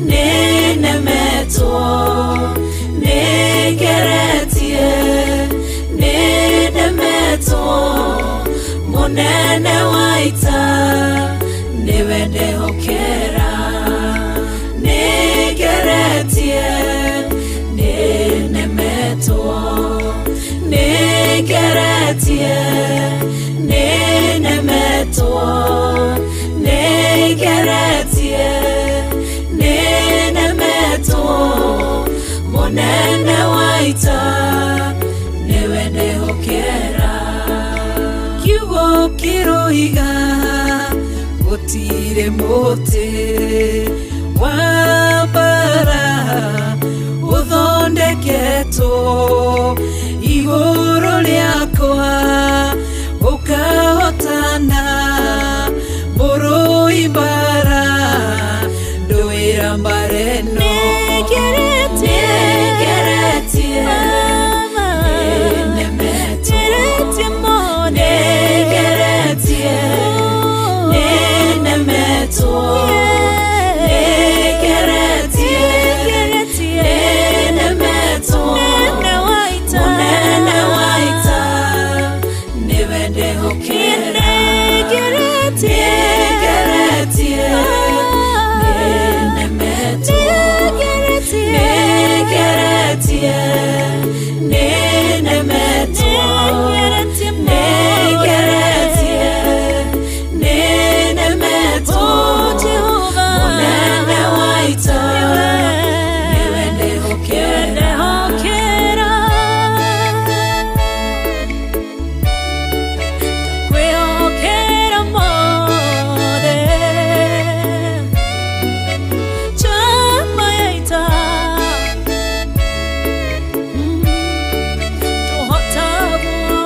Nĩnemetwo, nĩngeretie, nĩnemetwo. Mũnene wa ita nĩwe ndehokera. Nĩngeretie, nĩnemetwo, nĩngeretie, nĩnemetwo, nĩngeretie, nĩnemetwo. Mũnene wa ita nĩwe ndehokera. Kiugo kĩroiga gũtirĩ mũtĩ wa mbara ũthondeketwo igũrũ rĩakwa ũkahotana. Mũrũi mbara ndũĩra mbara ĩno. Nĩngeretie. Nĩngeretie, nĩnemetwo. Ngeretie mũno. Nĩngeretie, nĩnemetwo. Nĩngeretie, Ngeretie. nĩnemetwo. Mũnene wa ita. Mũnene wa ita nĩwe ndehokera. Nĩngeretie. Nĩngeretie, nĩnemetwo. Ngeretie. Nĩngeretie, nĩnemetwo. Ngeretie mũno. Nĩngeretie, nĩnemetwo. Oh, Jehova. Mũnene wa ita nĩwe ndehokera. Ndehokera. Ndakwĩhokera mothe. Njamba ya ita. Tũhotagwo.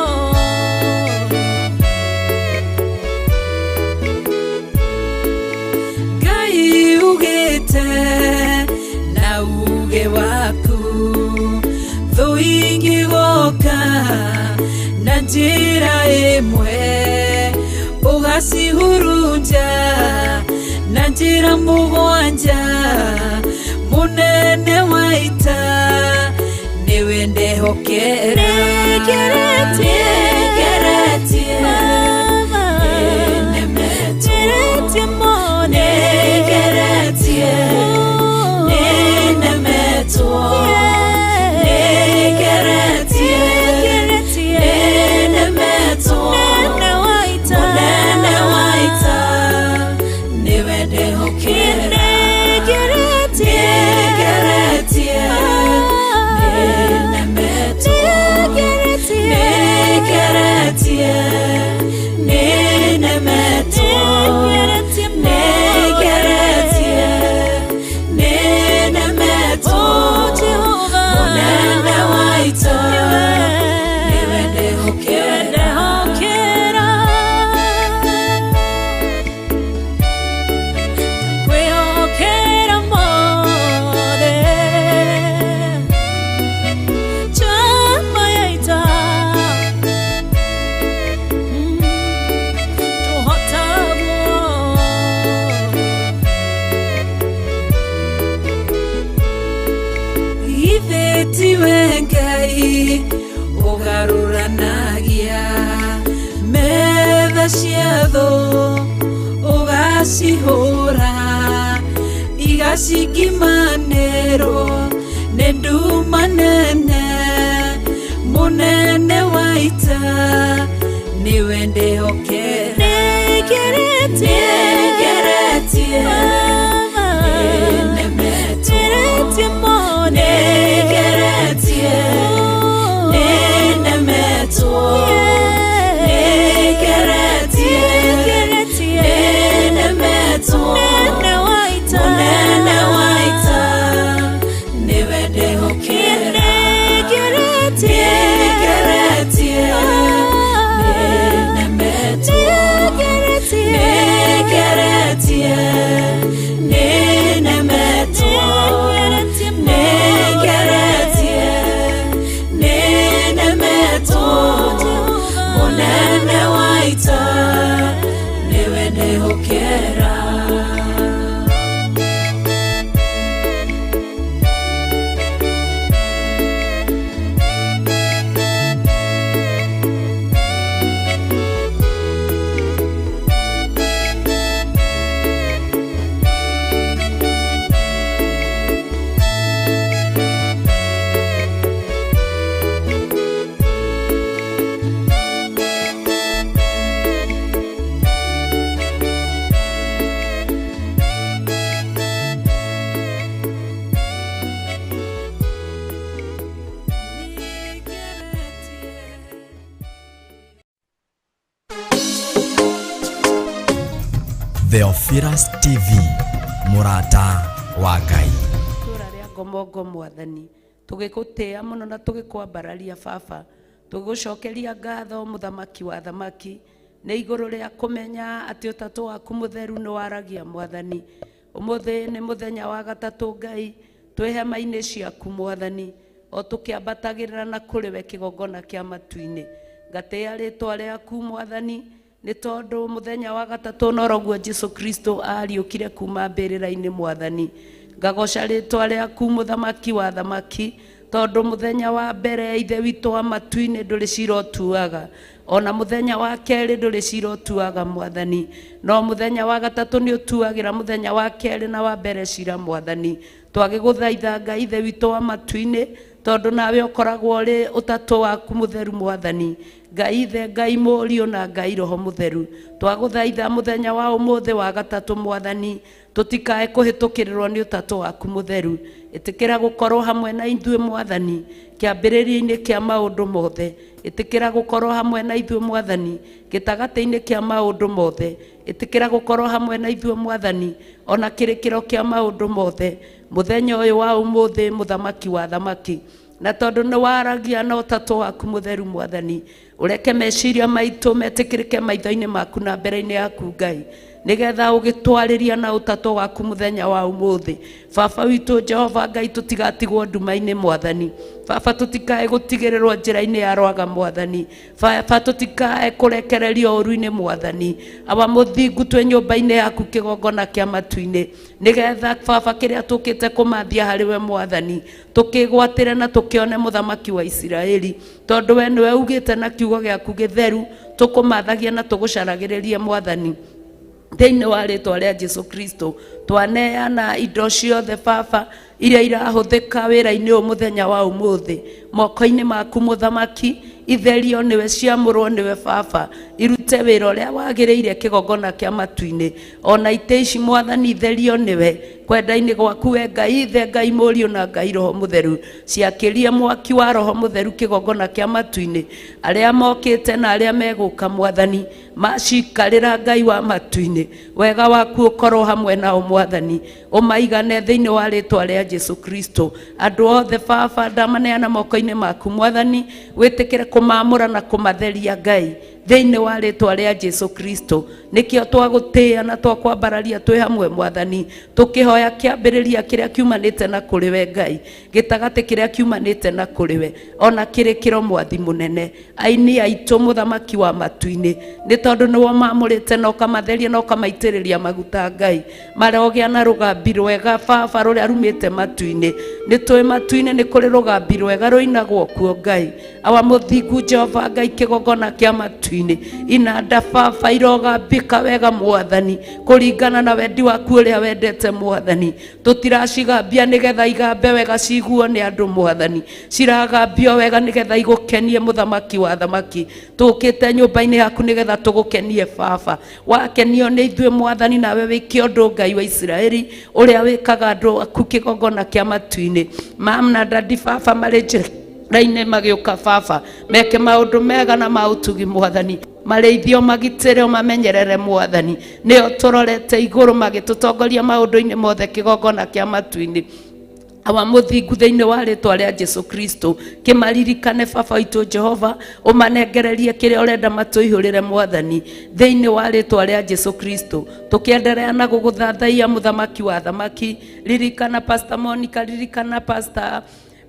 Ngai ugĩte na uge waku thũ ingĩgoka na njĩra ĩmwe ũgacihurunja na njĩra mũgwanja. Mũnene wa ita nĩwe ndehokera. Nĩngeretie. Nĩngeretie, nĩnemetwo. Ngeretie mũno. Nĩngeretie, nĩnemetwo. Nĩngeretie, Ngeretie. nĩnemetwo. Mũnene wa ita. Mũnene wa ita nĩwe ndehokera. Nĩngeretie. Nĩngeretie, nĩnemetwo. Ngeretie. Nĩngeretie, nĩnemetwo. Ngeretie mũno. Nĩngeretie, nĩnemetwo. Oh, Jehova. Mũnene wa ita nĩwe ndehokera. Ndehokera. Ndakwĩhokera mothe. Njamba ya ita. Tũhotagwo. Githĩ tiwe Ngai ũgarũranagia metha cia thũ ũgacihũra igacingimanĩrwo nĩ nduma nene. Mũnene wa ita nĩwe ndehokera. Nĩngeretie. Nĩngeretie, nĩnemetwo. Ngeretie mũno. Nĩngeretie, nĩnemetwo. Nĩngeretie, Ngeretie. nĩnemetwo. Mũnene wa ita. Mũnene wa ita nĩwe ndehokera. Nĩngeretie. Nĩngeretie, nĩnemetwo. Ngeretie. Nĩngeretie, Theophilus TV, mũrata wa Ngai. Itũũra rĩa Ngomongo Mwathani, tũgĩgũtĩĩa mũno na tũgĩkwambararia Baba, tũgĩgũcokeria ngatho Mũthamaki wa athamaki, nĩ igũrũ rĩa kũmenya atĩ ũtatũ waku mũtheru nĩ waragia Mwathani. Ũmũthĩ nĩ mũthenya wa gatatũ Ngai, twĩ hema-inĩ ciaku Mwathani, o tũkĩambatagĩrĩra na kũrĩ we kĩgongona kĩa matu-inĩ. Ngatĩĩa rĩtwa rĩaku Mwathani, nĩ tondũ mũthenya wa gatatũ noroguo Jesu Kristo ariũkire kuma mbĩrĩra-inĩ Mwathani. Ngagoca rĩtwa rĩaku Mũthamaki wa athamaki, tondũ mũthenya wa mbere Ithe witũ wa matu-inĩ ndũrĩ cira ũtuaga, ona mũthenya wa kerĩ ndũrĩ cira ũtuaga Mwathani, no mũthenya wa gatatũ nĩ ũtuagĩra mũthenya wa kerĩ na wa mbere cira Mwathani. Twagĩgũthaitha Ngai Ithe witũ wa matu-inĩ, tondũ nawe ũkoragwo ũrĩ ũtatũ waku mũtheru Mwathani, Ngai Ithe, Ngai Mũriũ na Ngai Roho Mũtheru. Twagũthaitha mũthenya wa ũmũthĩ wa gatatũ Mwathani, tũtikae kũhĩtũkĩrĩrwo nĩ ũtatũ waku mũtheru. Ĩtĩkĩra gũkorwo hamwe na ithuĩ Mwathani, kĩambĩrĩria-inĩ kĩa maũndũ mothe. Ĩtĩkĩra gũkorwo hamwe na ithuĩ Mwathani, gĩtagatĩ-inĩ kĩa maũndũ mothe. Ĩtĩkĩra gũkorwo hamwe na ithuĩ Mwathani, ona kĩrĩkĩro kĩa maũndũ mothe. Mũthenya ũyũ wa ũmũthĩ Mũthamaki wa athamaki, na tondũ nĩ waragia na ũtatũ waku mũtheru Mwathani, ũreke meciria maitũ metĩkĩrĩke maitho-inĩ maku na mbere-inĩ yaku Ngai, nĩgetha ũgĩtwarĩria na ũtatũ waku mũthenya wa ũmũthĩ. Baba witũ Jehova Ngai, tũtigatigwo nduma-inĩ Mwathani. Baba, tũtikae gũtigĩrĩrwo njĩra-inĩ ya rwaga Mwathani. Baba, tũtikae kũrekererio ũru-inĩ Mwathani. Awa mũthingu, twĩ nyũmba-inĩ yaku kĩgongona kĩa matu-inĩ, nĩgetha Baba kĩrĩa tũkĩte kũmathia harĩ we Mwathani, tũkĩgwatĩre na tũkĩone Mũthamaki wa Isiraeli, tondũ we nĩwe ugĩte na kiugo gĩaku gĩtheru, tũkũmathagia na tũgũcaragĩrĩrie Mwathani. Thĩinĩ wa rĩtwa rĩa Jesu Kristo, twaneana indo ciothe Baba iria irahũthĩka wĩra-inĩ ũyũ mũthenya wa ũmũthĩ moko-inĩ maku Mũthamaki, itherio nĩwe, ciamũrwo nĩwe Baba, irute wĩra ũrĩa wagĩrĩire kĩgongona kĩa matu-inĩ. Ona itĩ ici Mwathani itherio nĩwe kwenda-inĩ gwaku we Ngai Ithe, Ngai Mũriũ na Ngai Roho Mũtheru. Ciakĩrie mwaki wa Roho Mũtheru kĩgongona kĩa matu-inĩ, arĩa mokĩte na arĩa megũka Mwathani macikarĩra Ngai wa matu-inĩ, wega waku ũkorwo hamwe nao Mwathani, ũmaigane thĩinĩ wa rĩtwa rĩa Jesu Kristo. Andũ othe Baba ndamaneana moko-inĩ maku Mwathani, wĩtĩkĩre kũmamũra na kũmatheria Ngai thĩinĩ wa rĩtwa rĩa Jesu Kristo. Nĩkĩo twagũtĩĩa na twakwambararia twĩ hamwe Mwathani, tũkĩhoya kĩambĩrĩria kĩrĩa kiumanĩte na kũrĩ we Ngai, gĩtagatĩ kĩrĩa kiumanĩte na kũrĩ we, ona kĩrĩkĩro Mwathi mũnene. Aini aitũ Mũthamaki wa matu-inĩ, nĩ tondũ nĩwe ũmamũrĩte na ũkamatheria na ũkamaitĩrĩria maguta Ngai, marogĩa na rũgambi rwega Baba rũrĩa rumĩte matu-inĩ. Nĩ tũĩ matu-inĩ nĩ kũrĩ rũgambi rwega rũinagwo kuo Ngai. Awa mũthingu Jehova Ngai, kĩgongona kĩa matu-inĩ, inanda Baba irogambĩka wega Mwathani, kũringana na wendi waku ũrĩa wendete Mwathani. Tũtiracigambia nĩgetha igambe wega ciguo nĩ andũ Mwathani, ciragambio wega nĩgetha igũkenie Mũthamaki wa athamaki. Tũkĩte nyũmba-inĩ yaku nĩgetha tũgũkenie Baba. Wakenio nĩ ithuĩ Mwathani, nawe wĩke ũndũ Ngai wa Isiraeli ũrĩa wĩkaga andũ aku kĩgongona kĩa matu-inĩ. Mam na dadi Baba marĩ njĩra-inĩ magĩũka Baba, meke maũndũ mega na ma ũtugi Mwathani, marĩithio magitĩre ũmamenyerere Mwathani. Nĩo tũrorete igũrũ magĩtũtongoria maũndũ-inĩ mothe kĩgongona kĩa matu-inĩ. Awa mũthingu thĩinĩ wa rĩtwa rĩa Jesu Kristo, kĩmaririkane Baba witũ Jehova, ũmanengererie kĩrĩa ũrenda matũihũrĩre Mwathani thĩinĩ wa rĩtwa rĩa Jesu Kristo. Tũkĩenderea na gũgũthathaiya Mũthamaki wa athamaki, ririkana Pastor Monica, ririkana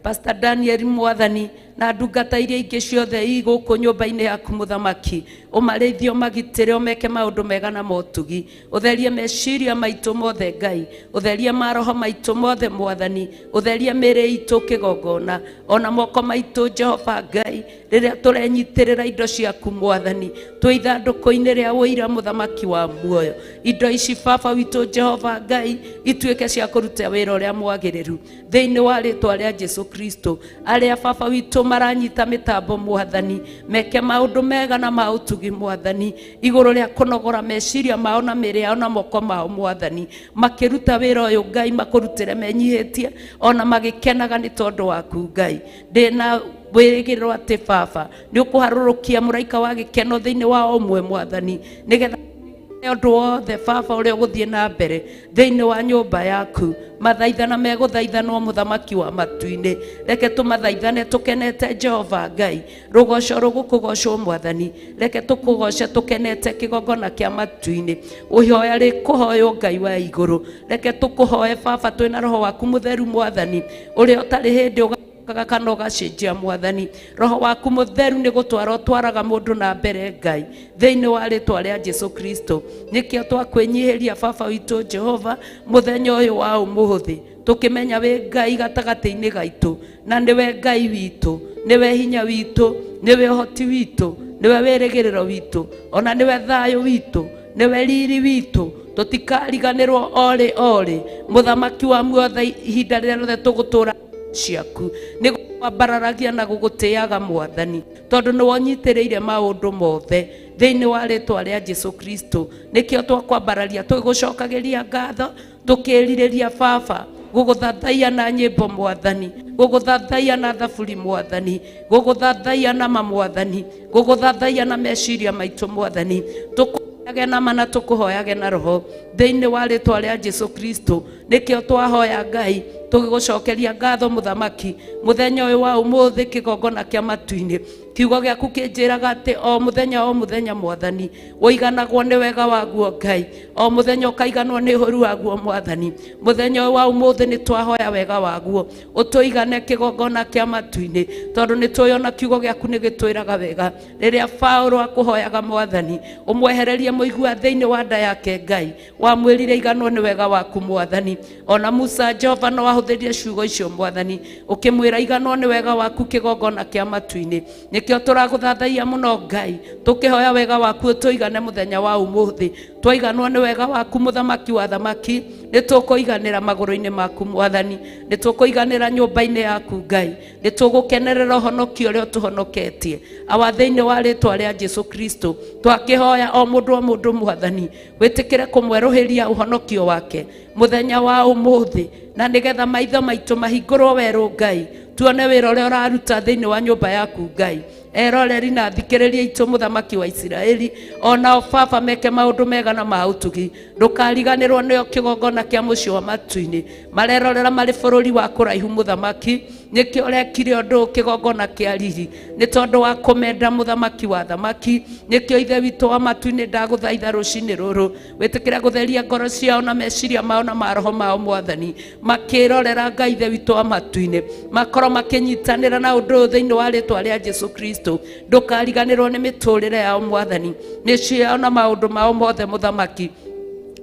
Pastor Daniel Mwathani, na ndungata iria ingĩ ciothe i gũkũ nyũmba-inĩ yaku Mũthamaki, ũmarĩithie, ũmagitĩre, ũmeke maũndũ mega na motugi. Ũtherie meciria maitũ mothe Ngai, ũtherie maroho maitũ mothe Mwathani, ũtherie mĩĩrĩ itũ kĩgongona, ona moko maitũ Jehova Ngai, rĩrĩa tũrenyitĩrĩra indo ciaku Mwathani, twĩ ithandũkũ-inĩ rĩa ũira Mũthamaki wa muoyo. Indo ici Baba witũ Jehova Ngai ituĩke cia kũruta wĩra ũrĩa mwagĩrĩru thĩinĩ wa rĩtwa rĩa Jesu Kristo. Arĩa Baba witũ maranyita mĩtambo Mwathani, meke maũndũ mega na ma ũtugi Mwathani, igũrũ rĩa kũnogora meciria mao na mĩĩrĩ yao na moko mao Mwathani, makĩruta wĩra ũyũ Ngai makũrutĩre menyihĩtie ona magĩkenaga nĩ tondũ waku Ngai. Ndĩna wĩrĩgĩrĩro atĩ Baba nĩ ũkũharũrũkia mũraika wa gĩkeno thĩinĩ wa o ũmwe Mwathani, nĩgetha Ũndũ wothe baba ũrĩa ũgũthiĩ na mbere thĩinĩ wa nyũmba yaku, mathaithana megũthaithanwo mũthamaki wa matu-inĩ. Reke tũmathaithane tũkenete Jehova Ngai, rũgoco rũgũkũgocwo mwathani. Reke tũkũgoce tũkenete kĩgongona kĩa matu-inĩ. Ihoya rĩkũhoywo Ngai wa igũrũ, reke tũkũhoe baba twĩna roho waku mũtheru mwathani, ũrĩa ũtarĩ hĩndĩ kana ũgacenjia mwathani. Roho waku mũtheru nĩ gũtwara ũtwaraga mũndũ na mbere Ngai, thĩinĩ wa rĩtwa rĩa Jesu Kristo. Nĩkĩo twakwĩnyihĩria baba witũ Jehova mũthenya ũyũ wa ũmũthĩ, tũkĩmenya wĩ Ngai gatagatĩ-inĩ gaitũ, na nĩwe Ngai witũ, nĩwe hinya witũ, nĩwe ũhoti witũ, nĩwe wĩrĩgĩrĩro witũ, ona nĩwe thayũ witũ, nĩwe riri witũ. Tũtikariganĩrwo orĩ orĩ mũthamaki wa muothe ihinda rĩrĩa rĩothe tũgũtũra ciaku nĩ kwambararagia na gũgũtĩaga mwathani, tondũ nĩ wonyitĩrĩire maũndũ mothe thĩinĩ wa rĩtwa rĩa Jesu Kristo. Nĩkĩo twakwambararia tũgũcokagĩria ngatho, tũkĩrirĩria baba gũgũthathaiya na nyĩmbo mwathani, gũgũthathaiya na thaburi mwathani, gũgũthathaiya na ma mwathani, gũgũthathaiya na meciria maitũ mwathani. Tũkũhoyage na ma na tũkũhoyage na roho thĩinĩ wa rĩtwa rĩa Jesu Kristo. Nĩkĩo twahoya Ngai tũgĩgũcokeria ngatho mũthamaki mũthenya ũyũ wa ũmũthĩ kĩgongona kĩa matu-inĩ. Kiugo gĩaku kĩnjĩraga atĩ o mũthenya mwathani ũiganagwo nĩ wega waguo Ngai, o mũthenya ũkaiganwo nĩ ũhoru waguo mwathani. Mũthenya ũyũ wa ũmũthĩ nĩ twahoya wega waguo ũtũigane kĩgongona kĩa matu-inĩ, tondũ nĩ tũyona kiugo gĩaku nĩ gĩtwĩraga wega. Rĩrĩa Paũlũ akũhoyaga mwathani ũmwehererie mũigua thĩinĩ wa nda yake Ngai, wamwĩrire iganwo nĩ wega waku mwathani. Ona Musa Jehova no ahũthĩrie ciugo icio mwathani, ũkĩmwĩra iganwo nĩ wega waku kĩgongona kĩa matu-inĩ. Nĩkĩo tũragũthathaiya mũno Ngai, tũkĩhoya wega waku ũtũigane mũthenya wa ũmũthĩ. Twaiganwo nĩ wega waku mũthamaki wa thamaki, nĩ tũkũiganĩra magũrũ-inĩ maku mwathani, nĩ tũkũiganĩra nyũmba-inĩ yaku Ngai, nĩ tũgũkenerera ũhonokio ũrĩa ũtũhonoketie. Awa thĩinĩ wa rĩtwa rĩa Jesu Kristo twakĩhoya o mũndũ mwathani wĩtĩkĩre kũmwerũhĩria ũhonokio wake mũthenya wa ũmũthĩ, na nĩgetha maitho maitũ mahingũrwo werũ Ngai, tuone wĩra ũrĩa ũraruta thĩinĩ wa nyũmba yaku Ngai. Eroreri na thikĩrĩria itũ mũthamaki wa Isiraeli, onao baba meke maũndũ mega na ma ũtugi. Ndũkariganĩrwo nĩo kĩgongona kĩa mũciĩ wa matu-inĩ, marerorera marĩ bũrũri wa kũraihu mũthamaki. Nĩkĩo ũrekire ũndũ kĩgongona kĩa riri, nĩ tondũ wa kũmenda mũthamaki wa thamaki. Nĩkĩo ithe witũ wa matu-inĩ ndagũthaitha rũcinĩ rũrũ wĩtĩkĩre gũtheria ngoro ciao na meciria mao na maroho mao mwathani, makĩrorera Ngai ithe witũ wa matu-inĩ, makorwo makĩnyitanĩra na ũndũ ũyũ thĩinĩ wa rĩtwa rĩa Jesu Kristo. Ndũkariganĩrwo nĩ mĩtũrĩre yao mwathani, mĩciĩ yao na maũndũ mao mothe mũthamaki,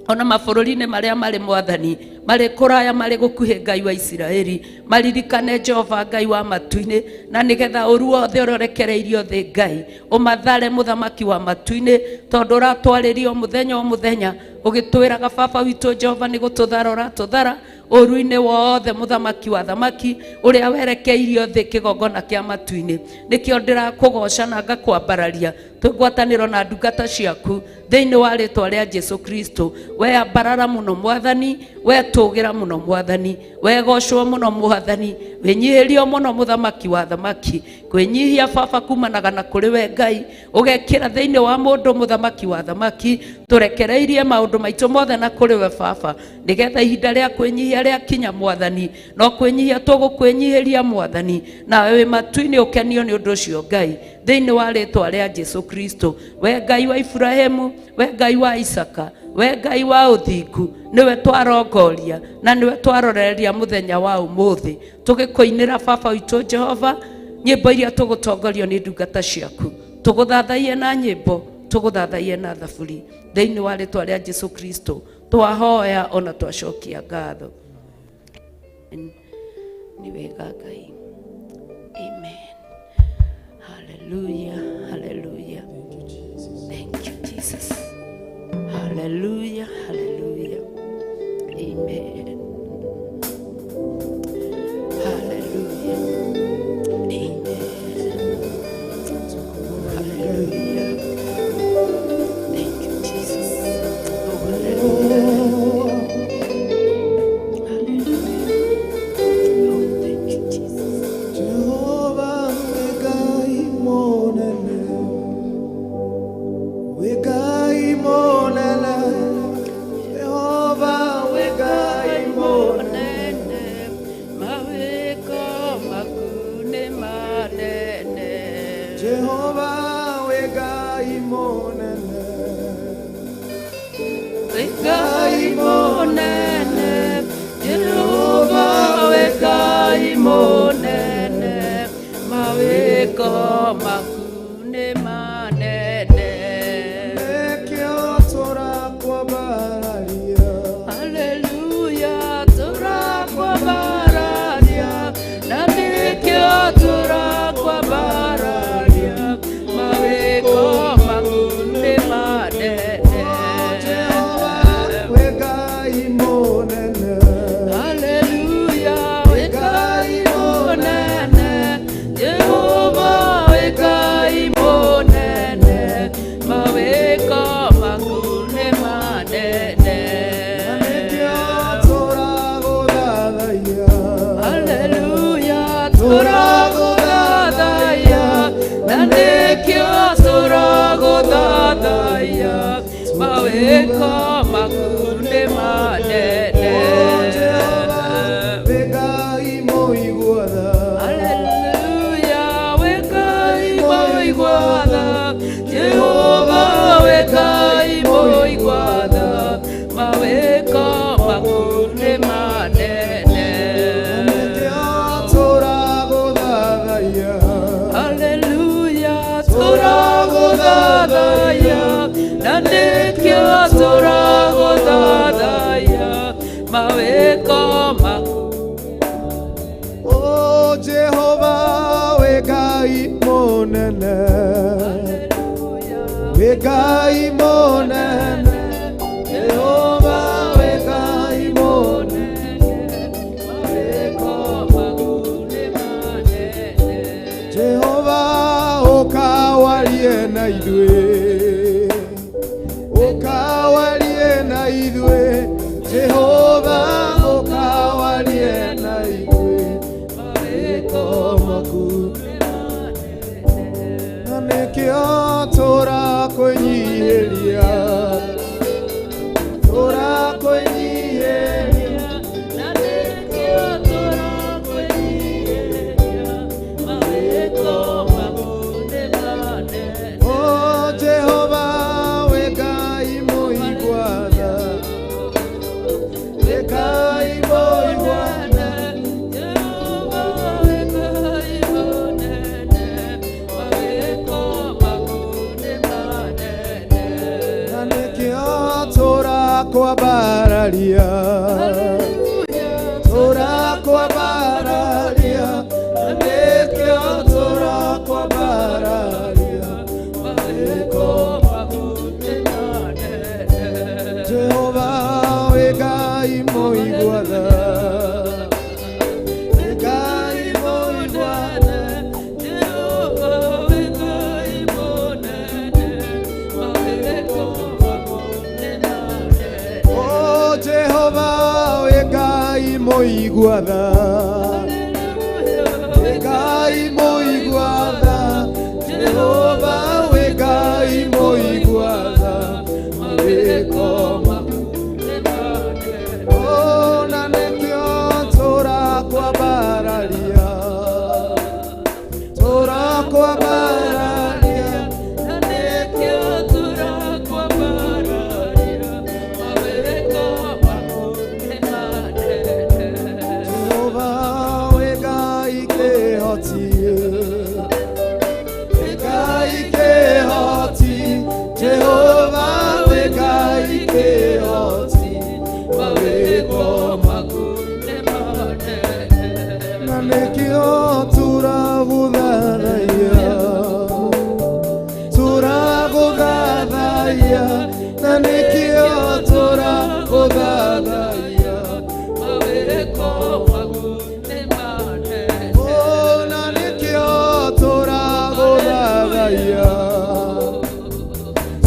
ona mabũrũri-inĩ marĩa marĩ mwathani, marĩ kũraya marĩ gũkuhĩ Ngai wa Isiraeli, maririkane Jehova Ngai wa matu-inĩ, na nĩgetha ũru wothe ũrĩa ũrekereirio thĩ Ngai ũmathare mũthamaki wa matu-inĩ, tondũ ũratwarĩrio mũthenya o mũthenya ũgĩtwĩraga baba witũ Jehova nĩ gũtũthara ũratũthara ũru-inĩ wothe mũthamaki wa thamaki ũrĩa werekeirio thĩ kĩgongona kĩa matu-inĩ. Nĩkĩo ndĩrakũgoca na ngakwambararia twĩngwatanĩro na ndungata ciaku thĩinĩ wa rĩtwa rĩa Jesu Kristo. We ambarara mũno mwathani, we tũgĩra mũno mwathani, we gocwo mũno mwathani, wĩnyihĩrio mũno mũthamaki wa thamaki. Kwĩnyihia baba kumanaga na kũrĩ we Ngai, ũgekĩra thĩinĩ wa mũndũ mũthamaki wa thamaki. Tũrekereirie maũndũ maitũ mothe na kũrĩ we baba, nĩgetha ihinda rĩa kwĩnyihia rĩakinya mwathani, no kwĩnyihia tũgũkwĩnyihĩria mwathani, nawe wĩ matu-inĩ ũkenio nĩ ũndũ ũcio Ngai, thĩinĩ wa rĩtwa rĩa Jesu Kristo. We Ngai wa Ibrahimu, we Ngai wa Isaka, we Ngai wa ũthingu, nĩwe twarongoria na nĩwe twaroreria mũthenya wa ũmũthĩ, tũgĩkũinĩra baba witũ Jehova nyĩmbo iria tũgũtongorio nĩ ndungata ciaku. Tũgũthathaiye na nyĩmbo, tũgũthathaiye na thaburi, thĩinĩ wa rĩtwa rĩa Jesu Kristo twahoya ona twacokia ngatho. Nĩ wega Ngai. Amen. Hallelujah, hallelujah. Thank you, Jesus. Hallelujah, hallelujah. Amen. Hallelujah. Amen. Hallelujah. Thank you, Jesus. Oh, hallelujah. Hallelujah. Oh, thank you, Jesus. Jehovah Ngai monene, we Ngai monene. Mawĩko maku nĩ manene. Wĩ Ngai mũigua tha. Haleluya, wĩ Ngai mũigua tha. Jehova, wĩ Ngai mũigua tha. Mawĩko maku nĩ manene. Nĩkĩo tũragũthathaiya. Haleluya, tũragũthathaiya. Na nĩkĩo tũragũthathaiya. Mawĩko maku. O Jehova, wĩ Ngai mũnene. Wĩ Ngai mũnene. Jehova, wĩ Ngai mũnene. Mawĩko maku nĩ manene. Jehova, ũkawarie na ithuĩ. Ũkawarie na ithuĩ. Jehova, ũkawarie na ithuĩ. Mawĩko maku nĩ manene. Na nĩkĩo tũrakwĩnyihĩria. Tũrakwĩnyihĩria. Na nĩkĩo tũrakwĩnyihĩria. Mawĩko maku nĩ manene. O Jehova, wĩ Ngai mũigua tha. Wĩ Ngai mũigua tha. Jehova, wĩ Ngai mũnene. Mawĩko maku nĩ manene. Na nĩkĩo tũrakwambararia. Tũrakwambararia. Na nĩkĩo tũrakwambararia. Mawĩko maku nĩ manene. Jehova, wĩ Ngai mũigua tha. Wĩ Ngai mũigua tha. Jehova, wĩ Ngai mũnene. Mawĩko maku nĩ manene. O Jehova, wĩ Ngai mũigua tha. Wĩ Ngai mũigua tha. Jehova, wĩ Ngai mũigua tha. Mawĩko maku nĩ manene. O na nĩkĩo tũrakwambararia. Tũrakwambararia. Na nĩkĩo tũrakwambararia. Mawĩko maku nĩ manene. Jehova, wĩ Ngai kĩhoti. Wĩ Ngai kĩhoti. Jehova, wĩ Ngai kĩhoti. Mawĩko maku nĩ manene. Na nĩkĩo tũragũthathaiya. Tũragũthathaiya. Na nĩkĩo tũragũthathaiya. Mawĩko maku nĩ manene. O na nĩkĩo tũragũthathaiya.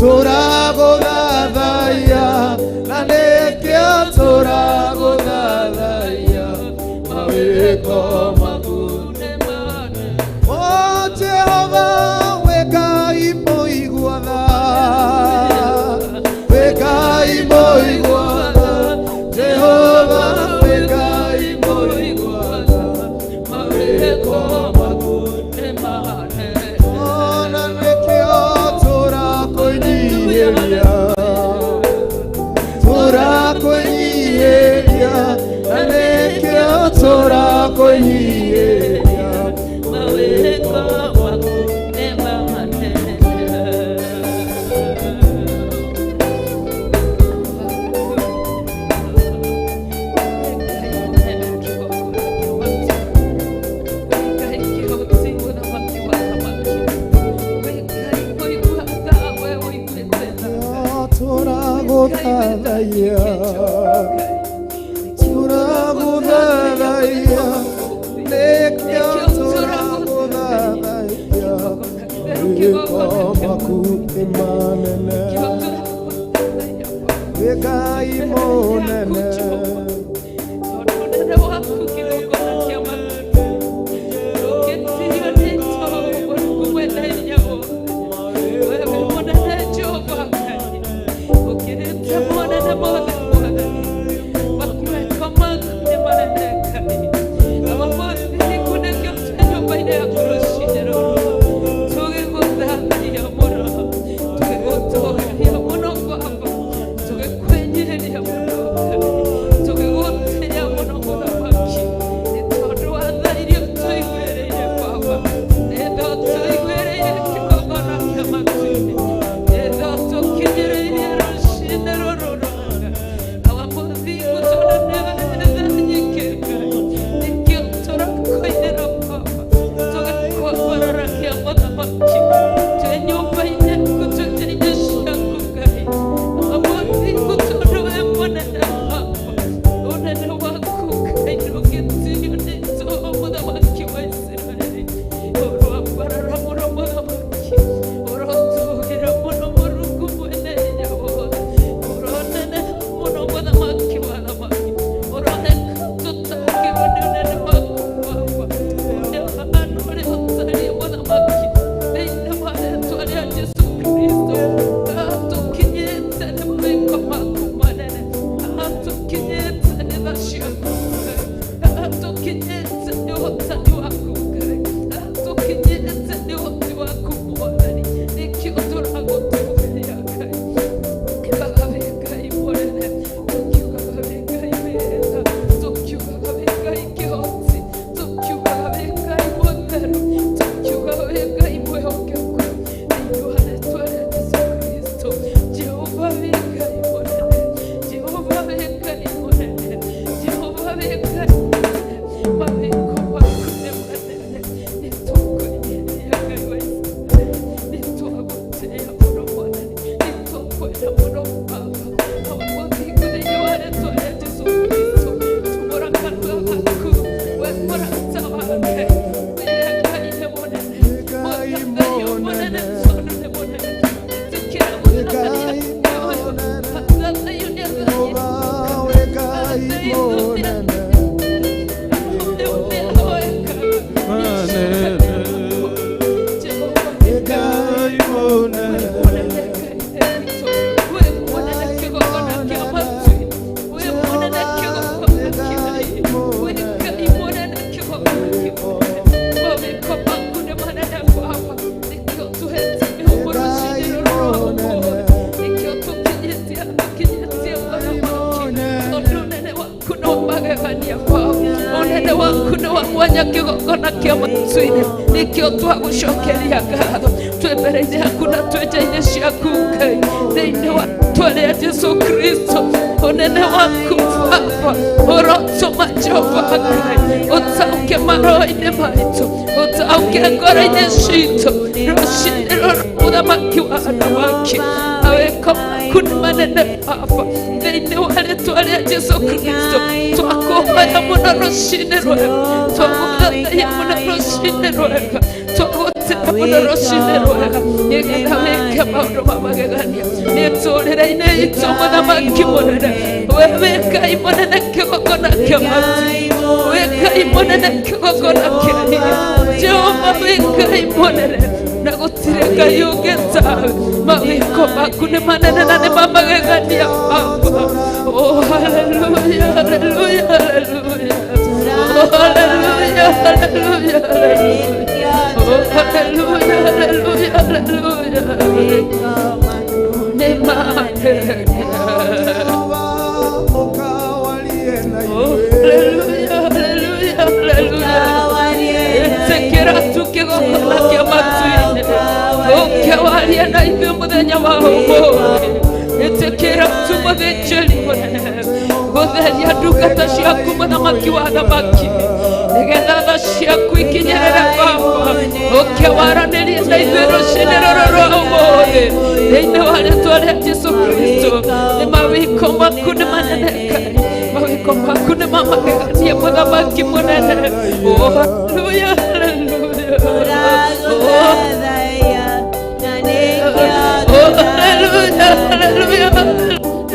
Tũragũthathaiya. Na nĩkĩo tũragũthathaiya. Mawĩko maku. Nĩ manene. O Jehova, wĩ Ngai mũigua tha. Wĩ Ngai mũigua tha. Jehova, wĩ Ngai mũigua tha. Mawĩko maku nĩ manene. O na nĩkĩo tũrakwĩnyihĩria. Tũrakwĩnyihĩria. Na nĩkĩo tũrakwĩnyihĩria. Mawĩko maku nĩ manene. Tũragũthathaiya. Tũragũthathaiya. Nĩkĩo tũragũthathaiya. Mawĩko maku nĩ manene. Wĩ Ngai mũnene. Thank you. Mawĩko maku nĩ manene. Nĩ tũkwĩnyihia Ngai wa Isiraeli. Nĩ twagũtĩĩa mũno Mwathani. Nĩ twakwenda mũno Baba. Awa mũthingu thĩinĩ wa rĩtwa rĩa Jesũ Kristo. Tumũra kanua gaku, we mũrata wa Ngai. Wĩre Ngai nĩ mũnene. Mũthathaiye mũnene tondũ nĩ mũnene. Ĩtĩkĩra gũthathaiya ũyũ. Athathaiyo nĩ Unene waku nĩ wa mwanya kĩgongona kĩa matu-inĩ nĩkĩo twagũcokeria ngatho twĩ mbere-inĩ yaku na twĩ nja-inĩ ciaku Ngai thĩinĩ wa rĩtwa rĩa Jesũ Kristo ũnene waku Baba ũrotũma Jehova Ngai ũtaũke maroho-inĩ maitũ ũtaũke ngoro-inĩ citũ rũcinĩ rũrũ mũthamaki wa athamaki mawĩko maku nĩ manene Baba thĩinĩ wa rĩtwa rĩa Jesũ Kristo twakũhoya mũno rũcinĩ rwega twagũthathaiya mũno rũcinĩ rwega twagũtĩĩa mũno rũcinĩ rwega nĩgetha wĩke maũndũ ma magegania mĩtũrĩre-inĩ itũ mũthamaki mũnene we wĩ Ngai mũnene kĩgongona kĩa matu wĩ Ngai mũnene kĩgongona kĩa hinya Jehova wĩ Ngai mũnene na gũtirĩ Ngai ũngĩ tawe mawĩko maku nĩ manene na nĩ ma magegania Baba. Oh, hallelujah, hallelujah, hallelujah. Oh, hallelujah, hallelujah, hallelujah. Oh, hallelujah, hallelujah, hallelujah. Nĩ manene. Oh, hallelujah, hallelujah, hallelujah. Ĩtĩkĩra tu kĩgongona kĩa matu-inĩ ũkĩwaria na ithuĩ mũthenya wa ũmũthĩ ĩtĩkĩra tu mũthĩnjĩri mũnene gũtheria ndungata ciaku mũthamaki wa thamaki nĩgetha tha ciaku ikinyĩrĩre Baba ũkĩwaranĩrie na ithuĩ rũcinĩ rũrũ rwa ũmũthĩ thĩinĩ wa rĩtwa rĩa Jesũ Kristo nĩ mawĩko maku nĩ manene Ngai mawĩko maku nĩ ma magegania mũthamaki mũnene. Oh, hallelujah, hallelujah. Oh, oh, hallelujah, hallelujah, oh, hallelujah, hallelujah.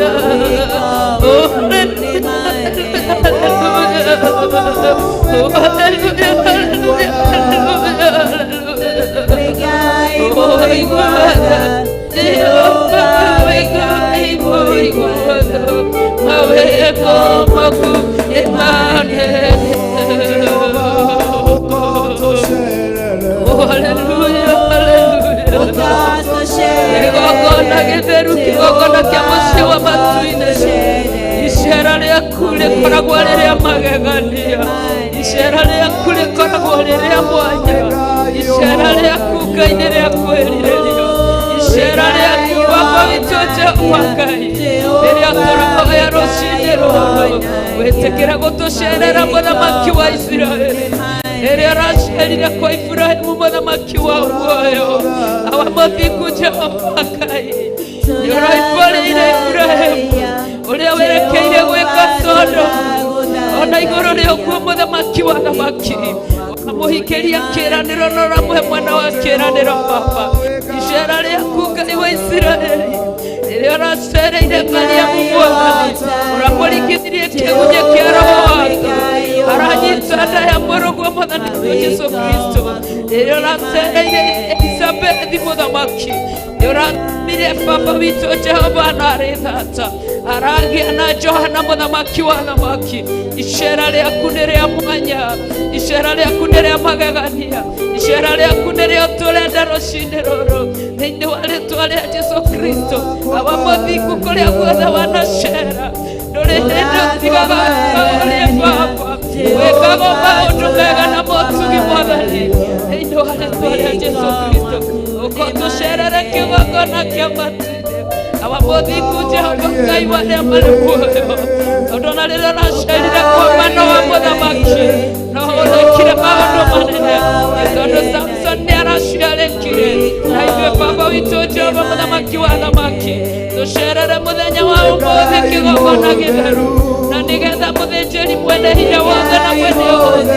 Oh, hallelujah, hallelujah, hallelujah. Oh, Jehova, wĩ Ngai mũigua-tha, mawĩko maku nĩ manene. Oh, hallelujah, hallelujah. Kĩgongona gĩtheru kĩgongona kĩa mũciĩ wa matu-inĩ icera rĩaku rĩkoragwo rĩrĩa magegania icera rĩaku rĩkoragwo rĩrĩa mwanya icera rĩaku Ngai nĩ rĩa kwĩrirĩrio icera rĩaku Baba witũ Jehova Ngai rĩrĩa tũrahoya rũcinĩ rũrũ wĩtĩkĩra gũtũcerera mũthamaki wa Isiraeli rĩrĩa ũracerire kwa Iburahĩmu mũthamaki wa muoyo awa mũthingu Jehova Ngai nĩ ũroimbũrĩire Iburahĩmu ũrĩa werekeire gwĩka Sodomu ona igũrũ rĩa ũguo mũthamaki wa thamaki ũkamũhingĩria kĩĩranĩro na ũramũhe mwana wa kĩĩranĩro Baba icera rĩaku Ngai wa Isiraeli rĩrĩa ũracereire Mariamu Mwathani ũramũringithirie kĩgunyĩ kĩa roho waku aranyita nda ya mũrũguo Mwathani Jesũ Kristo rĩrĩa ũracereire Elizabethi mũthamaki nĩ ũratũmire Baba witũ Jehova na arĩ thata aragĩa na Johana mũthamaki wa thamaki icera rĩaku nĩ rĩa mwanya icera rĩaku nĩ rĩa magegania icera rĩaku nĩ rĩo tũrenda rũcinĩ rũrũ thĩinĩ wa rĩtwa rĩa Jesũ Kristo awa mũthingu kũrĩa guothe wanacera ndũrĩ hĩndĩ ũtigaga ũrĩe Baba wĩkaga maũndũ mega na motugi Mwathani thĩinĩ wa rĩtwa rĩa Jesũ Kristo ũkotũcerere kĩgongona kĩa matu-inĩ Awa mũthingu Jehova Ngai wa arĩa marĩ muoyo, tondũ na rĩrĩa ũracerire kwa Manoa mũthamaki, no ũrekire maũndũ manene, tondũ Samson nĩ araciarĩkire. Na ithuĩ Baba witũ Jehova mũthamaki wa athamaki, tũcerere mũthenya wa ũmũthĩ kĩgongona gĩtheru, na nĩgetha mũthĩnjĩri mwene hinya wothe na mwene ũhoti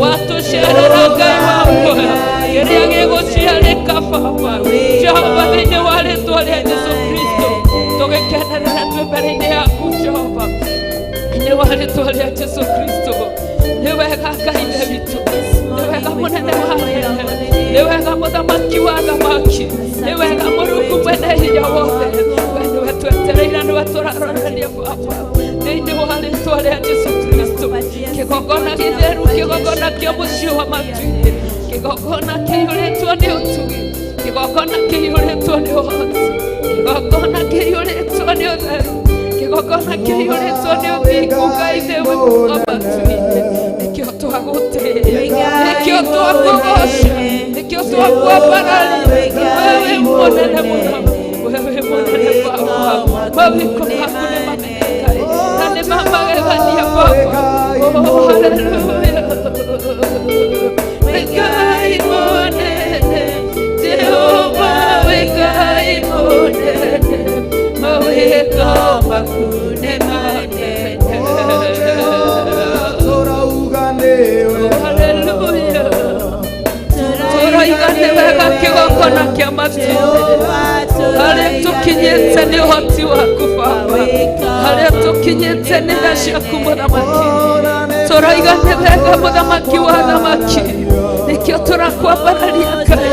watũcerera Ngai wa muoyo, kĩrĩa gĩgũciarĩka Baba Jehova thĩinĩ wa rĩtwa rĩa Jesũ Kristo, tũgĩkenerera twĩ mbere-inĩ yaku Jehova, thĩinĩ wa rĩtwa rĩa Jesũ Kristo. Nĩ wega Ngai Ithe witũ, nĩ wega mũnene wa anene, nĩ wega mũthamaki wa athamaki, nĩ wega Mũrungu mwene hinya wothe. We nĩwe twetereire, nĩwe tũrarorania Baba, thĩinĩ wa rĩtwa rĩa Jesũ Kristo. Kĩgongona gĩtheru, kĩgongona kĩa mũciĩ wa matu-inĩ, kĩgongona kĩiyũrĩtwo nĩ ũtugi, kĩgongona kĩiyũrĩtwo nĩ ũhoti, kĩgongona kĩiyũrĩtwo nĩ ũtheru, kĩgongona kĩiyũrĩtwo nĩ ũthingu. Ngai Ithe wa matu-inĩ, nĩkĩo twagũtĩĩa, nĩkĩo twakũgoca, nĩkĩo twakwambararia. Wewe mũnene mũno, wewe mũnene Baba, mawĩko maku nĩ manene Ngai, na nĩ ma magegania Baba. Oh, hallelujah. Wĩ Ngai mũnene, Jehova, wĩ Ngai mũnene, mawĩko maku nĩ manene. Tũrauga nĩ wega. Hallelujah. Tũroiga nĩ wega kĩgongona kĩa matu-inĩ, harĩa tũkinyĩte nĩ ũhoti waku Baba, harĩa tũkinyĩte nĩ tha ciaku mũthamaki. Tũroiga nĩ wega mũthamaki wa athamaki, nĩkĩo tũrakwambararia Ngai,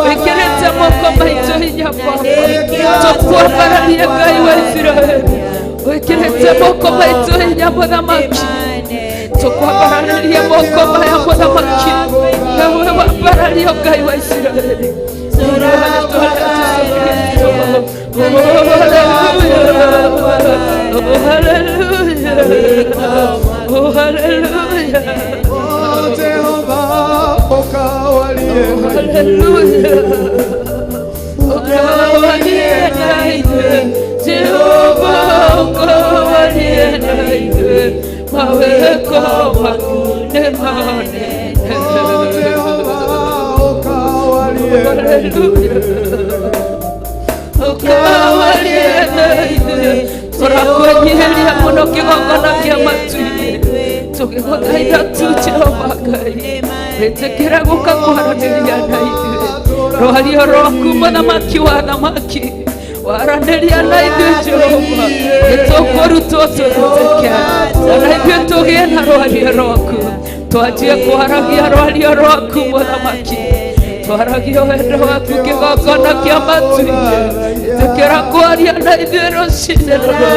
wĩkĩrĩte moko maitũ hinya Baba, tũkwambararia Ngai wa Isiraeli, wĩkĩrĩte moko maitũ hinya mũthamaki, tũkwambararĩria moko maya mũthamaki, nawe wambarario Ngai wa Isiraeli. Oh, hallelujah. Oh, hallelujah. Oh, Jehova, ũkawarie na Hallelujah. Ũkawarie na ithuĩ, Jehova, ũkawarie na ithuĩ, mawĩko maku nĩ manene. Oh, Jehova, ũkawarie na ithuĩ. Ũkawarie na ithuĩ, tũrakwenyiheria mũno kĩgongona kĩa matu-inĩ, tũgĩgũthaitha tu Jehova Ngai, wĩtĩkĩre gũka kwaranĩria na ithuĩ. Rwario rwaku mũthamaki wa athamaki, waranĩria na ithuĩ Jehova, nĩtũkũrutwo tũrutĩke, na ithuĩ tũgĩe na rwario rwaku, twanjie kwaragia rwario rwaku mũthamaki, twaragia wendo waku kĩgongona kĩa matu-inĩ. Ĩtĩkĩra kwaria na ithuĩ rũcinĩ rũrũ,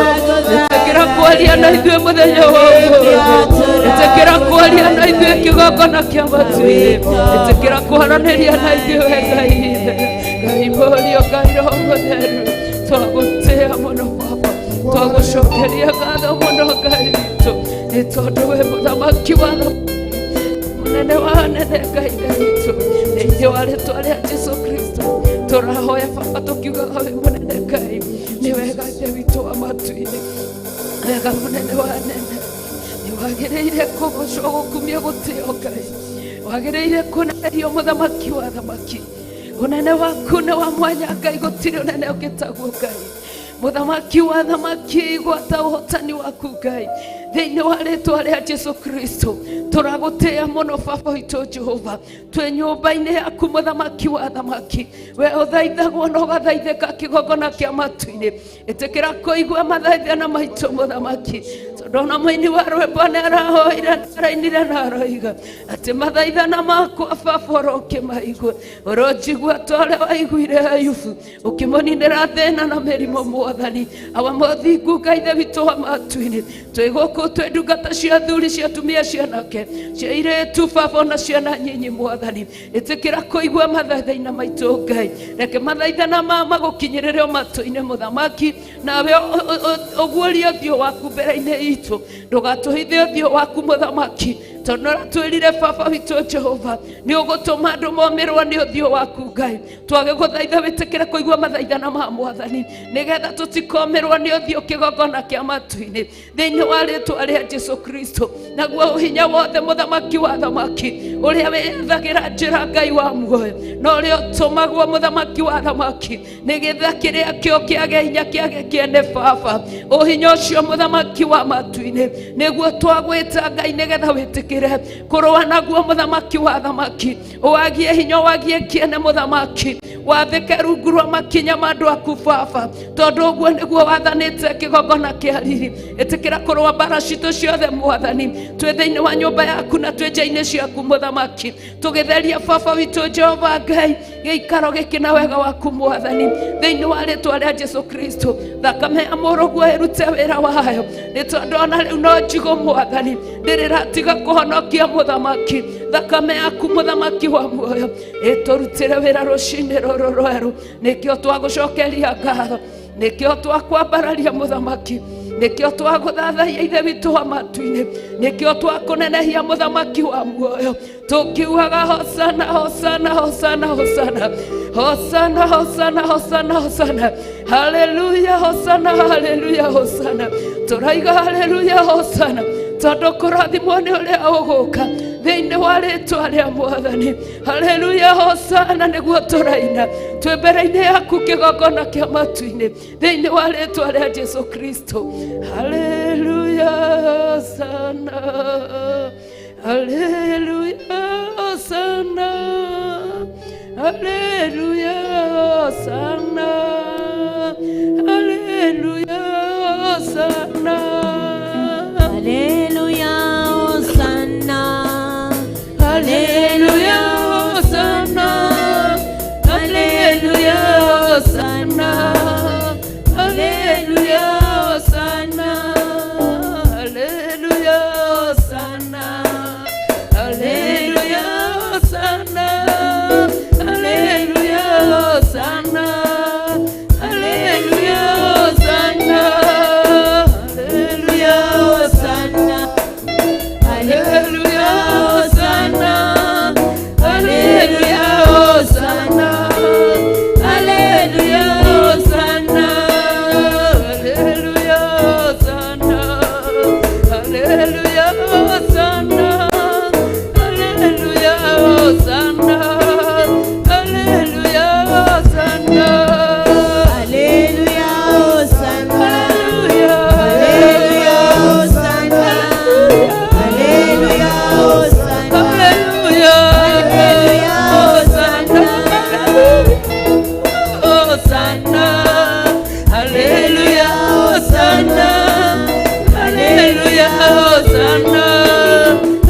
ĩtĩkĩra kwaria na ithuĩ mũthenya wa ũmũthĩ, ĩtĩkĩra kwaria na ithuĩ kĩgongona kĩa matu-inĩ, ĩtĩkĩra kwaranĩria na ithuĩ we Ngai Ithe, Ngai Mũriũ, Ngai Roho Mũtheru. Twagũtĩĩa mũno Baba, twagũcokeria ngatho mũno Ngai witũ, nĩ tondũ we mũthamaki wa mũnene wa anene Ngai Ithe witũ, thĩinĩ wa rĩtwa rĩa Jesũ Kristo tũrahoya Baba, tũkiugaga wĩ mũnene Ngai, nĩ wega Ithe witũ wa matu-inĩ, wega mũnene wa anene, nĩ wagĩrĩire kũgocwo, gũkumio, gũtĩo Ngai, wagĩrĩire kũnenerio mũthamaki wa athamaki. Ũnene waku nĩ wa mwanya Ngai, gũtirĩ ũnene ũngĩtaguo Ngai, mũthamaki wa athamaki, gwata ũhotani waku Ngai, thĩinĩ wa rĩtwa rĩa Jesũ Kristo. Tũragũtĩĩa mũno Baba witũ Jehova, twĩ nyũmba-inĩ yaku mũthamaki wa athamaki, we ũthaithagwo na ũgathaithĩka kĩgongona kĩa matu-inĩ. Ĩtĩkĩra kũigua mathaithana maitũ mũthamaki, tondũ ona mũini wa rwĩmbo nĩ arahoire, arainire na aroiga atĩ mathaithana makwa Baba ũrokĩmaigua, ũronjigua ta ũrĩa waiguire Ayubu ũkĩmũninĩra thĩna na mĩrimũ mwathani. Awa mũthingu Ngai Ithe witũ wa matu-inĩ, twĩ gũkũ twĩ ndungata cia athuri, cia atumia, cia anake, cia airĩtu Baba, ona ciana nyinyi mwathani, ĩtĩkĩra kũigua mathaithana maitũ Ngai, reke mathaithana ma magũkinyĩrĩre o matũ-inĩ mũthamaki, nawe ũguũrie ũthiũ waku mbere-inĩ itũ. Kristo. Ndũgatũhithe ũthiũ waku mũthamaki, tondũ ũratwĩrire baba witũ Jehova nĩ ũgũtũma andũ momĩrwo nĩ ũthiũ waku Ngai. Twagĩgũthaitha wĩtĩkĩre kũigua mathaithana ma mwathani, nĩgetha tũtikomĩrwo nĩ ũthiũ kĩgongona kĩa matu-inĩ, thĩinĩ wa rĩtwa rĩa Jesu Kristo. Naguo hinya wothe mũthamaki wa thamaki, ũrĩa wĩyethagĩra njĩra Ngai wa muoyo, na ũrĩa ũtũmagwo mũthamaki wa thamaki, nĩgetha kĩrĩa kĩo kĩage hinya kĩage kĩene baba, ũhinya ũcio mũthamaki wa matu-inĩ nĩguo twagwĩta Ngai, nĩgetha wĩtĩkĩre kũrũa naguo mũthamaki wa thamaki, ũwagie hinya ũwagie kĩene mũthamaki, wathĩke rungu rwa makinya ma andũ aku baba, tondũ ũguo nĩguo wathanĩte kĩgongona kĩa riri. Ĩtĩkĩra kũrũa mbara citũ ciothe mwathani, twĩ thĩinĩ wa nyũmba yaku na twĩ nja-inĩ ciaku mũthamaki, tũgĩtheria baba witũ Jehova Ngai gĩikaro gĩkĩ na wega waku mwathani, thĩinĩ wa rĩtwa rĩa Jesu Kristo. Thakame ya mũrũguo ĩrute wĩra wayo, nĩ tondũ ona rĩu no njigũ mwathani, ndĩrĩratiga kũhonokia mũthamaki. Thakame yaku mũthamaki wa muoyo ĩtũrutĩre wĩra rũcinĩ rũrũ rwerũ. Nĩkĩo twagũcokeria ngatho, nĩkĩo twakwambararia mũthamaki, nĩkĩo twagũthathaia ithe witũ wa matu-inĩ, nĩkĩo twakũnenehia mũthamaki wa muoyo, tũkiugaga hosana hosana hosana hosana hosana hosana hosana hosana, haleluya hosana haleluya hosana. Tũraiga haleluya hosana, tondũ kũrathimwo nĩ ũrĩa ũgũka thĩinĩ wa rĩtwa rĩa mwathani. Haleluya hosana nĩguo tũraina twĩ mbere-inĩ yaku kĩgongona kĩa matu-inĩ, thĩinĩ wa rĩtwa rĩa Jesu Kristo. Haleluya hosana, haleluya hosana, haleluya hosana, haleluya hosana, Haleluya, Hosanna. Haleluya hosana, haleluya hosana, haleluya hosana, haleluya hosana, haleluya hosana, haleluya hosana, haleluya hosana, haleluya hosana. Haleluya hosana, haleluya hosana, haleluya hosana, haleluya hosana, haleluya hosana, haleluya hosana, haleluya hosana, Haleluya, Hosanna. haleluya, Haleluya, Hosanna. Haleluya, Hosanna. haleluya, Haleluya, Hosanna. Hosanna, haleluya, Hosanna, haleluya, Hosanna,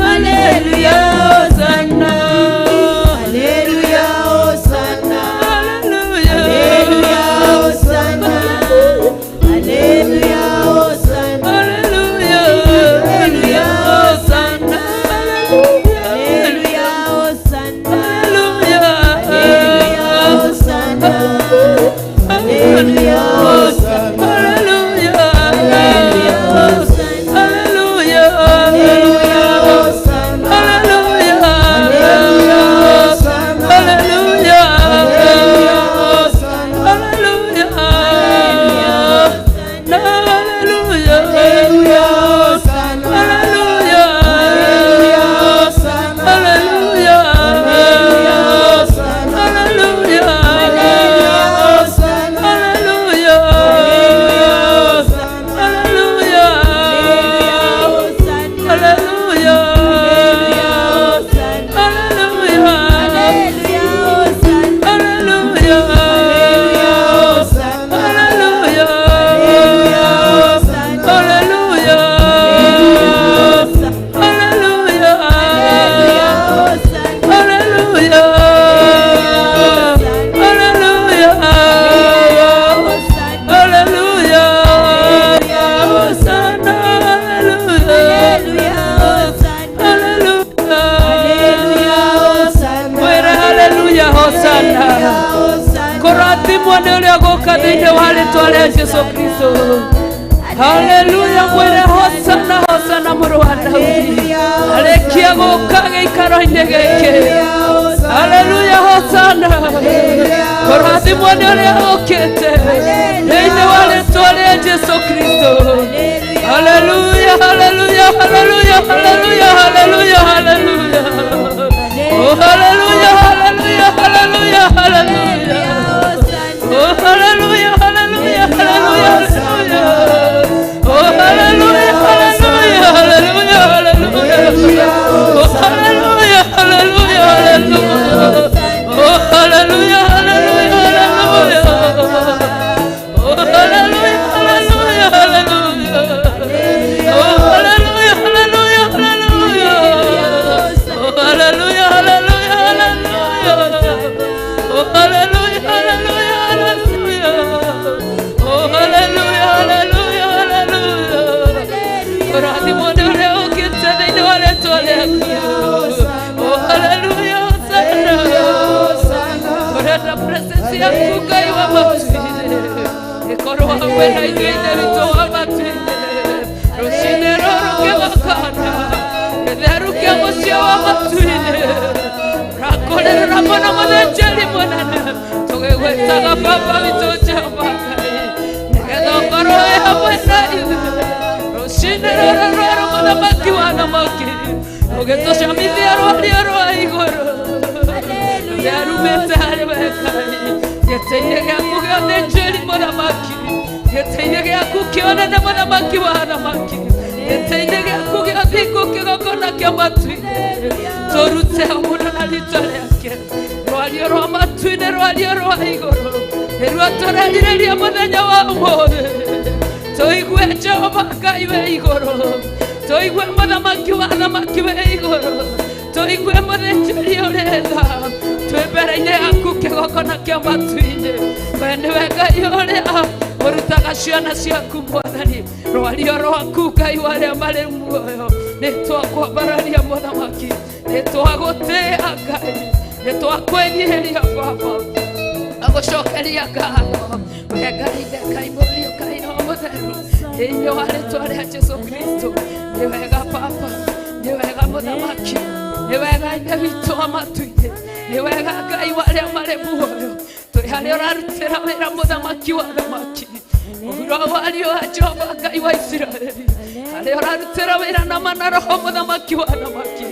haleluya, Hosanna, Haleluya, Hosanna. haleluya, Haleluya, Hosanna. Haleluya, Hosanna. haleluya, haleluya, Hosanna, Haleluya, Hosanna. haleluya, Haleluya, Hosanna. Haleluya, Hosanna. haleluya, Haleluya, Hosanna. haleluya, Haleluya, Hosanna. haleluya, Haleluya, Hosanna. haleluya, Haleluya, Hosanna. haleluya, haleluya, Haleluya, Hosanna. haleluya, Haleluya, Hosanna. haleluya, Haleluya, Hosanna. haleluya, Haleluya, Hosanna. haleluya, Hosanna. haleluya, Hosanna. haleluya, Hosanna. haleluya, Haleluya, Hosanna. haleluya, Hosanna. haleluya, Hosanna. haleluya, haleluya, Hosanna. haleluya, haleluya, Hosanna. haleluya, Hosanna, haleluya, Hosanna. haleluya, Haleluya, Hosanna. Mwĩre haleluya, Hosanna. Hosanna. Kũrathimwo nĩ ũrĩa ũgũka thĩinĩ wa rĩtwa rĩa Jesu Kristo. Haleluya, mwĩre Hosanna. Hosana mũrũ wa Daudi arĩkia gũka gĩikaro-inĩ gĩkĩ. Haleluya, Hosana. Kũrathimwo nĩ ũrĩa ũkĩte thĩinĩ wa rĩtwa rĩa Jesu Kristo. Haleluya, haleluya, haleluya, haleluya, haleluya, haleluya. Oh, haleluya, haleluya, haleluya, haleluya. Oh, haleluya, haleluya, haleluya, haleluya. Oh, haleluya, haleluya, haleluya, haleluya. Oh, haleluya, haleluya, haleluya. Oh, haleluya, haleluya, haleluya. Oh, haleluya, haleluya, haleluya. Oh, haleluya, haleluya, haleluya. Oh, haleluya, haleluya, haleluya. Oh, haleluya, haleluya, haleluya. Oh, haleluya, haleluya, haleluya. Kũrathimwo nĩ ũrĩa ũkĩte thĩinĩ wa rĩtwa rĩaku. Oh, haleluya, Hosana. Tũrenda presence yaku Ngai wa matu-inĩ ĩkorwo hamwe na ithuĩ Ithe witũ wa matu-inĩ rũcinĩ rũrũ kĩgongona gĩtheru kĩa mũciĩ wa matu-inĩ rakũrĩrĩra mũno mũthĩnjĩri mũnene tũgĩgwĩtaga Baba witũ Jehova Ngai nĩgetha ũkorwo wĩ hamwe na ithuĩ rũcinĩ rũrũ rwerũ mũthamaki wa thamaki ũgĩtũcamithia rwario rwa igũrũ rũrĩa rumĩte harĩ we Ngai gĩtĩ-inĩ gĩaku gĩa ũthĩnjĩri mũthamaki gĩtĩ-inĩ gĩaku kĩa ũnene mũthamaki wa thamaki gĩtĩ-inĩ gĩaku gĩa thingo kĩgongona kĩa matu-inĩ tũrute o mũndũ na rĩtwa rĩake rwario rwa matu-inĩ rwario rwa igũrũ nĩruo tũrerirĩria mũthenya wa ũmũthĩ tũigue Jehova Ngai wĩ igũrũ tũigue mũthamaki wa thamaki wĩ igũrũ tũigue mũthĩnjĩri ũrĩ tha twĩ mbere-inĩ yaku kĩgongona kĩa matu-inĩ we nĩwe Ngai ũrĩa ũrutaga ciana ciaku Mwathani rwario rwaku Ngai wa arĩa marĩ muoyo nĩ twakwambararia mũthamaki nĩ twagũtĩĩa Ngai nĩ twakwĩnyihĩria Baba agũcokeria ngatho we Ngai Ithe Ngai Mũriũ Ngai Roho Mũtheru thĩinĩ wa rĩtwa rĩa Jesu Kristo nĩ wega Baba nĩ wega mũthamaki nĩ wega Ithe witũ wa matu-inĩ nĩ wega Ngai wa arĩa marĩ muoyo twĩ harĩa ũrarutĩra wĩra mũthamaki wa thamaki mũhuro wa riũa Jehova Ngai wa Isiraeli harĩa ũrarutĩra wĩra na mana roho mũthamaki wa thamaki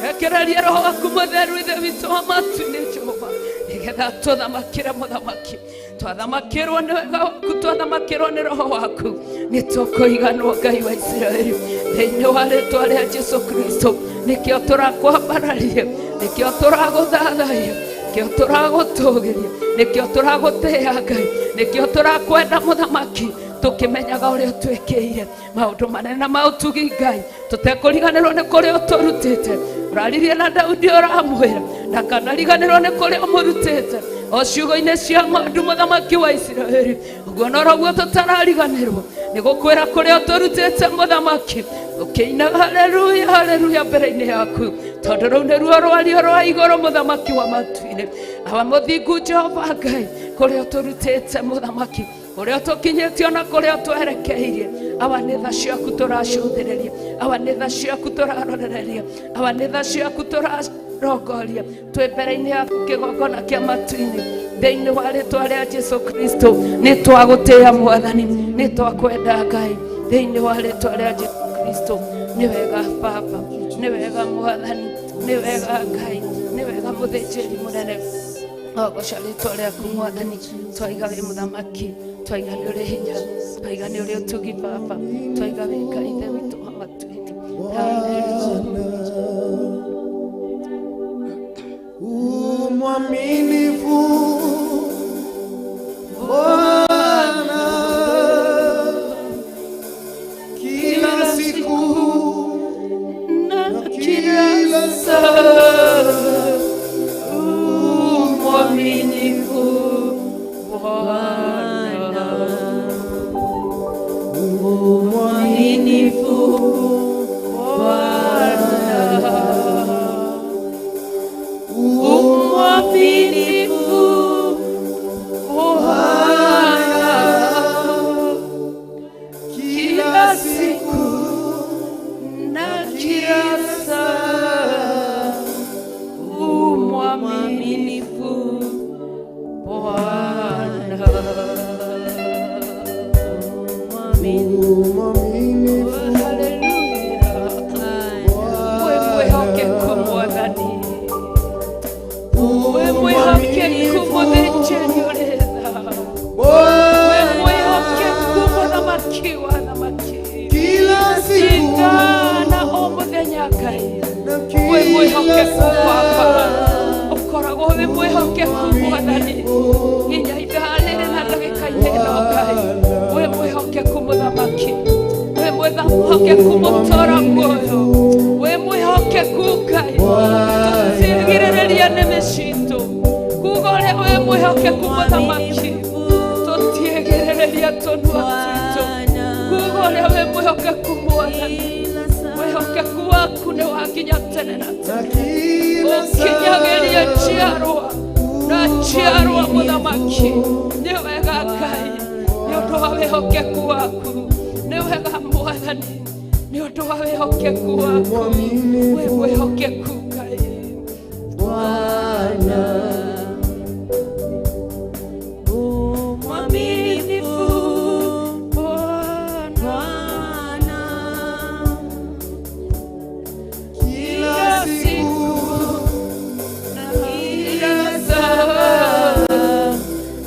rekereria roho waku mũtheru Ithe witũ wa matu-inĩ Jehova nĩgetha tũthamakĩre mũthamaki twathamakĩrwo nĩ wega waku twathamakĩrwo nĩ roho waku nĩ tũkũiganwo Ngai wa Isiraeli thĩinĩ wa rĩtwa rĩa Jesu Kristo nĩkĩo tũrakwambararia nĩkĩo tũragũthathaiya nĩkĩo tũragũtũgĩria nĩkĩo tũragũtĩĩa Ngai nĩkĩo tũrakwenda mũthamaki tũkĩmenyaga ũrĩa ũtwĩkĩire maũndũ manene na maũtugi Ngai tũtekũriganĩrwo nĩ kũrĩa ũtũrutĩte ũraririe na Daudi ũramwĩra ndakanariganĩrwo nĩ kũrĩa ũmũrutĩte o ciugo-inĩ cia ng'ondu mũthamaki wa Isiraeli ũguo noroguo tũtarariganĩrwo nĩ gũkwĩra kũrĩa ũtũrutĩte mũthamaki ũkĩinaga haleluya haleluya mbere-inĩ yaku tondũ rũu nĩruo rwario rwa igũrũ mũthamaki wa matu-inĩ awa mũthingu Jehova Ngai kũrĩa ũtũrutĩte mũthamaki ũrĩa ũtũkinyĩtie ona kũrĩa ũtwerekeirie awa nĩ tha ciaku tũracũthĩrĩria awa nĩ tha ciaku tũrarorereria awa nĩ tha ciaku tũrarongoria twĩ mbere-inĩ yaku kĩgongona kĩa matu-inĩ thĩinĩ wa rĩtwa rĩa Jesu Kristo nĩ twagũtĩĩa Mwathani nĩ twakwenda Ngai thĩinĩ wa rĩtwa rĩa Jesu Kristo nĩ wega Baba nĩ wega Mwathani nĩ wega Ngai nĩ wega mũthĩnjĩri mũnene ogoca rĩtwa rĩaku Mwathani twaiga wĩ mũthamaki twaiga nĩ ũrĩ hinya twaiga nĩ ũrĩ ũtugi Baba twaiga wĩ Ngai Ithe witũ wa matu-inĩ. Mwaminifu Bwana kila siku na kila saa mwaminifu Bwana mwaminifu Bwana mwaminifu Bwana kila siku Wĩ mwĩhokeku Baba, ũkoragwo wĩ mwĩhokeku Mwathani nginya ithaa rĩrĩ na ndagĩka-inĩ ĩno Ngai. Wĩ mwĩhokeku Mũthamaki, wĩ mwĩhokeku mũtũũra muoyo, wĩ mwĩhokeku Ngai. Tũtigirĩrĩria nĩmĩ citũ kuga ũrĩa wĩ mwĩhokeku Mũthamaki, tũtiĩgirĩrĩria tũnua twitũ kuga ũrĩa wĩ mwĩhokeku Mwathani. Wĩhokeku waku nĩ wa nginya tene na tene, ũkinyagĩria njiarwa na njiarwa Mũthamaki. Nĩ wega Ngai nĩ ũndũ wa wĩhokeku waku, nĩ wega Mwathani nĩ ũndũ wa wĩhokeku waku. Wĩ mwĩhokeku Ngai. Bwana mwaminifu, Bwana Kila siku na kila saa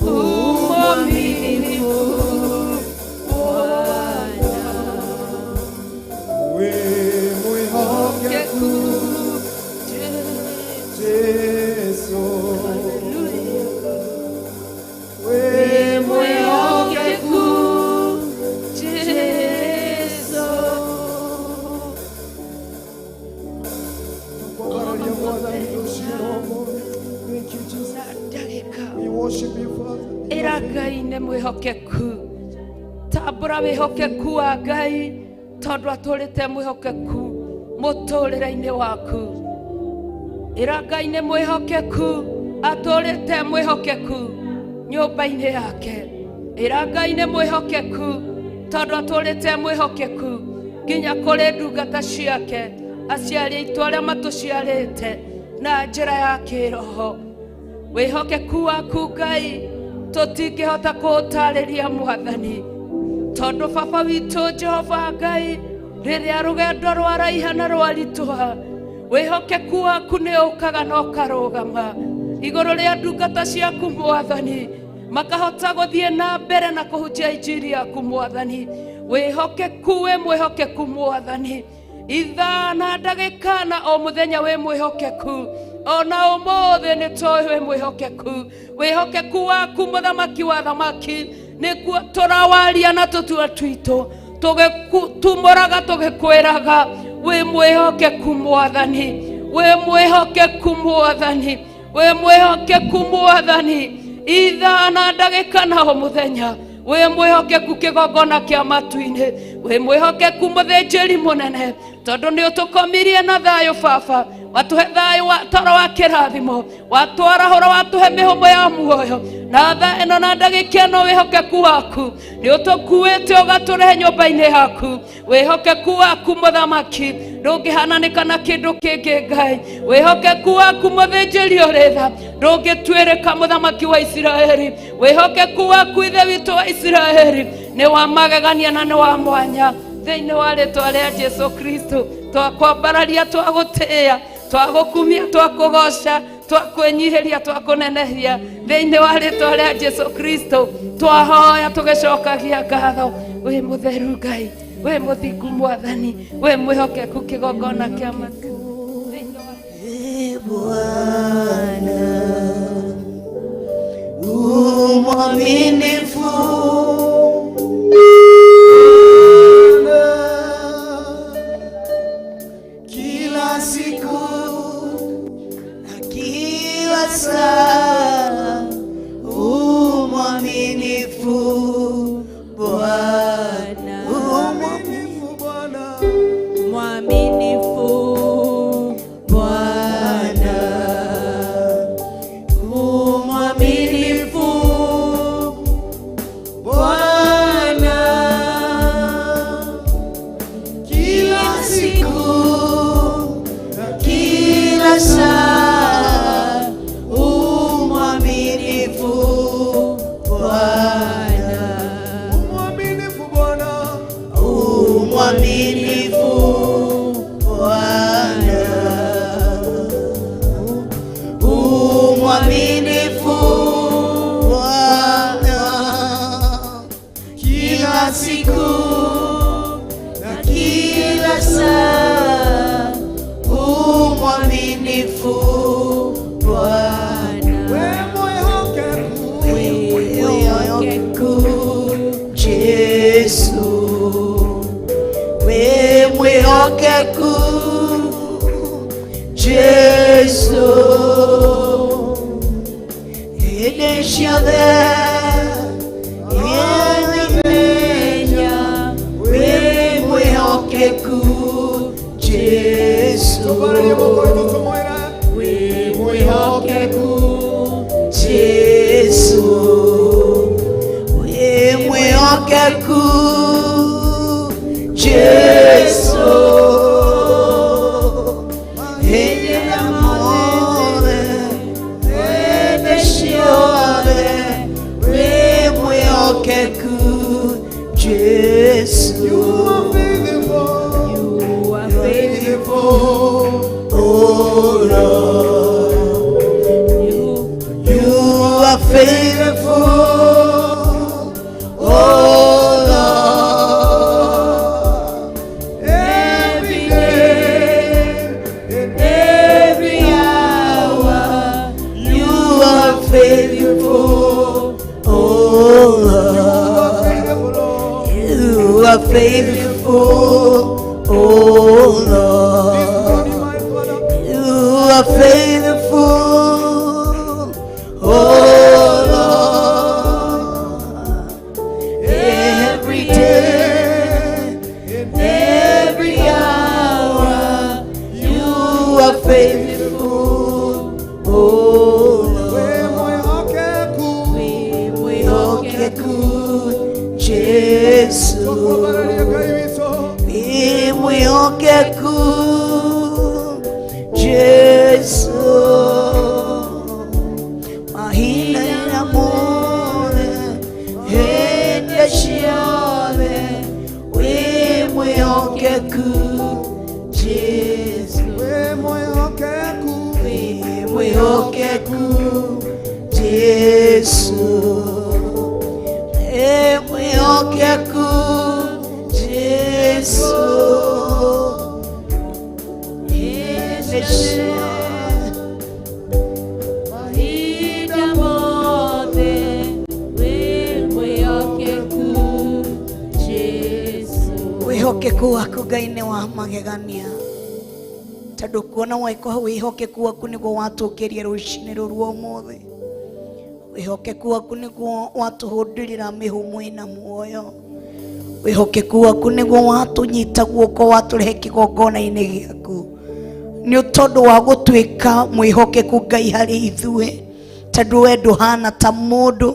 umwaminifu Bwana. We mwĩhokeku Jesu, we mwĩhokeku Jesu. Tukwambararia Mwathani rũciũ. Thank you, Jesus. Na ndagĩka We worship you, Father. ĩra Ngai nĩ mwĩhokeku, tambũra wĩhokeku wa Ngai tondũ atũrĩte mwĩhokeku mũtũrĩre-inĩ waku. Ĩra Ngai nĩ mwĩhokeku, atũrĩte mwĩhokeku nyũmba-inĩ yake. Ĩra Ngai nĩ mwĩhokeku tondũ atũrĩte mwĩhokeku nginya kũrĩ ndungata ciake, aciari aitũ arĩa matũciarĩte na njĩra ya kĩroho. Wĩhokeku waku Ngai tũtingĩhota kũũtarĩria Mwathani, tondũ Baba witũ Jehova Ngai, rĩrĩa rũgendo rwaraiha na rwaritũha, wĩhokeku waku nĩ ũkaga na ũkarũgama igũrũ rĩa ndungata ciaku Mwathani, makahota gũthiĩ na mbere na kũhunjia injiri yaku Mwathani. Wĩhokeku wĩ mwĩhokeku Mwathani, ithaa na ndagĩka na o mũthenya wĩ mwĩhokeku. Ona ũmũthĩ nĩ tũĩ wĩ mwĩhokeku. Wĩhokeku waku Mũthamaki wa thamaki nĩguo tũrawaria na tũtua twitũ, tũgĩtumũraga tũgĩkwĩraga wĩ mwĩhokeku Mwathani, wĩ mwĩhokeku Mwathani, wĩ mwĩhokeku Mwathani, ithaa na ndagĩka na o mũthenya. Wĩ mwĩhokeku kĩgongona kĩa matu-inĩ, wĩ mwĩhokeku mũthĩnjĩri mũnene, tondũ nĩ ũtũkomirie na thayũ Baba, watũhe thayũ wa toro wa kĩrathimo, watwarahũra, watũhe mĩhũmũ ya muoyo. Na thaa ĩno na ndagĩka ĩno wĩhokeku waku nĩ ũtũkuĩte ũgatũrehe nyũmba-inĩ yaku. Wĩhokeku waku Mũthamaki ndũngĩhananĩka na kĩndũ kĩngĩ Ngai. Wĩhokeku waku mũthĩnjĩri ũrĩ tha ndũngĩtuĩrĩka Mũthamaki wa Isiraeli. Wĩhokeku waku Ithe witũ wa Isiraeli nĩ wa magegania na nĩ wa mwanya. Thĩinĩ wa rĩtwa rĩa Jesu Kristo twakwambararia, twagũtĩĩa, twagũkumia, twakũgoca, twakwĩnyihĩria, twakũnenehia. Thĩinĩ wa rĩtwa rĩa Jesu Kristo twahoya tũgĩcokagia ngatho. Wĩ mũtheru Ngai, wĩ mũthingu Mwathani, wĩ mwĩhokeku kĩgongona kĩa matu. Thĩinĩ wa Bwana umwaminifu, Kila siku na kila saa umwaminifu Bwana, mwaminifu Bwana, mwaminifu Bwana, umwaminifu Bwana, kila siku na kila saa umwaminifu Bwana, mwaminifu Bwana, umwaminifu Bwana, umwaminifu Bwana, kila siku na kila saa. Mwaminifu Bwana, We mwĩhokeku. mwĩhokeku Jesu, we mwĩhokeku Jesu, hĩndĩ ciothe nĩmenya wĩ mwĩhokeku Jesu. Tũkwarĩrie moko itũ tũmwĩre. Wĩ mwĩhokeku Jesu, wĩ mwĩhokeku Jesu, hĩndĩ na mothe, hĩndĩ ciothe, wĩ mwĩhokeku Jesu. You are faithful. You are faithful, oh Lord. You are faithful, oh Lord. Every day and Every hour, you are faithful, oh Lord. faithful, Lord. You are faithful, oh Lord. This morning, my Father, You are faithful, oh Lord. Every day, and every hour, you are faithful, oh we Lord. mwĩhokeku. Mwĩhokeku Jesu. Tũkwambararia Ngai witũ. Mwĩhokeku Jesu, mahinda mothe, hĩndĩ ciothe, wĩ mwĩhokeku Jesu, We mwĩhokeku. wĩ mwĩhokeku Jesu, wĩ mwĩhokeku Jesu. Mahinda mothe wĩ mwĩhokeku Jesu. Wĩhokeku waku Ngai nĩ wa magegania, tondũ kuona wĩhokeku waku nĩguo watũkĩria rũcinĩ rũrũ ũmũthĩ. Wĩhokeku waku nĩguo watũhũndũrĩra mĩhũmũ ĩna muoyo. Wĩhokeku waku nĩguo watũnyita guoko watũrehe kĩgongona-inĩ gĩaku, nĩ tondũ wa gũtuĩka mwĩhokeku Ngai harĩ ithuĩ, tondũ we ndũhana ta mũndũ.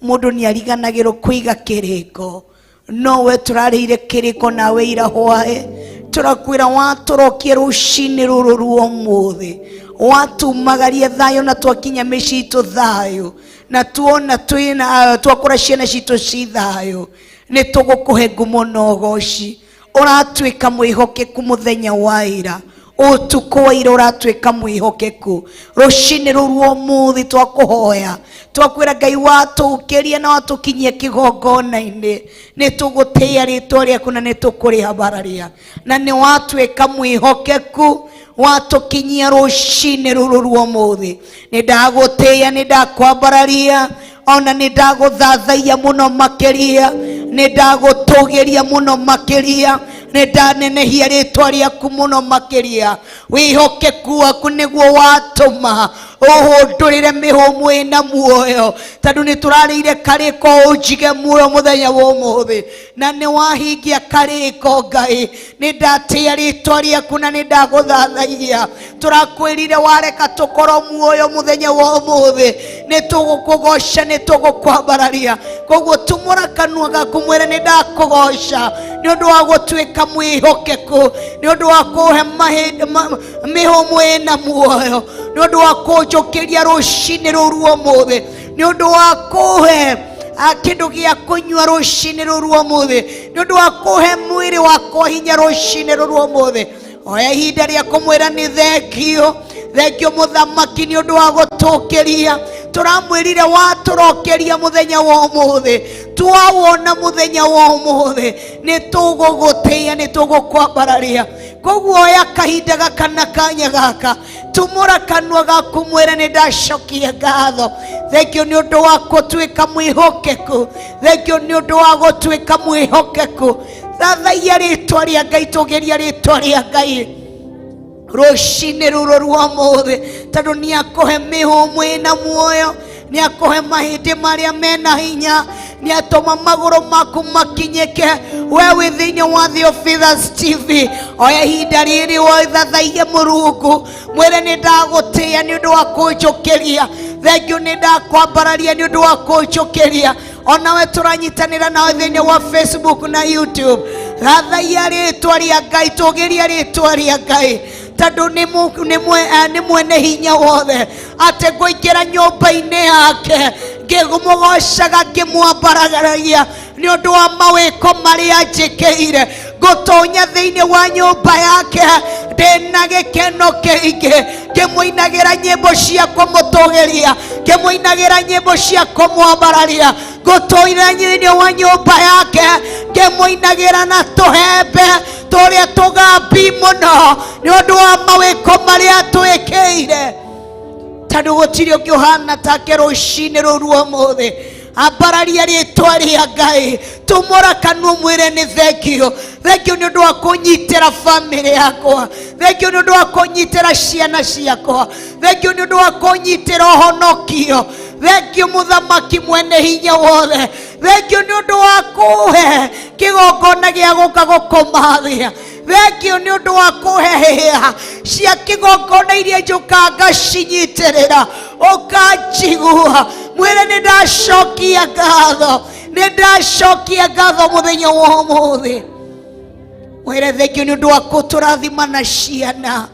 Mũndũ nĩ ariganagĩrwo kũiga kĩrĩko, no we tũrarĩire kĩrĩko nawe ira hwaĩ. Tũrakwĩra watũrokia rũcinĩ rũrũ rwa ũmũthĩ, watumagaria thayũ na twakinya mĩciĩ itũ thayũ, na tuona twĩna twakũra ciana citũ ci thayũ, nĩ tũgũkũhe ngumo na ũgoci. Ũratuĩka mwĩhokeku mũthenya wa ira, ũtukũ wa ira ũratuĩka mwĩhokeku. Rũcinĩ rũrũ ũmũthĩ twakũhoya, twakwĩra Ngai watũũkĩria na watũkinyia kĩgongona-inĩ, nĩ tũgũtĩĩa rĩtwa rĩaku na nĩ tũkũrĩambararia, na nĩ watuĩka mwĩhokeku watũkinyia rũcinĩ rũrũ rwa ũmũthĩ. Nĩ ndagũtĩĩa, nĩ ndakwambararia, ona nĩ ndagũthathaia mũno makĩria, nĩ ndagũtũgĩria mũno makĩria, nĩ ndanenehia rĩtwa rĩaku mũno makĩria. Wĩhokeku waku nĩguo watũma ũhũndũrĩre mĩhũmũ ĩna muoyo, tondũ nĩ tũrarĩire karĩko ũnjige muoyo mũthenya wa ũmũthĩ, na nĩ wahingia karĩko Ngai. Nĩ ndatĩĩa rĩtwa rĩaku na nĩ ndagũthathaia. Tũrakwĩrire wareka tũkorwo muoyo mũthenya wa ũmũthĩ, nĩ tũgũkũgoca, nĩ tũgũkwambararia. Koguo tumũra kanua gaku mwĩre nĩ ndakũgoca nĩ ũndũ wa gũtuĩka mwĩhokeku, nĩ ũndũ wa kũhe mĩhũmũ ĩna muoyo, nĩ ũndũ wa kũnjũkĩria rũcinĩ rũrũ ũmũthĩ, nĩ ũndũ wa kũhe kĩndũ gĩa kũnyua rũcinĩ rũrũ ũmũthĩ, nĩ ũndũ wa kũhe mwĩrĩ wakwa hinya rũcinĩ rũrũ ũmũthĩ. Oya ihinda rĩa kũmwĩra nĩ thengio, thengio mũthamaki nĩ ũndũ wa gũtũkĩria. Tũramwĩrire watũrokeria mũthenya wa ũmũthĩ, twawona mũthenya wa ũmũthĩ, nĩ tũgũgũtĩĩa, nĩ tũgũkwambararia. Koguo oya kahinda gaka na kanya gaka Tumũra kanua gaku mwĩre nĩ ndacokia ngatho. Thengio nĩ ũndũ wa gũtuĩka mwĩhokeku. Thengio nĩ ũndũ wa gũtuĩka mwĩhokeku. Thathaiya rĩtwa rĩa Ngai, tũgĩria rĩtwa rĩa Ngai rũcinĩ rũrũ rwa ũmũthĩ, tondũ nĩ akũhe mĩhũmũ ĩna muoyo, nĩ akũhe mahĩndĩ marĩa mena hinya, nĩ atũma magũrũ maku makinyĩke. We wĩ thĩinĩ wa Theophilus TV, oya ihinda rĩrĩ wothathaiye Mũrungu, mwĩre nĩ ndagũtĩĩa nĩ ũndũ wa kũnjũkĩria. Thengio nĩ ndakwambararia nĩ ũndũ wa kũnjũkĩria. Onawe tũranyitanĩra nawe thĩinĩ wa Facebook na YouTube. Thathaiya rĩtwa rĩa Ngai, tũgĩria rĩtwa rĩa Ngai, tondũ nĩ mwene hinya wothe. Atĩ ngũingĩra nyũmba-inĩ yake ngĩmũgocaga, ngĩmwambararagia nĩ ũndũ wa mawĩko marĩa anjĩkĩire. Ngũtonya thĩinĩ wa nyũmba yake ndĩna gĩkeno kĩingĩ, ngĩmũinagĩra nyĩmbo cia kũmũtũgĩria, ngĩmũinagĩra nyĩmbo cia kũmwambararia. Ngũtonya thĩinĩ wa nyũmba yake ngĩmũinagĩra na tũhembe tũrĩa tũgambi mũno nĩ ũndũ wa mawĩko marĩa twĩkĩire, tondũ gũtirĩ ũngĩ ũhana take rũcinĩ rũrũ rwa ũmũthĩ. Ambararia rĩtwa rĩa Ngai, tumũra kanua mwĩre nĩ thengio. Thengio nĩ ũndũ wa kũnyitĩra bamĩrĩ yakwa, thengio nĩ ũndũ wa kũnyitĩra ciana ciakwa, thengio nĩ ũndũ wa kũnyitĩra ũhonokio, thengio mũthamaki mwene hinya wothe, thengio nĩ ũndũ wa kũhe kĩgongona gĩa gũka gũkũmathia, thengio nĩ ũndũ wa kũhe hĩa cia kĩgongona iria njũkaga ngacinyitĩrĩra, ũkanjigua. Mwĩre nĩ ndacokia ngatho, nĩ ndacokia ngatho mũthenya wa ũmũthĩ. Mwĩre thengio nĩ ũndũ wa kũtũrathima na ciana.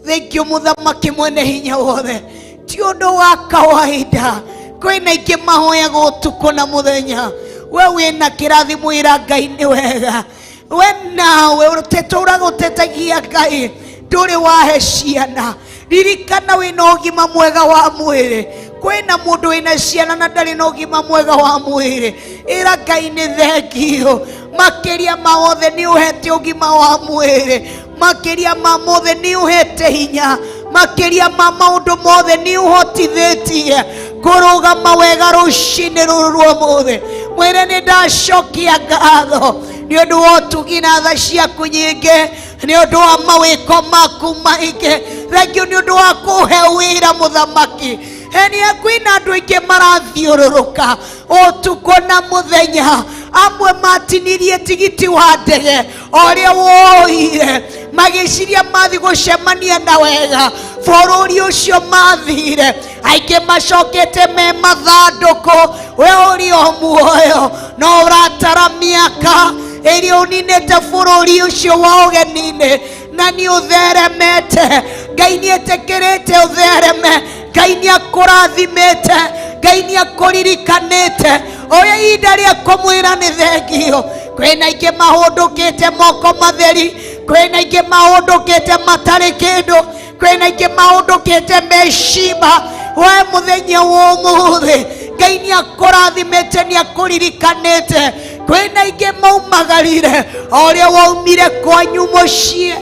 Thengio mũthamaki mwene hinya wothe, ti ũndũ wa kawaida. Kwĩna aingĩ mahoyaga ũtukũ na mũthenya, we wĩna kĩrathimo, ĩra Ngai nĩ wega. We nawe ũtetũraga ũtetagia Ngai, ndũrĩ wahe ciana. Ririkana wĩna ũgima mwega wa mwĩrĩ. Kwĩna mũndũ wĩna ciana na ndarĩ na ũgima mwega wa mwĩrĩ, ĩra Ngai nĩ thengio. Makĩria ma wothe nĩ ũhete ũgima wa mwĩrĩ, makĩria ma mothe nĩ ũhete hinya, makĩria ma maũndũ mothe nĩ ũhotithĩtie kũrũgama wega rũcinĩ rũrũ rwa ũmũthĩ. Mwĩre nĩ ndacokia ngatho nĩ ũndũ wa ũtugi na tha ciaku nyingĩ, nĩ ũndũ wa mawĩko maku maingĩ. Thengio nĩ ũndũ wa kũhe wĩra mũthamaki. Heni kwĩna andũ aingĩ marathiũrũrũka ũtukũ na mũthenya, amwe matinirie tigiti wa ndege ũrĩa woire, magĩciria mathi gũcemania na wega bũrũri ũcio mathire. Aingĩ macokete me mathandũkũ, we ũrĩ o muoyo no ũratara mĩaka ĩrĩa ũninĩte bũrũri ũcio wa ũgeni-inĩ, na nĩ ũtheremete. Ngai nĩ etĩkĩrĩte ũthereme, Ngai nĩ akũrathimĩte, Ngai nĩ akũririkanĩte. Oya ihinda rĩa kũmwĩra nĩ thengio. Kwĩna aingĩ mahũndũkĩte moko matheri, kwĩna aingĩ mahũndũkĩte matarĩ kĩndũ, kwĩna aingĩ mahũndũkĩte mecimba. We mũthenya wa ũmũthĩ Ngai nĩ akũrathimĩte, nĩ akũririkanĩte. Kwĩna aingĩ maumagarire o ũrĩa waumire kwanyu mũciĩ,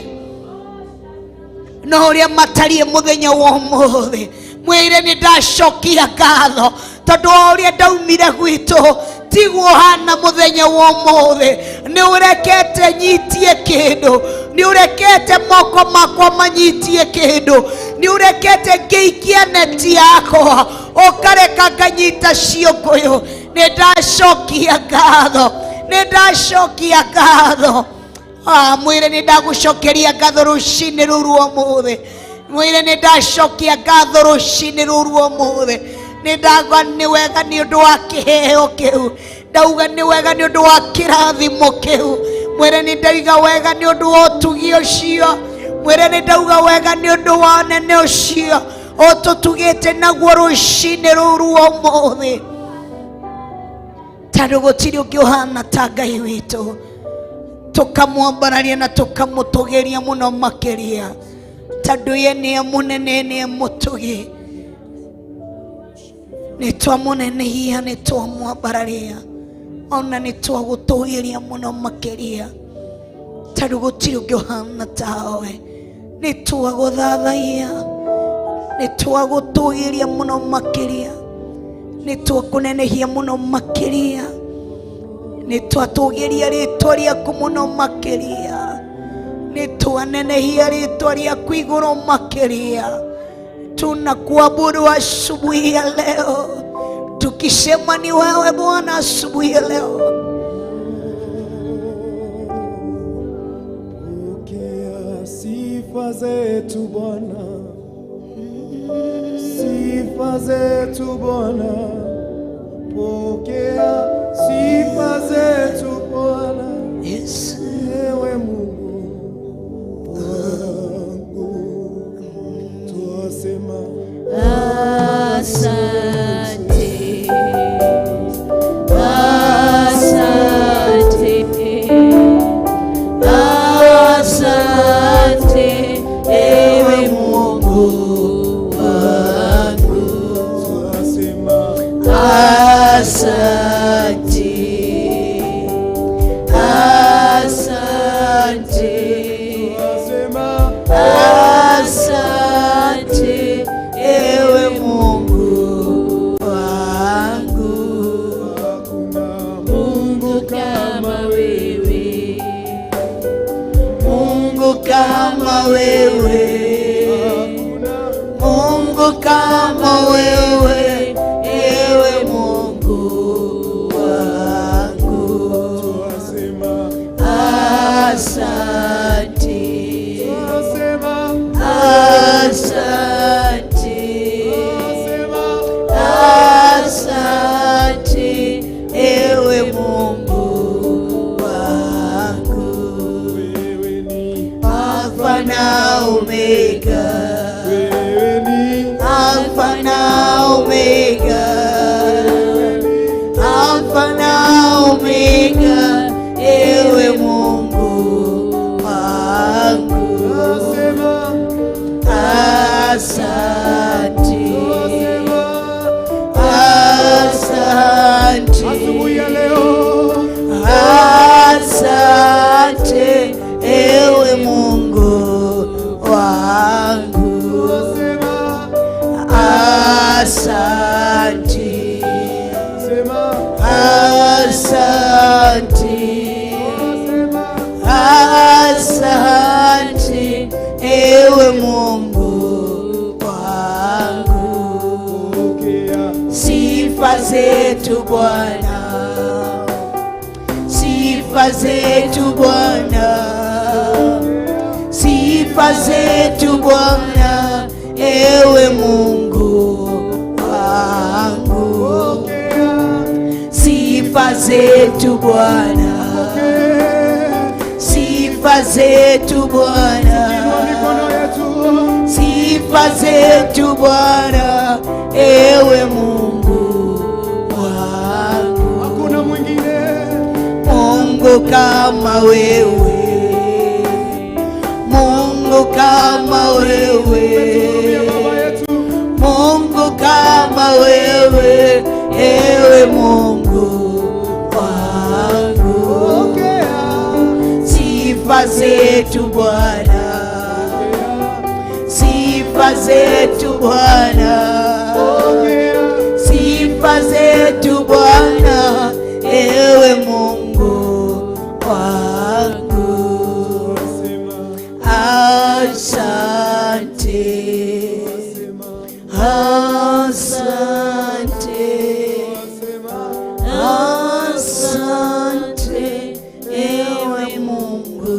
no ũrĩa matariĩ mũthenya wa ũmũthĩ. Mwĩre nĩ ndacokia ngatho tondũ o ũrĩa ndaumire gwitũ tiguo hana mũthenya wa ũmũthĩ. Nĩ ũrekete nyitie kĩndũ, nĩ ũrekete moko makwa manyitie kĩndũ, nĩ ũrekete ngĩikia neti yakwa ũkareka nganyita ciũngũyũ. Nĩ ndacokia ngatho, nĩ ndacokia ngatho. Mwĩre nĩ ndagũcokeria ngatho rũcinĩ rũrũ rwa ũmũthĩ. Mwĩre nĩ ndacokia ngatho rũcinĩ rũrũ rwa ũmũthĩ. Nĩ ndauga nĩ wega nĩ ũndũ wa kĩheo kĩu, ndauga nĩ wega nĩ ũndũ wa kĩrathimo kĩu. Mwĩre nĩ ndauga wega nĩ ũndũ wa ũtugi ũcio. Mwĩre nĩ ndauga wega nĩ ũndũ wa ũnene ũcio ũtũtugĩte naguo rũcinĩ rũrũ rwa ũmũthĩ, tondũ gũtirĩ ũngĩ ũhana ta Ngai witũ. Tũkamwambararia na tũkamũtũgĩria mũno makĩria, tondũ ye nĩe mũnene, nĩe mũtugi. Nĩ twamũnenehia, nĩ twamwambararia, ona nĩ twagũtũgĩria mũno makĩria, tondũ gũtirĩ ũngĩ ũhana tawe. Nĩ twagũthathaiya, nĩ twagũtũgĩria mũno makĩria, nĩ twakũnenehia mũno makĩria, nĩ twatũgĩria rĩtwa rĩaku mũno makĩria, nĩ twanenehia rĩtwa rĩaku igũrũ makĩria. Tunakuabudu asubuhi ya leo tukisema ni wewe Bwana asubuhi ya leo. Pokea sifa zetu Bwana, sifa zetu Bwana, pokea sifa zetu Bwana. Yes. Ewe Mungu wangu, twasema Asante, asante, asante, ewe Mungu wangu. twasema Asante, asante, twasema asante, ewe Mungu wangu. hakuna Mungu kama wewe, Mungu kama wewe, hakuna Mungu kama wewe, ewe Mungu wangu. twasema asante, twasema asante, twasema asante, ewe Mungu wangu. wewe ni Alfa na Omega, wewe ni Alfa na Omega, Alfa na Omega, ewe Mungu wangu. twasema Asante, twasema asante, asubuhi ya leo asante, ewe Mungu wangu. twasema Asante, sema asante, twasema asante, ewe Mungu wangu. pokea Sifa zetu Bwana, sifa zetu Bwana, sifa zetu Bwana, ewe Mungu wangu. pokea Sifa zetu Bwana, sifa zetu Bwana, inua mikono yetu sifa zetu Bwana, ewe Mungu wangu. hakuna mwingine Mungu kama wewe, Mungu kama Umetuhurumia wewe, baba yetu Mungu kama wewe, ewe Mungu wangu. pokea Sifa zetu Bwana, sifa zetu Bwana, pokea sifa zetu Bwana, ewe Mungu wangu. twasema Asante, twasema asante, twasema asante, ewe Mungu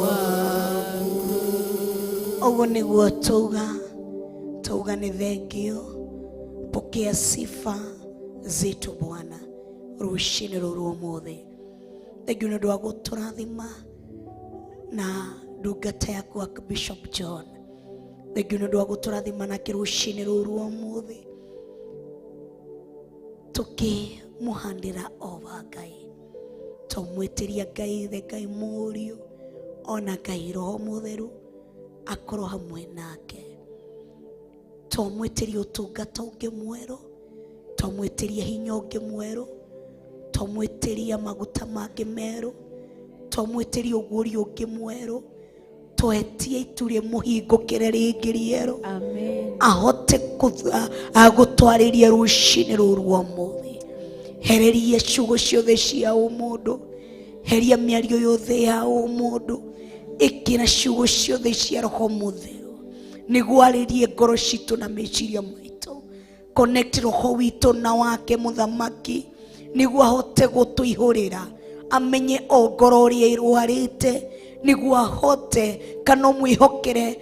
wangu. Ũguo nĩguo tuga tuga nĩ thengio. Pokea sifa zetu Bwana rũcinĩ rũrũ ũmũthĩ. Thengio nĩ ũndũ wa gũtũrathima na ndungata yaku Bishop John. Thengio nĩ ũndũ wa gũtũrathima nake rũcinĩ rũrũ ũmũthĩ tũkĩmũhandĩra ova Ngai, twamwĩtĩria Ngai Ithe, Ngai Mũriũ ona Ngai Roho Mũtheru akorwo hamwe nake. Twamwĩtĩria ũtungata ũngĩ mwerũ, twamwĩtĩria hinya ũngĩ mwerũ, twamwĩtĩria maguta mangĩ merũ, twamwĩtĩria ũguũrio ũngĩ mwerũ. Twetie itu rĩmũhingũkĩre rĩngĩ rĩerũ. Amen. Ahote gũtwarĩria rũcinĩ rũrũ rwa ũmũthĩ. Hereria ciugo ciothe cia ũmũndũ, heria mĩario yothe ya ũmũndũ, ĩkĩra ciugo ciothe cia roho mũtheru nĩguo arĩrie ngoro citũ na meciria maitũ. Connect roho witũ na wake mũthamaki nĩguo ahote gũtũihũrĩra, amenye o ngoro ũrĩa ĩrwarĩte nĩguo ahote kana ũmwĩhokere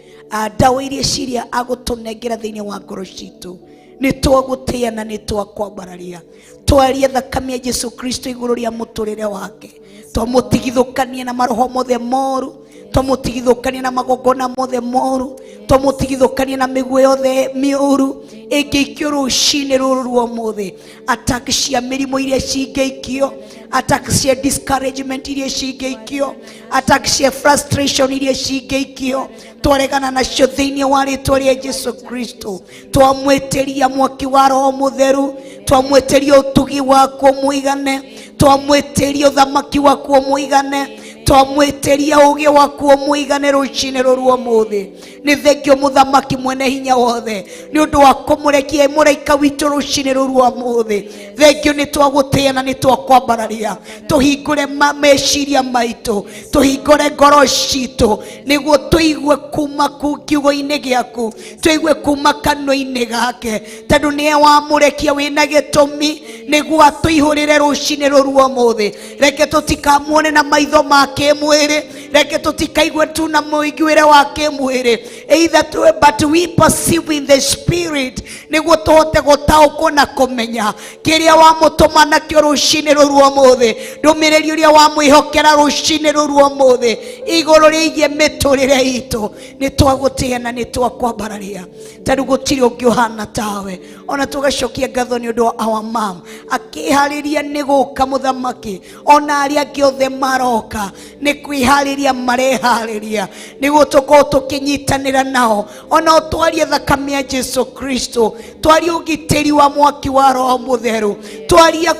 ndawa iria ciria agũtũnengera thĩinĩ wa ngoro citũ. Nĩ twagũtĩĩa na nĩ twakwambararia. Twaria thakame ya Jesu Kristo igũrũ rĩa mũtũrĩre wake, twamũtigithũkania na maroho mothe moru, twamũtigithũkania na magongona mothe moru, twamũtigithũkania na mĩguĩ yothe mĩũru ĩngĩikio rũcinĩ rũrũ rwa ũmũthĩ. Attack cia mĩrimũ iria cingĩikio, attack cia discouragement iria cingĩikio, attack cia frustration iria cingĩikio, twaregana nacio thĩinĩ wa rĩtwa rĩa Jesu Kristo. Twamwĩtĩria mwaki wa roho mũtheru, twamwĩtĩria ũtugi waku mũigane, twamwĩtĩria ũthamaki waku mũigane, twamwĩtĩria ũgĩ waku mũigane rũcinĩ rũrũ rwa ũmũthĩ. Nĩ thengio mũthamaki mwene hinya wothe nĩ ũndũ wa kũmũrekia mũraika witũ rũcinĩ rũrũ rwa ũmũthĩ. Thengio nĩ twagũtĩĩa na nĩ twakwambararia. Tũhingũre meciria maitũ, tũhingũre ngoro citũ nĩguo tũigue kuma kiugo-inĩ gĩaku, tũigue kuma kanua-inĩ gake, tondũ nĩwe wamũrekia wĩna gĩtũmi nĩguo atũihũrĩre rũcinĩ rũrũ rwa ũmũthĩ. Reke tũtikamuone na maitho ma kĩmwĩrĩ, reke tũtikaigue tu na mũiguĩre wa kĩmwĩrĩ, either to, but we perceive in the spirit nĩguo tũhote gũtaũkwo na kũmenya kĩrĩa wamũtũma nakĩo rũcinĩ rũrũ rwa ũmũthĩ, ndũmĩrĩri ũrĩa wamwĩhokera rũcinĩ rũrũ rwa ũmũthĩ igũrũ rĩgiĩ mĩtũrĩre itũ. Nĩ twagũtĩĩa na nĩ twakwambararia tondũ gũtirĩ ũngĩ ũhana tawe. Ona tũgacokia ngatho nĩ ũndũ wa our mom akĩharĩria nĩ gũka mũthamaki, ona arĩa angĩ othe maroka nĩ kwĩharĩria mareharĩria nĩguo tũkorwo tũkĩnyitanĩra nao. Ona twarie thakame ya Jesu Kristo, twarie ũgitĩri wa mwaki wa roho mũtheru, twarie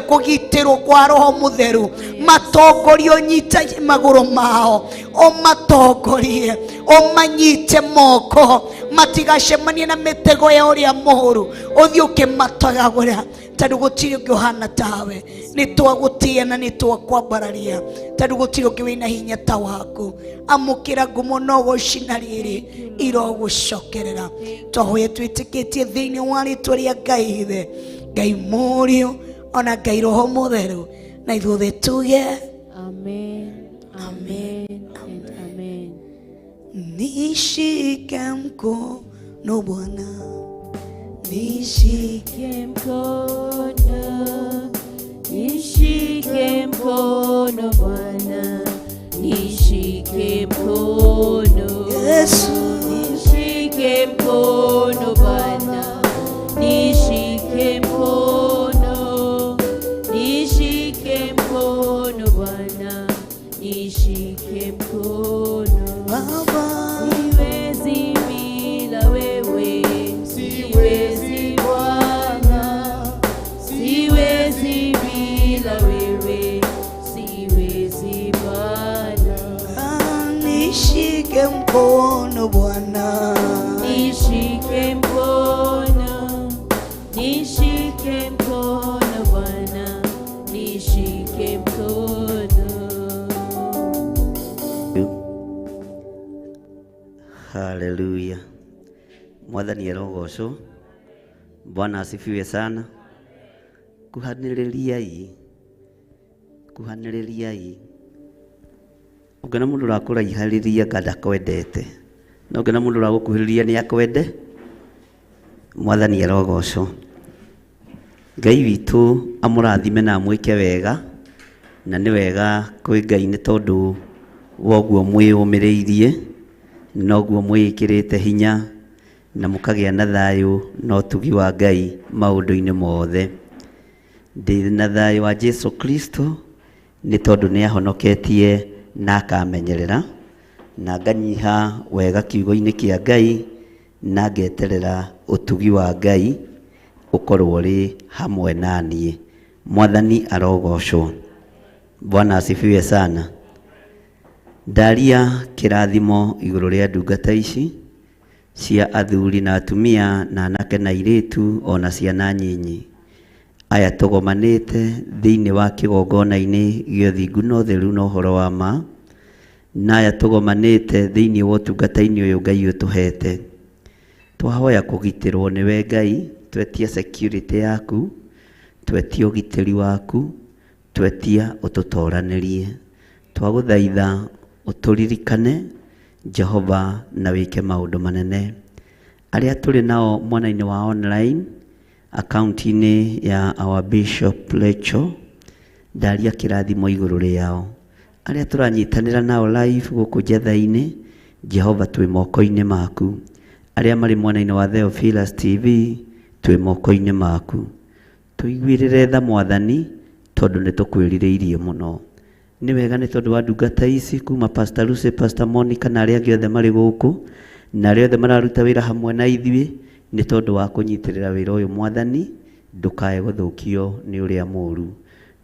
kũgitĩrwo kwa roho mũtheru, matongorio nyita magũrũ mao, ũmatongorie, ũmanyite moko, matigacemanie na mĩtego ya ũrĩa mũũru, ũthiĩ ũkĩmatagagũra tondũ gũtirĩ ũngĩ ũhana tawe. Nĩ twagũtĩĩa na nĩ twakwambararia tondũ gũtirĩ ũngĩ wĩna hinya ta waku. Amũkĩra ngumo na ũgoci na rĩrĩ irogũcokerera. Twahoya twĩtĩkĩtie thĩinĩ wa rĩtwa rĩa Ngai Ithe, Ngai Mũriũ, ona Ngai Roho Mũtheru, na ithuothe tuge Amen. Amen. And amen. Nishike mkono Bwana, nishike Nishike mkono, nishike mkono Bwana, nishike mkono. Yesu, Nishike mkono Bwana, nishike mkono, nishike mkono Bwana, nishike mkono. Baba, Siwezi bila wewe, siwezi Bwana, siwezi bila wewe, siwezi Bwana. Nishike mkono Bwana, Nishike mkono, nishike mkono Bwana, nishike mkono. Haleluya. Mwathani arogocwo. Bwana asifiwe sana. Kuhanĩrĩriai, kuhanĩrĩriai. Ũngĩona mũndũ ũrakũraiharĩria anga ndakwendete, no ũngĩona mũndũ ũragũkuhĩrĩria nĩ akwende. Mwathani arogocwo. Ngai witũ amũrathime na amwĩke wega, na nĩ wega kwĩ Ngai nĩ tondũ wa ũguo mwĩyũmĩrĩirie, noguo mwĩĩkĩrĩte hinya na mũkagĩa na thayũ na ũtugi wa Ngai maũndũ-inĩ mothe. Ndĩ na thayũ wa Jesu Kristo nĩ tondũ nĩ ahonoketie na akamenyerera, na nganyiha wega kiugo-inĩ kĩa Ngai, na ngeterera ũtugi wa Ngai ũkorwo ũrĩ hamwe na niĩ. Mwathani arogocwo. Bwana asifiwe sana. Ndaria kĩrathimo igũrũ rĩa ndungata ici cia athuri na atumia na anake na airĩtu ona ciana nyinyi. Aya tũgomanĩte thĩinĩ wa kĩgongona-inĩ gĩa ũthingu na ũtheru na ũhoro wa ma, na aya tũgomanĩte thĩinĩ wa ũtungata-inĩ ũyũ Ngai ũtũhete. Twahoya kũgitĩrwo nĩwe Ngai, twetia security yaku, twetia ũgitĩri waku, twetia ũtũtoranĩrie. Twagũthaitha ũtũririkane Jehova na wĩke maũndũ manene. Arĩa tũrĩ nao mwena-inĩ wa online akaunti-inĩ ya our Bishop Rachel, ndaria kĩrathimo igũrũ rĩao. Arĩa tũranyitanĩra nao live gũkũ njetha-inĩ, Jehova twĩ moko-inĩ maku. Arĩa marĩ mwena-inĩ wa Theophilus TV twĩ moko-inĩ maku. Tũiguĩrĩre tha Mwathani tondũ nĩ tũkwĩrirĩirie mũno. Nĩ wega nĩ tondũ wa ndungata ici kuma Pastor Lucy, Pastor Monica na arĩa angĩ othe marĩ gũkũ na arĩa othe mararuta wĩra hamwe na ithuĩ nĩ tondũ wa kũnyitĩrĩra wĩra ũyũ Mwathani, ndũkae gũthũkio nĩ ũrĩa mũru.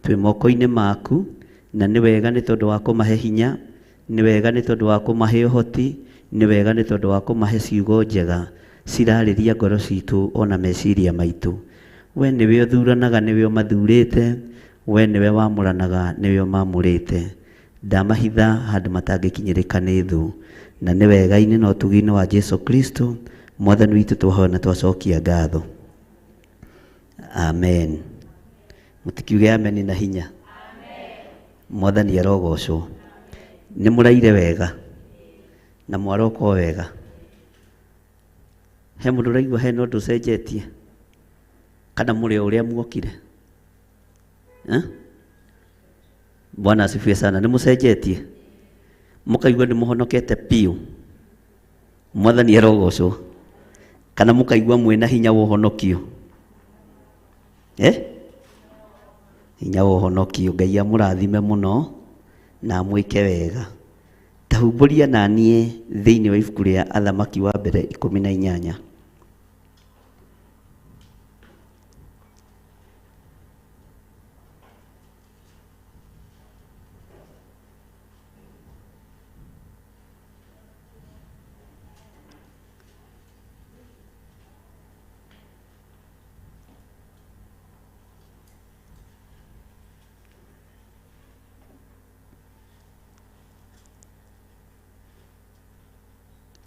Twĩ moko-inĩ maku na nĩ wega nĩ tondũ wa kũmahe hinya, nĩ wega nĩ tondũ wa kũmahe ũhoti, nĩ wega nĩ tondũ wa kũmahe ciugo njega cirarĩria ngoro citũ ona meciria maitũ. We nĩwe ũthuranaga, nĩwe ũmathurĩte, we nĩwe wamũranaga, nĩwe ũmamũrĩte. Ndamahitha handũ matangĩkinyĩrĩka nĩ thũ, na nĩ wega-inĩ na ũtugi-inĩ wa Jesu Kristo Mwathani witũ twahoya na twacokia ngatho. Amen. Mũtikiuge amen na hinya. Mwathani arogocwo. Nĩ mũraire wega na mwaroka o wega. He mũndũ ũraigua hena ũndũ ũcenjetie kana mũrĩ o ũrĩa muokire? Eh? Bwana asifiwe sana. Nĩ mũcenjetie mũkaigua nĩ mũhonokete biũ. Mwathani arogocwo. Kana mũkaigua mwĩna hinya wa ũhonokio. Eh? Hinya wa ũhonokio. Ngai amũrathime mũno na amwĩke wega. Ta humbũria na niĩ thĩinĩ wa ibuku rĩa Athamaki wa mbere 18.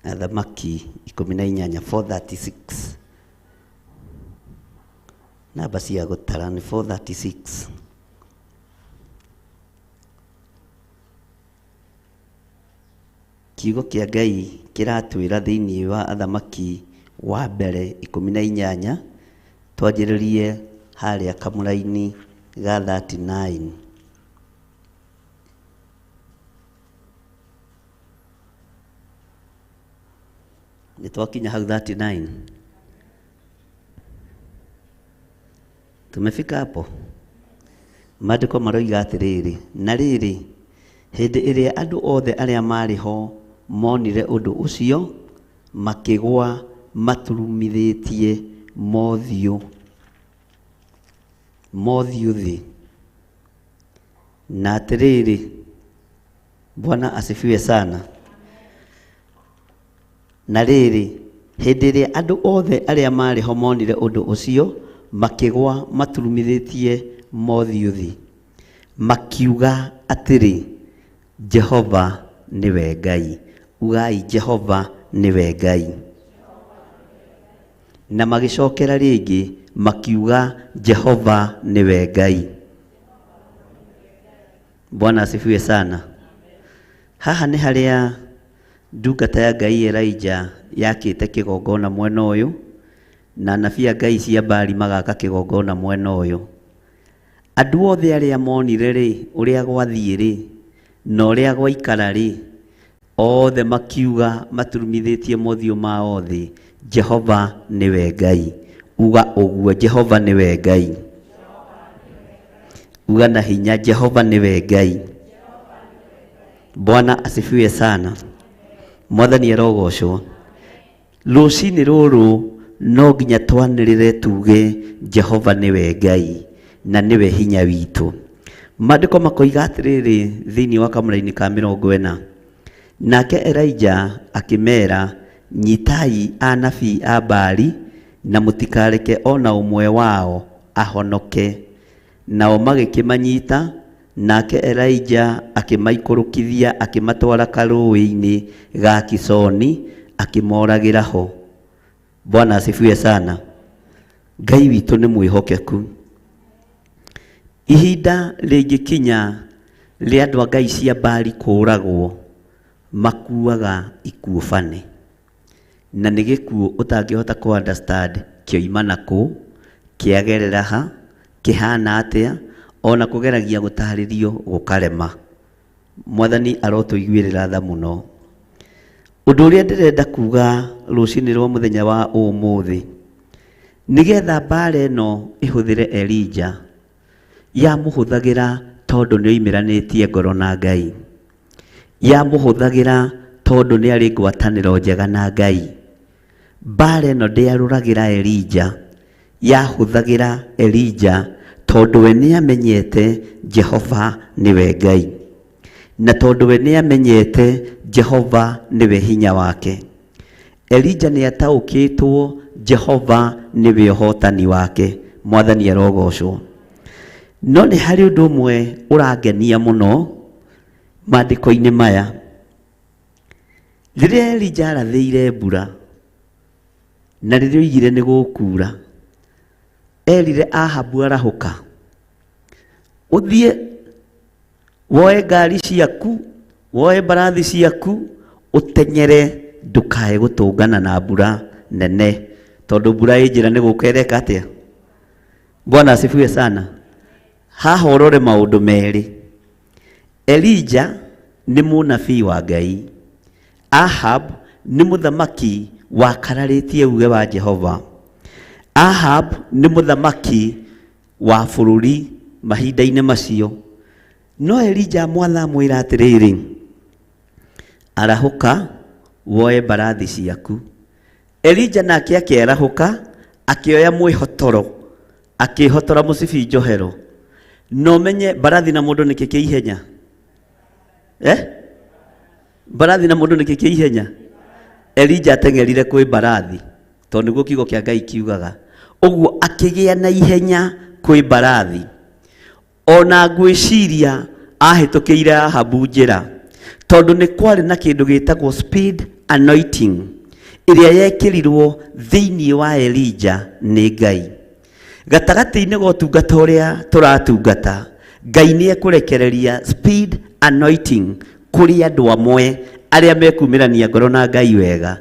Athamaki 18 436. Namba cia gũtara nĩ 436. Kiugo kĩa Ngai kĩratwĩra thĩinĩ wa Athamaki wa mbere 18 twanjĩrĩrie harĩa kamũraini ga 39. Nĩ twakinya hau 39. Tumefika hapo. Maandĩko maroiga atĩrĩrĩ, na rĩrĩ, hĩndĩ ĩrĩa andũ othe arĩa maarĩ ho monire ũndũ ũcio, makĩgwa maturumithĩtie mothiũ thĩ. Na atĩrĩrĩ, Bwana asifiwe sana. Na rĩrĩ, hĩndĩ ĩrĩa andũ othe arĩa maarĩ ho monire ũndũ ũcio, makĩgwa maturumithĩtie mothiũ thĩ, makiuga atĩrĩ, Jehova nĩwe Ngai. Ugai Jehova nĩwe Ngai. Na magĩcokera rĩngĩ makiuga Jehova nĩwe Ngai. Bwana asifiwe sana. Haha nĩ harĩa ndungata ya Ngai Elijah yakĩte kĩgongona mwena ũyũ, na anabii a Ngai cia Baali magaka kĩgongona mwena ũyũ. Andũ othe arĩa monire rĩ, ũrĩa gwathiĩ rĩ, na ũrĩa gwaikara rĩ, othe makiuga maturumithĩtie mothiũ mao thĩ, Jehova nĩwe Ngai. Uga ũguo, Jehova nĩwe Ngai. Uga na hinya, Jehova nĩwe Ngai. Bwana asifiwe sana. Mwathani arogocwo. Rũcinĩ rũrũ no nginya twanĩrĩre tuge Jehova nĩwe Ngai na nĩwe hinya witũ. Maandĩko makoiga atĩrĩrĩ thĩinĩ wa kamũraini ka 40. Nake Elija akĩmeera, Nyitai anabii a Baali, na mũtikareke o na ũmwe wao ahonoke. Nao magĩkĩmanyita, nake Elija akĩmaikũrũkithia akĩmatwara karũũĩ-inĩ ga Kisoni, akĩmoragĩra ho. Bwana asifiwe sana. Ngai witũ nĩ mwĩhokeku. Ihinda rĩngĩkinya rĩa andũ a Ngai cia Baali kũũragwo, makuaga ikuũ bane. Na nĩ gĩkuũ ũtangĩhota kũ understand kĩoima nakũ, kĩagerera ha, kĩhana atĩa, ona kũgeragia gũtarĩrio gũkarema. Mwathani arotũiguĩrĩra tha mũno. Ũndũ ũrĩa ndĩrenda kuga rũcinĩ rwa mũthenya wa ũmũthĩ, nĩgetha mbara ĩno ĩhũthĩre Elija, yamũhũthagĩra tondũ nĩoimĩranĩtie ngoro na Ngai. Yamũhũthagĩra tondũ nĩ arĩ ngwatanĩro njega na Ngai. Mbara ĩno ndĩarũragĩra Elija, yahũthagĩra Elija tondũ we nĩamenyete Jehova nĩwe Ngai. Na tondũ we nĩamenyete Jehova nĩwe hinya wake. Elija nĩataũkĩtwo Jehova nĩwe ũhotani wake. Mwathani arogocwo. No nĩ harĩ ũndũ ũmwe ũrangenia mũno maandĩko-inĩ maya. Rĩrĩa Elija arathĩire mbura, na rĩrĩa oigire nĩ gũkura, erire Ahabu arahũka, ũthiĩ woe ngari ciaku, woe mbarathi ciaku, ũteng'ere ndũkae gũtũngana na mbura nene, tondũ mbura ĩ njĩra nĩ gũka ĩreka atĩa? Bwana asifiwe sana. Haha ũrore maũndũ merĩ. Elija nĩ mũnabii wa Ngai. Ahab nĩ mũthamaki wakararĩtie uge wa Jehova. Ahab nĩ mũthamaki wa bũrũri mahinda-inĩ macio. No Elija amwatha amwĩra atĩrĩrĩ, arahũka woe mbarathi ciaku. Elija nake akĩarahũka akĩoya mwĩhotoro, akĩhotora mũcibi njohero. No menye mbarathi na mũndũ nĩkĩ kĩ ihenya? Mbarathi na mũndũ nĩkĩ kĩ ihenya? Elija ateng'erire kwĩ mbarathi tondũ nĩguo kiugo kĩa Ngai kiugaga. Ũguo akĩgĩa na ihenya kwĩ mbarathi. Ona ngwĩciria ahĩtũkĩire Ahabu njĩra, tondũ nĩ kwarĩ na kĩndũ gĩtagwo speed anointing ĩrĩa yekĩrirwo thĩinĩ wa Elija nĩ Ngai. Gatagatĩ-inĩ ga ũtungata ũrĩa tũratungata, Ngai nĩ ekũrekereria speed anointing kũrĩ andũ amwe arĩa mekumĩrania ngoro na Ngai wega.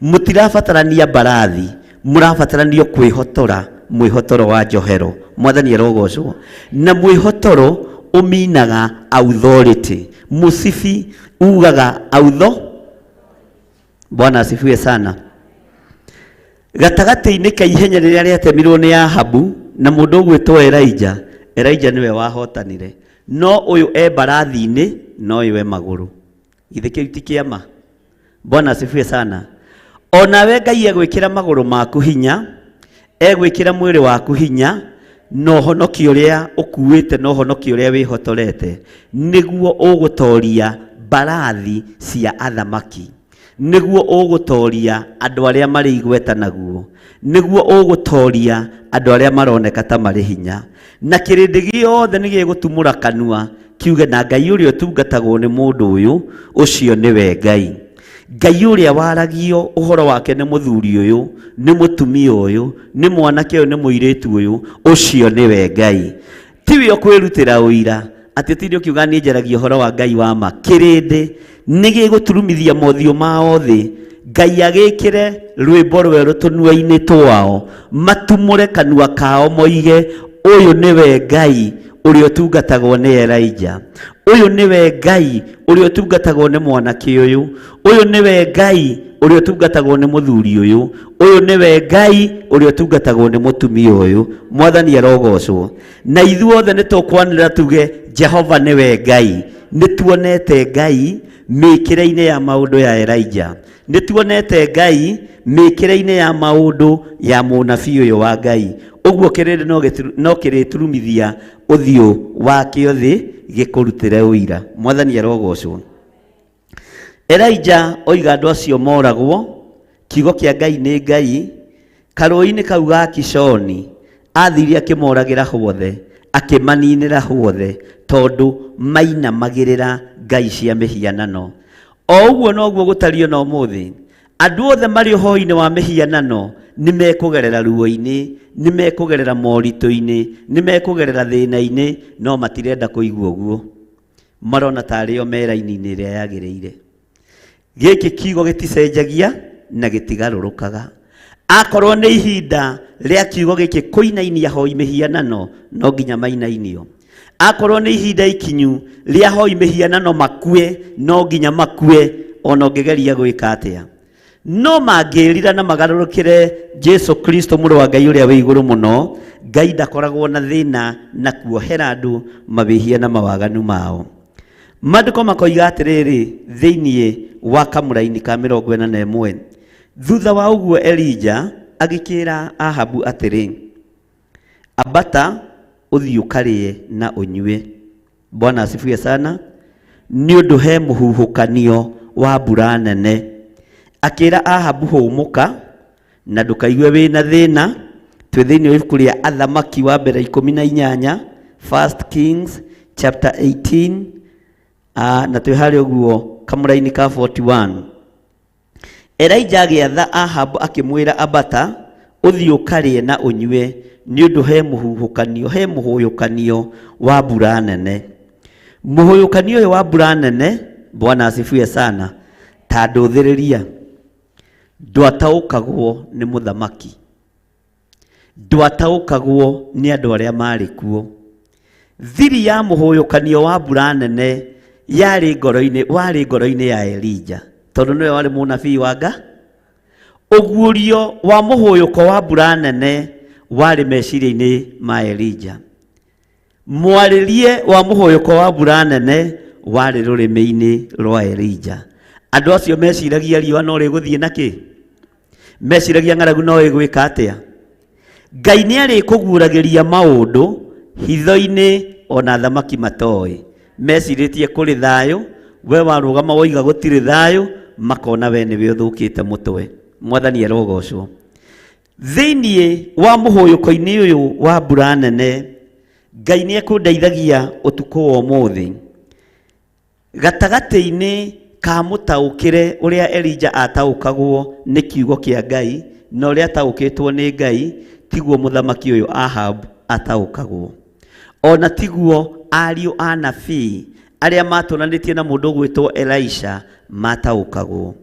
Mũtirabatarania mbarathi, mũrabataranio kwĩhotora mwĩhotoro wa njohero. Mwathani arogocwo. Na mwĩhotoro ũminaga authority. Mũcibi ugaga autho. Bwana asifiwe sana. Gatagatĩ-inĩ ka ihenya rĩrĩa rĩatemirwo nĩ Ahabu na mũndũ ũgwĩtwo Elija, Elija nĩwe wahotanire. No ũyũ e mbarathi-inĩ, no ũyũ e magũrũ. Githĩ kĩu ti kĩama? Bwana asifiwe sana. Onawe Ngai egwĩkĩra magũrũ maku hinya, egwĩkĩra mwĩrĩ waku hinya, na ũhonoki ũrĩa ũkuĩte na ũhonoki ũrĩa wĩhotorete, nĩguo ũgũtoria mbarathi cia athamaki, nĩguo ũgũtoria andũ arĩa marĩ igweta naguo, nĩguo ũgũtoria andũ arĩa maroneka ta marĩ hinya. Na kĩrĩndĩ gĩothe nĩ gĩgũtumũra kanua kiuge na Ngai ũrĩa ũtungatagwo nĩ mũndũ ũyũ, ũcio nĩwe Ngai. Ngai ũrĩa waragio ũhoro wake nĩ mũthuri ũyũ, nĩ mũtumia ũyũ, nĩ mwanake ũyũ, nĩ mũirĩtu ũyũ, ũcio nĩwe Ngai. Tiwe ũkwĩrutĩra ũira atĩ ũtinde ũkiuga niĩ njaragia ũhoro wa Ngai wa ma. Kĩrĩndĩ nĩ gĩgũturumithia mothiũ mao thĩ, Ngai agĩkĩre rwĩmbo rwerũ tũnua-inĩ twao, matumũre kanua kao moige, ũyũ nĩwe Ngai ũrĩa ũtungatagwo nĩ Elija, ũyũ nĩwe Ngai ũrĩa ũtungatagwo nĩ mwanake ũyũ, ũyũ nĩwe Ngai ũrĩa ũtungatagwo nĩ mũthuri ũyũ, ũyũ nĩwe Ngai ũrĩa ũtungatagwo nĩ mũtumia ũyũ. Mwathani arogocwo. Na ithuothe nĩ tũkwanĩrĩra tuge Jehova nĩwe Ngai. Nĩ tuonete Ngai mĩkĩre-inĩ ya maũndũ ya Elija, nĩ tuonete Ngai mĩkĩre-inĩ ya maũndũ ya mũnabii ũyũ wa Ngai. Ũguo kĩrĩndĩ no kĩrĩturumithia ũthiũ wakĩo thĩ gĩkũrutĩre ũira. Mwathani arogocwo. Elijah oiga andũ acio moragwo, kiugo kĩa Ngai nĩ Ngai, karũĩ-inĩ kau ga Kishoni athire akĩmoragĩra hothe, akĩmaninĩra hothe, tondũ mainamagĩrĩra ngai cia mĩhianano. O ũguo noguo gũtariĩ ona ũmũthĩ, andũ othe marĩ ũhoi-inĩ wa mĩhianano nĩ mekũgerera ruo-inĩ, nĩ mekũgerera moritũ-inĩ, nĩ mekũgerera thĩna-inĩ, no matirenda kũigua ũguo. Marona tarĩ o me raini-inĩ ĩrĩa yagĩrĩire. Gĩkĩ kiugo gĩticenjagia na gĩtigarũrũkaga. Akorwo nĩ ihinda rĩa kiugo gĩkĩ kũinainia hoi mĩhianano, no nginya mainainio. Akorwo nĩ ihinda ikinyu rĩa hoi mĩhianano makue, no nginya makue, ona ũngĩgeria gwĩka atĩa. No mangĩrira na magarũrũkĩre Jesu Kristo mũrũ wa Ngai ũrĩa wĩ igũrũ mũno, Ngai ndakoragwo na thĩna na kuohera andũ mawĩhia na mawaganu mao. Maandĩko makoiga atĩrĩrĩ thĩinĩ wa kamũraini ka 41, thutha wa ũguo Elija agĩkĩra Ahabu atĩrĩ, ambata ũthiĩ ũkarĩe na ũnyue. Bwana asifiwe sana. Nĩ ũndũ he mũhuhũkanio wa mbura nene. Akĩra Ahabu, hũmũka na ndũkaigue wĩna thĩna. Twĩ thĩinĩ wa ibuku rĩa Athamaki wa mbere 18, First Kings chapter 18, na twĩ harĩa ũguo kamũraini ka 41. Elijah agĩatha Ahabu akĩmwĩra, ambata ũthiĩ ũkarĩe na ũnyue, nĩ ũndũ he mũhuhũkanio, he mũhũyũkanio wa mbura nene. Mũhũyũkanio ũyũ wa mbura nene, Bwana asifiwe sana, ta ndũthĩrĩria, ndwataũkagwo nĩ mũthamaki, ndwataũkagwo nĩ andũ arĩa marĩ kuo. Thiri ya mũhũyũkanio wa mbura nene yarĩ ngoro-inĩ, warĩ ngoro-inĩ ya Elijah, tondũ nĩwe warĩ mũnabii wa Ngai. Ũguũrio wa mũhũyũko wa mbura nene warĩ meciria-inĩ ma Elijah. Mwarĩrie wa mũhũyũko wa mbura nene warĩ rũrĩmĩ-inĩ rwa Elijah. Andũ acio meciragia riũa no rĩgũthiĩ na kĩ? Meciragia ng'aragu no ĩgwĩka atĩa? Ngai nĩ arĩkũguũragĩria maũndũ hitho-inĩ ona athamaki matoĩ. Mecirĩtie kũrĩ thayũ, we warũgama woiga gũtirĩ thayũ, makona we nĩwe ũthũkĩte mũtwe. Mwathani arogocwo. Thĩinĩ wa mũhũyũko-inĩ ũyũ wa mbura nene, Ngai nĩ ekũndeithagia ũtukũ wa ũmũthĩ. Gatagatĩ-inĩ ka mũtaũkĩre ũrĩa Elijah ataũkagwo nĩ kiugo kĩa Ngai na ũrĩa ataũkĩtwo nĩ Ngai, tiguo mũthamaki ũyũ Ahab ataũkagwo. Ona tiguo ariũ a nabii arĩa matũranĩtie na mũndũ ũgwĩtwo Elisha mataũkagwo.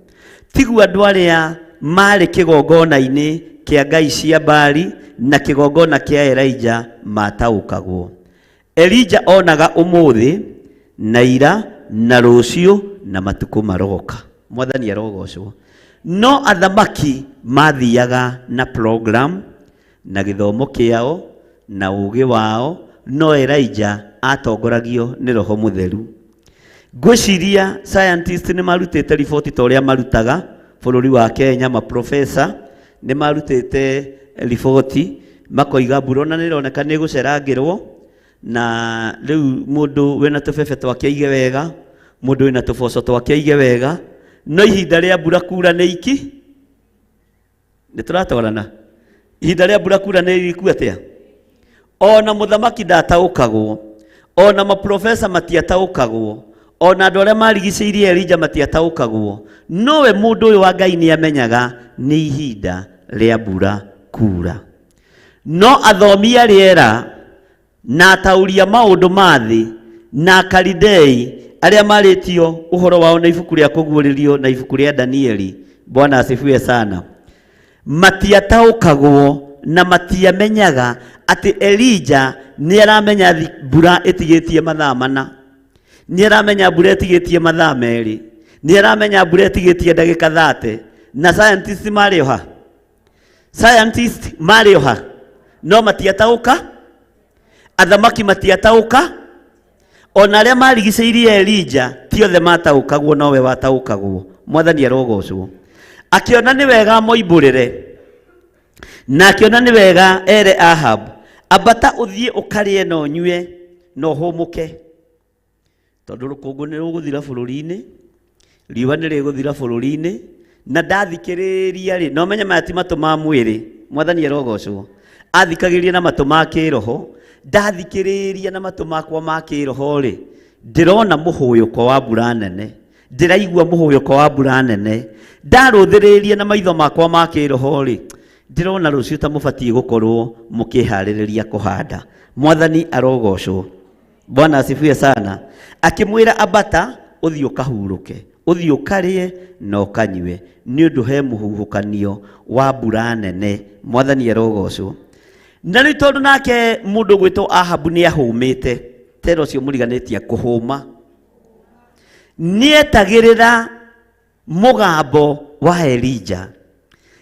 Tiguo andũ arĩa marĩ kĩgongona-inĩ kĩa ngai cia Baali na kĩgongona kĩa Elijah mataũkagwo. Elijah onaga ũmũthĩ na ira na rũciũ na matukũ maroka. Mwathani arogocwo. No athamaki mathiaga na program na gĩthomo kĩao na ũũgĩ wao, no Elijah atongoragio nĩ Roho Mũtheru. Ngwĩciria scientist nĩ marutĩte riboti ta ũrĩa marutaga bũrũri wa Kenya, maprofesa nĩ marutĩte riboti makoiga mbura ona nĩ ĩroneka nĩ ĩgũcerangĩrwo, na rĩu mũndũ wĩna tũbebe twake aige wega, mũndũ wĩna tũboco twake aige wega, no ihinda rĩa mbura kura nĩ iki, nĩ tũratwarana, ihinda rĩa mbura kura nĩ iriku atĩa? Ona mũthamaki ndataũkagwo, ona maprofesa matiataũkagwo, ona andũ arĩa marigicĩirie Elijah matiataũkagwo, nowe mũndũ ũyũ wa Ngai nĩ amenyaga nĩ ihinda rĩa mbura kura. No athomi a rĩera na ataũri a maũndũ ma thĩ na Akalidei arĩa marĩtio ũhoro wao na ibuku rĩa Kũguũrĩrio na ibuku rĩa Danieli, Bwana asifiwe sana, matiataũkagwo na matiamenyaga atĩ Elijah nĩ aramenya mbura ĩtigĩtie mathaa 4, nĩ aramenya mbura ĩtigĩtie mathaa 2, nĩ aramenya mbura ĩtigĩtie ndagĩka 30. Na scientist marĩ oha, scientist marĩ oha, no matiataũka, athamaki matiataũka, ona arĩa marigicĩirie Elijah ti othe mataũkagwo, nowe wataũkagwo. Mwathani arogocwo. Akĩona nĩ wega amoimbũrĩre, na akĩona nĩ wega ere Ahab, ambata ũthiĩ ũkarĩe na ũnyue na ũhũmũke, tondũ rũkũngũ nĩ rũgũthira bũrũri-inĩ, Riũa nĩ rĩgũthira bũrũri-inĩ na ndathikĩrĩria rĩ, na ũmenye maya ti matũ ma mwĩrĩ, Mwathani arogocwo. Athikagĩrĩria na matũ ma kĩroho, ndathikĩrĩria na matũ makwa ma kĩroho rĩ, ndĩrona mũhũyũko wa mbura nene, ndĩraigua mũhũyũko wa mbura nene. Ndarũthĩrĩria na maitho makwa ma kĩroho rĩ, ndĩrona rũciũ ta mũbatiĩ gũkorwo mũkĩharĩrĩria kũhanda. Mwathani arogocwo. Bwana asifiwe sana. Akĩmwĩra ambata ũthiĩ ũkahurũke, ũthiĩ ũkarĩe na ũkanyue, nĩ ũndũ he mũhuhũkanio wa mbura nene. Mwathani arogocwo. Na rĩu tondũ nake mũndũ ũgwĩtwo Ahabu nĩ ahũmĩte, tera ũcio mũriganĩtie kũhũma, nĩetagĩrĩra mũgambo wa Elija,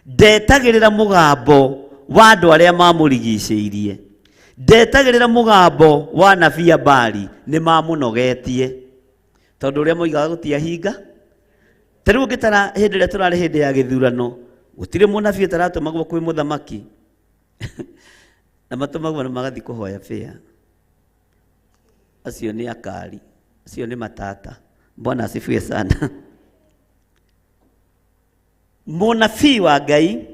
ndetagĩrĩra mũgambo wa andũ arĩa mamũrigicĩirie, ndetagĩrĩra mũgambo wa anabii a Baali, nĩ mamũnogetie tondũ ũrĩa moigaga gũtiahinga. Ta rĩu ũngĩtara hĩndĩ ĩrĩa tũrarĩ hĩndĩ ya gĩthurano, gũtirĩ mũnabii ũtaratũmagwo kwĩ mũthamaki na matũmagwo na magathiĩ kũhoya bĩa. Acio nĩ akari, acio nĩ matata. Bwana asifiwe sana. Mũnabii wa Ngai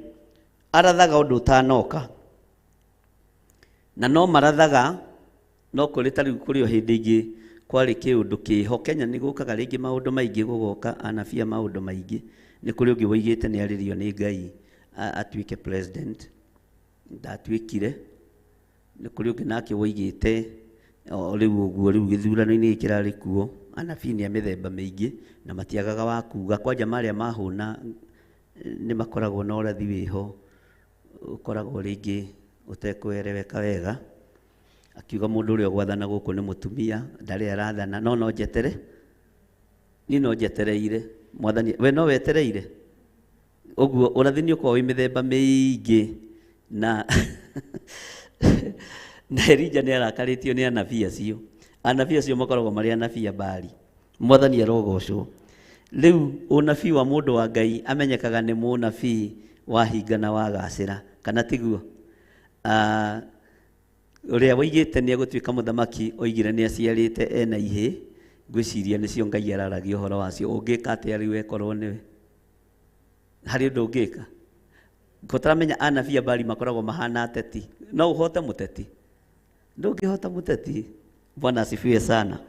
arathaga ũndũ ũtanoka, na no marathaga, no kũrĩ ta rĩu kũrĩ o hĩndĩ ĩngĩ kwarĩ kĩũndũ kĩho Kenya nĩ gũkaga rĩngĩ maũndũ maingĩ, gũgoka anabii a maũndũ maingĩ. Nĩ kũrĩ ũngĩ woigĩte nĩ arĩrio nĩ Ngai atuĩke president, ndatuĩkire. Nĩ kũrĩ ũngĩ nake woigĩte o rĩu ũguo, rĩu gĩthurano-inĩ gĩkĩ kĩrarĩ kuo, anabii nĩ a mĩthemba mĩingĩ na matiagaga wa kuga. Kwanja marĩa mahũna nĩ makoragwo na ũrathi wĩho ũkoragwo rĩngĩ ũtekũereweka wega. Akiuga mũndũ ũrĩa ũgwathana gũkũ nĩ mũtumia, ndarĩ arathana, no no njetere, niĩ no njetereire Mwathani, we no wetereire. Ũguo ũrathi nĩ ũkoragwo wĩ mĩthemba mĩingĩ, na na Elija nĩ arakarĩtio nĩ anabii acio. Anabii acio makoragwo marĩ anabii a Baali. Mwathani arogocwo. Rĩu ũnabii wa mũndũ wa Ngai amenyekaga nĩ mũnabii wahinga na wagacĩra, kana tiguo? Ũrĩa woigĩte nĩ egũtuĩka mũthamaki oigire nĩ aciarĩte ena ihĩĩ, ngwĩciria nĩcio Ngai araragia ũhoro wacio. Ũngĩka atĩa rĩu ekorwo nĩwe? Harĩ ũndũ ũngĩka? Gũtaramenya anabii a Baali makoragwo mahana ateti. No ũhote mũteti? Ndũngĩhota mũteti. Bwana asifiwe sana.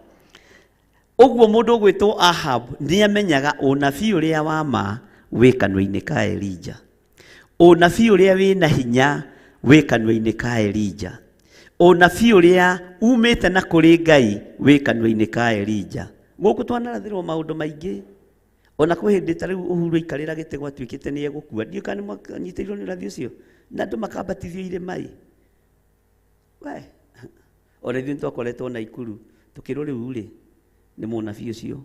Ũguo mũndũ ũgwĩtwo Ahab nĩ amenyaga ũnabii ũrĩa wa ma wĩ kanua-inĩ ka Elija. Ũnabii ũrĩa wĩna hinya wĩ kanua-inĩ ka Elija. Ũnabii ũrĩa umĩte na kũrĩ Ngai wĩ kanua-inĩ ka Elija. Gũkũ twanarathĩrwo maũndũ maingĩ. Ona kwĩ hĩndĩ ta rĩu Uhuru aikarĩra gĩtĩ gwatuĩkĩte nĩ egũkua. Ndiũĩ kana nĩ mwanyitĩirwo nĩ ũrathi ũcio. Na andũ makambatithio irĩma-ĩ. We, ona ithuĩ nĩtwakoretwo Naikuru tũkĩrwo rĩu rĩ, nĩ mũnabii ũcio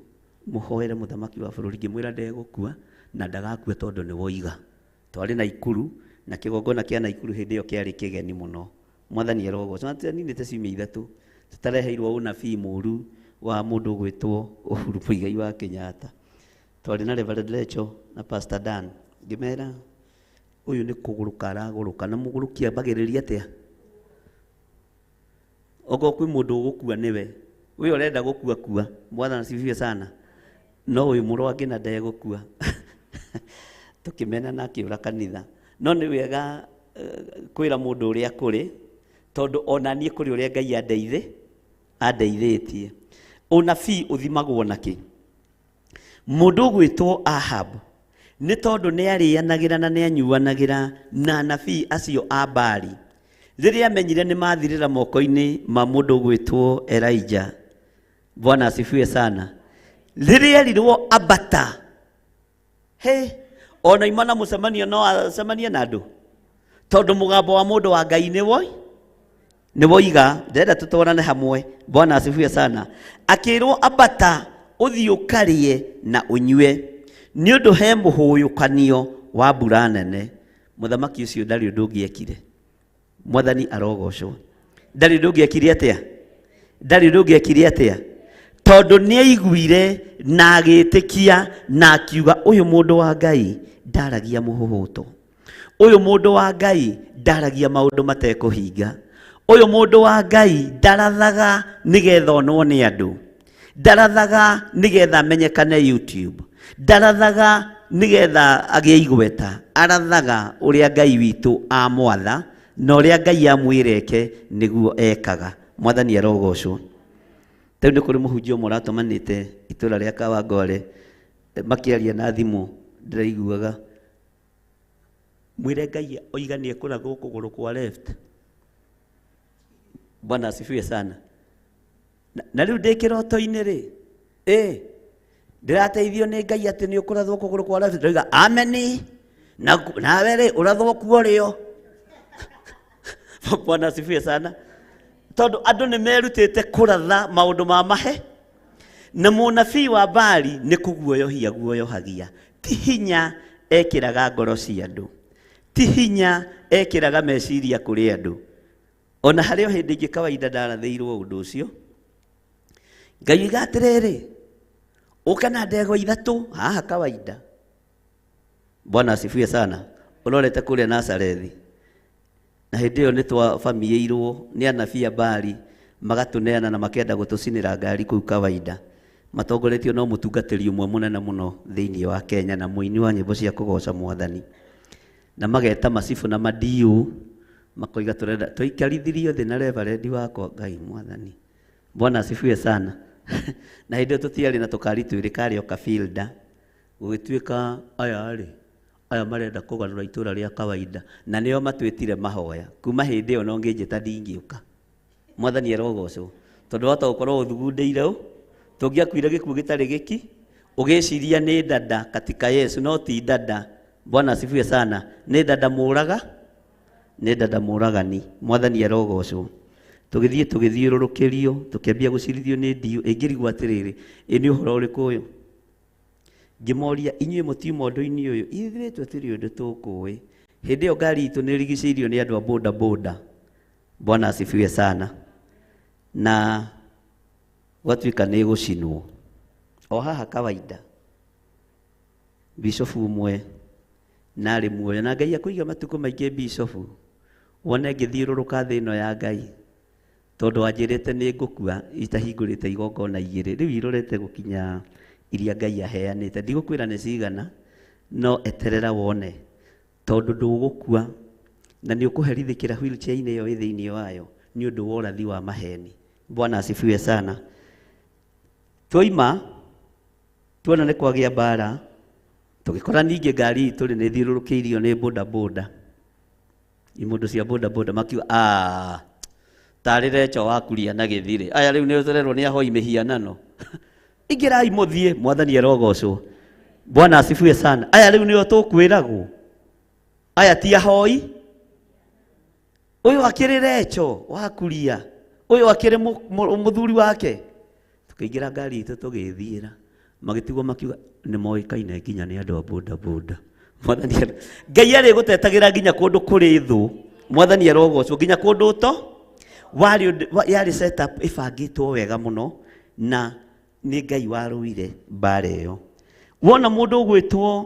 mũhoere mũthamaki wa bũrũri. Ngĩmwĩra ndegũkua na ndagakua tondũ nĩ woiga. Twarĩ Naikuru na kĩgongona kĩa Naikuru hĩndĩ ĩyo kĩarĩ kĩgeni mũno. Mwathani arogocwo. Na tũninĩte ciumia ithatũ tũtareheirwo ũnabii mũru wa mũndũ ũgwĩtwo Uhuru Muigai wa Kenyatta. Twarĩ na Reverend Lecho na Pastor Dan. Ngĩmera ũyũ nĩ kũgũrũka aragũrũka, na mũgũrũki ambagĩrĩria atĩa? Okorwo kwĩ mũndũ ũgũkua nĩwe, we ũrenda gũkua kua. Mwathani asifiwe sana. No ũyũ mũrũ wa Ngĩna ndegũkua. Tũkĩmena na akĩũra kanitha. No nĩ wega kwĩra mũndũ ũrĩa kũrĩ, tondũ ona niĩ kũrĩ ũrĩa Ngai andeithĩtie. Ũnabii ũthimagwo na kĩ? Mũndũ ũgwĩtwo Ahab nĩ tondũ nĩ arĩanagĩra na nĩ anyuanagĩra na anabii acio a Baali. Rĩrĩa amenyire nĩ mathirĩra moko-inĩ ma mũndũ ũgwĩtwo Elijah. Bwana asifiwe sana. Rĩrĩa erirwo ambata, he, ona ima na mũcemanio no acemanie na andũ, tondũ mũgambo wa mũndũ wa Ngai nĩ woi, nĩ woiga, ndĩrenda tũtwarane hamwe. Bwana asifiwe sana. Akĩrwo ambata ũthiĩ ũkarĩe na ũnyue, nĩ ũndũ he mũhũyũkanio wa mbura nene. Mũthamaki ũcio ndarĩ ũndũ ũngĩ ekire. Mwathani arogocwo. Ndarĩ ũndũ ũngĩ ekire atĩa? Ndarĩ ũndũ ũngĩ ekire atĩa? Tondũ nĩ aiguire na agĩtĩkia na akiuga ũyũ mũndũ wa Ngai ndaragia mũhũhũto. Ũyũ mũndũ wa Ngai ndaragia maũndũ matekũhinga. Ũyũ mũndũ wa Ngai ndarathaga nĩgetha onwo nĩ andũ. Ndarathaga nĩgetha amenyekane YouTube. Ndarathaga nĩgetha agĩe igweta, arathaga ũrĩa Ngai witũ amwatha na ũrĩa Ngai amwĩra eke nĩguo ekaga. Mwathani arogocwo. Rĩu nĩ kũrĩ mũhunjia ũmwe ũratũmanĩte itũra rĩa Kawangware makĩaria na thimũ ndĩraiguaga, mwĩre Ngai oiga nĩ ekũrathwo kũgũrũ kwa left. Bwana asifiwe sana. Na rĩu ndĩ kĩroto-inĩ rĩ, ndĩrateithio nĩ Ngai atĩ nĩ ũkũrathwo kũgũrũ kwa left. Ndĩroiga ameni, nawe rĩ ũrathwo kuo rĩo. Bwana asifiwe sana. Tondũ andũ nĩ merutĩte kũratha maũndũ ma mahe, na mũnabii wa Baali nĩ kũguoyohia guoyohagia. Ti hinya ekĩraga ngoro cia andũ, ti hinya ekĩraga meciria kũrĩ andũ. Ona harĩ o hĩndĩ ĩngĩ kawaida ndarathĩirwo ũndũ ũcio, Ngai oiga atĩrĩrĩ, ũka na ndegwa ithatũ haha kawaida. Bwana asifiwe sana. Ũrorete kũrĩa Nazarethi, na hĩndĩ ĩyo nĩ twabamiĩirwo nĩ anabii a Baali, magatũneana na makenda gũtũcinĩra ngari kũu kawaida, matongoretio no mũtungatĩri ũmwe mũnene mũno thĩinĩ wa Kenya na mũini wa nyĩmbo cia kũgoca Mwathani, na mageta macibũ na madiũ, makoiga tũrenda tũikarithirio thĩ na reverendi wakwa. Ngai Mwathani, Bwana asifiwe sana. Na hĩndĩ ĩyo tũtiarĩ na tũkari twĩrĩ, karĩ o kabilda, gũgĩtuĩka aya rĩ, aya marenda kũgarũra itũra rĩa kawaida, na nĩo matwĩtire mahoya. Kuma hĩndĩ ĩyo no ngĩnjĩta ndingĩũka. Mwathani arogocwo, tondũ wahota gũkorwo ũthugundĩire ũ, tũngĩakuire gĩkuũ gĩtarĩ gĩki, ũgĩciria nĩ dada katika Yesu, no ti dada. Bwana asifiwe sana. Nĩ dada mũraga, nĩ dada mũragani. Mwathani arogocwo. Tũgĩthiĩ tũgĩthiũrũrũkĩrio, tũkĩambia gũcirithio nĩ ndiũ. Ĩngĩrigwo atĩrĩrĩ, ĩ nĩ ũhoro ũrĩkũ ũyũ? Ngĩmoria, inyuĩ mũtiuma ũndũ-inĩ ũyũ? Ithuĩ tũtirĩ ũndũ tũkũĩ. Hĩndĩ ĩyo ngari itũ nĩ ĩrigicĩirio nĩ andũ a boda boda. Bwana asifiwe sana. Na gwatuĩka nĩ ĩgũcinwo o haha kawaida. Bishofu ũmwe narĩ muoyo, na Ngai akũiga matukũ maingĩ bishofu, wone ngĩthiũrũrũka thĩ ĩno ya Ngai, tondũ wanjĩrĩte nĩ ngũkua itahingũrĩte igongona igĩrĩ, rĩu irorete gũkinya iria Ngai aheanĩte. Ndigũkwĩra nĩ cigana, no eterera wone, tondũ ndũgũkua na nĩ ũkũherithĩkĩra wheelchair-inĩ ĩyo ĩ thĩinĩ wayo nĩ ũndũ wa ũrathi wa maheni. Bwana asifiwe sana. Twoima tuona nĩ kwagĩa mbara, tũgĩkora ningĩ ngari itũ rĩ nĩ ĩthiũrũrũkĩirio nĩ boda boda, imũndũ cia boda boda, makiuga tarĩ recho wakuria na gĩthirĩ, aya rĩu nĩ ũrerwo nĩ ahoi mĩhianano, ingĩrai mũthiĩ. Mwathani arogocwo. Bwana asifiwe sana. Aya rĩu nĩo tũkwĩragwo, aya ti ahoi, ũyũ akĩrĩ recho wakuria, ũyũ akĩrĩ mũthuri wake. Tũkĩingĩra ngari itũ tũgĩthiĩra, magĩtigwo makiuga nĩ moĩkaine nginya nĩ andũ a boda boda. Mwathani Ngai arĩ gũtetagĩra nginya kũndũ kũrĩ thũ. Mwathani arogocwo, nginya kũndũ to warĩ yarĩ setup ĩbangĩtwo wega mũno, na nĩ Ngai warũire mbara ĩyo. Wona mũndũ ũgwĩtwo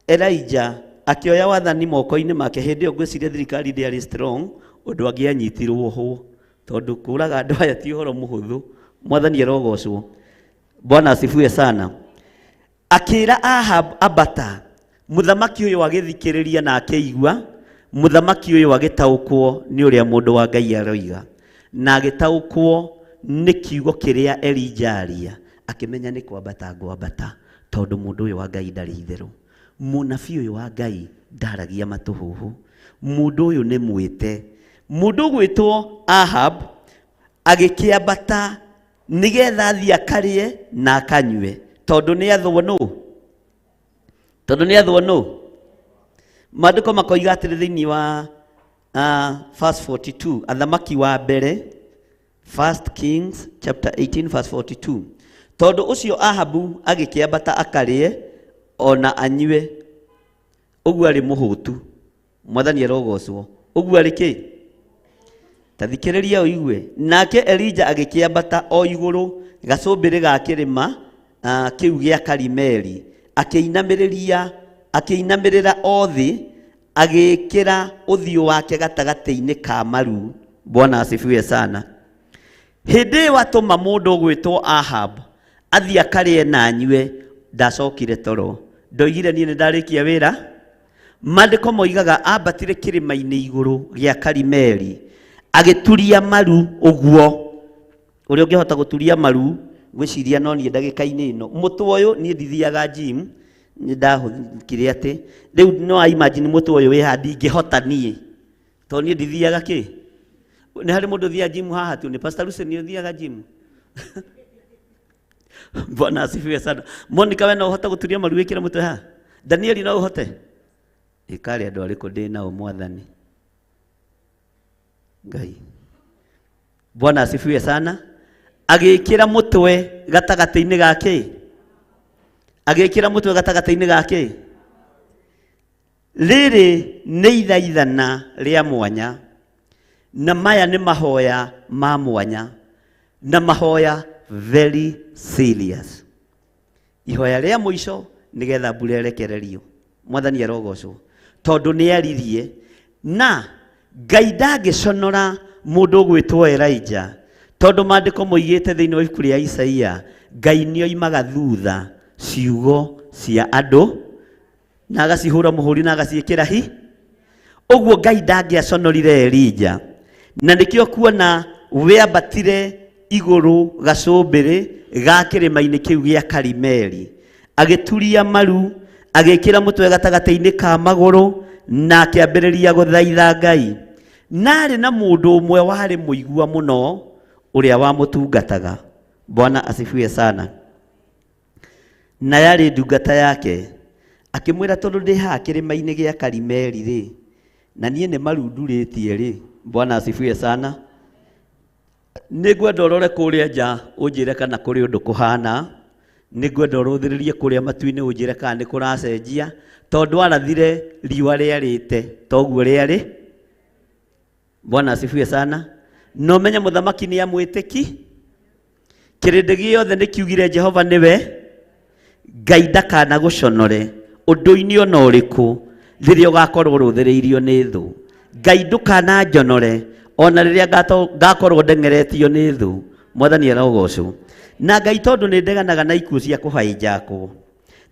Elijah akĩoya wathani moko-inĩ make, hĩndĩ ĩyo ngwĩciria thirikari ndĩarĩ strong ũndũ angĩanyitirwo ho, tondũ kũraga andũ aya ti ũhoro mũhũthũ. Mwathani arogocwo. Bwana asifiwe sana. Akĩra Ahab ambata, mũthamaki ũyũ agĩthikĩrĩria na akĩigua, mũthamaki ũyũ agĩtaũkwo nĩ ũrĩa mũndũ wa Ngai aroiga, na agĩtaũkwo nĩ kiugo kĩrĩa Elijah aria, akĩmenya nĩ kwambata ngwambata, tondũ mũndũ ũyũ wa Ngai ndarĩ itherũ. Mũnabii ũyũ wa Ngai ndaragia matũhũhũ. Mũndũ ũyũ nĩ mwĩte. Mũndũ ũgwĩtwo Ahab agĩkĩambata nĩgetha athiĩ akarĩe na akanyue, tondũ nĩ athwo nũ? Tondũ nĩ athwo nũ? Maandĩko makoiga atĩrĩ thĩinĩ wa verse 42, athamaki wa mbere, First Kings chapter 18 verse 42. Tondũ ũcio Ahabu agĩkĩambata akarĩe ona anyue, ũguo arĩ mũhũtu. Mwathani arogocwo. Ũguo arĩ kĩ? Ta thikĩrĩria ũigue. Nake Elija agĩkĩambata o igũrũ gacũmbĩrĩ ga kĩrĩma kĩu gĩa Karimeli, akĩinamĩrĩra o thĩ, agĩĩkĩra ũthiũ wake gatagatĩ-inĩ ka maru. Bwana asifiwe sana. Hĩndĩ ĩyo atũma mũndũ ũgwĩtwo Ahab athiĩ akarĩe na anyue, Ndacokire toro, ndoigire niĩ nĩ ndarĩkia wĩra. Maandĩko moigaga ambatire kĩrĩma-inĩ igũrũ gĩa Karimeli, agĩturia maru ũguo. Ũrĩa ũngĩhota gũturia maru, ngwĩciria no niĩ ndagĩka-inĩ ĩno. Mũtwe ũyũ niĩ ndithiaga gym, nĩ ndahũthĩkire atĩ rĩu no imagine mũtwe ũyũ wĩ haha ndingĩhota niĩ, tondũ niĩ ndithiaga kĩ. Nĩ harĩ mũndũ ũthiaga gym haha tu? Nĩ Pastor Lucy nĩ ũthiaga gym? Bwana asifiwe sana. Monica, we no ũhote gũturia maru wĩkĩre mũtwe haha? Danieli, no ũhote? Ĩkarĩ andũ arĩkũ ndĩ nao, Mwathani Ngai? Bwana asifiwe sana. Agĩkĩra mũtwe gatagatĩ-inĩ ga kĩ? Agĩkĩra mũtwe gatagatĩ-inĩ ga kĩ? Rĩrĩ nĩ ithaithana rĩa mwanya, na maya nĩ mahoya ma mwanya, na mahoya very serious. Ihoya rĩa mũico nĩgetha mbura ĩrekererio. Mwathani arogocwo, tondũ nĩ aririe na Ngai ndangĩconora mũndũ ũgwĩtwo Elijah, tondũ maandĩko moigĩte thĩinĩ wa ibuku rĩa Isaia, Ngai nĩ oimaga thutha ciugo cia andũ na agacihũra mũhũri na agaciĩkĩra hi. Ũguo Ngai ndangĩaconorire Elijah, na nĩkĩo kuona wĩambatire igũrũ gacũmbĩrĩ ga kĩrĩma-inĩ kĩu gĩa Karimeli, agĩturia maru, agĩkĩra mũtwe gatagatĩ-inĩ ka magũrũ, na akĩambĩrĩria gũthaitha Ngai. Narĩ na mũndũ ũmwe warĩ mũigua mũno ũrĩa wamũtungataga. Bwana asifiwe sana. Na yarĩ ndungata yake, akĩmwĩra, tondũ ndĩ haha kĩrĩma-inĩ gĩa Karimeli rĩ, na niĩ nĩ marundurĩtie rĩ. Bwana asifiwe sana. Nĩ ngwenda ũrore kũrĩa nja ũnjĩre kana kũrĩ ũndũ kũhana. Nĩ ngwenda ũrũthĩrĩrie kũrĩa matu-inĩ ũnjĩre kana nĩ kũracenjia, tondũ arathire riũa rĩarĩte toguo rĩarĩ. Bwana asifiwe sana. Na ũmenye mũthamaki nĩ amwĩtĩki. Kĩrĩndĩ gĩothe nĩ kiugire Jehova nĩwe Ngai. Ndakanagũconore ũndũ-inĩ ona ũrĩkũ rĩrĩa ũgakorwo ũrũthĩrĩirio nĩ thũ. Ngai ndũkananjonore ona rĩrĩa ngakorwo ndeng'eretio nĩ thũ. Mwathani arogocwo. Na Ngai, tondũ nĩ ndeganaga na ikuũ cia kũhaijakwo,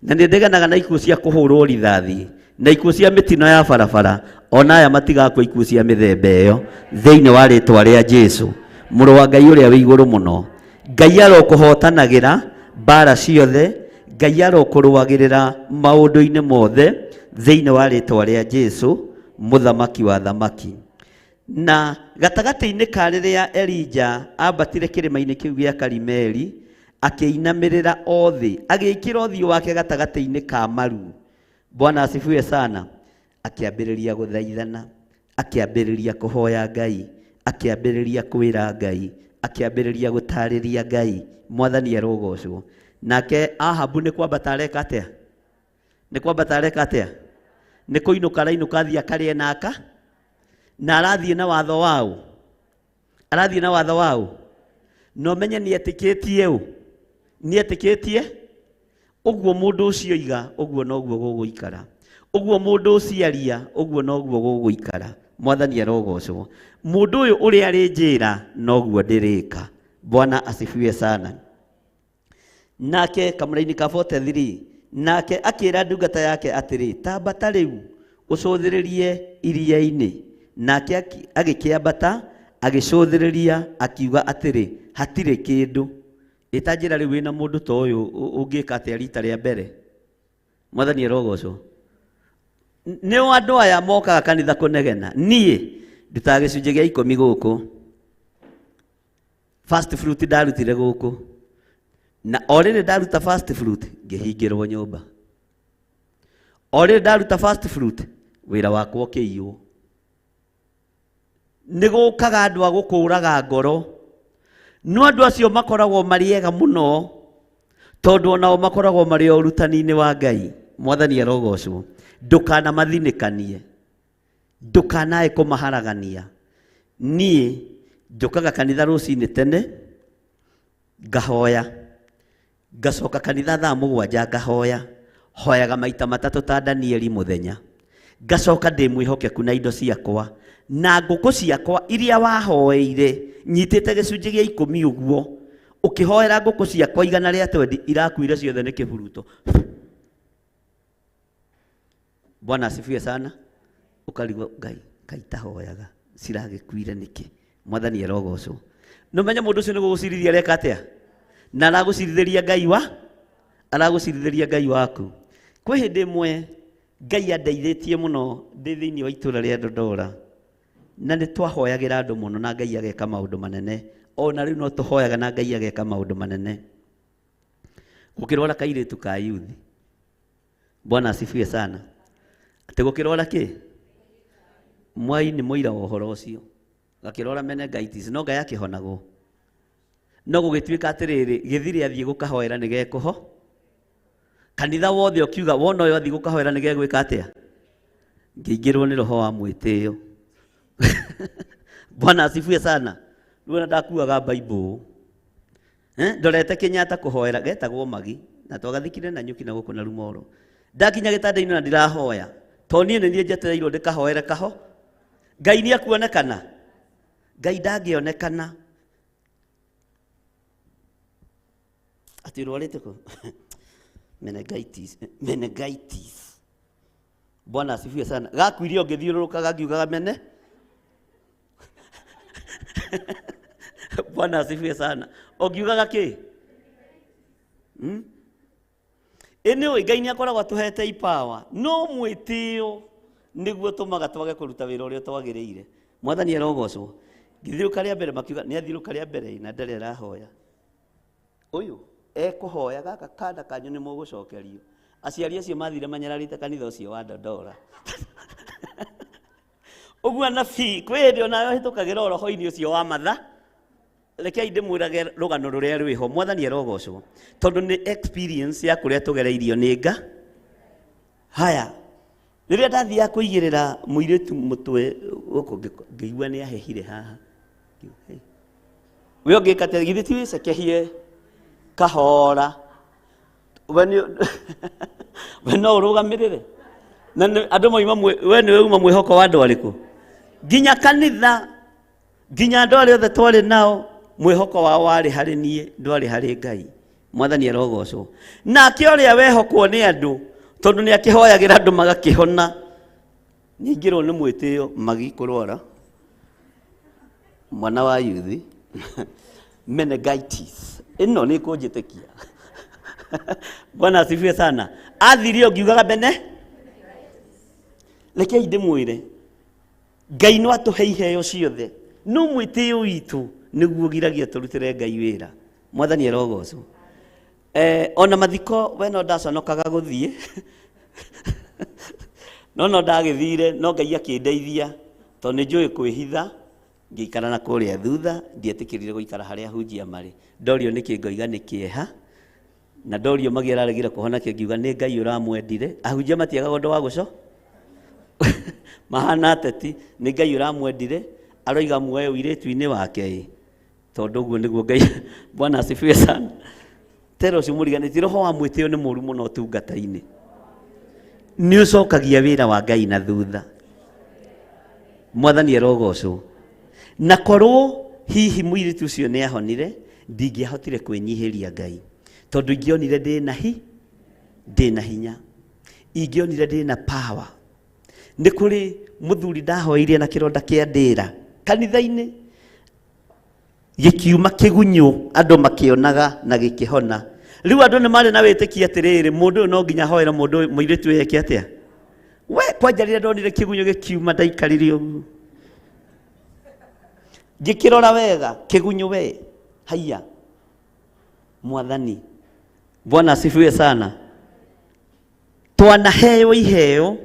na nĩ ndeganaga na ikuũ cia kũhũrwo rithathi, na ikuũ cia mĩtino ya barabara, ona aya matigakua ikuũ cia mĩthemba ĩyo thĩinĩ wa rĩtwa rĩa Jesu, mũrũ wa Ngai ũrĩa wĩ igũrũ mũno. Ngai arokũhotanagĩra mbara ciothe, Ngai arokũrũagĩrĩra maũndũ-inĩ mothe thĩinĩ wa rĩtwa rĩa Jesu, mũthamaki wa thamaki. Na gatagatĩ-inĩ ka rĩrĩa Elija ambatire kĩrĩma-inĩ kĩu gĩa Karimeli, akĩinamĩrĩra o thĩ, agĩĩkĩra ũthiũ wake gatagatĩ-inĩ ka maru. Bwana asifiwe sana. Akĩambĩrĩria gũthaithana, akĩambĩrĩria kũhoya Ngai, akĩambĩrĩria kwĩra Ngai, akĩambĩrĩria gũtarĩria Ngai. Mwathani arogocwo. Nake Ahabu nĩ kwambata areka atĩa? Nĩ kwambata areka atĩa? Nĩ kũinũka arainũka, athiĩ akarĩe naka, na arathiĩ na watho wao, arathiĩ na watho wao. Na ũmenye nĩ etĩkĩtie ũ, nĩ etĩkĩtie ũguo mũndũ ũcio oiga, ũguo noguo gũgũikara, ũguo mũndũ ũcio aria, ũguo noguo gũgũikara. Mwathani arogocwo. Mũndũ ũyũ ũrĩa arĩ njĩra noguo ndĩrĩka. Bwana asifiwe sana. Nake kamũraini ka 43, nake akĩra ndungata yake atĩrĩ, tambata rĩu ũcũthĩrĩrie iria-inĩ. Nake agĩkĩambata agĩcũthĩrĩria, akiuga atĩrĩ, hatirĩ kĩndũ. Ĩta njĩra rĩu wĩna mũndũ ta ũyũ, ũngĩka atĩa rita rĩa mbere? Mwathani arogocwo. Nĩ o andũ aya mokaga kanitha kũnegena. Niĩ ndutaga gĩcunjĩ gĩa 10 gũkũ, first fruit ndarutire gũkũ, na o rĩrĩ ndaruta first fruit ngĩhingĩrwo nyũmba. O rĩrĩ ndaruta first fruit wĩra wakwa ũkĩiywo. Nĩ gũkaga andũ a gũkũraga ngoro, no andũ acio makoragwo marĩ ega mũno, tondũ onao makoragwo marĩ o ũrutani-inĩ wa Ngai. Mwathani arogocwo. Ndũkanamathinĩkanie, ndũkanae kũmaharagania. Niĩ njũkaga kanitha rũcinĩ tene ngahoya, ngacoka kanitha thaa 7 ngahoya, hoyaga maita 3 ta Danieli mũthenya, ngacoka ndĩ mwĩhokeku na indo ciakwa na ngũkũ ciakwa iria wahoeire, nyitĩte gĩcunjĩ gĩa 10 ũguo. Ũkĩhoera ngũkũ ciakwa 120 irakuire ciothe nĩ kĩburuto. Bwana asifiwe sana. Ũkarigwo Ngai, Ngai tahoyaga ciragĩkuire nĩkĩ? Mwathani arogocwo. No menye mũndũ ũcio nĩ gũgũcirithia areka atĩa? Na aragũcirithĩria Ngai wa? Aragũcirithĩria Ngai waku. Kwĩ hĩndĩ ĩmwe Ngai andeithĩtie mũno ndĩ thĩinĩ wa itũũra rĩa Dodora, na nĩ twahoyagĩra andũ mũno na Ngai ageka maũndũ manene. Ona rĩu no tũhoyaga na Ngai ageka maũndũ manene. Gũkĩrwara kairĩtu ka yuthi. Bwana asifiwe sana. Atĩ gũkĩrwara kĩ? Mwai nĩ mũira wa ũhoro ũcio. Gakĩrwara meningitis, no Ngai akĩhonagwo. No gũgĩtuĩka atĩrĩrĩ, gĩthirĩ athiĩ gũkahoera nĩ gekũho. Kanitha wothe ũkiuga wona ũyũ athiĩ gũkahoera nĩ gegwĩka atĩa? Ngĩingĩrwo nĩ roho wa mwĩtĩo. Bwana asifiwe sana. Rĩu ona ndakuaga Bible. Ndorete Kenyatta kũhoera, getagwo Magi, na twagathikire na nyuki na gũkũ na Rumoro. Ndakinya gĩtanda-inĩ na ndirahoya. To niĩ nĩ niĩ njetereirwo ndĩkahoere kaho. Ngai nĩ ekuonekana. Ngai ndangĩonekana. Atĩ ũrwarĩte kũ? Meningitis, meningitis. Bwana asifiwe sana. Gakuire ũngĩthiũrũrũkaga ngiugaga mene. Bwana asifiwe sana. Ũngiugaga kĩ? Anyway, Ngai nĩ akoragwo atũhete ipawa. No mwĩtĩo nĩguo tũmaga twage kũruta wĩra ũrĩa twagĩrĩire. Mwathani arogocwo. Ngĩthiũrũka rĩa mbere makiuga nĩ athiũrũka rĩa mbere na ndarĩ arahoya. Ũyũ ekũhoya gaka kanda kanyu nĩ mũgũcokerio. Aciari acio mathire manyararĩte kanitha ũcio wa Dodora. Ũguo anabii kwĩ hĩndĩ onayo hĩtũkagĩra o roho-inĩ ũcio wa matha. Rekei ndĩmwĩrage rũgano rũrĩa rwĩho. Mwathani arogocwo. Tondũ nĩ experience ya kũrĩa tũgereirio nĩ nga. Haya, rĩrĩa ndathiaga kũigĩrĩra mũirĩtu mũtwe gũkũ ngĩigua nĩ ahehire haha. We ũngĩka atĩa? Githĩ ti wĩcekehie kahora? We we no ũrũgamĩrĩre? Na andũ moima we nĩwe uma mwĩhoko wa andũ arĩkũ? Nginya kanitha, nginya andũ arĩa othe twarĩ nao, mwĩhoko wao warĩ harĩ niĩ, ndwarĩ harĩ Ngai. Mwathani arogocwo. Nake ũrĩa wehokwo nĩ andũ, tondũ nĩ akĩhoyagĩra andũ magakĩhona, nĩaingĩrwo nĩ mwĩtĩo magi kũrwara. Mwana wa yuthi, meningitis. Ĩno nĩ kũnjĩtĩkia. Bwana asifiwe sana. Athire ũngiugaga mbene? Rekei ndĩmwĩre, Ngai no atũhe iheo ciothe, no mwĩtĩo witũ nĩguo ũgiragia tũrutĩre Ngai wĩra. Mwathani arogocwo. Ona mathiko we no ndaconokaga gũthiĩ. No no ndagĩthire, no Ngai akĩndeithia tondũ nĩ njũĩ kwĩhitha, ngĩikara na kũrĩa thutha, ndietĩkĩrire gũikara harĩa hunjia marĩ. Ndorio nĩkĩ ngoiga nĩ kĩeha, na ndorio Magi araregire kũhona kĩ ngiuga nĩ Ngai ũramwendire. Ahunjia matiagaga ũndũ wa gũco. Mahana ateti, nĩ Ngai ũramwendire, aroiga muoe ũirĩtu-inĩ wake ĩ. Tondũ ũguo nĩguo Ngai, Bwana asifiwe sana. Tera ũcio mũriganĩtie, roho wa mwĩtĩo nĩ mũru mũno ũtungata-inĩ. Nĩ ũcokagia wĩra wa Ngai na thutha. Mwathani arogocwo. Na korwo hihi mũirĩtu ũcio nĩ ahonire, ndingĩahotire kwĩnyihĩria Ngai. Tondũ ingĩonire ndĩna hi, ndĩna hinya. Ingĩonire ndĩna power. Nĩ kũrĩ mũthuri ndahoeirie na kĩronda kĩa ndĩra kanitha-inĩ, gĩkiuma kĩgunyũ andũ makĩonaga na gĩkĩhona. Rĩu andũ nĩ marĩ na wĩtĩkio atĩrĩrĩ, mũndũ ũyũ no nginya ahoere mũndũ ũyũ, mũirĩtu ũyũ eke atĩa? We kwanja rĩrĩa ndonire kĩgunyũ gĩkiuma ndaikarire ũguo. Ngĩkĩrora wega, kĩgunyũ we, haiya. Mwathani. Bwana asifiwe sana. Twanaheo iheo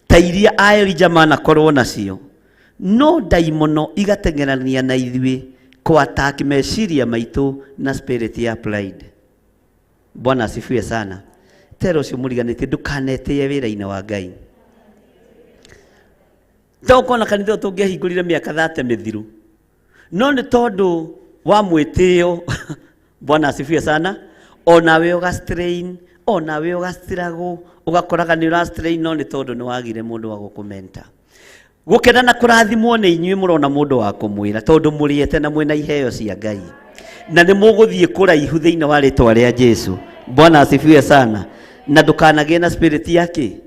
ta iria a Elija manakorwo nacio, no ndaimono igateng'erania na ithuĩ kũ attack meciria maitũ na spirit ya pride. Bwana asifiwe sana. Tera ũcio mũriganĩtie, ndũkanetĩe wĩra-inĩ wa Ngai. To ũkona kanitha ũyũ tũngĩahingũrire mĩaka 30 mĩthiru, no nĩ tondũ wa mwĩtĩo. Bwana asifiwe sana. Onawe ũga strain, onawe ũga struggle, ũgakoraga nĩ ũra strain, no nĩ tondũ nĩ wagire mũndũ wa gũkũmenta. Gũkena na kũrathimwo nĩ inyuĩ mũrona mũndũ wa kũmwĩra, tondũ mũrĩete na mwĩna iheo cia Ngai. Na nĩ mũgũthiĩ kũraihu thĩinĩ wa rĩtwa rĩa Jesu. Bwana asifiwe sana. Na ndũkanagĩe na spirit yake.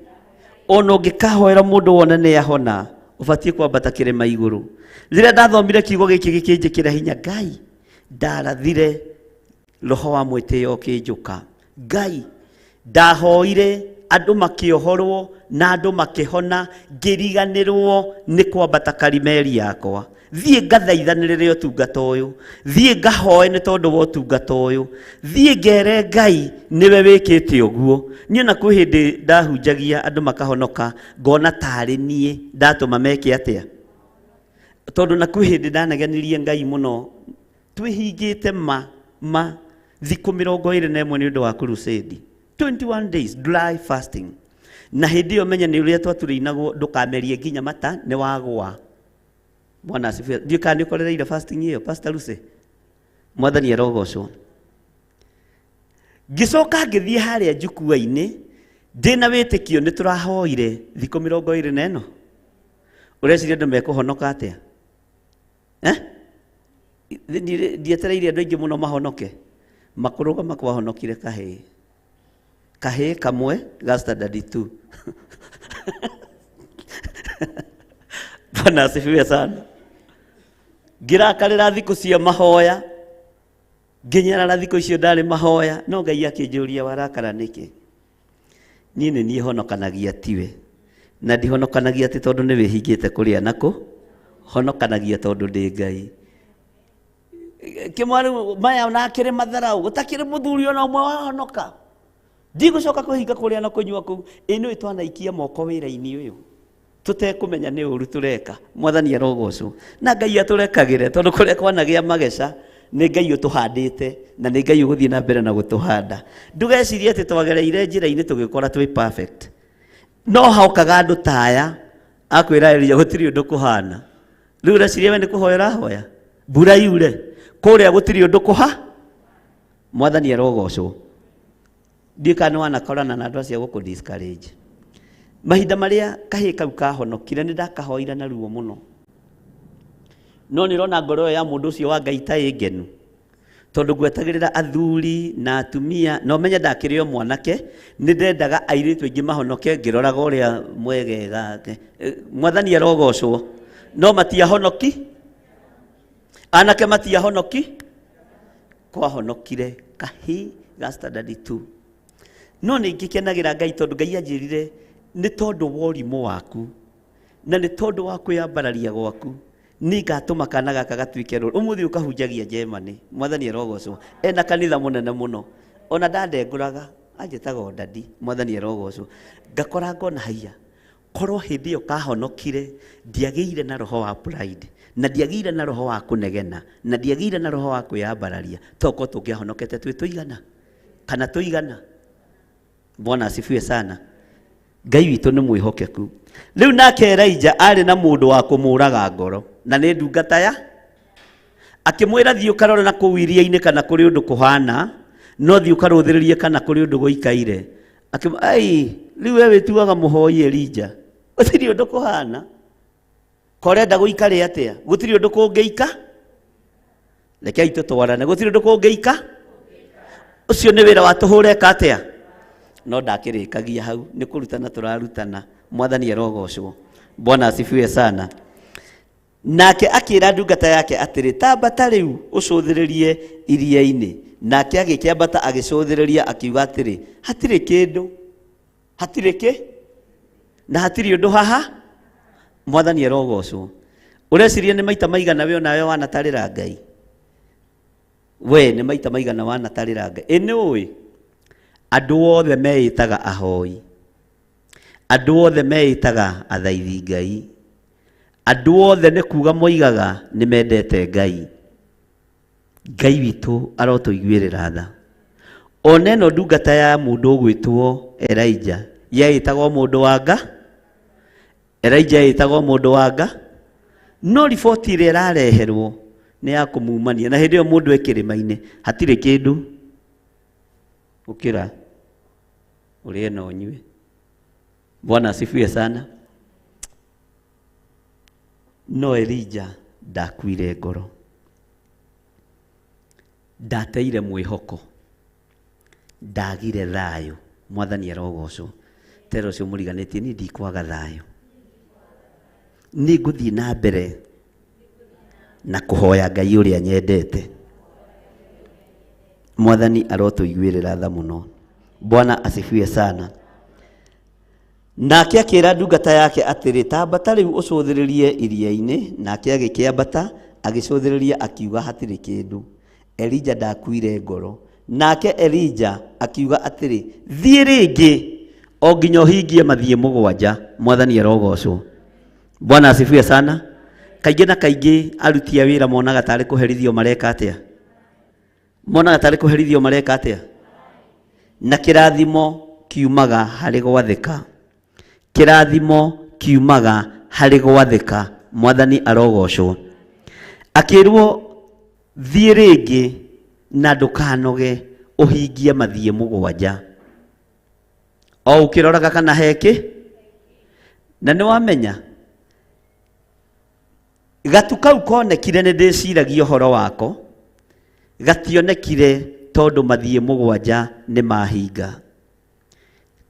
Ona ũngĩkahoera mũndũ wone nĩ ahona, ũbatiĩ kwambata kĩrĩma igũrũ. Rĩrĩa ndathomire kiugo gĩkĩ gĩkĩnjĩkĩra hinya, Ngai ndarathire roho wa mwĩtĩo ũkĩnjũka. Ngai ndahoire andũ makĩohorwo na andũ makĩhona, ngĩriganĩrwo nĩ kwambata Karimeli yakwa. Thiĩ ngathaithanĩrĩre ũtungata ũyũ, thiĩ ngahoe nĩ tondũ wa ũtungata ũyũ, thiĩ ngere Ngai nĩwe wĩkĩte ũguo. Niĩ ona kwĩ hĩndĩ ndahunjagia andũ makahonoka, ngona tarĩ niĩ ndatũma meke atĩa, tondũ na kwĩ hĩndĩ ndanegenirie Ngai mũno, twĩhingĩte ma thikũ 21 nĩ ũndũ wa crusade, 21 days dry fasting. Na hĩndĩ ĩyo menya nĩ ũrĩa twatũrĩinagwo ndũkamerie nginya mata nĩ wagwa. Bwana asifiwe. Ndiũ kana nĩ ũkorereire fasting ĩyo Pastor Lucy? Mwathani arogocwo. Ngĩcoka ngĩthiĩ harĩa njukua-inĩ ndĩna wĩtĩkio nĩ tũrahoire thikũ 24. Ũreciria andũ mekũhonoka atĩa? Ndietereire andũ aingĩ mũno mahonoke. Makũrũgama kwahonokire kahĩĩ. Kahĩĩ kamwe ga standard 2. Bwana asifiwe sana. Ngĩrakarĩra thikũ cia mahoya, ngĩnyarara thikũ icio ndarĩ mahoya, no Ngai akĩnjũria warakara nĩkĩ? Niĩ nĩ niĩ honokanagia tiwe. Na ndihonokanagia atĩ tondũ nĩ wĩhingĩte kũrĩa nako, honokanagia tondũ ndĩ Ngai. Kĩmwarĩ maya na akĩrĩ matharau, gũtakĩrĩ mũthuri ona ũmwe wahonoka. Ndigũcoka kwĩhinga kũrĩa na kũnyua kũu. Ĩ nĩũĩ twanaikia moko wĩra-inĩ ũyũ, tũtekũmenya nĩ ũru tũreka. Mwathani arogocwo. Na Ngai atũrekagĩre tondũ kũrĩa kwanagĩa mageca nĩ Ngai ũtũhandĩte na nĩ Ngai ũgũthiĩ na mbere na gũtũhanda. Ndũgecirie atĩ twagereire njĩra-inĩ tũgĩkora twĩ perfect. No hokaga andũ ta aya akwĩra Elija gũtirĩ ũndũ kũhana. Rĩu ũreciria we nĩ kũhoya ũrahoya mbura yure kũrĩa gũtirĩ ũndũ kũha. Mwathani arogocwo. Ndiũĩ kana nĩ wanakorana na andũ acio gũkũ discourage. Mahinda marĩa kahĩĩ kau kahonokire nĩ ndakahoire na ruo mũno. No nĩ ũrona ngoro ĩyo ya mũndũ ũcio wa Ngai ta ĩ ngenu, tondũ ngwetagĩrĩra athuri na atumia, na ũmenye ndakĩrĩ o mwanake, nĩ ndendaga airĩtu aingĩ mahonoke ngĩroraga ũrĩa mwegega. Mwathani arogocwo. No matiahonoki, anake matiahonoki, kwahonokire kahĩĩ ga standard 2. No nĩ ngĩkenagĩra Ngai tondũ Ngai anjĩrire nĩ tondũ wa ũrimũ waku na nĩ tondũ wa kwĩyambararia gwaku nĩngatũma kana gaka gatuĩke rũrũ. Ũmũthĩ ũkahunjagia Germany. Mwathani arogocwo. Ena kanitha mũnene mũno. Ona ndandengũraga, anjĩtaga o dadi. Mwathani arogocwo. Ngakora ngona haiya, korwo hĩndĩ ĩyo kahonokire ndiagĩire na roho wa pride, na ndiagĩire na roho wa kũnegena, na ndiagĩire na roho wa kwĩyambararia, tokorwo tũngĩahonokete twĩ tũigana kana tũigana. Bwana asifiwe sana. Ngai witũ nĩ mwĩhokeku. Rĩu nake Elijah arĩ na mũndũ wa kũmũraga ngoro, na nĩ ndungata ya akĩmwĩra thiĩ ũkarore na kũu iria-inĩ kana kũrĩ ũndũ kũhana, no thiĩ ũkarũthĩrĩrie kana kũrĩ ũndũ gũikaire. Akĩmwĩra, ai, rĩu we wĩtuaga mũhoi Elijah, gũtirĩ ũndũ kũhana. Korenda gũikare atĩa? Gũtirĩ ũndũ kũngĩika. Rekei tũtwarane, gũtirĩ ũndũ kũngĩika. Ũcio nĩ wĩra wa tũhũre ka atĩa? No ndakĩrĩkagia hau, nĩ kũrutana tũrarutana. Mwathani arogocwo. Bwana asifiwe sana. Nake akĩra ndungata yake atĩrĩ, tambata rĩu ũcũthĩrĩrie iria-inĩ. Nake agĩkĩambata agĩcũthĩrĩria akiuga atĩrĩ, hatirĩ kĩndũ, hatirĩ kĩ, na hatirĩ ũndũ haha. Mwathani arogocwo. Ũreciria nĩ maita maigana we onawe wanatarĩra Ngai? We nĩ maita maigana wanatarĩra Ngai? Ĩ nĩ ũĩ andũ othe meĩtaga ahoi, andũ othe meĩtaga athaithi Ngai, andũ othe nĩ kuga moigaga nĩ mendete Ngai. Ngai witũ arotũiguĩrĩra tha. Ona ĩno ndungata ya mũndũ ũgwĩtwo Elijah yeĩtagwo mũndũ wa nga, Elijah yeĩtagwo mũndũ wa nga, no riboti ĩrĩa ĩrareherwo nĩ ya kũmumania. Na hĩndĩ ĩyo mũndũ e kĩrĩma-inĩ hatirĩ kĩndũ, ũkĩra ũrĩe na ũnyue. Bwana asifiwe sana. No Elijah ndakuire ngoro. Ndateire mwĩhoko, ndagire thayũ. Mwathani arogocwo. Tera ũcio mũriganĩtie, niĩ ndikwaga thayũ, nĩ ngũthiĩ na mbere na kũhoya Ngai ũrĩa nyendete. Mwathani arotũiguĩrĩra tha mũno. Bwana asifiwe sana. Nake akĩra ndungata yake atĩrĩ, ta ambata rĩu ũcũthĩrĩrie iria-inĩ. Nake agĩkĩambata agĩcũthĩrĩria, akiuga hatirĩ kĩndũ. Elija ndakuire ngoro. Nake Elija akiuga atĩrĩ, thiĩ rĩngĩ o nginya ũhingie mathiĩ 7. Mwathani arogocwo. Bwana asifiwe sana. Kaingĩ na kaingĩ aruti a wĩra monaga tarĩ kũherithio mareka atĩa? Monaga tarĩ kũherithio mareka atĩa? Na kĩrathimo kiumaga harĩ gwathĩka. Kĩrathimo kiumaga harĩ gwathĩka. Mwathani arogocwo. Akĩrwo thiĩ rĩngĩ na ndũkanoge ũhingie mathiĩ 7, o ũkĩroraga kana hekĩ. Na nĩ wamenya gatu kau konekire nĩ ndĩciragia ũhoro wako, gationekire tondũ mathiĩ 7 nĩ mahinga.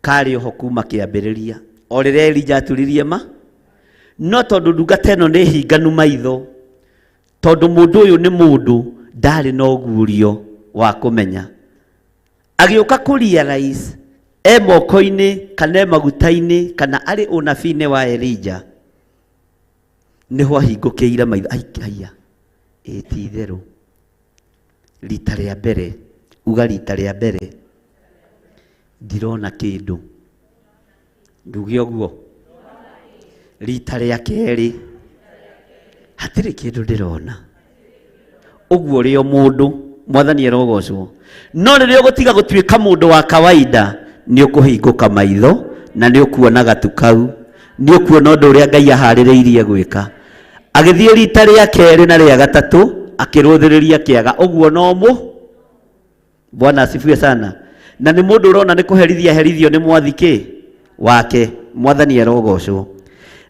Karĩ oho kuma kĩambĩrĩria o rĩrĩa Elija aturirie ma, no tondũ ndungata ĩno nĩ hinganu maitho, tondũ mũndũ ũyũ nĩ mũndũ ndarĩ na ũguũrio wa kũmenya, agĩũka kũ realize e moko-inĩ kana e maguta-inĩ kana arĩ ũnabii-inĩ wa Elija, nĩho ahingũkĩire maitho. Ai, haiya, ĩ ti itherũ, rita rĩa mbere, uga rita rĩa mbere ndirona kĩndũ, nduge ũguo. Rita rĩa kerĩ hatirĩ kĩndũ ndĩrona. Ũguo ũrĩ o mũndũ. Mwathani arogocwo. No rĩrĩa ũgũtiga gũtuĩka mũndũ wa kawaida, nĩ ũkũhingũka maitho na nĩ ũkuona gatu kau, nĩ ũkuona ũndũ ũrĩa Ngai aharĩrĩirie gwĩka. Agĩthiĩ rita rĩa kerĩ na rĩa gatatũ, akĩrũthĩrĩria kĩaga ũguo no mũ. Bwana asifiwe sana. Na nĩ mũndũ ũrona nĩ kũherithia herithio nĩ mwathi kĩ wake. Mwathani arogocwo.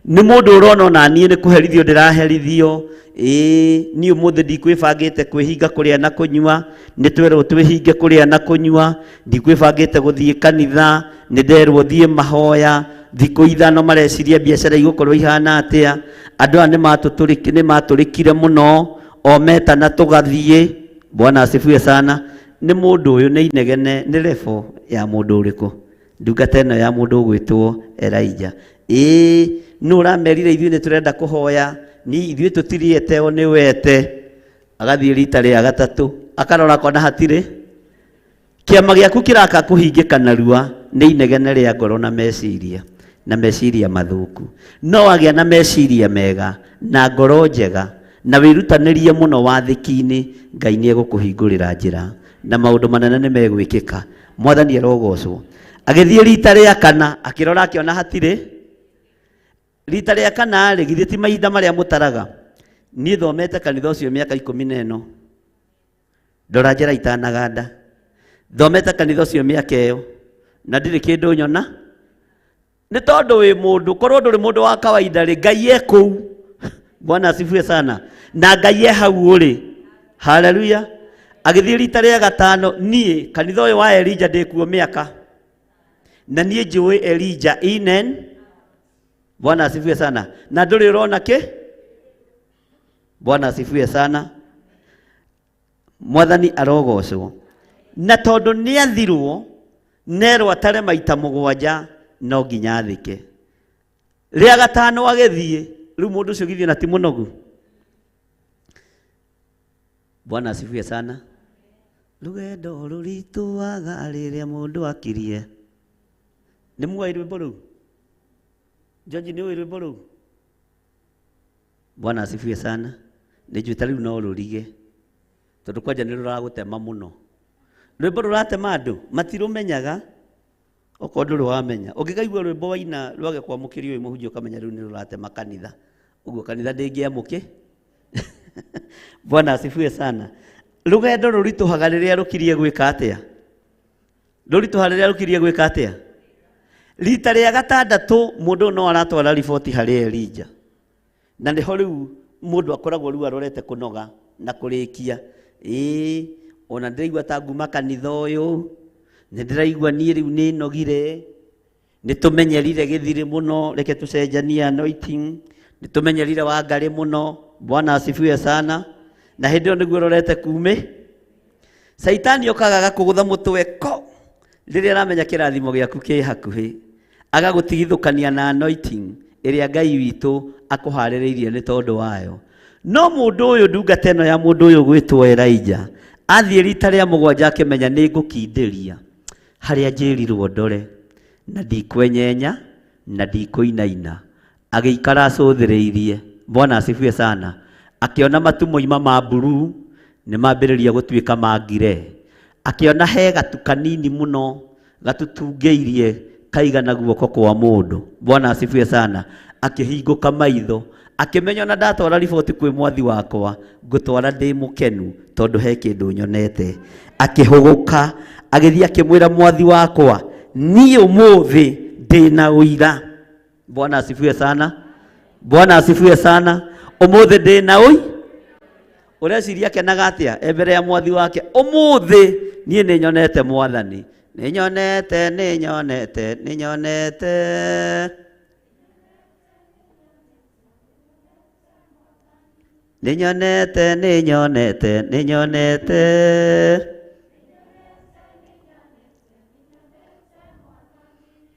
Nĩ mũndũ ũrona ona niĩ nĩ kũherithio ndĩraherithio. Ĩĩ, niĩ ũmũthĩ ndikwĩbangĩte kwĩhinga kũrĩa na kũnyua, nĩ twerwo twĩhinge kũrĩa na kũnyua, ndikwĩbangĩte gũthiĩ kanitha, nĩ nderwo thiĩ mahoya thikũ 5, mareciria biacara igũkorwo ihana atĩa. Andũ aya nĩ matũrĩkire mũno, o metana tũgathiĩ. Bwana asifiwe sana. Nĩ mũndũ ũyũ nĩ inegene, nĩ level ya mũndũ ũrĩkũ ndungata ĩno ya mũndũ ũgwĩtwo Elijah? Ĩĩ, nũ ũramerire ithuĩ nĩ tũrenda kũhoya, ni ithuĩ tũtiriĩte, o nĩ wete. Agathiĩ rita rĩa gatatũ, akarora akona hatirĩ kĩama gĩaku kĩraka kũhingĩka narua nĩ inegene rĩa ngoro na meciria, na meciria mathũku. No wagĩa na meciria mega na ngoro njega na wĩrutanĩrie mũno wathĩki-inĩ, Ngai nĩ egũkũhingũrĩra njĩra na maũndũ manene nĩ megwĩkĩka. Mwathani arogocwo. Agĩthiĩ rita rĩa kana, akĩrora akĩona hatirĩ. Rita rĩa kana rĩ, githĩ ti mahinda marĩa mũtaraga? Niĩ thomete kanitha ũcio mĩaka 14, ndora njĩra itanaganda, thomete kanitha ũcio mĩaka ĩyo na ndirĩ kĩndũ nyona. Nĩ tondũ wĩ mũndũ, korwo ndũrĩ mũndũ wa kawaida rĩ, Ngai e kũu. Bwana asifiwe sana. Na Ngai e hau ũrĩ. Haleluya. Agĩthiĩ rita rĩa gatano, niĩ kanitha ũyũ wa Elija ndĩkuo mĩaka na niĩ njũĩ Elija inen. Bwana asifiwe sana. Na ndũrĩ ũrona kĩ. Bwana asifiwe sana. Mwathani arogocwo. Na tondũ nĩ athirwo nerwo atare maita 7, no nginya athĩke. Rĩa gatano agĩthiĩ, rĩu mũndũ ũcio githĩ na ti mũnogu? Bwana asifiwe sana. Rũgendo rũritũaga rĩrĩa mũndũ akirie. Nĩ muoĩ rwĩmbo rũu? George, nĩ ũĩ rwĩmbo rũu? Bwana asifiwe sana. Nĩ njũĩ ta rĩu no rũrige, tondũ kwanja nĩ rũragũtema mũno. Rwĩmbo rũratema andũ matirũmenyaga. Okorwo ndũrĩ wamenya, ũngĩkaigua rwĩmbo waina rwage kwamũkĩrio wĩ mũhunjia, ũkamenya rĩu nĩ rũratema kanitha. Ũguo kanitha ndĩngĩamũkĩ. Bwana asifiwe sana. Rũgendo rũritũhaga rĩrĩa rũkirie gwĩka atĩa? Rũritũha rĩrĩa rũkirie gwĩka atĩa? Rita rĩa gatandatũ mũndũ no aratwara riboti harĩ Elija, na nĩho rĩu mũndũ akoragwo rĩu arorete kũnoga na kũrĩkia. Ĩĩ, Ona ndĩraigua ta nguma kanitha ũyũ, nĩ ndĩraigua niĩ rĩu nĩ nogire, nĩ tũmenyerire gĩthirĩ mũno, reke tũcenjanie anointing, nĩ tũmenyerire Wangarĩ mũno, Bwana asifiwe sana. Na hĩndĩ ĩyo nĩguo ũrorete kumĩ Caitani okaga agakũgũtha mũtwe ko rĩrĩa aramenya kĩrathimo gĩaku kĩ hakuhĩ, agagũtigithũkania na anointing ĩrĩa Ngai witũ akũharĩrĩirie nĩ tondũ wayo. No mũndũ ũyũ, ndungata ĩno ya mũndũ ũyũ gwĩtwo Elijah, athiĩ rita rĩa mũgwanja akĩmenya nĩ ngũkindĩria harĩa njĩrirwo ndore, na ndikwenyenya na ndikũinaina. Agĩikara acũthĩrĩirie, Bwana asifiwe sana, akĩona matu moima ma mburuu nĩ mambĩrĩria gũtuĩka ma ngire, akĩona he gatu kanini mũno gatutungĩirie kaigana guoko kwa mũndũ, Bwana asifiwe sana. Akĩhingũka maitho akĩmenya ona ndatwara riboti kwĩ mwathi wakwa ngũtwara ndĩ mũkenu tondũ he kĩndũ nyonete. Akĩhũgũka agĩthiĩ akĩmwĩra mwathi wakwa, niĩ ũmũthĩ ndĩna ũira. Bwana asifiwe sana, Bwana asifiwe sana. Ũmũthĩ ndĩna ũi ũreciria akenaga atĩa e mbere ya mwathi wake? Ũmũthĩ niĩ nĩ nyonete mwathani, nĩ nyonete, nĩ nyonete, nĩ nyonete, nĩ nyonete, nĩ nyonete, nĩ nyonete,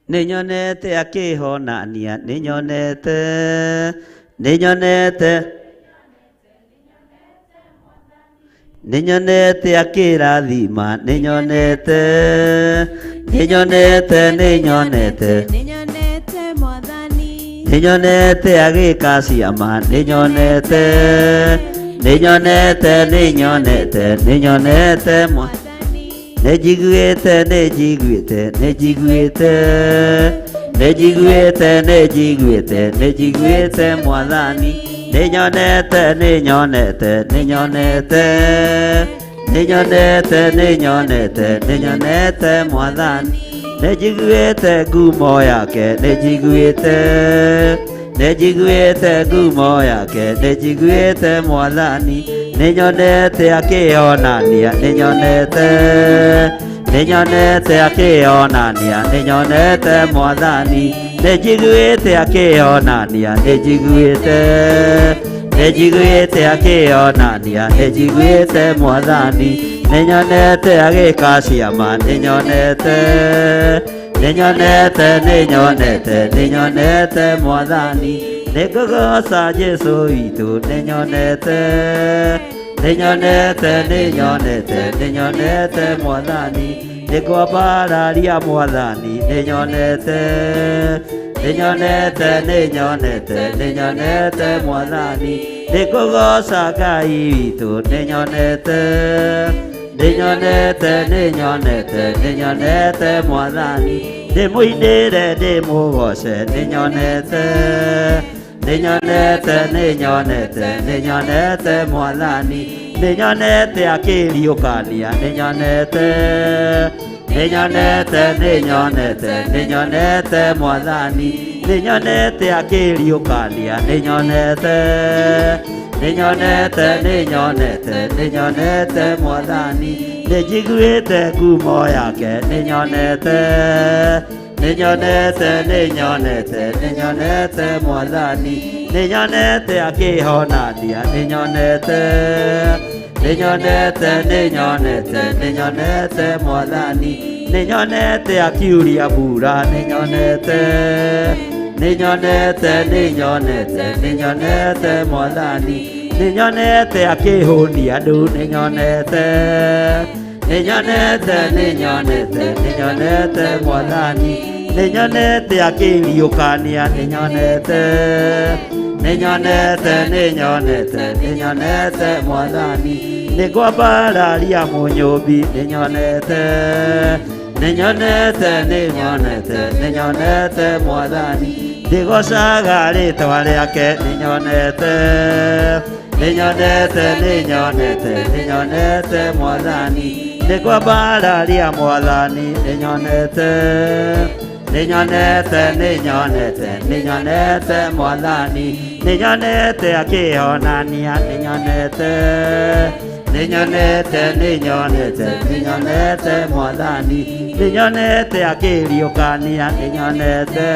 nĩ nyonete akĩhonania, nĩ nyonete, nĩ nyonete, nĩ nyonete akĩrathima, nĩ nyonete, nĩ nyonete, nĩ nyonete, Nĩ nyonete mwathani. Nĩ nyonete agĩka ciama, nĩ nyonete, nĩ nyonete, nĩ nyonete, nĩ nyonete Mwathani. Nĩ njiguĩte, nĩ njiguĩte, nĩ njiguĩte, nĩ njiguĩte, nĩ njiguĩte, nĩ njiguĩte mwathani, nĩ nyonete, nĩ nyonete, nĩ nyonete, nĩ nyonete, nĩ nyonete, nĩ nyonete mwathani, nĩ njiguĩte ngumo yake, nĩ njiguĩte, nĩ njiguĩte ngumo yake, nĩ njiguĩte mwathani, nĩ nyonete akĩonania, nĩ nyonete, nĩ nyonete akĩonania, nĩ nyonete mwathani, nĩ njiguĩte akĩonania, nĩ njiguĩte, nĩ njiguĩte akĩonania, nĩ njiguĩte mwathani, nĩ nyonete agĩka ciama, nĩ nyonete, nĩ nyonete, nĩ nyonete, nĩ nyonete mwathani, nĩ ngũgoca Jesũ witũ, nĩ nyonete, nĩ nyonete, nĩ nyonete, nĩ nyonete mwathani, nĩ ngwambararia mwathani, nĩ nyonete, nĩ nyonete, nĩ nyonete, nĩ nyonete mwathani, nĩ ngũgoca Ngai witũ, nĩ nyonete, nĩ nyonete, nĩ nyonete, nĩ nyonete mwathani, ndĩmũinĩre ndĩmũgoce, nĩ nyonete, nĩ nyonete, nĩ nyonete, nĩ nyonete mwathani, nĩ nyonete akĩriũkania, nĩ nyonete, nĩ nyonete, nĩ nyonete, nĩ nyonete mwathani, nĩ nyonete akĩriũkania, nĩ nyonete, nĩ nyonete, nĩ nyonete, nĩ nyonete mwathani, nĩ njiguĩte ngumo yake, nĩ nyonete, nĩ nyonete, nĩ nyonete, nĩ nyonete mwathani, nĩ nyonete akĩhonania, nĩ nyonete, nĩ nyonete, nĩ nyonete, nĩ nyonete mwathani, nĩ nyonete akiuria mbura, nĩ nyonete, nĩ nyonete, nĩ nyonete, nĩ nyonete mwathani, nĩ nyonete akĩhũnia andũ, nĩ nyonete, nĩ nyonete, nĩ nyonete, nĩ nyonete mwathani, nĩ nyonete akĩriũkania, nĩ nyonete, nĩ nyonete, nĩ nyonete, nĩ nyonete mwathani, nĩ ngwambararia mũnyũmbi, nĩ nyonete, nĩ nyonete, nĩ nyonete, nĩ nyonete mwathani, ndĩgocaga rĩtwa rĩake, nĩ nyonete, nĩ nyonete, nĩ nyonete, nĩ nyonete mwathani, nĩ ngwambararia mwathani, nĩ nyonete, nĩ nyonete, nĩ nyonete, nĩ nyonete mwathani, nĩ nyonete akĩhonania, nĩ nyonete, nĩ Nĩnyonete, nĩnyonete, nĩnyonete mwathani. Nĩnyonete akĩriũkania, nĩnyonete.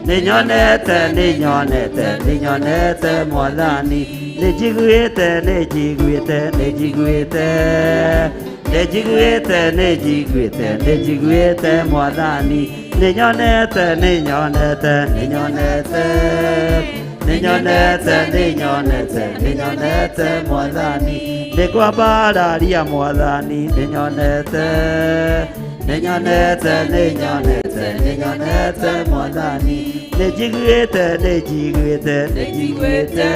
Nĩnyonete, nĩnyonete, nĩnyonete mwathani. Nĩnjiguĩte, nĩnjiguĩte, nĩnjiguĩte. Nĩnjiguĩte, nĩnjiguĩte, nĩnjiguĩte mwathani. Nĩnyonete, nĩnyonete, nĩnyonete. Nĩnyonete, nĩnyonete, nĩnyonete mwathani. Nĩngwambararia mwathani, nĩnyonete. Nĩnyonete, nĩnyonete, nĩnyonete mwathani. Nĩnjiguĩte, nĩnjiguĩte, nĩnjiguĩte.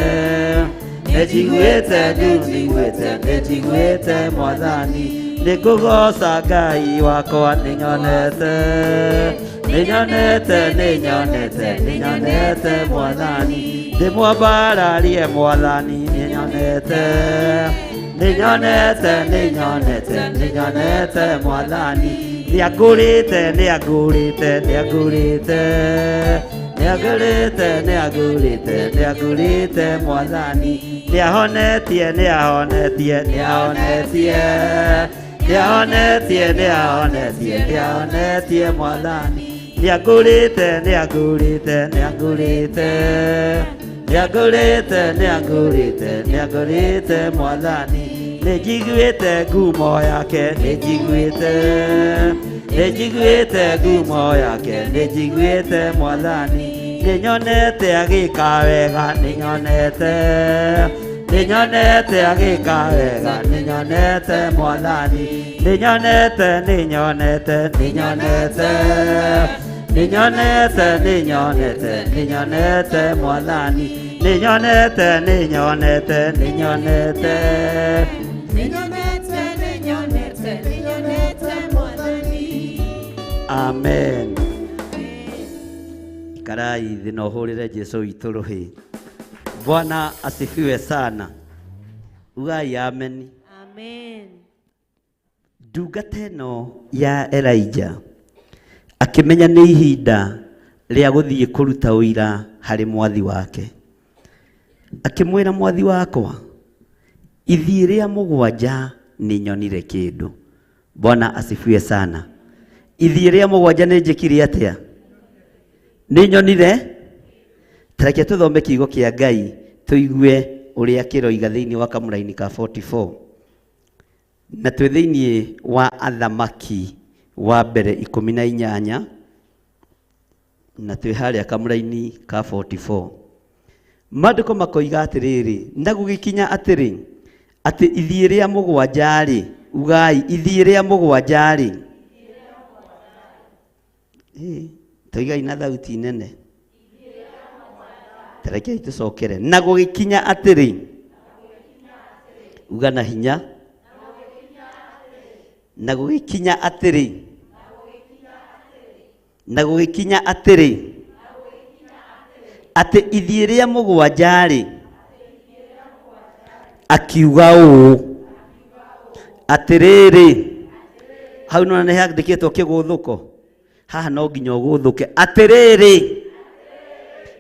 Nĩnjiguĩte, nĩnjiguĩte, nĩnjiguĩte mwathani. Nĩngũgoca Ngai wakwa, nĩnyonete. Nĩnyonete, nĩnyonete, nĩnyonete mwathani. Ndĩmwambararie mwathani, nĩnyonete. Nĩnyonete, nĩnyonete, nĩnyonete mwathani. Nĩangũrĩte, nĩangũrĩte, nĩangũrĩte. Nĩangũrĩte, nĩangũrĩte, nĩangũrĩte mwathani. Nĩahonetie, nĩahonetie, nĩahonetie. Nĩahonetie, nĩahonetie, nĩahonetie mwathani. Nĩangũrĩte, nĩangũrĩte, nĩangũrĩte. Nĩangũrĩte, nĩangũrĩte, nĩangũrĩte mwathani. Nĩnjiguĩte ngumo yake, nĩnjiguĩte. Nĩnjiguĩte ngumo yake, nĩnjiguĩte mwathani. Nĩnyonete agĩka wega, nĩnyonete. Nĩnyonete agĩka wega, nĩnyonete mwathani. Nĩnyonete, nĩnyonete, nĩnyonete. Nĩnyonete, nĩnyonete, nĩnyonete mwathani. Nĩnyonete, nĩnyonete, nĩnyonete. Nĩnyonete, nĩnyonete, nĩnyonete mwathani. Amen. Ikarai thĩ na ũhũrĩre Jesu witũ rũhĩ. Bwana asifiwe sana. Ugai amen. Amen. Ndungata ĩno ya Elijah akĩmenya nĩ ihinda rĩa gũthiĩ kũruta ũira harĩ mwathi wake. Akĩmwĩra mwathi wakwa, ithiĩ rĩa mũgwanja nĩ nyonire kĩndũ. Bwana asifiwe sana. Ithiĩ rĩa mũgwanja nĩ njĩkire atĩa? Nĩ nyonire. Tareke tũthome kiugo kĩa Ngai tũigue ũrĩa kĩroiga thĩinĩ wa kamũraini ka 44. Na twĩ thĩinĩ wa Athamaki wa mbere 18 na twĩ harĩa kamũraini ka 44. Maandĩko makoiga atĩrĩrĩ, na gũgĩkinya atĩrĩ, atĩ ithiĩ rĩa mũgwanja-rĩ, ugai ithiĩ rĩa mũgwanja-rĩ. Toigai na thauti nene. Tarekei tũcokere. Na gũgĩkinya atĩrĩ, uga na hinya. Na gũgĩkinya atĩrĩ, na gũgĩkinya atĩrĩ, atĩ ithiĩ rĩa mũgwanja-rĩ, akiuga ũũ atĩrĩrĩ, hau nona nĩ handĩkĩtwo kĩgũthũko, haha no nginya ũgũthũke, atĩrĩrĩ,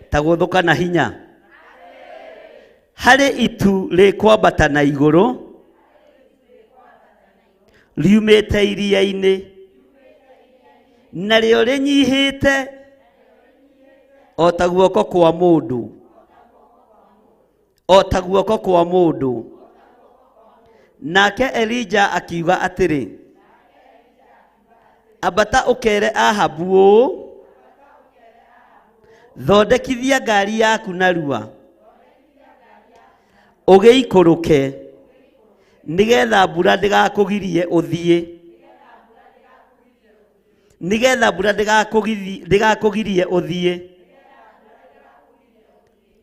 ta gũthũka na hinya, harĩ itu rĩkwambata na igũrũ riumĩte iria-inĩ, narĩo rĩnyihĩte o ta guoko kwa mũndũ, o ta guoko kwa mũndũ. Nake Elija akiuga atĩrĩ, ambata ũkere Ahabu ũũ, thondekithia ngari yaku narua, ũgĩikũrũke, nĩgetha mbura ndĩgakũgirie ũthiĩ, nĩgetha mbura ndĩgakũgirie ũthiĩ.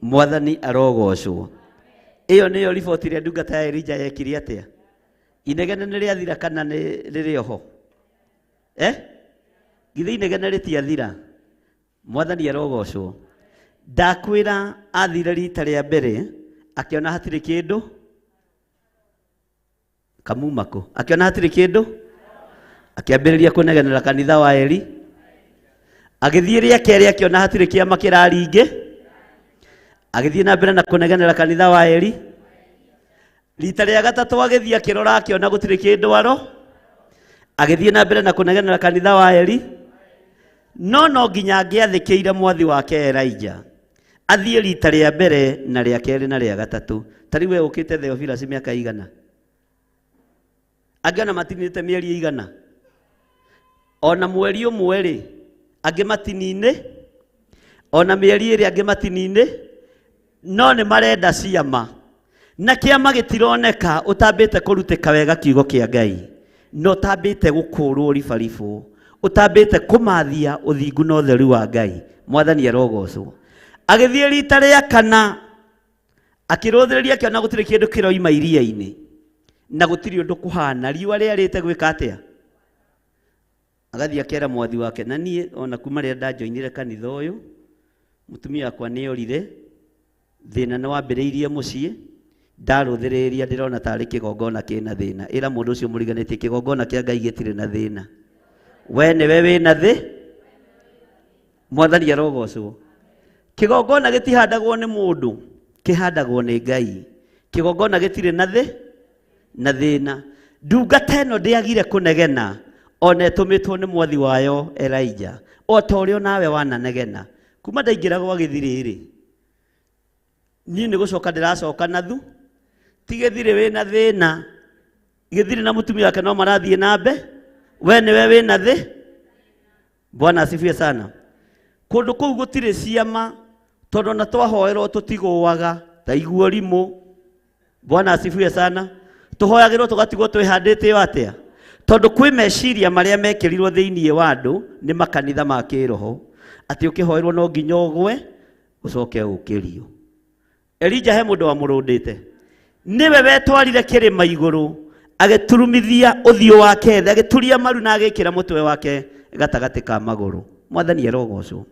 Mwathani arogocwo. Ĩyo nĩyo riboti ĩrĩa ndungata ya Elija yekire atĩa? Inegene nĩ rĩathira kana nĩ rĩrĩ oho? Githĩ inegene rĩtiathira? Mwathani arogocwo. Ndakwĩra athire rita rĩa mbere akĩona hatirĩ kĩndũ, kamuma kũ, akĩona hatirĩ kĩndũ, akĩambĩrĩria kũnegenera kanitha wa Eli. Agĩthiĩ rĩa kerĩ akĩona hatirĩ kĩama kĩraringĩ, agĩthiĩ na mbere na kũnegenera kanitha wa Eli. Rita rĩa gatatũ agĩthiĩ akĩrora akĩona gũtirĩ kĩndũ aro, agĩthiĩ na mbere na kũnegenera kanitha wa Eli, no no nginya angĩathĩkĩire mwathi wake Elijah athiĩ rita rĩa mbere na rĩa kerĩ na rĩa gatatũ. Ta rĩu we ũkĩte Theophilus mĩaka igana, angĩ ona matinĩte mĩeri igana, ona mweri ũmwe rĩ, angĩ matinine, ona mĩeri ĩrĩ angĩ matinine, no nĩ marenda ciama na kĩama gĩtironeka ũtambĩte kũrutĩka wega kiugo kĩa Ngai, na ũtambĩte gũkũrwo ribaribũ, ũtambĩte kũmathia ũthingu na ũtheru wa Ngai. Mwathani arogocwo. Agĩthiĩ rita rĩa kana akĩrũthĩrĩria akĩona gũtirĩ kĩndũ kĩroima iria-inĩ na gũtirĩ ũndũ kũhana, riũa rĩarĩte gwĩka atĩa? Agathiĩ akera mwathi wake, na niĩ ona kuma rĩrĩa ndanjoinire kanitha ũyũ mũtumia wakwa nĩ orire, thĩna nĩ wambĩrĩirie mũciĩ, ndarũthĩrĩria ndĩrona tarĩ kĩgongona kĩna thĩna. Ĩra mũndũ ũcio mũriganĩtie, kĩgongona kĩa Ngai gĩtirĩ na thĩna, we nĩwe wĩna thĩ. Mwathani arogocwo. Kĩgongona gĩtihandagwo nĩ mũndũ, kĩhandagwo nĩ Ngai. Kĩgongona gĩtirĩ na thĩ na thĩna. Ndungata ĩno ndĩagire kũnegena ona ĩtũmĩtwo nĩ mwathi wayo Elijah, o ta ũrĩa nawe wananegena. Kuma ndaingĩra gwa gĩthirĩ rĩ, niĩ nĩ gũcoka ndĩracoka na thu, ti gĩthirĩ wĩna thĩna, gĩthirĩ na mũtumia wake no marathiĩ na mbe, we nĩwe wĩna thĩ. Bwana asifiwe sana. Kũndũ kũu gũtirĩ ciama, tondũ ona twahoerwo tũtigũaga ta iguo rimũ. Bwana asifiwe sana. Tũhoyagĩrwo tũgatigwo twĩhandĩte o atĩa, tondũ kwĩ meciria marĩa mekĩrirwo thĩinĩ wa andũ nĩ makanitha ma kĩroho, atĩ ũkĩhoerwo no nginya ũgwe ũcoke ũkĩrio. Elijah he mũndũ wamũrũndĩte, nĩwe wetwarire kĩrĩma igũrũ agĩturumithia ũthiũ wake thĩ, agĩturia maru na agĩkĩra mũtwe wake gatagatĩ ka magũrũ. Mwathani arogocwo.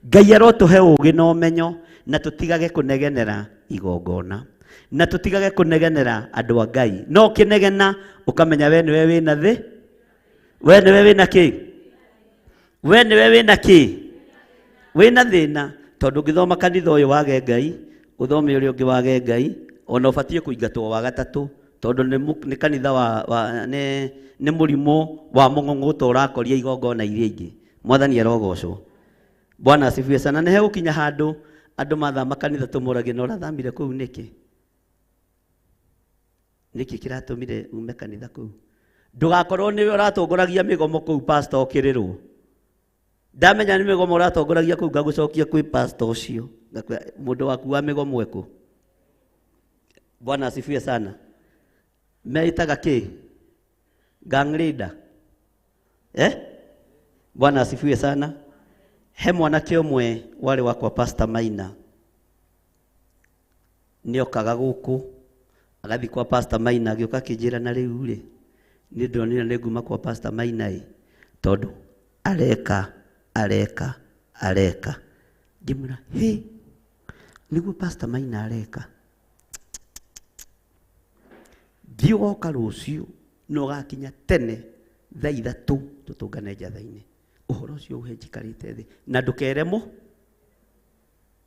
Ngai arotũhe ũũgĩ na ũmenyo, na tũtigage kũnegenera igongona, na tũtigage kũnegenera andũ a Ngai. No ũkĩnegena ũkamenya we nĩwe wĩna thĩ, we nĩwe wĩna kĩ, we nĩwe wĩna kĩ, wĩna thĩna. Tondũ ũngĩthoma kanitha ũyũ wage Ngai, ũthome ũrĩa ũngĩ wage Ngai, ona ũbatiĩ kũingatwo wa gatatũ, tondũ nĩ kanitha wa nĩ mũrimũ wa mũng'ũng'ũto ũrakoria igongona iria ingĩ. Mwathani arogocwo. Bwana asifiwe sana. Nĩ hegũkinya handũ andũ mathama kanitha tũmũragie, na ũrathamire kũu nĩkĩ? Nĩkĩ kĩratũmire ume kanitha kũu? Ndũgakorwo nĩwe ũratongoragia mĩgomo kũu, pastor ũkĩrĩrwo. Ndamenya nĩ mĩgomo ũratongoragia kũu, ngagũcokia kwĩ pastor ũcio, ngakwĩra mũndũ waku wa mĩgomo ekũ. Bwana asifiwe sana. Meitaga kĩ? Gang leader. Bwana asifiwe sana. He mwanake ũmwe warĩ wakwa Pastor Maina, nĩokaga gũkũ agathiĩ kwa Pastor Maina, agĩũka akĩnjĩra na rĩu rĩ, niĩ ndĩronire nĩ nguma kwa Pastor Maina ĩ, tondũ areka areka areka. Ngĩmwĩra, hĩ, nĩguo Pastor Maina areka, thiĩ ũgoka rũciũ na ũgakinya tene thaa 3 tũtũngane njatha-inĩ. Ũhoro ũcio ũhe njikarĩte thĩ, na ndũkeremwo,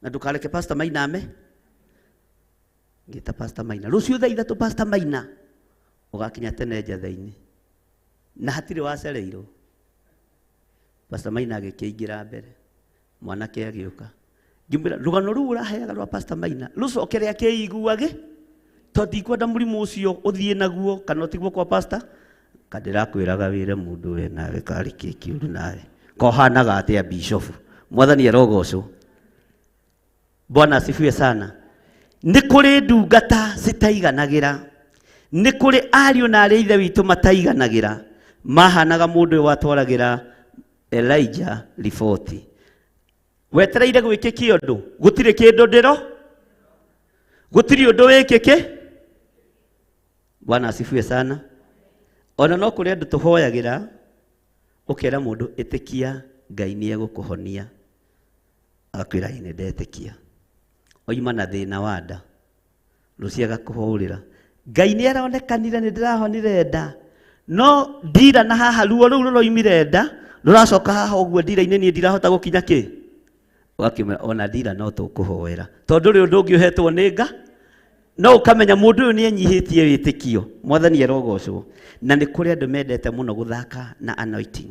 na ndũkareke Pastor Maina ame. Ngĩta Pastor Maina rũciũ thaa 3, Pastor Maina ũgakinya tene njatha-inĩ, na hatirĩ wacereirwo. Pastor Maina agĩkĩingĩra mbere, mwanake agĩũka, ngĩmwĩra rũgano rũu ũraheaga rwa Pastor Maina rũcokere akĩiguage, tondũ ndikwenda mũrimũ ũcio ũthiĩ naguo kana ũtigwo kwa pastor. Kandĩrakwĩraga wĩre mũndũ we nawe karĩ kĩ kĩũru nawe, kohanaga atĩa bishop. Mwathani arogocwo. Bwana asifiwe sana. Nĩ kũrĩ ndungata citaiganagĩra, nĩ kũrĩ ariũ na arĩ ithe witũ mataiganagĩra, mahanaga mũndũ ũyũ watwaragĩra Elijah riboti. Wetereire gwĩkĩke ũndũ, gũtirĩ kĩndũ ndĩro, gũtirĩ ũndũ wĩkĩke. Bwana asifiwe sana. Ona no kũrĩ andũ tũhoyagĩra, ũkera mũndũ ĩtĩkia Ngai nĩ egũkũhonia, agakwĩra ĩ nĩ ndetĩkia, oima na thĩna wa nda, rũciũ agakũhũrĩra, Ngai nĩ aronekanire nĩ ndĩrahonire nda, no ndira na haha ruo rũu rũroimire nda rũracoka haha ũguo ndira-inĩ, niĩ ndirahota gũkinya kĩ. Ũgakĩmwĩra ona ndira no tũkũhoera, tondũ ndũrĩ ũndũ ũngĩ ũhetwo nĩ nga. No ũkamenya mũndũ ũyũ nĩ enyihĩtie wĩtĩkio. Mwathani arogocwo. Na nĩ kũrĩ andũ mendete mũno gũthaka na anointing.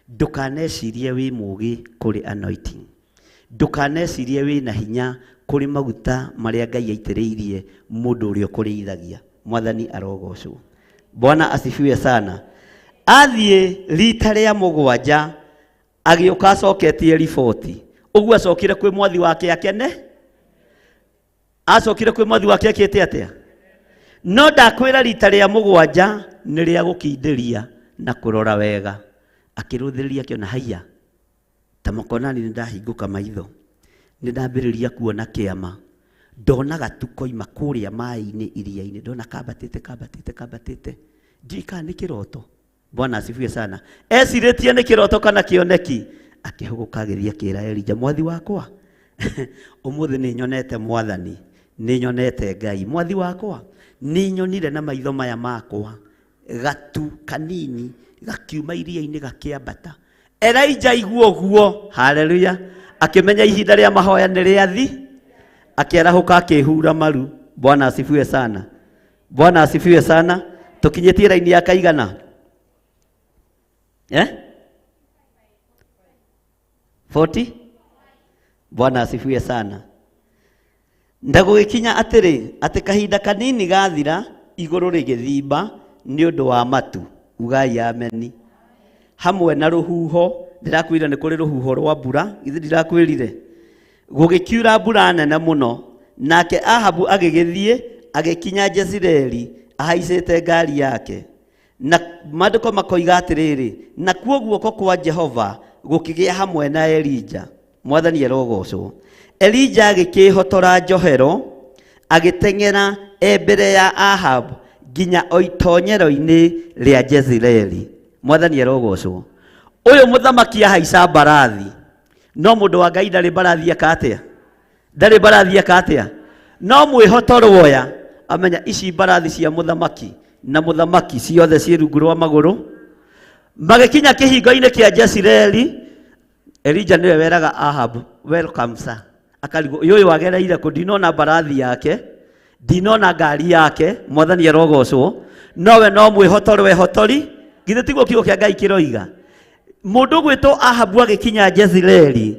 Ndũkanecirie wĩ mũgĩ kũrĩ anointing. Ndũkanecirie wĩ na hinya kũrĩ maguta marĩa Ngai aitĩrĩirie mũndũ ũrĩa ũkũrĩithagia. Mwathani arogocwo. Bwana asifiwe sana. Athiĩ rita rĩa mũgwanja agĩũka acoketie riboti. Ũguo acokire kwĩ mwathi wake akene? Acokire kwĩ mwathi wake akĩte atĩa? No ndakwĩra rita rĩa mũgwanja nĩ rĩa gũkindĩria na kũrora wega. Akĩrũthĩrĩria akĩona haiya, ta makonani nĩ ndahingũka maitho, nĩ ndambĩrĩria kuona kĩama. Ndona gatu koima kũrĩa maĩ-inĩ iria-inĩ, ndona kambatĩte kambatĩte kambatĩte, ndiũĩ kana nĩ kĩroto. Bwana asifiwe sana. Ecirĩtie nĩ kĩroto kana kĩoneki, akĩhũgũka agĩthiĩ akĩra Elija, mwathi wakwa, ũmũthĩ nĩ nyonete mwathani, nĩ nyonete Ngai. Mwathi wakwa, nĩ nyonire na maitho maya makwa gatu kanini gakiuma iria-inĩ gakĩambata. Elija aigua ũguo, haleluya, akĩmenya ihinda rĩa mahoya nĩ rĩathi, akĩarahũka akĩhura maru. Bwana asifiwe sana. Bwana asifiwe sana. Tukinyĩtie raini ya kaigana? Eh? 40? Bwana asifiwe sana. Ndagũgĩkinya atĩrĩ, atĩ kahinda kanini gathira, igũrũ rĩgĩthimba nĩ ũndũ wa matu. Ugai ameni. Hamwe na rũhuho, ndĩrakwĩrire nĩ kũrĩ rũhuho rwa mbura, githĩ ndirakwĩrire? Gũgĩkiura mbura nene mũno, nake Ahabu agĩgĩthiĩ agĩkinya Jezireeli ahaicĩte ngari yake. Na maandĩko makoiga atĩrĩrĩ, nakuo guoko kwa Jehova gũkĩgĩa hamwe na Elija. Mwathani arogocwo. Elija agĩkĩhotora njohero, agĩteng'era e mbere ya Ahab nginya o itonyero-inĩ rĩa Jezireeli. Mwathani arogocwo. Ũyũ mũthamaki ahaica mbarathi, no mũndũ wa Ngai ndarĩ mbarathi eka atĩa? Ndarĩ mbarathi eka atĩa? No mwĩhotoro woya, amenya ici mbarathi cia mũthamaki na mũthamaki ciothe ciĩ rungu rwa magũrũ. Magĩkinya kĩhingo-inĩ kĩa Jezireeli, Elija nĩwe weraga Ahab, welcome sir. Akarigwo, ũyũ wagereire kũ? Ndinona mbarathi yake, ndinona ngari yake, mwathani arogocwo. Nowe no mwĩhotoro ehotori, githĩ tiguo kiugo kĩa Ngai kĩroiga? Mũndũ ũgwĩtwo Ahabu agĩkinya Jezireeli,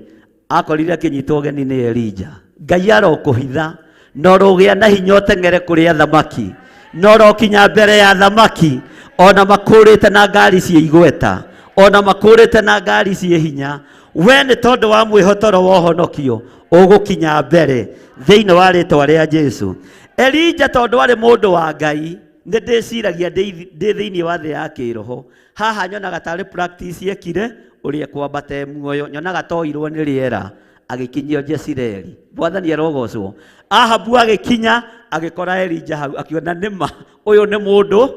akorire akĩnyitwo ũgeni nĩ Elija. Ngai arokũhitha, na ũrogĩa na hinya ũteng'ere kũrĩ athamaki, na ũrokinya mbere ya athamaki, ona makũrĩte na ngari ciĩ igweta, ona makũrĩte na ngari ciĩ hinya. We nĩ tondũ wa mwĩhotoro wa ũhonokio ũgũkinya mbere thĩinĩ wa rĩtwa rĩa Jesu. Elija tondũ arĩ mũndũ wa Ngai, nĩ ndĩciragia ndĩ thĩinĩ wa thĩ ya kĩroho. Haha nyonaga tarĩ practice ekire ũrĩa kwambata muoyo, nyonaga toirwo nĩ rĩera agĩkinyio Jezireeli. Mwathani arogocwo. Ahabu agĩkinya agĩkora Elija hau, akiona nĩma ũyũ nĩ mũndũ,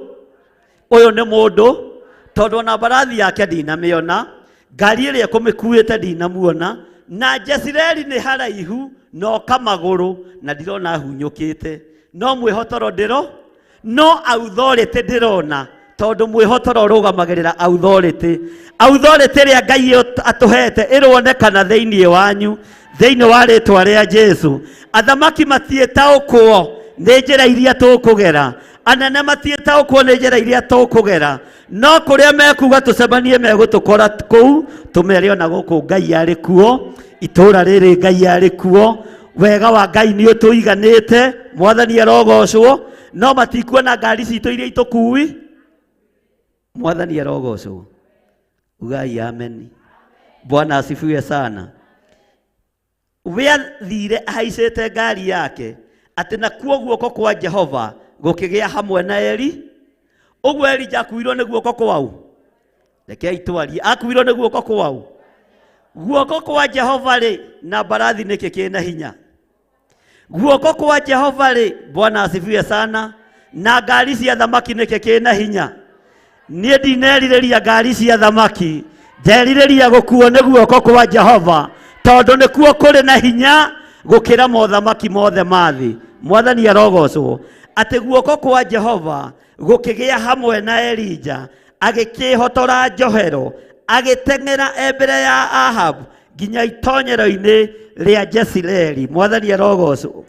ũyũ nĩ mũndũ, tondũ ona mbarathi yake ndinamĩona, ngari ĩrĩa ĩkũmĩkuĩte ndinamuona, na Jezireeli nĩ haraihu na oka magũrũ na ndirona hunyũkĩte, no mwĩhotoro ndĩro, no authority ndĩrona, tondũ mwĩhotoro ũrũgamagĩrĩra authority. Authority ĩrĩa Ngai atũhete ĩronekana thĩinĩ wanyu, thĩinĩ wa rĩtwa rĩa Jesu. Athamaki matiĩtaũkwo nĩ njĩra iria tũkũgera, anene matiĩtaũkwo nĩ njĩra iria tũkũgera, no kũrĩa mekuga tũcemanie megũtũkora kũu, tũmere ona gũkũ Ngai arĩ kuo, itũũra rĩrĩ Ngai arĩ kuo, wega wa Ngai nĩ ũtũiganĩte, mwathani arogocwo. No matikuona ngari citũ iria itũkui, mwathani arogocwo. Ugai ameni. Bwana asifiwe sana. We athire ahaicĩte ngari yake, atĩ nakuo guoko kwa Jehova gũkĩgĩa hamwe na Eli. Ũguo Elija akuirwo nĩ guoko kwau? Rekei twarie, akuirwo nĩ guoko kwau? Guoko kwa Jehova rĩ, na mbarathi nĩkĩ kĩna hinya? Guoko kwa Jehova rĩ, Bwana asifiwe sana, na ngari cia thamaki nĩkĩ kĩna hinya? Niĩ ndinerirĩria ngari cia thamaki, nderirĩria gũkuo nĩ guoko kwa Jehova, tondũ nĩkuo kũrĩ na hinya gũkĩra mothamaki mothe ma thĩ. Mwathani arogocwo. Atĩ guoko kwa Jehova gũkĩgĩa hamwe na Elija, agĩkĩhotora njohero, agĩteng'era e mbere ya Ahabu nginya itonyero-inĩ rĩa Jezireeli. Mwathani arogocwo.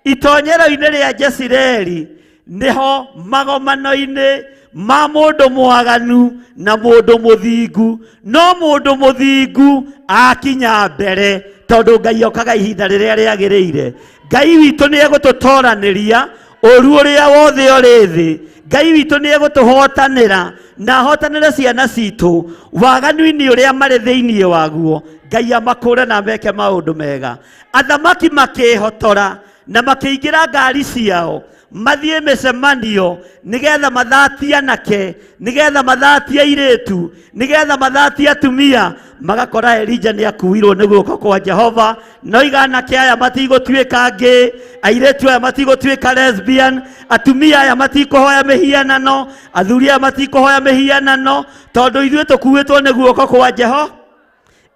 Itonyero-inĩ rĩa Jezireli nĩho magomano-inĩ ma mũndũ mwaganu na mũndũ mũthingu, no mũndũ mũthingu akinya mbere, tondũ Ngai okaga ihinda rĩrĩa rĩagĩrĩire. Ngai witũ nĩ egũtũtoranĩria ũru ũrĩa wothe ũrĩ thĩ. Ngai witũ nĩ egũtũhotanĩra na ahotanĩre ciana citũ waganu-inĩ ũrĩa marĩ thĩinĩ waguo. Ngai amakũre na meke maũndũ mega. Athamaki makĩhotora na makĩingĩra ngari ciao mathiĩ mĩcemanio nĩgetha mathatie anake, nĩgetha mathatie airĩtu, nĩgetha mathatie atumia. Magakora Elija nĩ akuirwo nĩ guoko kwa Jehova. No iga anake aya matigũtuĩka ngĩ, airĩtu aya matigũtuĩka lesbian, atumia aya matikũhoya mĩhianano, athuri aya matikũhoya mĩhianano, tondũ ithuĩ tũkuĩtwo nĩ guoko kwa Jehova.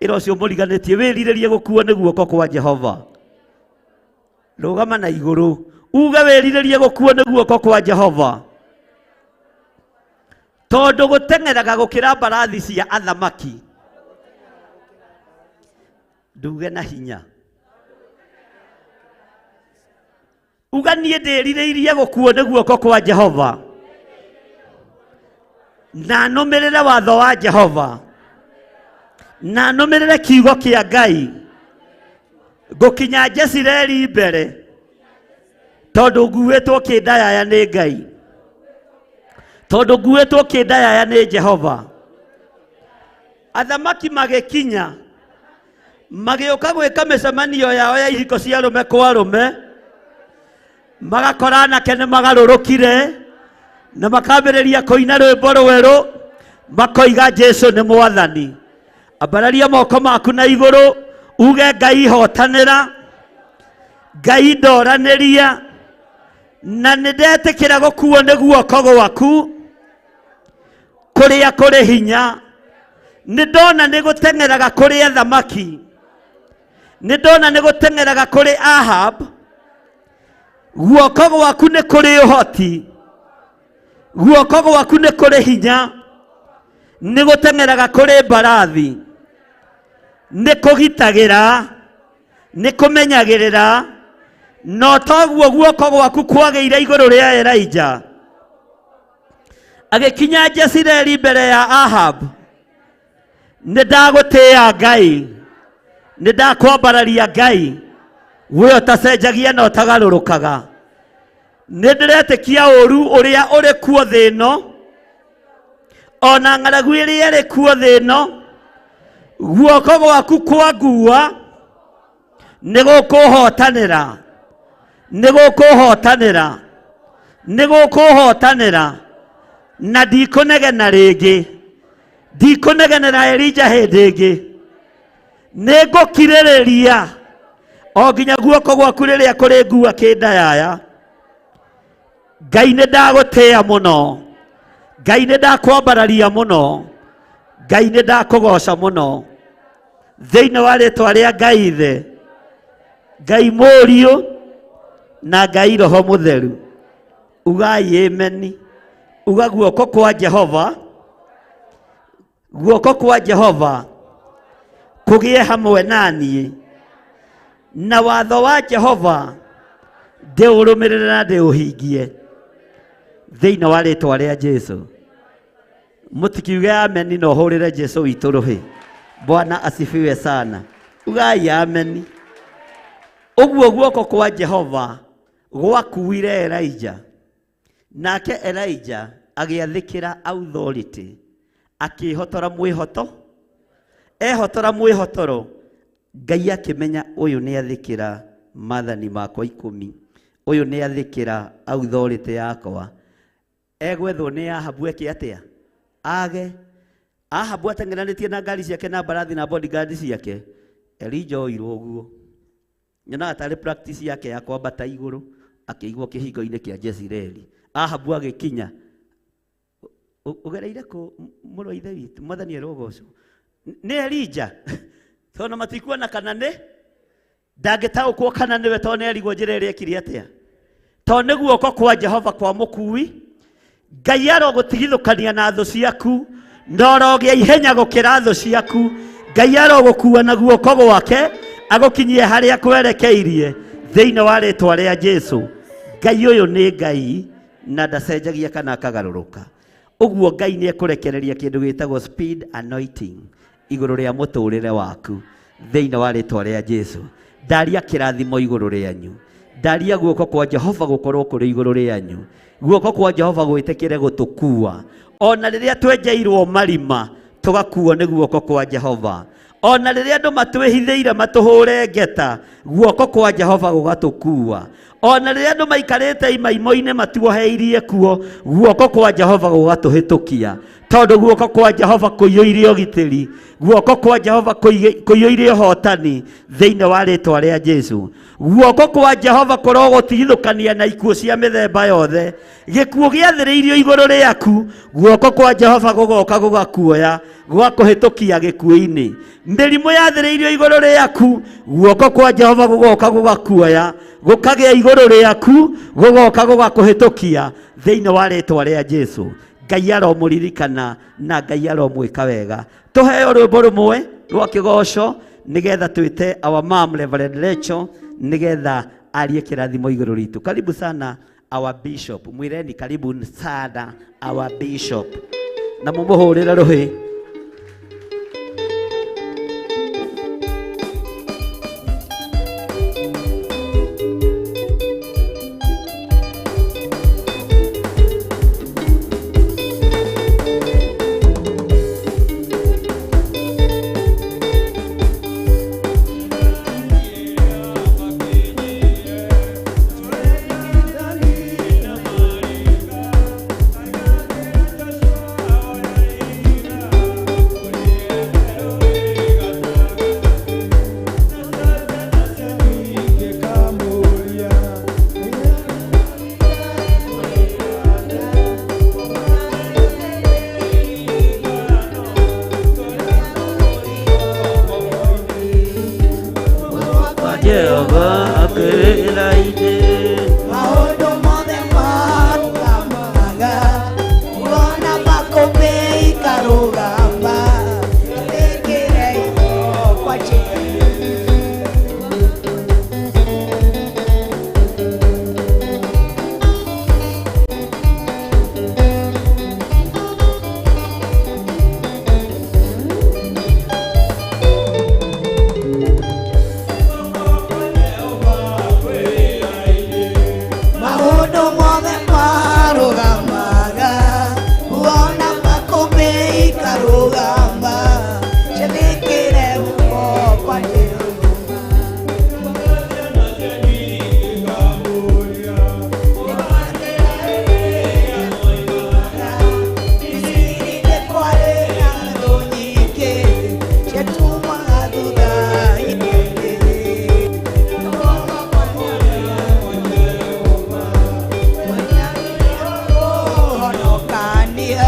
Ĩra ũcio mũriganĩtie wĩrirĩrie gũkuo nĩ guoko kwa Jehova. Rũgama na igũrũ uge wĩrirĩrie gũkuo nĩ guoko kwa Jehova, tondũ gũteng'eraga gũkĩra mbarathi cia athamaki. Nduge na hinya, uga niĩ ndĩrirĩirie gũkuo nĩ guoko kwa Jehova, na nũmĩrĩre watho wa Jehova, na nũmĩrĩre kiugo kĩa Ngai, ngũkinya Jezireli mbere, tondũ nguĩtwo kĩndayaya nĩ Ngai, tondũ nguĩtwo kĩndayaya nĩ Jehova. Athamaki magĩkinya magĩũka gwĩka mĩcemanio yao ya ihiko cia arũme kwa arũme, magakora anake nĩ magarũrũkire na makambĩrĩria kũina rwĩmbo rwerũ, makoiga Jesu nĩ mwathani. Ambararia moko maku na igũrũ uge Ngai hotanĩra, Ngai ndoranĩria, na nĩ ndetĩkĩra gũkuo nĩ guoko gwaku kũrĩa kũrĩ hinya. Nĩ ndona nĩ gũteng'eraga kũrĩ athamaki, nĩ ndona nĩ gũteng'eraga kũrĩ Ahab. Guoko gwaku nĩ kũrĩ ũhoti, guoko gwaku nĩ kũrĩ hinya, nĩ gũteng'eraga kũrĩ mbarathi, nĩ kũgitagĩra, nĩ kũmenyagĩrĩra. No toguo guoko gwaku kwagĩire igũrũ rĩa Elijah agĩkinya Jezireli mbere ya Ahab. Nĩ ndagũtĩĩa Ngai, nĩ ndakwambararia Ngai, we ũtacenjagia na ũtagarũrũkaga. Nĩ ndĩretĩkia ũru ũrĩa ũrĩ kuo thĩ ĩno, ona ng'aragu ĩrĩa ĩrĩ kuo thĩ ĩno, guoko gwaku kwa ngua nĩ gũkũhotanĩra, nĩ gũkũhotanĩra, nĩ gũkũhotanĩra, na ndikũnegena rĩngĩ, ndikũnegenera Elija hĩndĩ ĩngĩ. Nĩ ngũkirĩrĩria o nginya guoko gwaku rĩrĩa kũrĩ ngua kĩndayaya. Ngai nĩ ndagũtĩĩa mũno, Ngai nĩ ndakwambararia mũno, Ngai nĩ ndakũgoca mũno, thĩinĩ wa rĩtwa rĩa Ngai Ithe, Ngai Mũriũ na Ngai Roho Mũtheru. Ugai ameni. Uga guoko kwa Jehova, guoko kwa Jehova kũgĩe hamwe na niĩ, na watho wa Jehova ndĩũrũmĩrĩre na ndĩũhingie, thĩinĩ wa rĩtwa rĩa Jesu. Mũtikiuge ameni na ũhũrĩre Jesu witũ rũhĩ. Bwana asifiwe sana. Ugai ameni. Ũguo guoko kwa Jehova gwakuire Elijah, nake Elijah agĩathĩkĩra authority, akĩhotora mwĩhoto, ehotora mwĩhotoro. Ngai akĩmenya ũyũ nĩ athĩkĩra maathani makwa 10, ũyũ nĩ athĩkĩra authority yakwa. Egwethwo nĩ Ahabu eke atĩa? Age. Ahabu ateng'eranĩtie na ngari ciake na mbarathi na bodyguard ciake. Elijah oirwo ũguo. Nyonaga tarĩ practice yake ya kwambata igũrũ, akĩigwo kĩhingo-inĩ kĩa Jezireli. Ahabu agĩkinya. Ũgereire kũ mũrũ wa ithe witũ? Mwathani arogocwo. Nĩ Elijah. Tondũ matikuona kana nĩ ndangĩtaũkwo kana nĩwe, tondũ nĩarigwo njĩra ĩrĩa ekire atĩa. Tondũ nĩ guoko kwa Jehova kwa mũkui. Ngai arogũtigithũkania na thũ ciaku, na ũrogĩa ihenya gũkĩra thũ ciaku. Ngai arogũkua na guoko gwake agũkinyie harĩa kwerekeirie, Thĩinĩ wa rĩtwa rĩa Jesu, Ngai ũyũ nĩ Ngai na ndacenjagia kana akagarũrũka. Ũguo Ngai nĩ ekũrekereria kĩndũ gĩtagwo speed anointing igũrũ rĩa mũtũrĩre waku thĩinĩ wa rĩtwa rĩa Jesu. Ndaria kĩrathimo igũrũ rĩanyu, ndaria guoko kwa Jehova gũkorwo kũrĩ igũrũ rĩanyu, guoko kwa Jehova gwĩtĩkĩre gũtũkua ona rĩrĩa twenjeirwo marima tũgakuo nĩ guoko kwa Jehova, ona rĩrĩa andũ matwĩhithĩire matũhũre ngeta, guoko kwa Jehova gũgatũkua, ona rĩrĩa andũ maikarĩte imaimo-inĩ matuoheirie kuo, guoko kwa Jehova gũgatũhĩtũkia, tondũ guoko kwa Jehova kũiyũire ũgitĩri, guoko kwa Jehova kũiyũire ũhotani thĩinĩ wa rĩtwa rĩa Jesu. Guoko kwa Jehova kũrogũtigithũkania na ikuũ cia mĩthemba yothe. Gĩkuũ gĩathĩrĩirio igũrũ rĩaku, guoko kwa Jehova gũgoka gũgakuoya gũgakũhĩtũkia gĩkuũ-inĩ. Mĩrimũ yathĩrĩirio igũrũ rĩaku, guoko kwa Jehova gũgoka gũgakuoya gũkagĩa igũrũ rĩaku, gũgoka gũgakũhĩtũkia thĩinĩ wa rĩtwa rĩa Jesu. Ngai aromũririkana na Ngai aromwĩka wega. Tũheo rwĩmbo rũmwe rwa kĩgoco nĩgetha twĩte our mom Reverend Rachel nĩgetha arie kĩrathimo igũrũ ritũ. Karibu sana our bishop, mwireni karibu sana our bishop, na mumuhũrĩre rũhĩ. Jehova akĩraine Maũndũ mothe marũgamaga, wona makũmbĩ ikarũgama, rĩkĩre igũrũ kwa Jehova. Maũndũ mothe marũgamaga, wona makũmbĩ ikarũgama, njĩthĩkĩre guoko kwa Jehova. Misiri kwarĩ na thũ nyingĩ, ciatumaga thutha-inĩ. Kũhonokania.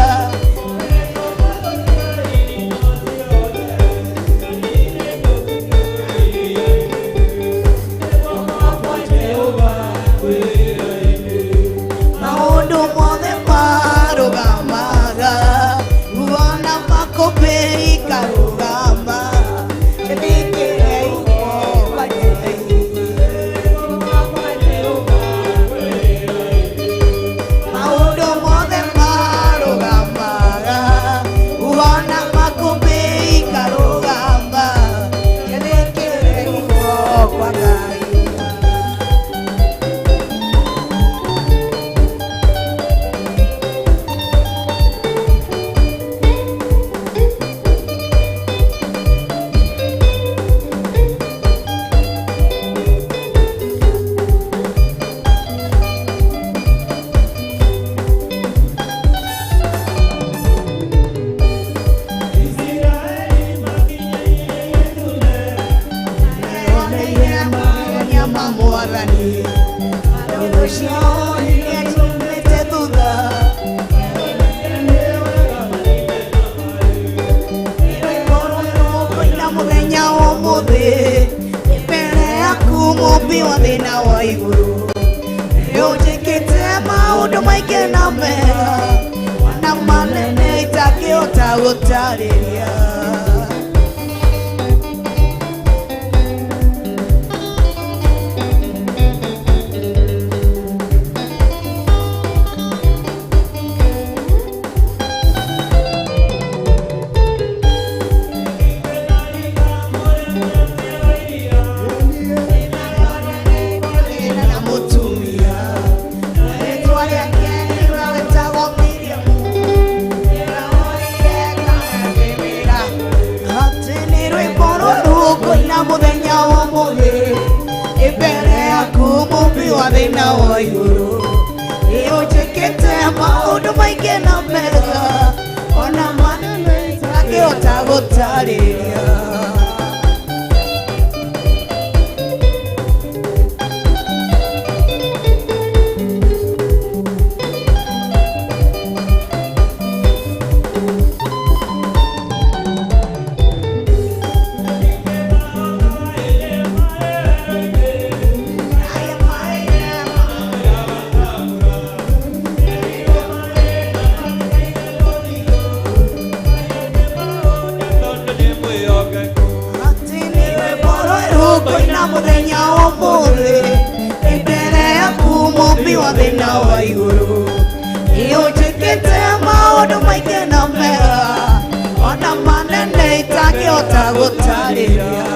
Maũndũ mothe marũgamaga, wona makũmbĩ ikarũgama, njĩthĩkĩre guoko kwa Jehova. Maũndũ mothe marũgamaga, wona makũmbĩ ikarũgama, njĩthĩkĩre guoko kwa Ngai. Nyama mwathani, thũ ciao nĩatũmĩte thutha. Rwĩmbo rwerũ kũina mũthenya ũmũthĩ, mbere yaku mũmbi wa thĩ na wa igũrũ. Nĩũnjĩkĩte maũndũ maingĩ na mega, na manene itangĩhota gũtarĩria. thĩna wa igũrũ nĩũnjĩkĩte maũndũ maingĩ na mega ona manene itangĩhota gũtarĩria. Mũthenya ũmũthĩ mbere yaku mũmbi wa thĩna wa igũrũ nĩũnjĩkĩte maũndũ maingĩ na mega ona manene itangĩhota gũtarĩria.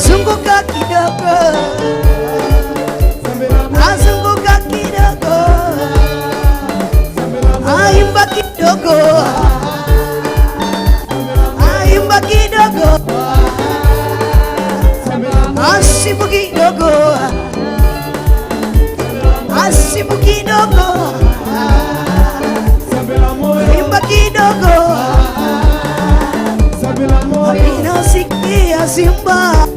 Zunguka kidogo, azunguka kidogo, aimba kidogo, aimba kidogo, asibu kidogo, asibu kidogo, imba kidogo, inasikia simba.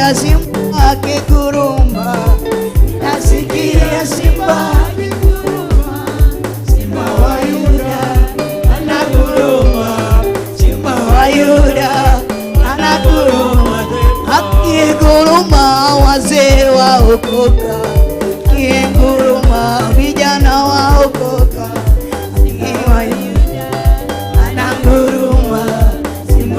Simba akiguruma, nasikia simba akiguruma, simba wa Yuda anaguruma, simba wa Yuda anaguruma, akiguruma wazee waokoka, akiguruma vijana waokoka, simba wa Yuda anaguruma, simba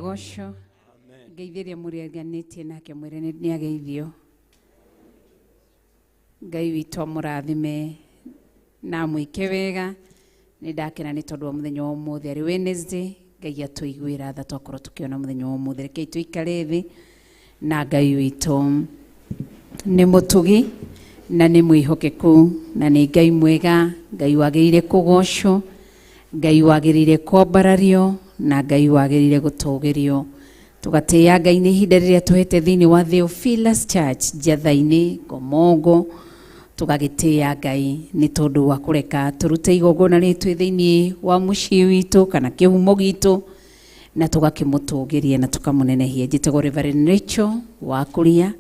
Arogocwo. Ngeithĩria mũrĩanganĩtie nake mwĩre nĩ ageithio. Ngai witũ amũrathime na amwĩke wega. Nĩ ndakena nĩ tondũ wa mũthenya wa ũmũthĩ arĩ Wednesday. Ngai atũiguĩra tha twakorwo tũkĩona mũthenya wa ũmũthĩ. Rekei tũikare thĩ na Ngai witũ nĩ mũtugi na nĩ mwĩhokeku na nĩ Ngai mwega, Ngai wagĩrĩire kũgocwo, Ngai wagĩrĩire kwambarario na Ngai wagĩrĩire gũtũgĩrio. Tũgatĩĩa Ngai nĩ ihinda rĩrĩa tũhete thĩinĩ wa Theophilus Church Njatha-inĩ Ngomongo. Tũgagĩtĩĩa Ngai nĩ tondũ wa kũreka tũrute igongona rĩtũ thĩinĩ wa mũciĩ witũ kana kĩhumo gitũ na tũgakĩmũtũgĩria na tũkamũnenehia. Njĩtagwo Reverend Rachel wa Kuria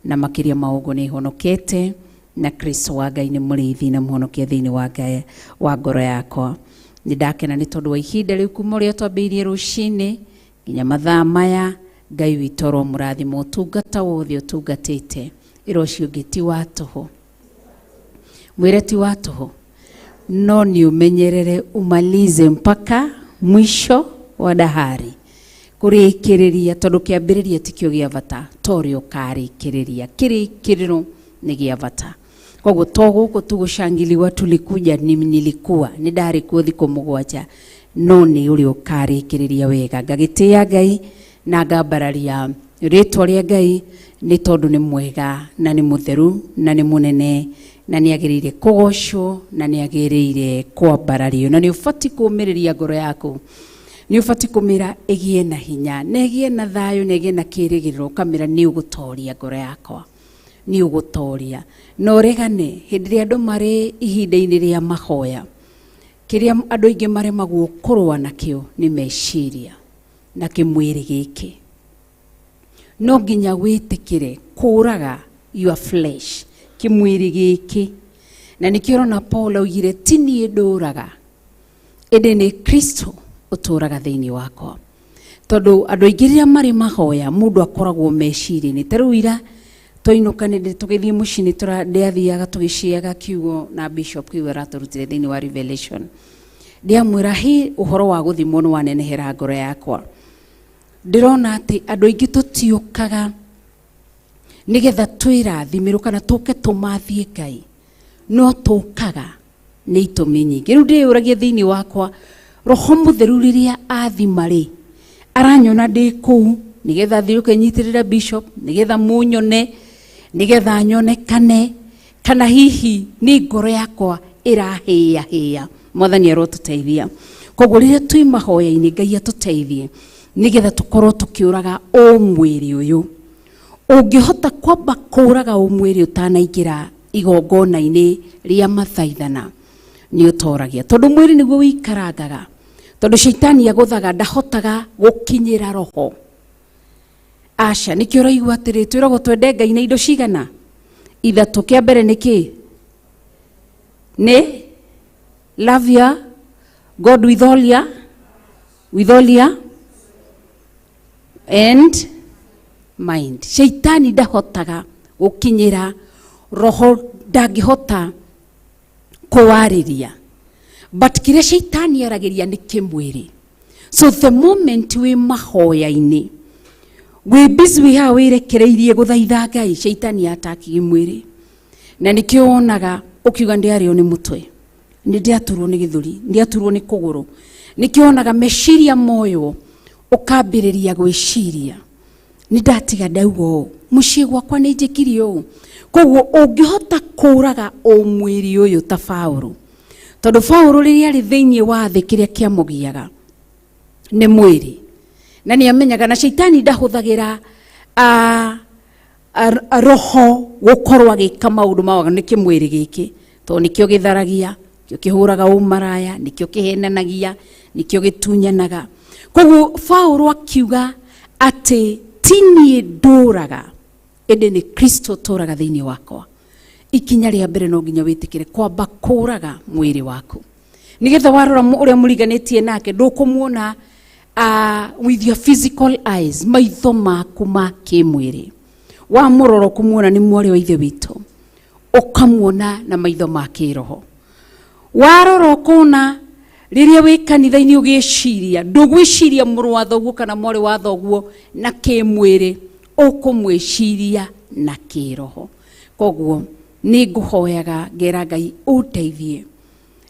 na makĩria ma ũguo nĩ honokete na Kristo wa Ngai nĩ mũrĩithi na mũhonokia thĩinĩ wa Ngai wa ngoro yakwa. Nĩ ndakena nĩ tondũ wa ihinda rĩu kuma ũrĩa twambĩrĩirie rũcinĩ nginya mathaa maya. Ngai witũ aromũrathima ũtungata wothe ũtungatĩte. Ĩra ũcio ũngĩ ti wa tũhũ, mwĩre ti wa tũhũ, no nĩ ũmenyerere umalize mpaka mwisho wa dahari. Kũrĩkĩrĩria tondũ kĩambĩrĩria tikĩo gĩa bata, to ũrĩa ũkarĩkĩrĩria. Kĩrĩkĩrĩro nĩ gĩa bata. Koguo to gũkũ tu gũcangiliwa tulikuja ni nilikuwa nĩ ndarĩ kuo thikũ mũgwanja, no nĩ ũrĩa ũkarĩkĩrĩria wega. Ngagĩtĩĩa Ngai na ngambararia rĩtwa rĩa Ngai nĩ tondũ nĩ mwega na nĩ mũtheru na nĩ mũnene na nĩ agĩrĩire kũgocwo na nĩ agĩrĩire kwambarario na nĩ ũbatiĩ kũũmĩrĩria ngoro yaku. Nĩ ũbatiĩ kũmĩra ĩgĩe na hinya na ĩgĩe na thayũ na ĩgĩe na kĩĩrĩgĩrĩro, ũkamĩra nĩ ũgũtoria ngoro yakwa, nĩ ũgũtoria. Na ũregane hĩndĩ ĩrĩa andũ marĩ ihinda-inĩ rĩa mahoya, kĩrĩa andũ aingĩ maremagwo kũrũa nakĩo nĩ meciria na kĩmwĩrĩ gĩkĩ. No nginya wĩtĩkĩre kũraga your flesh, kĩmwĩrĩ gĩkĩ. Na nĩkĩo ũrona Paul augire ti niĩ ndũraga, ĩndĩ nĩ Kristo ũtũraga thĩinĩ wakwa. Tondũ andũ aingĩ rĩrĩa marĩ mahoya mũndũ akoragwo meciria-inĩ. Ta rĩu ira twainũka nĩ tũgĩthiĩ mũciĩ nĩ ndĩathiaga tũgĩciaga kiugo na Bishop kiugo aratũrutire thĩinĩ wa Revelation. Ndĩamwĩra hi ũhoro wa gũthimwo nĩ wanenehera ngoro yakwa. Ndĩrona atĩ andũ aingĩ tũtiũkaga nĩgetha twĩrathimĩrwo kana tũke tũmathiĩ Ngai, no tũkaga nĩ itũmi nyingĩ. Rĩu ndĩyũragia thĩinĩ wakwa, Roho Mũtheru rĩrĩa athima rĩ, aranyona ndĩ kũu nĩgetha thiũke nyitĩrĩre Bishop, nĩgetha mũnyone, nĩgetha nyonekane, kana hihi nĩ ngoro yakwa ĩrahĩahĩa. Mwathani arotũteithia. Koguo rĩrĩa twĩ mahoya-inĩ Ngai atũteithie nĩgetha tũkorwo tũkĩũraga ũmwĩrĩ ũyũ. Ũngĩhota kwamba kũraga ũmwĩrĩ ũtanaingĩra igongona-inĩ rĩa mathaithana nĩ ũtoragia, tondũ mwĩrĩ nĩguo wĩikarangaga, tondũ caitani agũthaga ndahotaga gũkinyĩra roho. Aca, nĩkĩo ũraigua atĩrĩ twĩragwo twende Ngai na indo cigana ithatũ. Kĩa mbere nĩ kĩ? Nĩ love your God with all your, with all your and mind. Shaitani ndahotaga gũkinyĩra roho, ndangĩhota kũwarĩria, but kĩrĩa shaitani aragĩria nĩ kĩmwĩrĩ. So the moment wĩ mahoya-inĩ wĩ busy wĩ haha wĩrekereirie gũthaitha Ngai, shaitani ataki mwĩrĩ. Na nĩkĩo wonaga ũkiuga ndĩarĩo nĩ mũtwe, nĩ ndĩaturwo nĩ gĩthũri, ndĩaturwo nĩ kũgũrũ. Nĩkĩo wonaga meciria moywo ũkambĩrĩria gwĩciria nĩ ndatiga ndauga ũũ, mũciĩ gwakwa nĩ njĩkire ũũ. Koguo ũngĩhota kũraga ũmwĩrĩ ũyũ ta Paũlũ, tondũ Paũlũ rĩrĩa arĩ thĩinĩ wa thĩ kĩrĩa kĩamũgiaga nĩ mwĩrĩ, na nĩ amenyaga na shaitani ndahũthagĩra roho gũkorwo agĩka maũndũ ma waganu. Nĩ kĩmwĩrĩ gĩkĩ, tondũ nĩkĩo gĩtharagia, nĩkĩo kĩhũraga ũmaraya, nĩkĩo kĩhenanagia, nĩkĩo gĩtunyanaga. Koguo Paũlũ akiuga atĩ ti niĩ ndũraga, ĩndĩ nĩ Kristo ũtũraga thĩinĩ wakwa. Ikinya rĩa mbere no nginya wĩtĩkĩre kwamba kũraga mwĩrĩ waku, nĩgetha warora ũrĩa mũriganĩtie nake ndũkũmuona with your physical eyes, maitho maku ma kĩmwĩrĩ. Wamũrora ũkũmuona nĩ mwarĩ wa ithe witũ, ũkamuona na maitho ma kĩroho. Warora ũkona Rĩrĩa wĩ kanitha-inĩ ũgĩciria, ndũgwĩciria mũrũ wa thoguo kana mwarĩ wa thoguo na kĩmwĩrĩ, ũkũmwĩciria na kĩroho. Koguo nĩ ngũhoyaga ngera Ngai ũndeithie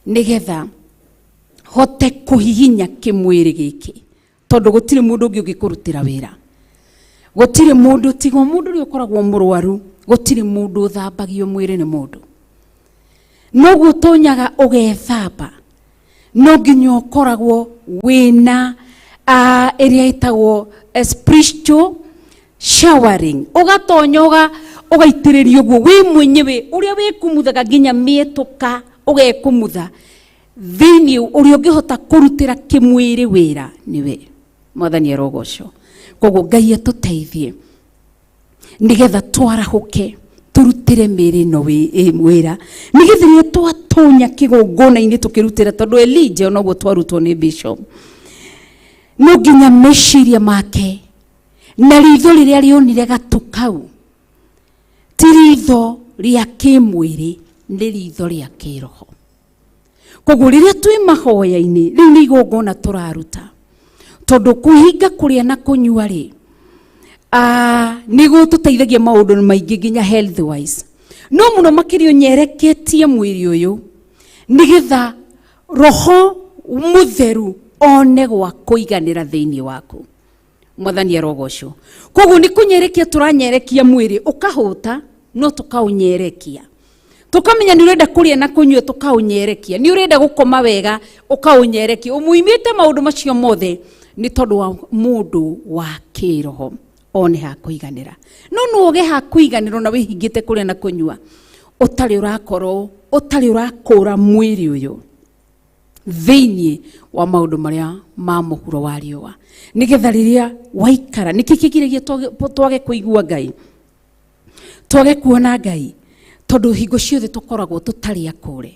nĩgetha hote kũhihinya kĩmwĩrĩ gĩkĩ, tondũ gũtirĩ mũndũ ũngĩ ũngĩkũrutĩra wĩra. Gũtirĩ mũndũ, tiga mũndũ ũrĩa ũkoragwo mũrwaru, gũtirĩ mũndũ ũthambagio mwĩrĩ nĩ mũndũ. Noguo ũtonyaga ũgethamba, no nginya ũkoragwo wĩna ĩrĩa ĩtagwo spiritual showering. Ũgatonya ũgaitĩrĩrio ũguo wĩ mwenyewe, ũrĩa wĩkumuthaga nginya mĩetũka ũgekumutha thĩinĩ, ũrĩa ũngĩhota kũrutĩra kĩmwĩrĩ wĩra nĩwe. Mwathani arogocwo. Koguo Ngai atũteithie nĩgetha twarahũke tũrutĩre mĩĩrĩ ĩno wĩra, nĩgetha rĩrĩa twatonya kĩgongona-inĩ tũkĩrutĩra, tondũ Elijah onoguo twarutwo nĩ bishop, no nginya meciria make na ritho rĩrĩa rĩonire gatũ kau ti ritho rĩa kĩmwĩrĩ, nĩ ritho rĩa kĩroho. Koguo rĩrĩa twĩ mahoya-inĩ, rĩu nĩ igongona tũraruta, tondũ kwĩhinga kũrĩa na kũnyua rĩ, nĩ gũtũteithagia maũndũ maingĩ nginya health wise, no mũno makĩria ũnyereketie mwĩrĩ ũyũ nĩgetha roho mũtheru one gwa kũiganĩra thĩinĩ waku. Mwathani arogocwo. Koguo nĩ kũnyerekia tũranyerekia mwĩrĩ, ũkahũta no tũkaũnyerekia, tũkamenya nĩ ũrenda kũrĩa na kũnyua, tũkaũnyerekia, nĩ ũrenda gũkoma wega, ũkaũnyerekia. Ũmuimĩte maũndũ macio mothe nĩ tondũ wa mũndũ wa kĩroho one ha kũiganĩra. No no oge ha kũiganĩra na wĩhingĩte kũrĩa na kũnyua, ũtarĩ ũrakorwo, ũtarĩ ũrakũra mwĩrĩ ũyũ thĩinĩ wa maũndũ marĩa ma mũhuro wa riũa, nĩgetha rĩrĩa waikara, nĩkĩ kĩgiragia twage kũigua Ngai, twage kuona Ngai? Tondũ hingo ciothe tũkoragwo tũtarĩ akũre,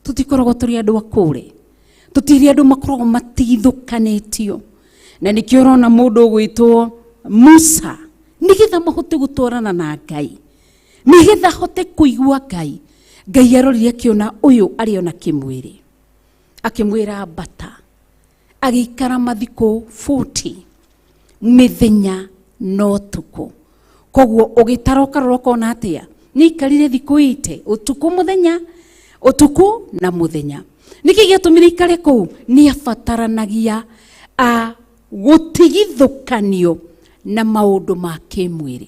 tũtikoragwo tũrĩ andũ akũre, tũtirĩ andũ makoragwo matigithũkanĩtio. Na nĩkĩo ũrona mũndũ ũgwĩtwo Musa, nĩgetha mahote gũtwarana na Ngai, nĩgetha ahote kũigua Ngai, Ngai arorire akĩona ũyũ arĩ ona kĩmwĩrĩ, akĩmwĩra ambata, agĩikara mathikũ 40 mĩthenya na ũtukũ. Koguo ũgĩtara ũkarora ũkona atĩa, nĩ aikarire thikũ 80, ũtukũ mũthenya, ũtukũ na mũthenya. Nĩkĩ gĩatũmire aikare kũu? Nĩ abataranagia gũtigithũkanio na maũndũ ma kĩmwĩrĩ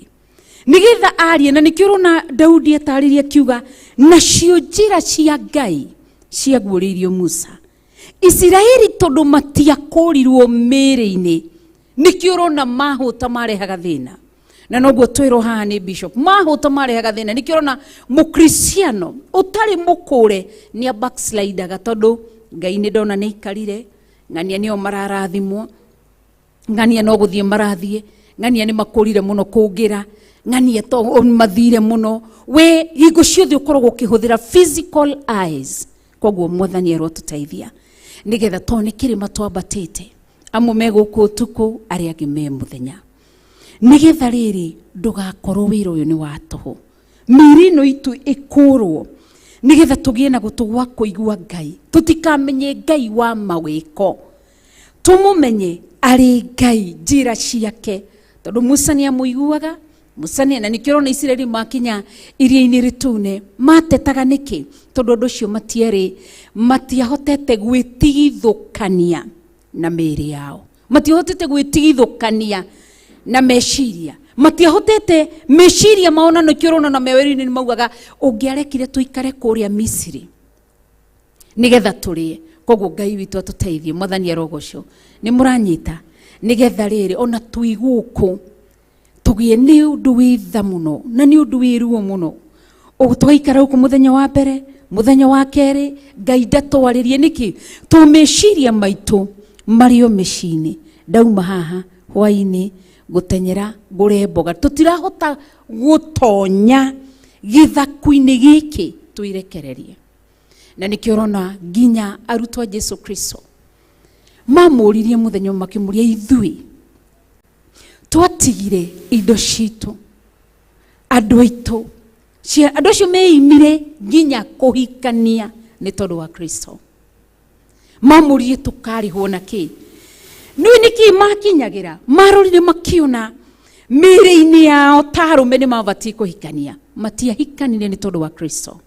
nĩgetha arie. Na nĩkĩo ũrona Daudi atarĩrie akiuga, nacio njĩra cia Ngai ciaguũrĩirio Musa. Isiraeli tondũ matiakũrirwo mĩĩrĩ-inĩ, nĩkĩo ũrona mahũta marehaga thĩna. Na noguo twĩrwo haha nĩ bishop, mahũta marehaga thĩna. Nĩkĩo ũrona mũkristiano ũtarĩ mũkũre nĩ backslidaga, tondũ Ngai nĩ ndona nĩ aikarire, ng'ania nĩo mararathimwo, ng'ania no gũthiĩ marathiĩ, ng'ania nĩ makũrire mũno kũngĩra, ng'ania to mathire mũno. We hingo ciothe ũkoragwo ũkĩhũthĩra physical eyes. Koguo Mwathani arotũteithia nĩgetha to nĩ kĩrĩma twambatĩte, amwe me gũkũ ũtukũ, arĩa angĩ me mũthenya, nĩgetha rĩrĩ ndũgakorwo wĩra ũyũ nĩ wa tũhũ, mĩĩrĩ ĩno itũ ĩkũrwo nĩgetha tũgĩe na gũtũ gwa kũigua Ngai, tũtikamenye Ngai wa mawĩko, tũmũmenye arĩ Ngai njĩra ciake, tondũ Musa nĩ amũiguaga. Musa nĩ, na nĩkĩo ũrona Isiraeli makinya iria-inĩ rĩtune matetaga nĩkĩ? Tondũ andũ acio matiahotete gwĩtigithũkania na mĩĩrĩ yao, matiahotete gwĩtigithũkania na meciria, matiahotete meciria mao. Na nĩkĩo ũrona na mewerũ-inĩ nĩ maugaga ũngĩarekire tũikare kũrĩa Misiri nĩgetha tũrĩe. Koguo Ngai witũ atũteithie. Mwathani arogocwo. Nĩ mũranyita? Nĩgetha rĩrĩ ona twĩ gũkũ tũgĩe nĩ ũndũ wĩ tha mũno na nĩ ũndũ wĩ ruo mũno, tũgaikara gũkũ mũthenya wa mbere, mũthenya wa kerĩ, Ngai ndatwarĩrie. Nĩkĩ? To meciria maitũ marĩ o mĩciĩ-inĩ. Ndauma haha hwainĩ gũtenyera ngũre mboga, tũtirahota gũtonya gĩthaku-inĩ gĩkĩ twĩrekererie. Na nĩkĩo ũrona nginya arutwo a Jesu Kristo mamũririe mũthenya ũmwe, makĩmũria, ithuĩ twatigire indo citũ, andũ aitũ, andũ acio meimire nginya kũhikania nĩ tondũ wa Kristo. Mamũrie tũkarĩhwo na kĩ? Nĩũĩ nĩkĩ makinyagĩra? Marorire makiona mĩĩrĩ-inĩ yao ta arũme nĩ mabatiĩ kũhikania. Matiahikanire nĩ tondũ wa Kristo.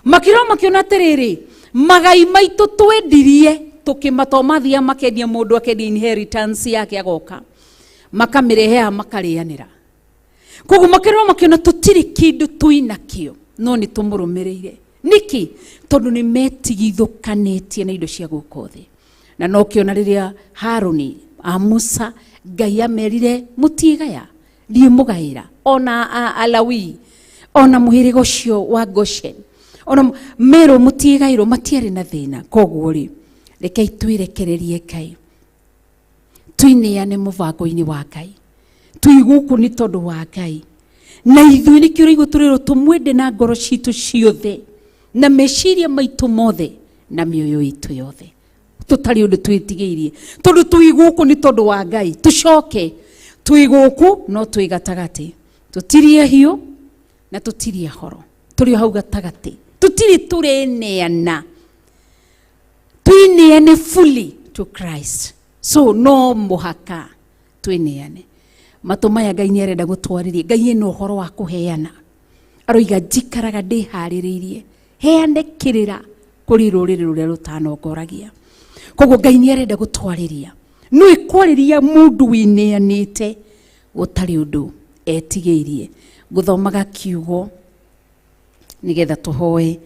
Makĩrora makiona atĩrĩrĩ, magai maitũ twendirie tũkĩma, mathiaga makendia mũndũ akendia inheritance yake agoka makamĩrehe haha makarĩanĩra. Koguo makĩrora makiona tũtirĩ kĩndũ twĩnakĩo no nĩ tũmũrũmĩrĩire. Nĩkĩ? Tondũ nĩ metigithũkanĩtie na indo cia gũkũ thĩ. Na no kĩona rĩrĩa Haruni a Musa Ngai amerire mũtigaya ndiĩ mũgaĩra ona Alawi ona mũhĩrĩga ũcio wa Goshen ona merwo mũtigairwo matiarĩ na thĩna. Koguo rĩ, rekei twĩrekererie Ngai, twĩneane mũbango-inĩ wa Ngai, twĩ gũkũ nĩ tondũ wa Ngai, na ithuĩ nĩkĩo ũraigua tũrĩrwo tũmwende na ngoro citũ ciothe na meciria maitũ mothe na mĩoyo itũ yothe, tũtarĩ ũndũ twĩtigĩirie, tondũ twĩ gũkũ nĩ tondũ wa Ngai. Tũcoke twĩ gũkũ no twĩ gatagatĩ, tũtirĩ ahiũ na tũtirĩ ahoro, tũrĩ o hau gatagatĩ, tũtirĩ tũreneana, twĩneane fully to Christ. So no mũhaka twĩneane. Matũ maya Ngai nĩ arenda gũtwarĩria. Ngai ena ũhoro wa kũheana, aroiga njikaraga ndĩharĩrĩirie heane kĩrĩra kũrĩ rũrĩrĩ rũrĩa rũtanongoragia. Koguo Ngai nĩ arenda gũtwarĩria, no ĩkwarĩria mũndũ wĩneanĩte gũtarĩ ũndũ etigĩirie. Gũthomaga kiugo nĩgetha tũhoe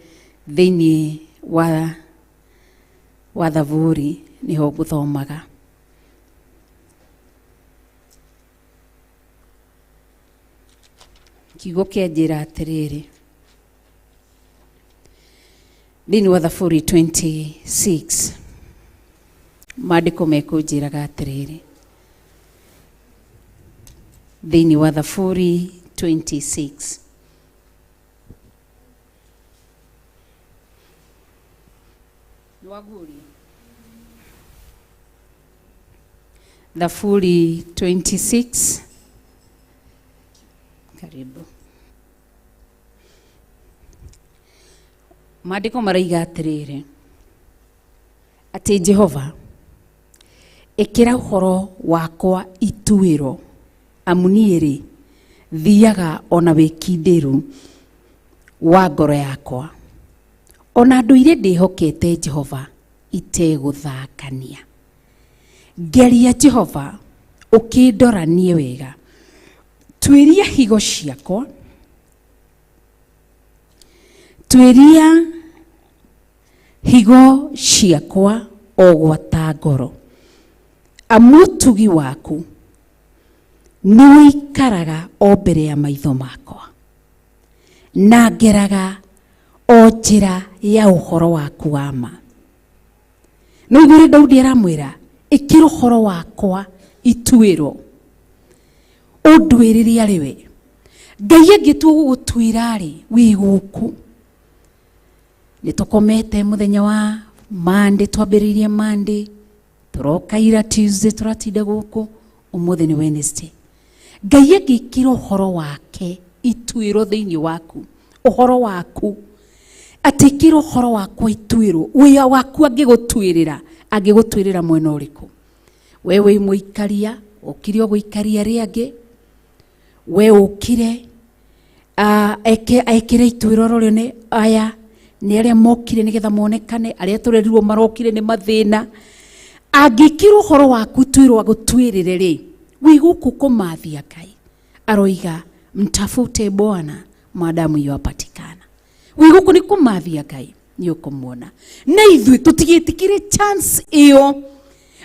thĩinĩ wa Thaburi, nĩho ngũthomaga. Kiugo kĩanjĩra atĩrĩrĩ, thĩinĩ wa Thaburi 26 maandĩko mekũnjĩraga atĩrĩrĩ, thĩinĩ wa Thaburi 26 Thaburi 26, karibu. Maandĩko maraiga atĩrĩrĩ, atĩ Jehova ĩkĩra ũhoro wakwa ituĩro, amu niĩ rĩ thiaga ona wĩkindĩru wa ngoro yakwa, ona ndũire ndĩhokete Jehova itegũthakania. Ngeria Jehova ũkĩndoranie wega, tuĩria higo ciakwa, tuĩria higo ciakwa o gwata ngoro, amu ũtugi waku nĩ ũikaraga o mbere ya maitho makwa, na ngeraga o njĩra ya ũhoro waku wa ma. No igũrũ Daudi aramwĩra ĩkĩra ũhoro wakwa ituĩro, ũnduĩrĩre arĩ we. Ngai angĩtua gũgũtuĩra rĩ, wĩ gũkũ. Nĩ tũkomete mũthenya wa Monday, twambĩrĩirie Monday, tũroka ira Tuesday, tũratinda gũkũ, ũmũthĩ nĩ Wednesday. Ngai angĩkĩra ũhoro wake ituĩro thĩinĩ waku, ũhoro waku atĩkĩra ũhoro wakwa ituĩro, wĩra waku angĩgũtuĩrĩra, angĩgũtuĩrĩra mwena ũrĩkũ? We wĩ mũikaria, ũkire ũgũikaria arĩa angĩ, we ũkire ekĩre ituĩro rũrĩ nĩ aya nĩ arĩa mokire nĩgetha monekane, arĩa tũrerirwo marokire nĩ mathĩna. Angĩkĩra ũhoro waku ituĩro agũtuĩrĩre rĩ, wĩ gũkũ kũmathia Ngai. Aroiga mtafute Bwana maadamu yuapatikana. Wĩ gũkũ nĩ kũmathia Ngai, nĩ ũkũmuona. Na ithuĩ tũtigĩtĩkĩre chance ĩyo.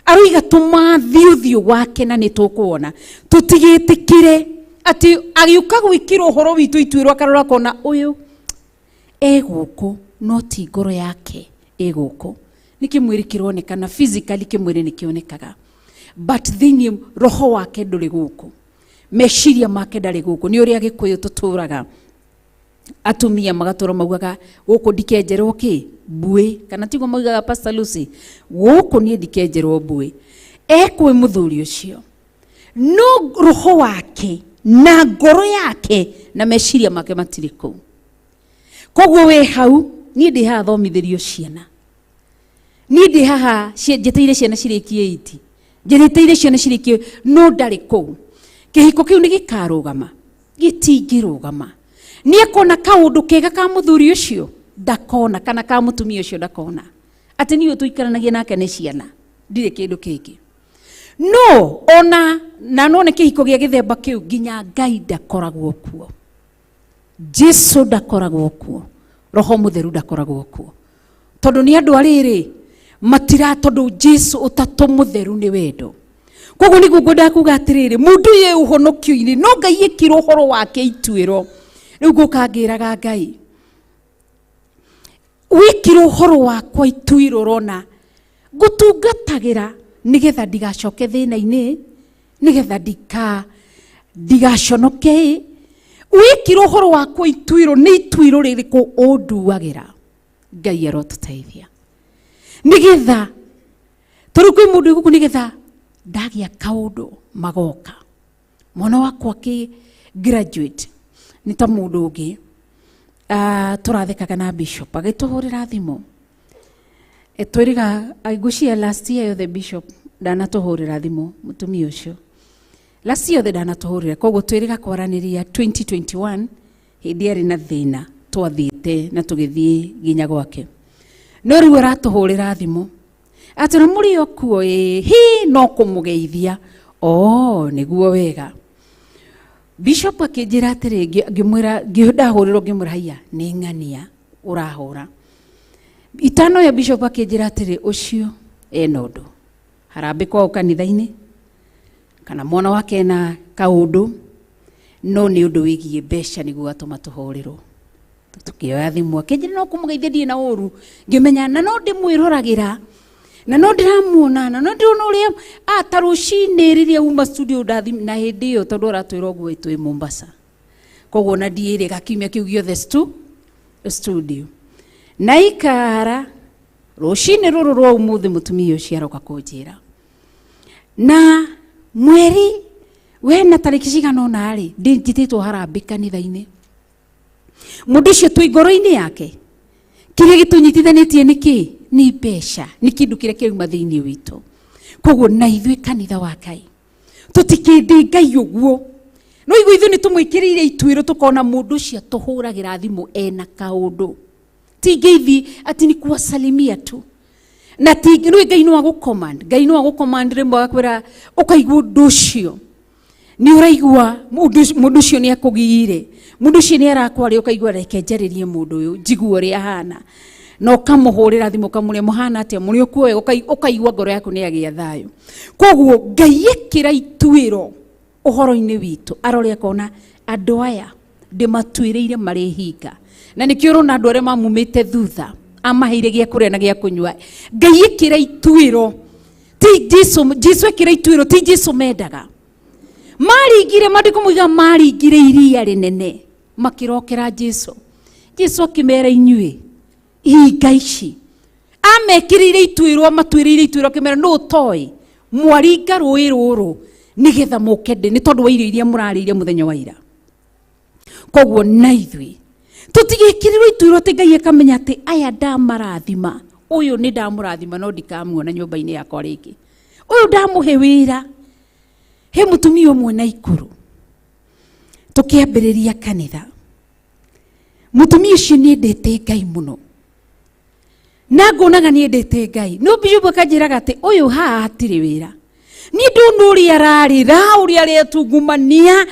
Aroiga tũmathie ũthiũ wake na nĩ tũkuona. Tũtigĩtĩkĩre atĩ agĩũka gwĩkĩra ũhoro witũ ituĩro akarora akona ũyũ e gũkũ no ti ngoro yake ĩ gũkũ. Nĩ kĩmwĩrĩ kĩronekana physically, kĩmwĩrĩ nĩ kĩonekaga, but thĩinĩ roho wake ndũrĩ gũkũ, meciria make ndarĩ gũkũ. Nĩ ũrĩa Gĩkũyũ tũtũraga, atumia magatũra maugaga gũkũ ndikenjerwo kĩ mbuĩ, kana tiguo maugaga Pastor Lucy, gũkũ niĩ ndikenjerwo mbuĩ. Ekwĩ mũthuri ũcio, no roho wake na ngoro yake na meciria make matirĩ kũu. Koguo wĩ hau, niĩ ndĩ haha thomithĩrio ciana. Niĩ ndĩ haha njeteire ciana cirĩkie iti, njeteire ciana cirĩkie, no ndarĩ kũu. Kĩhiko kĩu nĩ gĩkarũgama? Gĩtingĩrũgama. Nĩ akona kaũndũ kega ka mũthuri ũcio? Ndakona. Kana ka mũtumia ũcio? Ndakona. Atĩ niĩ tũikaranagia nake nĩ ciana, ndirĩ kĩndũ kĩngĩ. No ona na no nĩ kĩhiko gĩa gĩthemba kĩu, nginya Ngai ndakoragwo kuo, Jesu ndakoragwo kuo, Roho Mũtheru ndakoragwo kuo, tondũ nĩ andũ arĩrĩ matira, tondũ Jesu ũtatũ mũtheru nĩ wendo. Koguo nĩguo ngwendaga kuga atĩrĩrĩ, mũndũ ye ũhonokio-inĩ no Ngai ĩkĩrwo ũhoro wake ituĩro. Rĩu ngũka ngĩraga Ngai, wĩkĩre ũhoro wakwa ituĩro, rona ngũtungatagĩra nĩgetha ndigacoke thĩna-inĩ, nĩgetha ndigaconoke. Wĩkĩre ũhoro wakwa ituĩro, nĩ ituĩro rĩrĩkũ ũnduagĩra? Ngai arotũteithia, nĩgetha tondũ kwĩ mũndũ gũkũ, nĩgetha ndagĩa kaũndũ magoka. Mwana wakwa akĩ graduate nĩ ta mũndũ ũngĩ tũrathekaga na bishop agĩtũhũrĩra thimũ. Twĩrĩga ngwĩciria last year yothe bishop ndanatũhũrĩra thimũ, mũtumia ũcio last year yothe ndanatũhũrĩra. Koguo twĩrĩga kwaranĩria 2021 hĩndĩ arĩ na thĩna, twathiĩte na tũgĩthiĩ nginya gwake. No rĩu aratũhũrĩra thimũ atĩ na mũrĩ o kuo? Ĩ hi, no kũmũgeithia o nĩguo wega. Bishop akĩnjĩra atĩrĩ, ngĩmwĩra ndahũrĩrwo, ngĩmwĩra haiya nĩ ng'ania ũrahũra itanoya. Bishop akĩnjĩra atĩrĩ, ũcio ena ũndũ harambĩ kwao kanitha-inĩ, kana mwana wake ena kaũndũ, no nĩ ũndũ wĩgiĩ mbeca nĩguo atũma tũhũrĩrwo. Tukĩoya thimũ, akĩnjĩra no kũmũgeithia, ndirĩ na ũru. Ngĩmenya na no ndĩmwĩroragĩra na no ndĩramuona na no ndĩrona ũrĩa ta rũcinĩ rĩrĩa uma studio ndathi na hĩndĩ ĩyo, tondũ aratwĩra ũguo twĩ Mombasa, koguo na ndiĩrĩga kiumia kĩu gĩothe studio na ikara. Rũcinĩ rũrũ rwa ũmũthĩ mũtumia ũcio aroka kũnjĩra na mweri wena tarĩki cigana ũna rĩ, ndĩnjĩtĩtwo harambĩ kanitha-inĩ. Mũndũ ũcio twĩ ngoro-inĩ yake, kĩrĩa gĩtũnyitithanĩtie nĩ kĩ? Nĩ mbeca, nĩ kĩndũ kĩrĩa kĩrauma thĩinĩ witũ. Koguo na ithuĩ kanitha wa Ngai tũtikĩndĩ Ngai ũguo, no igua ithuĩ nĩ tũmwĩkĩrĩire ituĩro, tũkona mũndũ ũcio tũhũragĩra thimũ ena kaũndũ, ti ngeithi ati ni kuwasalimia tu. Na ti nĩ Ngai no agũcommand, Ngai no agũcommand rĩmwe agakwĩra, ũkaigua ũndũ ũcio nĩ ũraigua mũndũ ũcio nĩ akũgiire, mũndũ ũcio nĩ arakwaria, ũkaigua reke njarĩrie mũndũ ũyũ njigue ũrĩa ahana, na ũkamũhũrĩra thimũ ũkamũria, mũhana atĩa, mũrĩ okuo wega? Ũkaigua ngoro yaku nĩ yagĩa thayũ. Koguo Ngai ĩkĩra ituĩro ũhoro-inĩ witũ, arore akona andũ aya ndĩmatuĩrĩire marĩ hinga, na nĩkĩo ũrona andũ arĩa mamumĩte thutha amaheire gĩa kũrĩa na gĩa kũnyua. Ngai ĩkĩra ituĩro ti Jesu, Jesu ĩkĩra ituĩro ti Jesu mendaga. Maringire, maandĩko moiga maringire iria rĩnene makĩrokera Jesu. Jesu akĩmera, inyuĩ hinga ici. Amekĩrĩire ituĩro, amatuĩrĩire ituĩro, akĩmera nũ ũtoĩ mwaringa rũĩ rũrũ nĩgetha mũke ndĩ nĩ tondũ wa irio iria mũrarĩire mũthenya wa ira. Koguo na ithuĩ tũtigĩkĩrĩrwo ituĩro atĩ Ngai akamenya atĩ aya ndamarathima, ũyũ nĩ ndamũrathima no ndikamuona nyũmba-inĩ yakwa rĩngĩ, ũyũ ndamũhe wĩra. He mũtumia ũmwe na ikũrũ tũkĩambĩrĩria kanitha, mũtumia ũcio nĩ endete Ngai mũno na nguonaga nĩ endete Ngai, no bishop akanjĩraga atĩ ũyũ haha hatirĩ wĩra. Niĩ ndona ũrĩa ararĩra, ũrĩa aretungumania,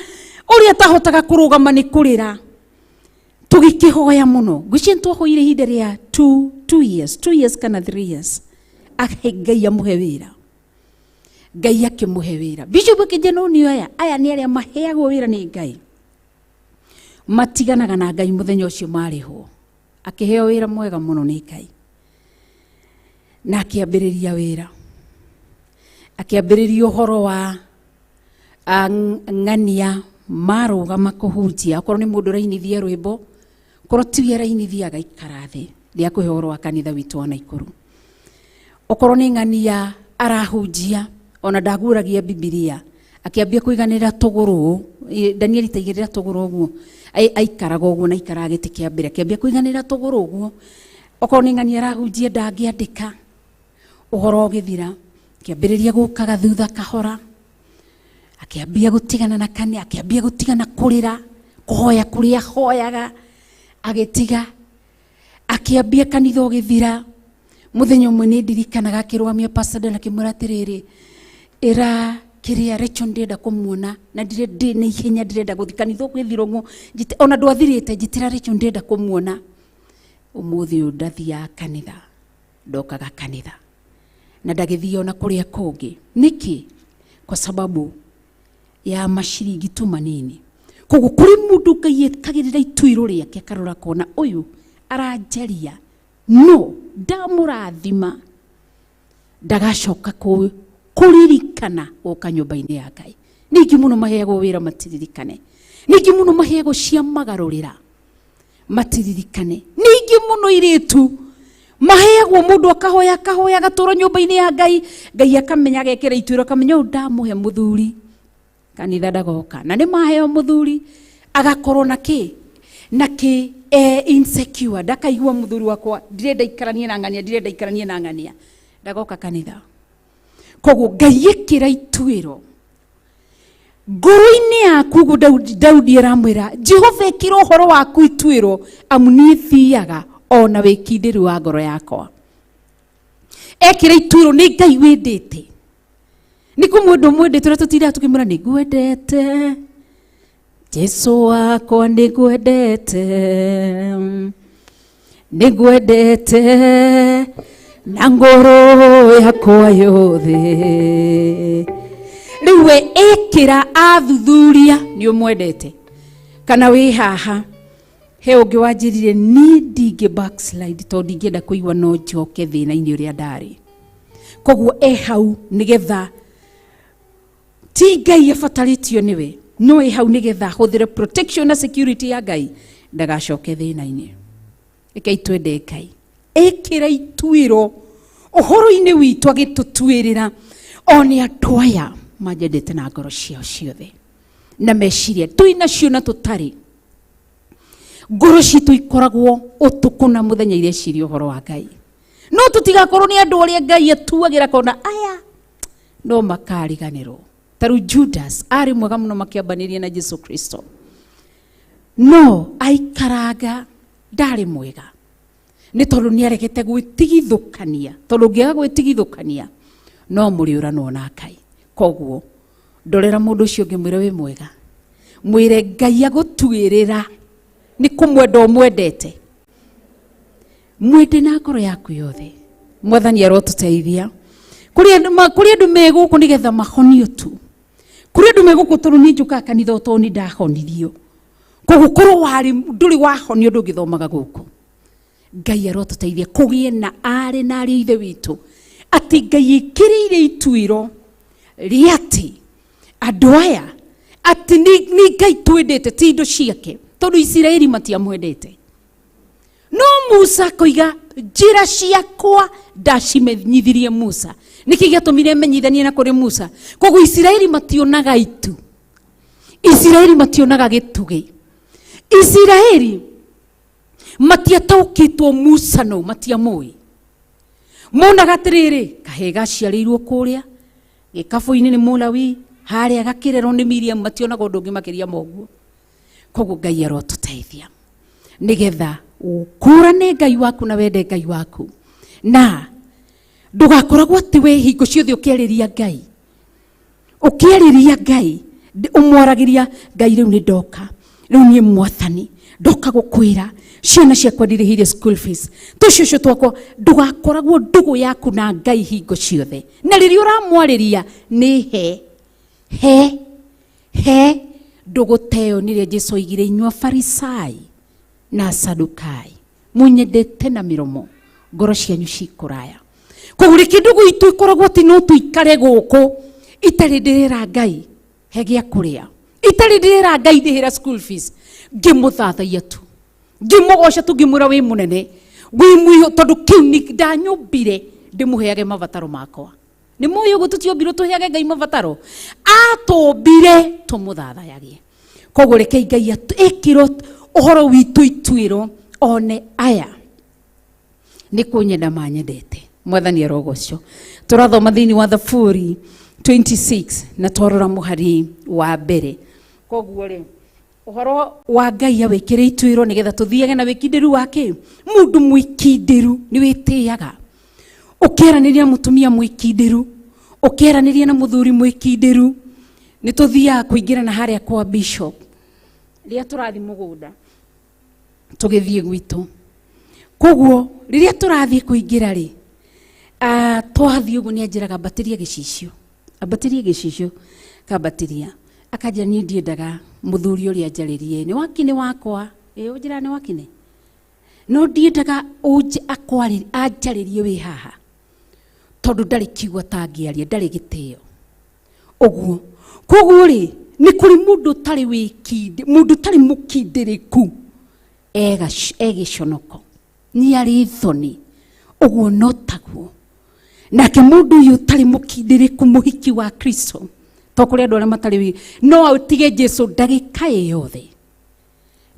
ũrĩa atahotaga kũrũgama nĩ kũrĩra. Tũgĩkĩhoya mũno, ngwĩciria nĩ twahoire ihinda rĩa 2 years, 2 years kana 3 years, ahe Ngai amũhe wĩra. Ngai akĩmũhe wĩra. Bishop akĩnjĩra, no nĩ aya nĩ arĩa maheagwo wĩra nĩ Ngai matiganaga na Ngai mũthenya ũcio marĩhwo. Akĩheo wĩra mwega mũno nĩ Ngai na akĩambĩrĩria wĩra, akĩambĩrĩria ũhoro wa ng'ania marũgama kũhunjia, okorwo nĩ mũndũ ũrainithia rwĩmbo, korwo tiwe arainithia agaikara thĩ. Ndĩakũhe ũhoro wa kanitha witũ wa Naikuru, okorwo nĩ ng'ania arahunjia, ona ndaguũragia Bibilia, akĩambia kũiganĩra tũgũrũ ũũ. Danieli taigĩrĩra tũgũrũ ũguo. Aikaraga ũguo na aikaraga gĩtĩ kĩa mbere, akĩambia kũiganĩra tũgũrũ ũguo. Okorwo nĩ ng'ania arahunjia, ndangĩandĩka. Ũhoro ũgĩthira, akĩambĩrĩria gũkaga thutha kahora, akĩambia gũtigana na kani, akĩambia gũtigana kũrĩra, kũhoya kũrĩa ahoyaga, agĩtiga, akĩambia kanitha ũgĩthira. Mũthenya ũmwe nĩ ndirikanaga akĩrũgamia pastor Dan akĩmwĩra atĩrĩrĩ, ĩra kĩrĩa Rachel ndĩrenda kũmuona na ndĩ na ihenya ndĩrenda gũthiĩ kanitha ũgĩthira ũguo, ona ndwathirĩte, njĩtĩra Rachel ndĩrenda kũmuona. Ũmũthĩ ũyũ ndathiaga kanitha, ndokaga kanitha na ndagĩthiĩ ona kũrĩa kũngĩ. Nĩkĩ? Kwa sababu ya maciringi tu manini. Koguo kũrĩ mũndũ Ngai ekagĩrĩra ituĩro rĩake akarora akona ũyũ aranjaria, no ndamũrathima ndagacoka kũririkana gũka nyũmba-inĩ ya Ngai. Ningĩ mũno maheagwo wĩra matiririkane, ningĩ mũno maheagwo cia magarũrĩra matiririkane, ningĩ mũno irĩtu maheagwo mũndũ akahoya akahoya agatũra nyũmba-inĩ ya Ngai, Ngai akamenya agekĩra ituĩro akamenya ũyũ ndamũhe mũthuri kanitha ndagoka, na nĩ maheo mũthuri agakorwo na kĩ na kĩ insecure, ndakaigua mũthuri wakwa ndirenda ikaranie na ng'ania, ndirenda ikaranie na ng'ania, ndagoka kanitha. Koguo Ngai ĩkĩra ituĩro ngoro-inĩ yaku ũguo Daudi aramwĩra Jehova ĩkĩra ũhoro waku ituĩro, amu niĩ thiaga ona wĩkindĩru wa ngoro yakwa. Ekĩra ituĩro nĩ Ngai wendete, nĩ kũmwenda ũmwendete ũrĩa tũtindaga tũkĩmwĩra nĩ ngwendete Jesu wakwa, nĩ ngwendete, nĩ ngwendete na ngoro yakwa yothe. Rĩu we ĩkĩra athuthuria nĩ ũmwendete kana wĩ haha. He ũngĩ wanjĩrire niĩ ndingĩ backslide tondũ ndingĩenda kũigua no njoke thĩna-inĩ ũrĩa ndarĩ. Koguo e hau nĩgetha ti Ngai abatarĩtio nĩwe, no e hau nĩgetha ahũthĩre protection na security ya Ngai ndagacoke thĩna-inĩ. Rekei twende Ngai ĩkĩra ituĩro ũhoro-inĩ witũ agĩtũtuĩrĩra one andũ aya manjendete na ngoro ciao ciothe na meciria twĩ nacio na tũtarĩ. Ngoro citũ ikoragwo ũtukũ na mũthenya ireciria ũhoro wa Ngai, no tũtigakorwo nĩ andũ arĩa Ngai atuagĩra kona aya no makariganĩrwo. Ta rĩu Judas arĩ mwega mũno makĩambanĩria na Jesu Kristo, no aikaranga ndarĩ mwega nĩ tondũ nĩ aregete gwĩtigithũkania, tondũ ũngĩaga gwĩtigithũkania no mũrĩũranwo na Ngai. Koguo ndorera mũndũ ũcio ũngĩ mwĩre wĩ mwega, mwĩre Ngai agũtuĩrĩra nĩ kũmwenda ũmwendete, mwende na ngoro yaku yothe. Mwathani arotũteithia. Kũrĩ andũ me gũkũ nĩgetha mahonio tu, kũrĩ andũ me gũkũ tondũ niĩ njũkaga kanitha o tondũ nĩ ndahonirio. Koguo korwo warĩ ndũrĩ wahonio ndũngĩthomaga gũkũ. Ngai arotũteithia kũgĩe na aarĩ na ariũ a ithe witũ atĩ Ngai ĩkĩrĩire ituĩro rĩa atĩ andũ aya atĩ nĩ Ngai twendete ti indo ciake, tondũ Isiraeli matiamwendete. No Musa akoiga njĩra ciakwa ndacimenyithirie Musa. Nĩkĩ gĩatũmire menyithanie na kũrĩ Musa? Koguo Isiraeli mationaga itu, Isiraeli mationaga gĩtugĩ, Isiraeli matiataũkĩtwo Musa no matiamũĩ. Monaga atĩrĩrĩ, kahĩĩ gaciarĩirwo kũrĩa gĩkabũ-inĩ nĩ Mũlawi, harĩa gakĩrerwo nĩ Miriam, mationaga ũndũ ũngĩ makĩria ma ũguo. Koguo Ngai arotũteithia nĩgetha ũkũrane Ngai waku na wende Ngai waku, na ndũgakoragwo atĩ we hingo ciothe ũkĩarĩria Ngai, ũkĩarĩria Ngai ũmwaragĩria Ngai, rĩu nĩ ndoka, rĩu niĩ mwathani ndoka gũkwĩra ciana ciakwa ndirĩhĩire school fees, tũcũcũ twakwa. Ndũgakoragwo ndũgũ yaku na Ngai hingo ciothe, na rĩrĩa ũramwarĩria nĩ he he he ndũgũ ta ĩyo. Nĩrĩo Jesu oigire, inyuĩ Afarisai na Asadukai munyendete na mĩromo, ngoro cianyu cikũraya. Koguo reke ndũgũ itũ ĩkoragwo atĩ no tũikare gũkũ itarĩ ndĩrera Ngai he gĩa kũrĩa, itarĩ ndĩrera Ngai ndĩhĩra school fees, ngĩmũthathaia tu, ngĩmũgoca tu, ngĩmwĩra wĩ mũnene wĩ mwĩho, tondũ kĩu nĩ ndanyũmbire ndĩmũheage mabataro makwa. Nĩ mũĩ ũguo tũtiombirwo tũheage Ngai mabataro, atũmbire tũmũthathayagie. Koguo rekei Ngai ĩkĩrwo ũhoro witũ ituĩro, one aya nĩ kũnyenda manyendete. Mwathani arogocwo. Tũrathoma thĩinĩ wa Thaburi 26 na twarora mũhari wa mbere. Koguo rĩ, ũhoro wa Ngai awĩkĩre ituĩro nĩgetha tũthiage na wĩkindĩru wa kĩ? Mũndũ mwĩkindĩru nĩ wĩtĩaga. Ũkĩaranĩria na mũtumia mwĩkindĩru, ũkĩaranĩria na mũthuri mwĩkindĩru, nĩ tũthiaga kũingĩra na harĩa kwa bishop rĩrĩa tũrathiĩ mũgũnda tũgĩthiĩ gwitũ. Koguo rĩrĩa tũrathiĩ kũingĩra rĩ, twathiĩ ũguo nĩ anjĩraga ambatĩria gĩcicio, ambatĩria gĩcicio, kambatĩria. Akanjĩra niĩ ndiendaga mũthuri ũrĩa anjarĩrie, nĩ wakini wakwa, ĩ ũnjĩraga nĩ wakini? No ndiendaga anjarĩrie wĩ haha, tondũ ndarĩ kiugo atangĩaria, ndarĩ gĩtĩo. Ũguo. Koguo rĩ, nĩ kũrĩ mũndũ ũtarĩ wĩkindĩ, mũndũ ũtarĩ mũkindĩrĩku, egĩconoko, nĩ arĩ thoni. Ũguo no taguo. Nake mũndũ ũyũ ũtarĩ mũkindĩrĩku, mũhiki wa Kristo, to kũrĩ andũ arĩa matarĩ wĩ, no atige Jesu ndagĩka ĩ yothe.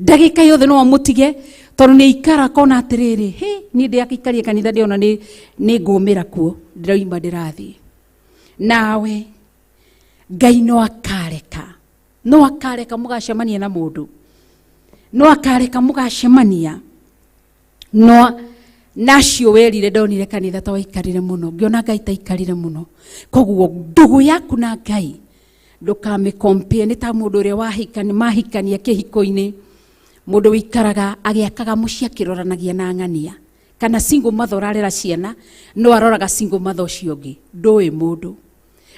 Ndagĩka yothe no amũtige, tondũ nĩ aikara akona atĩrĩrĩ, hĩ, niĩ ndĩakĩikaria kanitha ndĩona nĩ ngũmĩra kuo, ndĩroima ndĩrathiĩ. Nawe Ngai no akareka, no akareka mũgacemania na mũndũ, no akareka mũgacemania, no nacio werire ndonire kanitha ta waikarire mũno, ngĩona Ngai ta aikarire mũno. Koguo ndũgũ yaku na Ngai ndũkamĩkompie, nĩ ta mũndũ ũrĩa wahikania, mahikania kĩhiko-inĩ, mũndũ wĩikaraga agĩakaga mũciĩ akĩroranagia na ng'ania, kana single mother ũrarera ciana, no aroraga single mother ũcio ũngĩ. Ndũĩ mũndũ,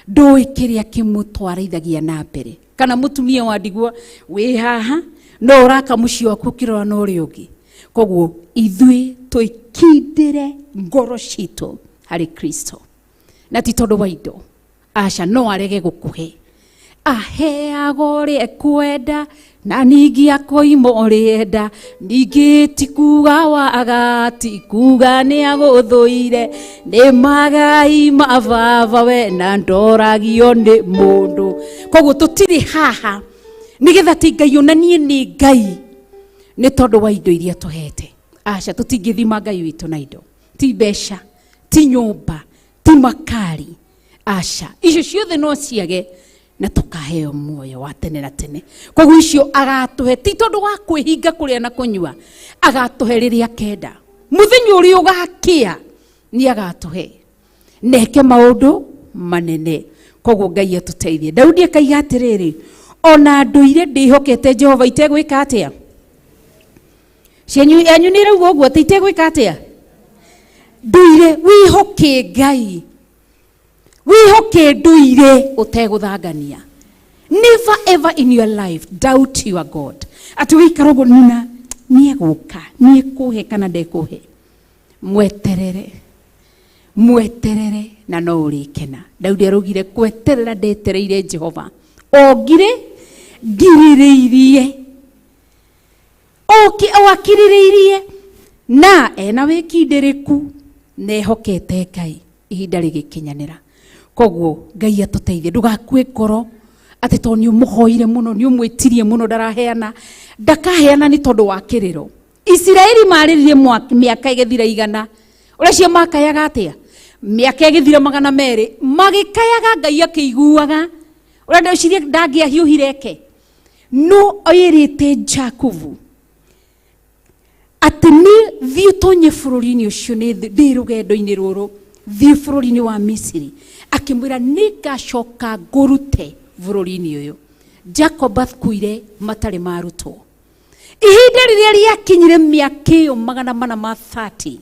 ndũĩ kĩrĩa kĩmũtwarithagia na mbere. Kana mũtumia wa ndigwa wĩ haha, no ũraka mũciĩ waku ũkĩrora na ũrĩa ũngĩ. Koguo ithuĩ twĩkindĩre ngoro citũ harĩ Kristo, na ti tondũ wa indo. Aca, no arege gũkũhe, aheaga ũrĩa ekwenda, na ningĩ akoima ũrĩa enda, ningĩ ti kuga waga, ti kuga nĩ agũthũire, nĩ magai ma baba we na ndoragio nĩ mũndũ. Koguo tũtirĩ haha nĩgetha ti Ngai onanie nĩ Ngai nĩ tondũ wa indo iria tũhete. Aca, tũtingĩthima Ngai witũ na indo, ti mbeca, ti nyũmba, ti makari. Aca, icio ciothe no ciage na tũkaheo muoyo wa tene na tene. Koguo icio agatũhe ti tondũ wa kwĩhinga kũrĩa na kũnyua, agatũhe rĩrĩa akenda. Mũthenya ũrĩa ũgakĩa nĩ agatũhe na eke maũndũ manene. Koguo Ngai atũteithie. Daudi akaiga atĩrĩrĩ, ona ndũire ndĩhokete Jehova itegwĩka atĩa? Cianyu yanyu nĩ ĩrauga ũguo atĩ itegwĩka atĩa? Ndũire wĩhoke Ngai, wĩhoke ndũire ũtegũthangania. Never ever in your life doubt your God. Atĩ wĩikara ũguo nina nĩegũka, nĩekũhe kana ndekũhe. Mweterere, mweterere na no ũrĩkena. Daudi araugire kweterera ndetereire Jehova, o ngirĩ ngirĩrĩirie, o akirĩrĩirie, na ena wĩkindĩrĩku na ehokete Ngai ihinda rĩgĩkinyanĩra. Koguo Ngai atũteithie, ndũgakue ngoro atĩ tondũ nĩ ũmũhoire mũno, nĩ ũmwĩtirie mũno, ndaraheana. Ndakaheana nĩ tondũ wa kĩrĩro. Isiraeli marĩrire mĩaka ĩgĩthira igana. Ũrĩa cio makayaga atĩa? Mĩaka ĩgĩthira magana merĩ, magĩkayaga Ngai akĩiguaga. Ũrĩa ndecirie ndangĩahiũhire eke. No oirĩte Jakubu atĩ nĩ thiĩ ũtonye bũrũri-inĩ ũcio, nĩ ndĩ rũgendo-inĩ rũrũ, thiĩ bũrũri-inĩ wa Misiri. Akĩmwĩra nĩngacoka ngũrute bũrũri-inĩ ũyũ. Jacob akuire matarĩ marutwo. Ihinda rĩrĩa rĩakinyire mĩaka ĩyo magana mana ma 30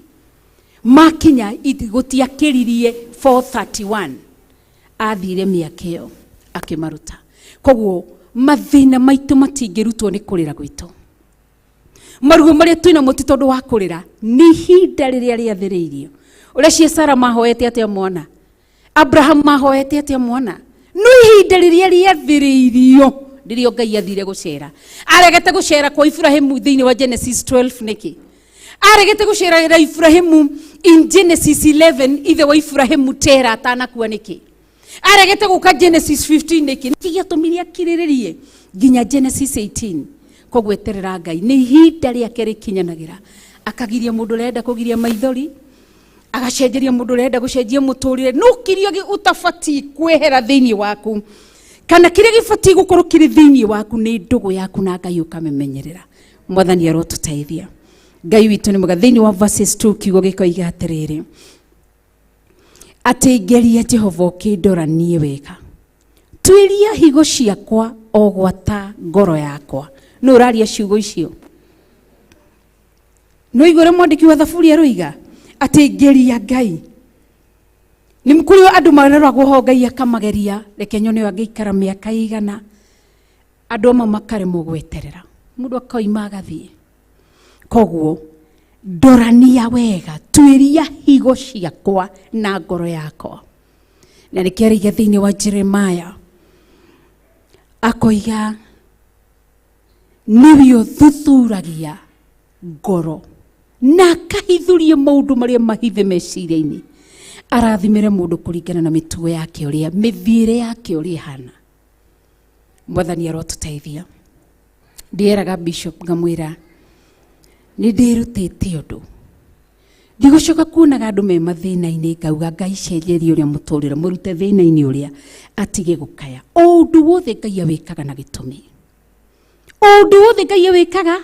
makinya, gũtiakĩririe 431, athire mĩaka ĩyo akĩmaruta. Koguo mathĩna maitũ matingĩrutwo nĩ kũrĩra gwitũ. Maruo marĩa twĩnamo ti tondũ wa kũrĩra, nĩ ihinda rĩrĩa rĩathĩrĩirio. Ũrĩa cia Sara mahoete atĩa mwana, Abraham mahoete atĩa mwana, no ihinda rĩrĩa rĩathĩrĩirio nĩrĩo Ngai athire gũcera. Aregete gũcera kwa Ibrahimu thĩinĩ wa Genesis 12 nĩkĩ? Aregete gũcerera Ibrahimu in Genesis 11, ithe wa Ibrahimu Tera atanakua nĩkĩ? Aregete gũka Genesis 15 nĩkĩ? Nĩkĩ gĩatũmire akirĩrĩrie nginya Genesis 18? Koguo eterera Ngai, nĩ ihinda rĩake rĩkinyanagĩra. Akagiria mũndũ ũrenda kũgiria maithori, Agacenjeria mũndũ ũrenda gũcenjia mũtũrĩre. No kĩrĩa ũtabatiĩ kwehera thĩinĩ waku kana kĩrĩa gĩbatiĩ gũkorwo kĩrĩ thĩinĩ waku nĩ ndũgũ yaku na Ngai ũkamĩmenyerera. Mwathani arotũteithia. Ngai witũ nĩ mwega. Thĩinĩ wa verses 2 kiugo gĩkoiga atĩrĩrĩ, atĩ ngeria Jehova ũkĩndora niĩ wega, tuĩria higo ciakwa o gwata ngoro yakwa. Nũ ũraria ciugo icio? No igũrũ mwandĩki wa thaburi aroiga atĩ ngeria Ngai. Nĩ kũrĩ andũ maroragwo ho Ngai akamageria, reke nyone ũyũ angĩikara mĩaka igana. Andũ amwe makaremwo gweterera, mũndũ akoima agathiĩ. Koguo ndorania wega, tuĩria higo ciakwa na ngoro yakwa. Na nĩkĩo araiga thĩinĩ wa Jeremiah akoiga nĩwe ũthuthuragia ngoro na akahithũria maũndũ marĩa mahithe meciria-inĩ. Arathimĩre mũndũ kũringana na mĩtugo yake ũrĩa mĩthiĩre yake ũrĩa ĩhana. Mwathani arotũteithia. Ndieraga bishop ngamwĩra nĩ ndĩrutĩte ũndũ, ndigũcoka kuonaga andũ me mathĩna-inĩ ngauga Ngai cenjeria ũrĩa mũtũrĩre, mũrute thĩna-inĩ ũrĩa atige gũkaya. O ũndũ wothe Ngai awĩkaga na gĩtũmi, o ũndũ wothe Ngai awĩkaga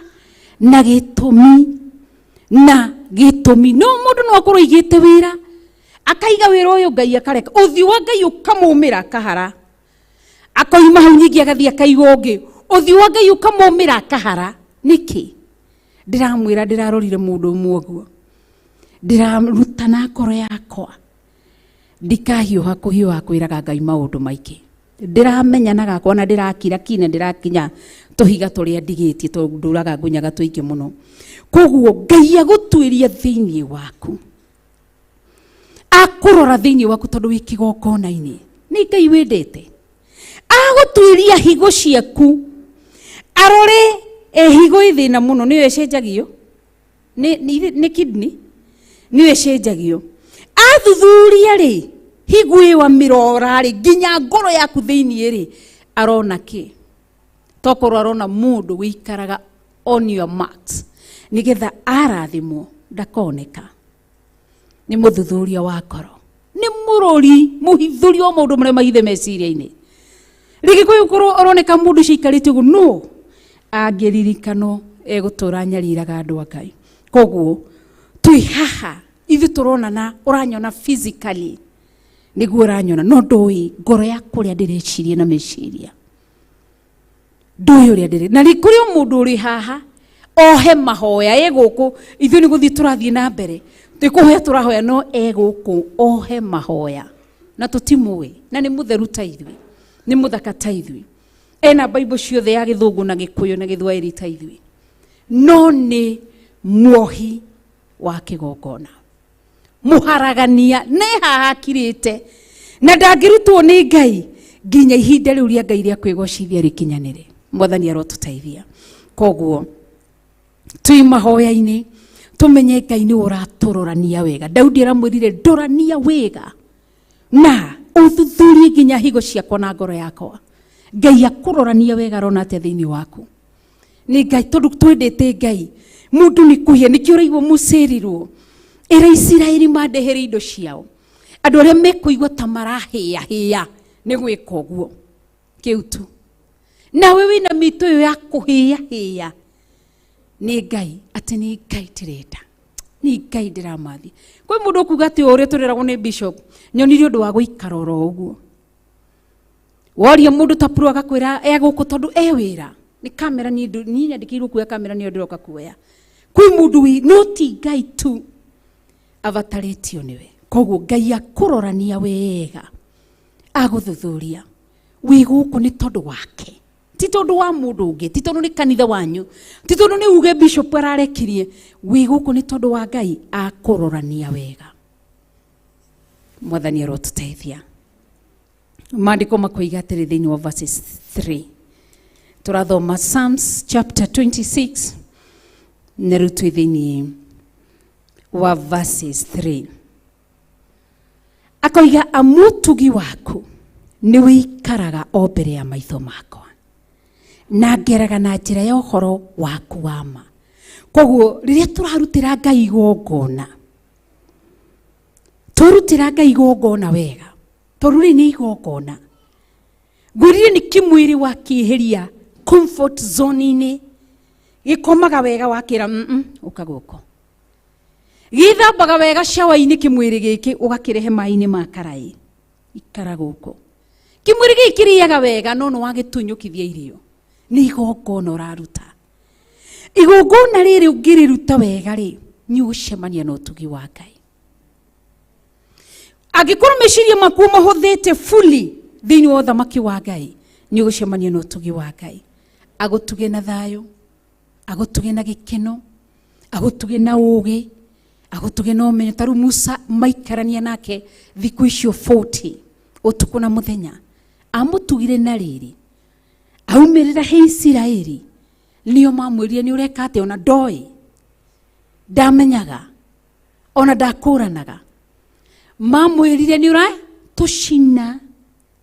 na gĩtũmi, na gĩtũmi. No mũndũ no akorwo aigĩte wĩra, akaiga wĩra ũyũ Ngai akareka ũthiũ wa Ngai ũkamũmĩra akahara, akoima hau nyingĩ agathiĩ akaiga ũngĩ, ũthiũ wa Ngai ũkamũmĩra akahara. Nĩkĩ? Ndĩramwĩra ndĩrarorire mũndũ ũmwe ũguo, ndĩrarutana ngoro yakwa, ndikahiũha kũhiũha kwĩraga Ngai maũndũ maingĩ. Ndĩramenya na gakwa na ndĩrakira ki na ndĩrakinya tũhiga tũrĩa ndigĩtie tondũ ndũraga ngũnyaga tũingĩ mũno. Koguo Ngai agũtuĩria thĩinĩ waku, akũrora thĩinĩ waku tondũ wĩ kĩgongona-inĩ. Nĩ Ngai wendete. Agũtuĩria higo ciaku, arore higo ĩ thĩna mũno, nĩyo ĩcenjagio nĩ kidney, nĩyo ĩcenjagio. Athuthuria rĩ, higo ĩyo amĩrora rĩ, nginya ngoro yaku thĩinĩ rĩ, arona kĩ? Tokorwo arona mũndũ wĩikaraga on your marks, nĩgetha arathimwo ndakoneka. Nĩ mũthuthuria wa ngoro, nĩ mũrori mũhithũri wa maũndũ marĩa mahithe meciria-inĩ. Rĩngĩ kwĩ gũkorwo ũroneka mũndũ ũcio aikarĩte ũguo, no angĩririkano egũtũra nyariraga andũ a Ngai. Koguo twĩ haha ithuĩ tũronana, ũranyona physically nĩguo ũranyona, no ndũĩ ngoro yaku ũrĩa ndĩreciria na meciria, ndũĩ ũrĩa ndĩrĩ na kũrĩ o mũndũ ũrĩ haha ohe mahoya e gũkũ, ithuĩ nĩ gũthiĩ tũrathiĩ na mbere, tũkũhoya tũrahoya, no e gũkũ ohe mahoya na tũtimũĩ, na nĩ mũtheru ta ithuĩ, nĩ mũthaka ta ithuĩ, ena Bible ciothe ya gĩthũngũ na gĩkũyũ na gĩthwaĩri ta ithuĩ, no nĩ muohi wa kĩgongona, mũharagania, nĩ haha akirĩte na ndangĩrutwo nĩ Ngai nginya ihinda rĩu rĩa Ngai rĩa kwĩgocithia rĩkinyanĩre. Mwathani arotũteithia. Koguo twĩ mahoya-inĩ tũmenye Ngai nĩ ũratũrorania wega. Daudi aramwĩrire ndorania wega na ũthuthurie nginya higo ciakwa na ngoro yakwa. Ngai akũrorania wega arona atĩa thĩinĩ waku? Nĩ Ngai tondũ twendete Ngai. Mũndũ nĩ kũhia, nĩkĩo ũraigua mũcĩrirwo. Ĩra Isiraeli mandehere indo ciao. Andũ arĩa mekũigua ta marahĩahĩa nĩ gwĩka ũguo kĩu tu. Nawe wĩna mĩtũ ĩyo ya kũhĩahĩa nĩ Ngai, atĩ nĩ Ngai ndĩrenda, nĩ Ngai ndĩramathi. Kwĩ mũndũ ũkuga atĩ o ũrĩa tũreragwo nĩ bishop, nyonire ũndũ wa gũikara oro ũguo. Woria mũndũ ta Pro agakwĩra e gũkũ tondũ e wĩra. Nĩ kamera niĩ nyandĩkĩirwo kuoya kamera nĩyo ndĩroka kuoya. Kwĩ mũndũ wĩ no ti Ngai tu abatarĩtio nĩwe. Koguo Ngai akũrorania wega, agũthuthuria wĩ gũkũ nĩ tondũ wake, ti tondũ wa mũndũ ũngĩ, ti tondũ nĩ kanitha wanyu, ti tondũ nĩ uge bishop ararekirie. Wĩ gũkũ nĩ tondũ wa Ngai, akũrorania wega. Mwathani arotũteithia. Maandĩko makoiga atĩrĩ thĩinĩ wa verses 3, tũrathoma Psalms chapter 26 na rĩu twĩ thĩinĩ wa verses 3. Akoiga amutugi waku nĩ wĩikaraga o mbere ya maitho makwa, na ngeraga na njĩra ya ũhoro waku wa ma. Koguo rĩrĩa tũrarutĩra Ngai igongona, Twarutĩra Ngai igongona wega, tondũ rĩrĩ nĩ igongona. Ngwĩrire nĩ kĩmwĩrĩ wakĩeheria comfort zone-inĩ, gĩkomaga wega wakĩra ũka gũkũ. Gĩthambaga wega shower-inĩ kĩmwĩrĩ gĩkĩ ũgakĩrehe maĩ-inĩ ma karaĩ, ikara gũkũ. Kĩmwĩrĩ gĩkĩ kĩrĩaga wega no nĩ wagĩtunyũkithia irio, nĩ igongona ũraruta. Igongona rĩrĩ ũngĩrĩruta wega rĩ, nĩ ũgũcemania na ũtugi wa Ngai. Angĩkorwo meciria maku mahũthĩte fully thĩinĩ wa ũthamaki wa Ngai, nĩ ũgũcemania na ũtugi wa Ngai. Agũtuge na thayũ, agũtuge na gĩkeno, agũtuge na ũũgĩ, agũtuge na ũmenyo. Ta rĩu Musa maikarania nake thikũ icio 40 ũtukũ na mũthenya, amũtugire na rĩrĩ, aumĩrĩra he Isiraeli, nĩo mamwĩrire nĩ ũreka atĩa, ona ndoĩ, ndamenyaga, ona ndakũranaga. Mamwĩrire nĩ ũratũcina,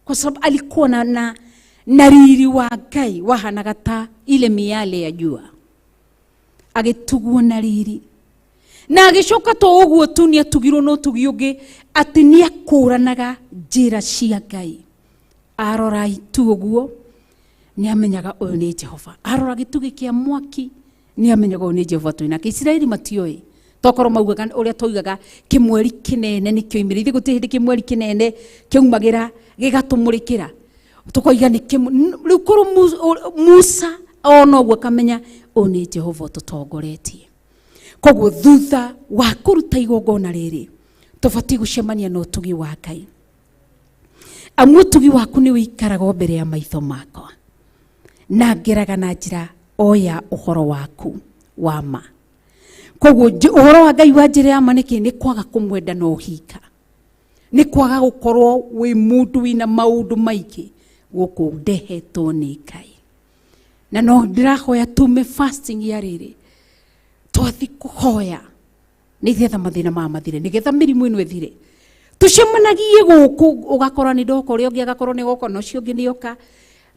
kwa sababu alikuwa na riri wa Ngai wahanaga ta ile miale ya jua, agĩtugwo na riri. Na agĩcoka to ũguo tu, nĩ atugirwo na ũtugi ũngĩ atĩ nĩ akũranaga njĩra cia Ngai. Arora itu ũguo nĩ amenyaga ũyũ nĩ Jehova, arora gĩtugĩ kĩa mwaki nĩ amenyaga ũyũ nĩ Jehova twĩ nake. Isiraeli matioĩ, tokorwo maugaga ũrĩa twoigaga kĩmweri kĩnene nĩkĩo imĩrĩ. Ithuĩ gũtirĩ hĩndĩ kĩmweri kĩnene kĩaumagĩra gĩgatũmũrĩkĩra tũkoiga nĩ kĩmwe. Rĩu korwo Musa ona ũguo akamenya ũyũ nĩ Jehova ũtũtongoretie. Koguo thutha wa kũruta igongona rĩrĩ, tũbatiĩ gũcemania na ũtugi wa Ngai. Amu ũtugi waku nĩ ũikaraga o mbere ya maitho makwa, na ngeraga na njĩra o ya ũhoro waku wa ma. Koguo ũhoro wa Ngai wa njĩra ya ma nĩkĩ? Nĩ kwaga kũmwenda na ũhinga, nĩ kwaga gũkorwo wĩ mũndũ wĩna maũndũ maingĩ gũkũ ndehetwo nĩ Ngai. Na no ndĩrahoya tume fasting ya rĩrĩ, twathi kũhoya nĩgetha mathĩna maya mathire, nĩgetha mĩrimũ ĩno ĩthire. Tũcemanagie gũkũ, ũgakora nĩ ndoka, ũrĩa ũngĩ agakorwo nĩ goka, na ũcio ũngĩ nĩ oka.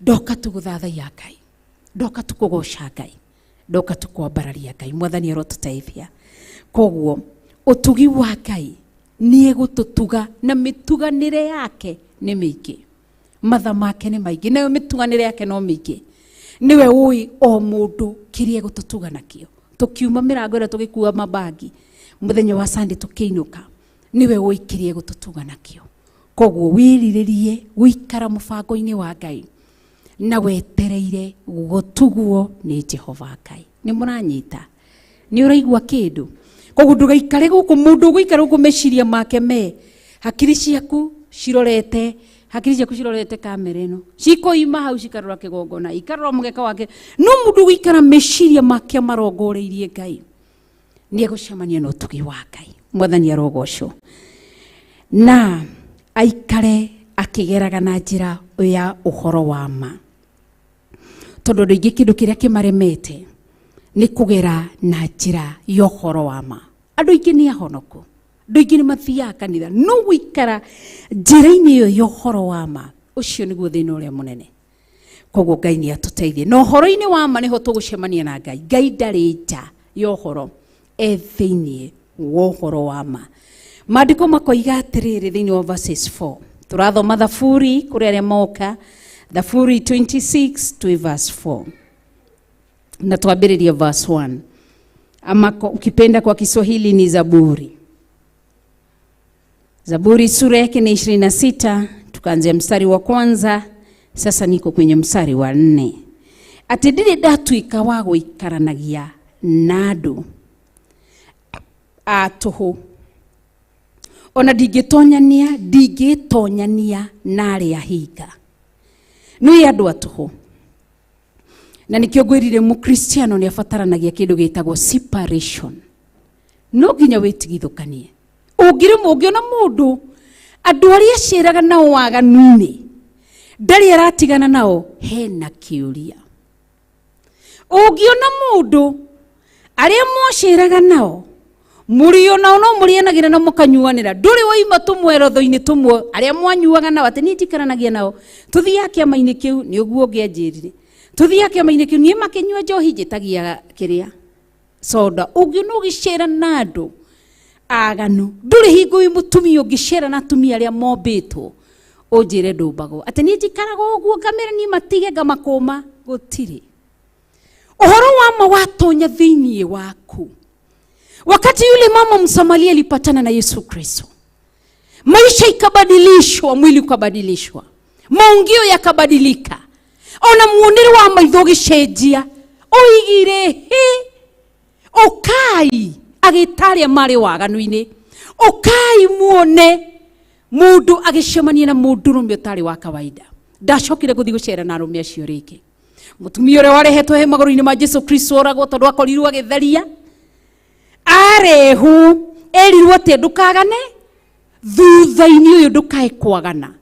Ndoka tu gũthathaiya Ngai, ndoka tu kũgoca Ngai, ndoka tu kwambararia Ngai. Mwathani arotũteithia. Koguo ũtugi wa Ngai nĩ egũtũtuga, na mĩtuganĩre yake nĩ mĩingĩ, matha make nĩ maingĩ, nayo mĩtuganĩre yake no mĩingĩ. Nĩwe ũĩ o mũndũ kĩrĩa egũtũtuga nakĩo. Tũkiuma mĩrango ĩrĩa tũgĩkua mabangi mũthenya wa Sunday tũkĩinũka, nĩwe ũĩ kĩrĩa egũtũtuga nakĩo. Koguo wĩrirĩrie gũikara mũbango-inĩ wa Ngai na wetereire gũtugwo nĩ Jehova Ngai. Nĩ mũranyita? Nĩ ũraigua kĩndũ? Koguo ndũgaikare gũkũ, mũndũ ũgũikara gũkũ meciria make me hakiri ciaku cirorete, hakiri ciaku cirorete kamera ĩno, cikoima hau cikarora kĩgongona, ikarora mũgeka wake. No mũndũ ũgũikara meciria make marongoreirie Ngai nĩ egũcemania na ũtugi wa Ngai. Mwathani arogocwo. Na aikare akĩgeraga na njĩra ya ũhoro wa ma, tondũ andũ aingĩ kĩndũ kĩrĩa kĩmaremete nĩ kũgera na njĩra ya ũhoro wa ma. Andũ aingĩ nĩ ahonoku, andũ aingĩ nĩ mathiaga kanitha, no gũikara njĩra-inĩ ĩyo ya ũhoro wa ma, ũcio nĩguo thĩna ũrĩa mũnene. Koguo Ngai nĩ atũteithie. Na ũhoro-inĩ wa ma nĩho tũgũcemania na Ngai. Ngai ndarĩ nja ya ũhoro, e thĩinĩ wa ũhoro wa ma. Maandĩko makoiga atĩrĩrĩ thĩinĩ wa verses 4. Tũrathoma Thaburi kũrĩ arĩa moka, Thaburi 26 twĩ verse 4. Na twambĩrĩrie verse 1. Ama ukipenda kwa Kiswahili ni Zaburi. Zaburi sura yake ni 26, tukaanzia mstari wa kwanza, sasa niko kwenye mstari wa 4. Atĩ ndirĩ ndatuĩka wa gũikaranagia na andũ a tũhũ, ona ndingĩtonyania na arĩa hinga. Nĩ andũ a tũhũ. Na nĩkĩo ngwĩrire mũkristiano nĩ abataranagia kĩndũ gĩtagwo separation. No nginya wĩtigithũkanie. Ũngĩremwo, ũngĩona mũndũ andũ arĩa aceraga nao waganu-inĩ ndarĩ aratigana nao, hena kĩũria. Ũngĩona mũndũ arĩa mwaceraga nao mũrĩ nao no mũrĩanagĩra na mũkanyuanĩra, ndũrĩ waima tũmwerotho-inĩ tũmwe arĩa mwanyuaga nao, atĩ niĩ njikaranagia nao, tũthiaga kĩama-inĩ kĩu, nĩ ũguo ũngĩ anjĩrire, tũthiaga kĩama-inĩ kĩu, niĩ makĩnyua njohi njĩtagia kĩrĩa soda. Ũngĩona ũgĩcera na andũ Aganu. Ndũrĩ hingo wĩ mũtumia ũngĩcera na atumia arĩa mombĩtwo ũnjĩre ndũmbagwo. Atĩ niĩ njikaraga ũguo ngamĩra niĩ matige ngamakũma, gũtirĩ. Ũhoro wa ma watonya thĩinĩ waku. Wakati yule mama Msamaria alipatana na Yesu Kristo, maisha ikabadilishwa, mwili ukabadilishwa, maungio yakabadilika, ona muonere wa maitho ũgĩcenjia. Oigire he ũkai, agĩtaria marĩ waganu-inĩ, ũkai muone mũndũ agĩcemania na mũndũrũme ũtarĩ wa kawaida. Ndacokire gũthiĩ gũcera na arũme acio rĩngĩ. Mũtumia ũrĩa warehetwo he magũrũ-inĩ ma Jesu Kristo oragwo tondũ akorirwo agĩtharia, arehwo erirwo atĩ ndũkagane, thutha-inĩ ũyũ ndũkae kwagana.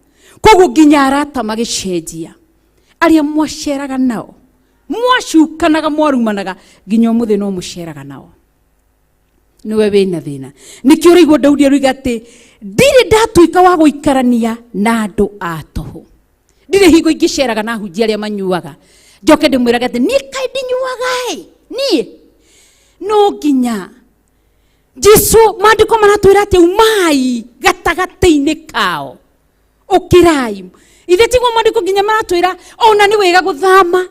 Koguo nginya arata magĩcenjia, arĩa mwaceraga nao, mwacukanaga, mwarumanaga, nginya ũmũthĩ no mũceraga nao. Nĩwe wĩna thĩna. Nĩkĩo ũraigua Daudi aroiga atĩ ndirĩ ndatuĩka wa gũikarania na andũ a tũhũ. Ndirĩ hingo ingĩceraga na ahunjia arĩa manyuaga. Njoke ndĩmwĩrage atĩ niĩ kaĩ ndinyuaga ĩ, niĩ no nginya Jesu maandĩko maratwĩra atĩ umai gatagatĩ-inĩ kao, ũkĩrai. Ithe tiguo maandĩko nginya maratwĩra ona nĩ wega gũthama.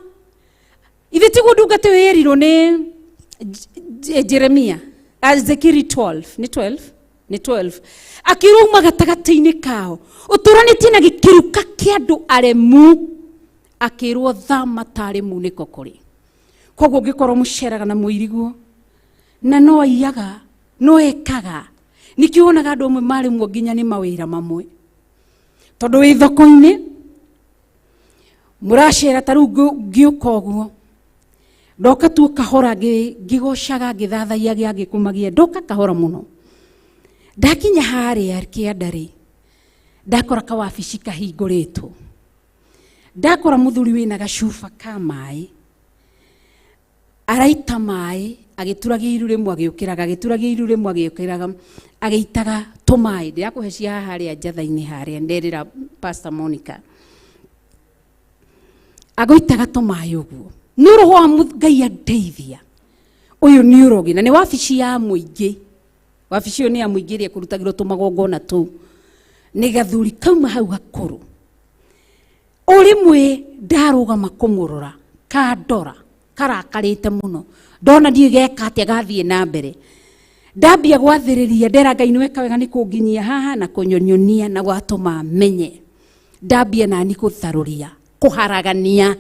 Ithe tiguo ndungata ĩyo yerirwo nĩ Jeremia, Ezekieli 12, nĩ 12? Nĩ 12. Akĩrwo uma gatagatĩ-inĩ kao, ũtũranĩtie na gĩkĩruka kĩa andũ aremu, akĩrwo thama tarĩ munĩko kũrĩ. Koguo ũngĩkorwo mũceraga na mũiriguo, na no aiyaga, no ekaga, nĩkĩo wonaga andũ amwe maremwo nginya nĩ mawĩra mamwe. Tondũ wĩ thoko-inĩ, mũracera ta rĩu ngĩũka ũguo, ndoka tu kahora ngĩgocaga, ngĩthathaiyagia, ngĩkumagia, ndoka kahora mũno. Ndakinya harĩa kĩanda rĩ, ndakora kawabici kahingũrĩtwo. Ndakora mũthuri wĩna gacuba ka maĩ, araita maĩ, agĩturagia iru rĩmwe agĩũkĩraga, agĩturagia iru rĩmwe agĩũkĩraga, agĩitaga tũmaĩ. Ndĩrakũhe cia haha harĩa njatha-inĩ harĩa, nderĩra Pastor Monica. Agũitaga tũmaĩ ũguo. Nĩ roho wa Ngai andeithia. Ũyũ nĩ ũrogi, na nĩ wabici ya mũingĩ. Wabici ĩyo nĩ ya mũingĩ ĩrĩa ĩkũrutagĩrwo tũmagongona tũu. Nĩ gathuri kauma hau gakũrũ. O rĩmwe ndarũgama kũmũrora, kandora, karakarĩte mũno. Ndona ndiũĩ geka atĩa gathiĩ na mbere. Ndambia gwathĩrĩria, ndera Ngai nĩ weka wega nĩ kũnginyia haha na kũnyonyonia na gwatũma menye. Ndambia nani gũtharũria, kũharagania,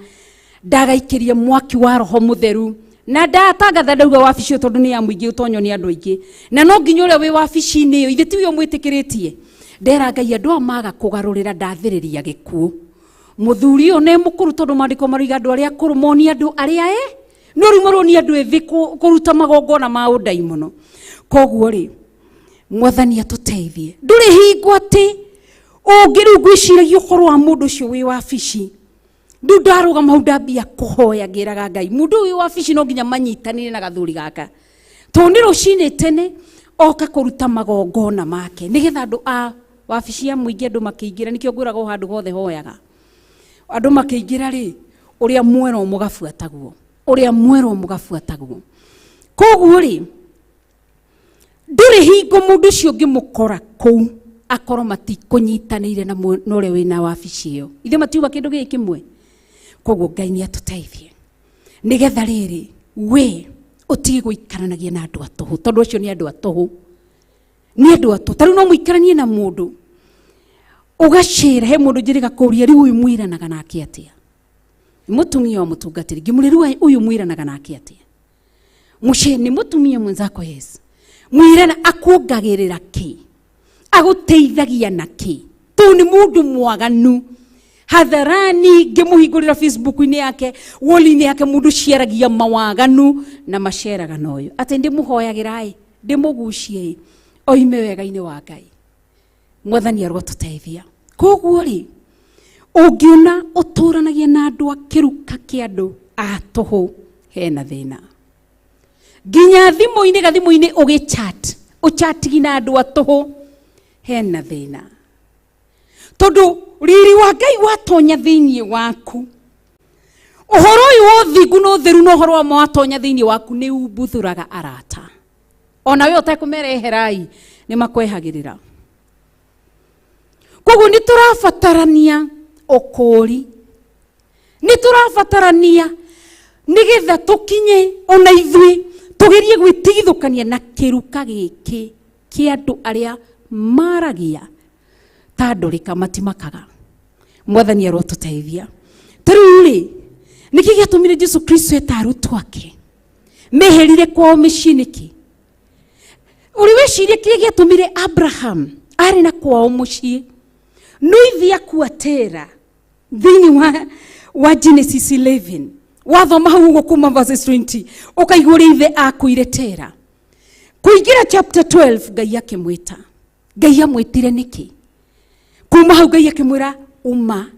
ndagaikĩria mwaki wa roho mũtheru. Na ndatangatha ndauga wabici ĩyo tondũ nĩ ya mũingĩ ũtonywo nĩ andũ aingĩ. Na no nginya ũrĩa wĩ wabici-inĩ ĩyo, ithe tiwe ũmwĩtĩkĩrĩtie. Ndera Ngai andũ aya maga kũgarũrĩra ndathĩrĩria gĩkuũ. Mũthuri ũyũ nĩ mũkũrũ tondũ maandĩko maroiga andũ arĩa akũrũ monie andũ arĩa no rĩu maronia andũ ethĩ kũruta magongona ma ũndaimono. Koguo rĩ, Mwathani atũteithie. Ndũrĩ hingo atĩ ũngĩ rĩu ngwĩciragia ũhoro wa mũndũ ũcio wĩ wabici. Rĩu ndarũgama hau ndambia kũhoya ngĩraga Ngai, mũndũ ũyũ wĩ wabici no nginya manyitanĩre na gathuri gaka. Tondũ nĩ rũcinĩ tene oka kũruta magongona make nĩgetha andũ a wabici ya mũingĩ andũ makĩingĩra, nĩkĩo ngwĩraga o handũ hothe hoyaga. Andũ makĩingĩra rĩ, ũrĩa mwerwo mũgabuatagwo, ũrĩa mwerwo mũgabuatagwo. Koguo rĩ, ndũrĩ hingo mũndũ ũcio ũngĩmũkora kũu akorwo matikũnyitanĩire na ũrĩa wĩna wabici ĩyo. Ithuĩ matiuga kĩndũ gĩkĩ kĩmwe. Koguo Ngai nĩ atũteithie nĩgetha rĩrĩ we ũtige gũikaranagia na andũ a tũhũ, tondũ acio nĩ andũ a tũhũ. Nĩ andũ a tũhũ. Ta rĩu no mũikaranie na mũndũ ũgacĩra, he mũndũ njĩrĩga kũũria rĩu ũyũ mwĩranaga nake atĩa? Mũtumia wa mũtungatĩri, ngĩmũria rĩu ũyũ mwĩranaga nake atĩa? Mũciĩ nĩ mũtumia mwenzako, yes. Mwĩrana akuongagĩrĩra kĩ? Agũteithagia na kĩ? Tondũ nĩ mũndũ mwaganu. Hadharani ngĩmũhingũrĩra Facebook-inĩ yake, wall-inĩ yake, mũndũ ciaragia mawaganu na maceraga na ũyũ. Atĩ ndĩmũhoyagĩra ĩ, ndĩmũgucie ĩ, oime wega-inĩ wa Ngai. Mwathani arotũteithia. Koguo rĩ, ũngĩona ũtũranagia na andũ a kĩruka kĩa andũ a tũhũ, hena thĩna. Nginya thimũ-inĩ, gathimũ-inĩ ũgĩchat, ũchatigi na andũ a tũhũ, hena thĩna. Tondũ riri wa Ngai watonya thĩinĩ waku, ũhoro ũyũ wa ũthingu na ũtheru na ũhoro wa ma watonya thĩinĩ waku nĩ umbuthũraga arata. Ona we ũtekũmera eherai nĩ makwehagĩrĩra. Koguo nĩ tũrabatarania ũkũũri, nĩ tũrabatarania nĩgetha tũkinye ona ithuĩ tũgerie gwĩtigithũkania na kĩruka gĩkĩ kĩa andũ arĩa maragia ta ndũrĩka matimakaga. Mwathani arotũteithia. Ta rĩu rĩ, nĩkĩ gĩatũmire Jesu Kristo eta arutwo ake meherire kwao mĩciĩ nĩkĩ? Ũrĩ weciria kĩrĩa gĩatũmire Abraham arĩ na kwao mũciĩ no ithiĩ akua Tera thĩinĩ wa Genesis 11 wathoma hau ũguo kuma verses 20 ũkaigua ũrĩa ithe akuire Tera. Kũingĩra chapter 12 Ngai akĩmwĩta. Ngai amwĩtire nĩkĩ? Kuma hau Ngai akĩmwĩra uma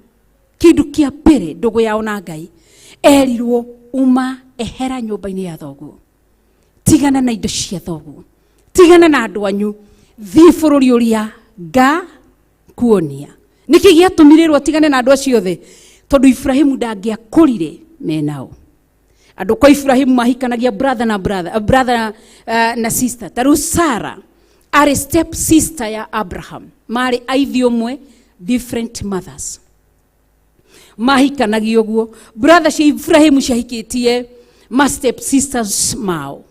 kĩndũ kĩa mbere ndũgũ yao na Ngai erirwo uma ehera nyũmba-inĩ ya thoguo, tigana na indo cia thoguo, tigana na andũ anyu, thiĩ bũrũri ũrĩa nga kuonia. Nĩkĩ gĩatũmire rwo atigane na andũ acio othe? Tondũ Ibrahimu ndangĩakũrire menao. Andũ kwa Ibrahimu mahikanagia brother na brother, brother na sister. Ta rĩu Sarah arĩ step sister ya Abraham, marĩ aithi ũmwe, different mothers. Mahikanagia ũguo. Brother cia Ibrahimu ciahikĩtie ma step sisters mao.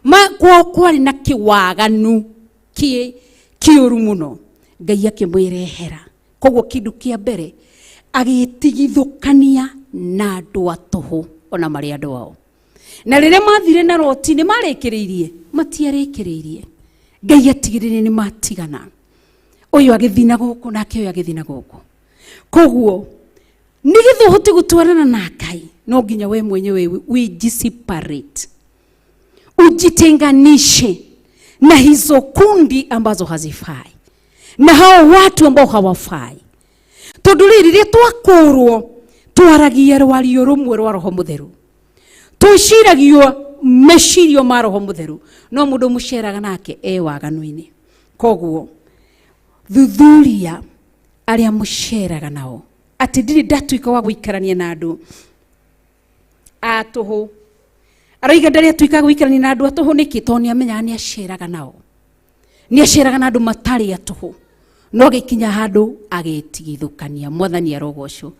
Ma kwao kwarĩ na kĩwaganu kĩũru mũno. Ngai akĩmwĩrehera. Koguo kĩndũ kĩa mbere agĩtigithũkania na andũ a tũhũ ona marĩ andũ ao. Na rĩrĩa mathire na Loti nĩ marĩkĩrĩirie? Matiarĩkĩrĩirie. Ngai atigĩrĩire nĩ matigana. Ũyũ agĩthiĩ na gũkũ nake ũyũ agĩthiĩ na gũkũ. Koguo nĩgetha ũhote gũtwarana na Ngai no nginya we mwenyewe wĩji-separate, ujitenganishe na hizo kundi ambazo hazifai na hao watu ambao hawafai. Tondu rĩrĩ rĩrĩa twakũrwo twaragia rwario rũmwe rwa Roho Mũtheru, twĩciragio mecirio ma Roho Mũtheru, no mũndũ mũceraga nake e waganu-inĩ. Koguo thuthuria arĩa mũceraga nao, atĩ ndirĩ ndatuĩka wa gũikarania na andũ a tũhũ. Aroiga ndarĩ atuĩka gũikarania na andũ a tũhũ nĩkĩ? Tondũ nĩ amenyaga nĩ aceraga nao, nĩ aceraga na andũ matarĩ a tũhũ, no agĩkinya handũ agĩtigithũkania. Mwathani arogocwo.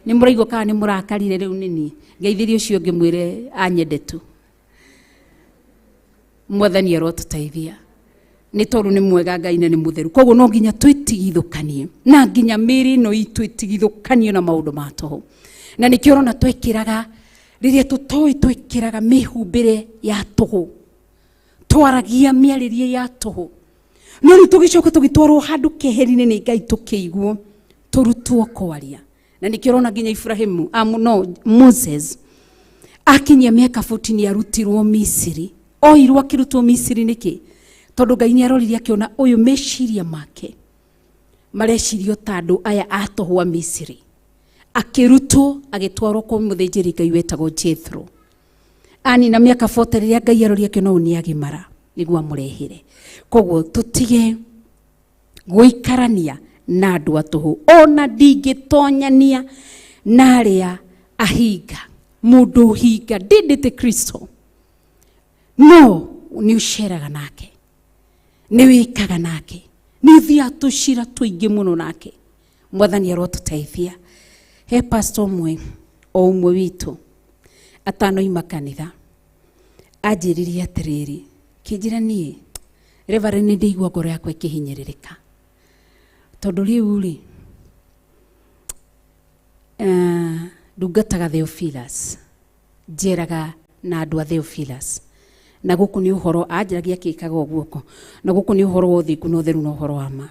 Nĩ mũraigua kana nĩ mũrakarire rĩu nĩniĩ? Ngeithĩrie ũcio ũngĩ mwĩre anyende tu. Mwathani arotũteithia. Nĩ tondũ nĩ mwega Ngai na nĩ mũtheru. Koguo no nginya twĩtigithũkanie, na nginya mĩĩrĩ ĩno itũ ĩtigithũkanio na maũndũ ma tũhũ. Na nĩkĩo ũrona twĩkĩraga rĩrĩa tũtoĩ, twĩkĩraga mĩhumbĩre ya tũhũ, twaragia mĩarĩrie ya tũhũ. No rĩu tũgĩcoka tũgĩtwarwo handũ keheri-inĩ nĩ Ngai tũkĩiguo tũrutwo kwaria. Na nĩkĩo ũrona nginya Ibrahimu, no, Moses akinyia mĩaka 14 nĩ arutirwo Misiri. Oirwo akĩrutwo Misiri nĩkĩ? Tondũ Ngai nĩ arorire akĩona ũyũ meciria make marecirio ta andũ aya a tũhũ a Misiri. Akĩrutwo agĩtwarwo kwa mũthĩnjĩri Ngai wetagwo Jethro. Anina mĩaka 40 rĩrĩa Ngai arorire akĩona ũyũ nĩ agimara nĩguo amũrehere. Koguo tũtige gũikarania na andũ a tũhũ, ona ndingĩtonyania na arĩa ahinga. Mũndũ ũhinga ndĩndĩte Kristo, no nĩ ũceraga nake, nĩ wĩkaga nake, nĩ ũthiaga tũcira tũingĩ mũno nake. Mwathani arotũteithia. He pastor ũmwe o ũmwe witũ atanoima kanitha anjĩririe atĩrĩrĩ, kĩnjĩra niĩ Reverend nĩ ndĩigua ngoro yakwa ĩkĩhinyĩrĩrĩka, tondũ rĩu rĩ, ndungataga Theophilus, njeraga na andũ a Theophilus, na gũkũ nĩ ũhoro anjĩragia akĩkaga ũguo, na gũkũ nĩ ũhoro wa ũthingu na ũtheru na ũhoro wa ma.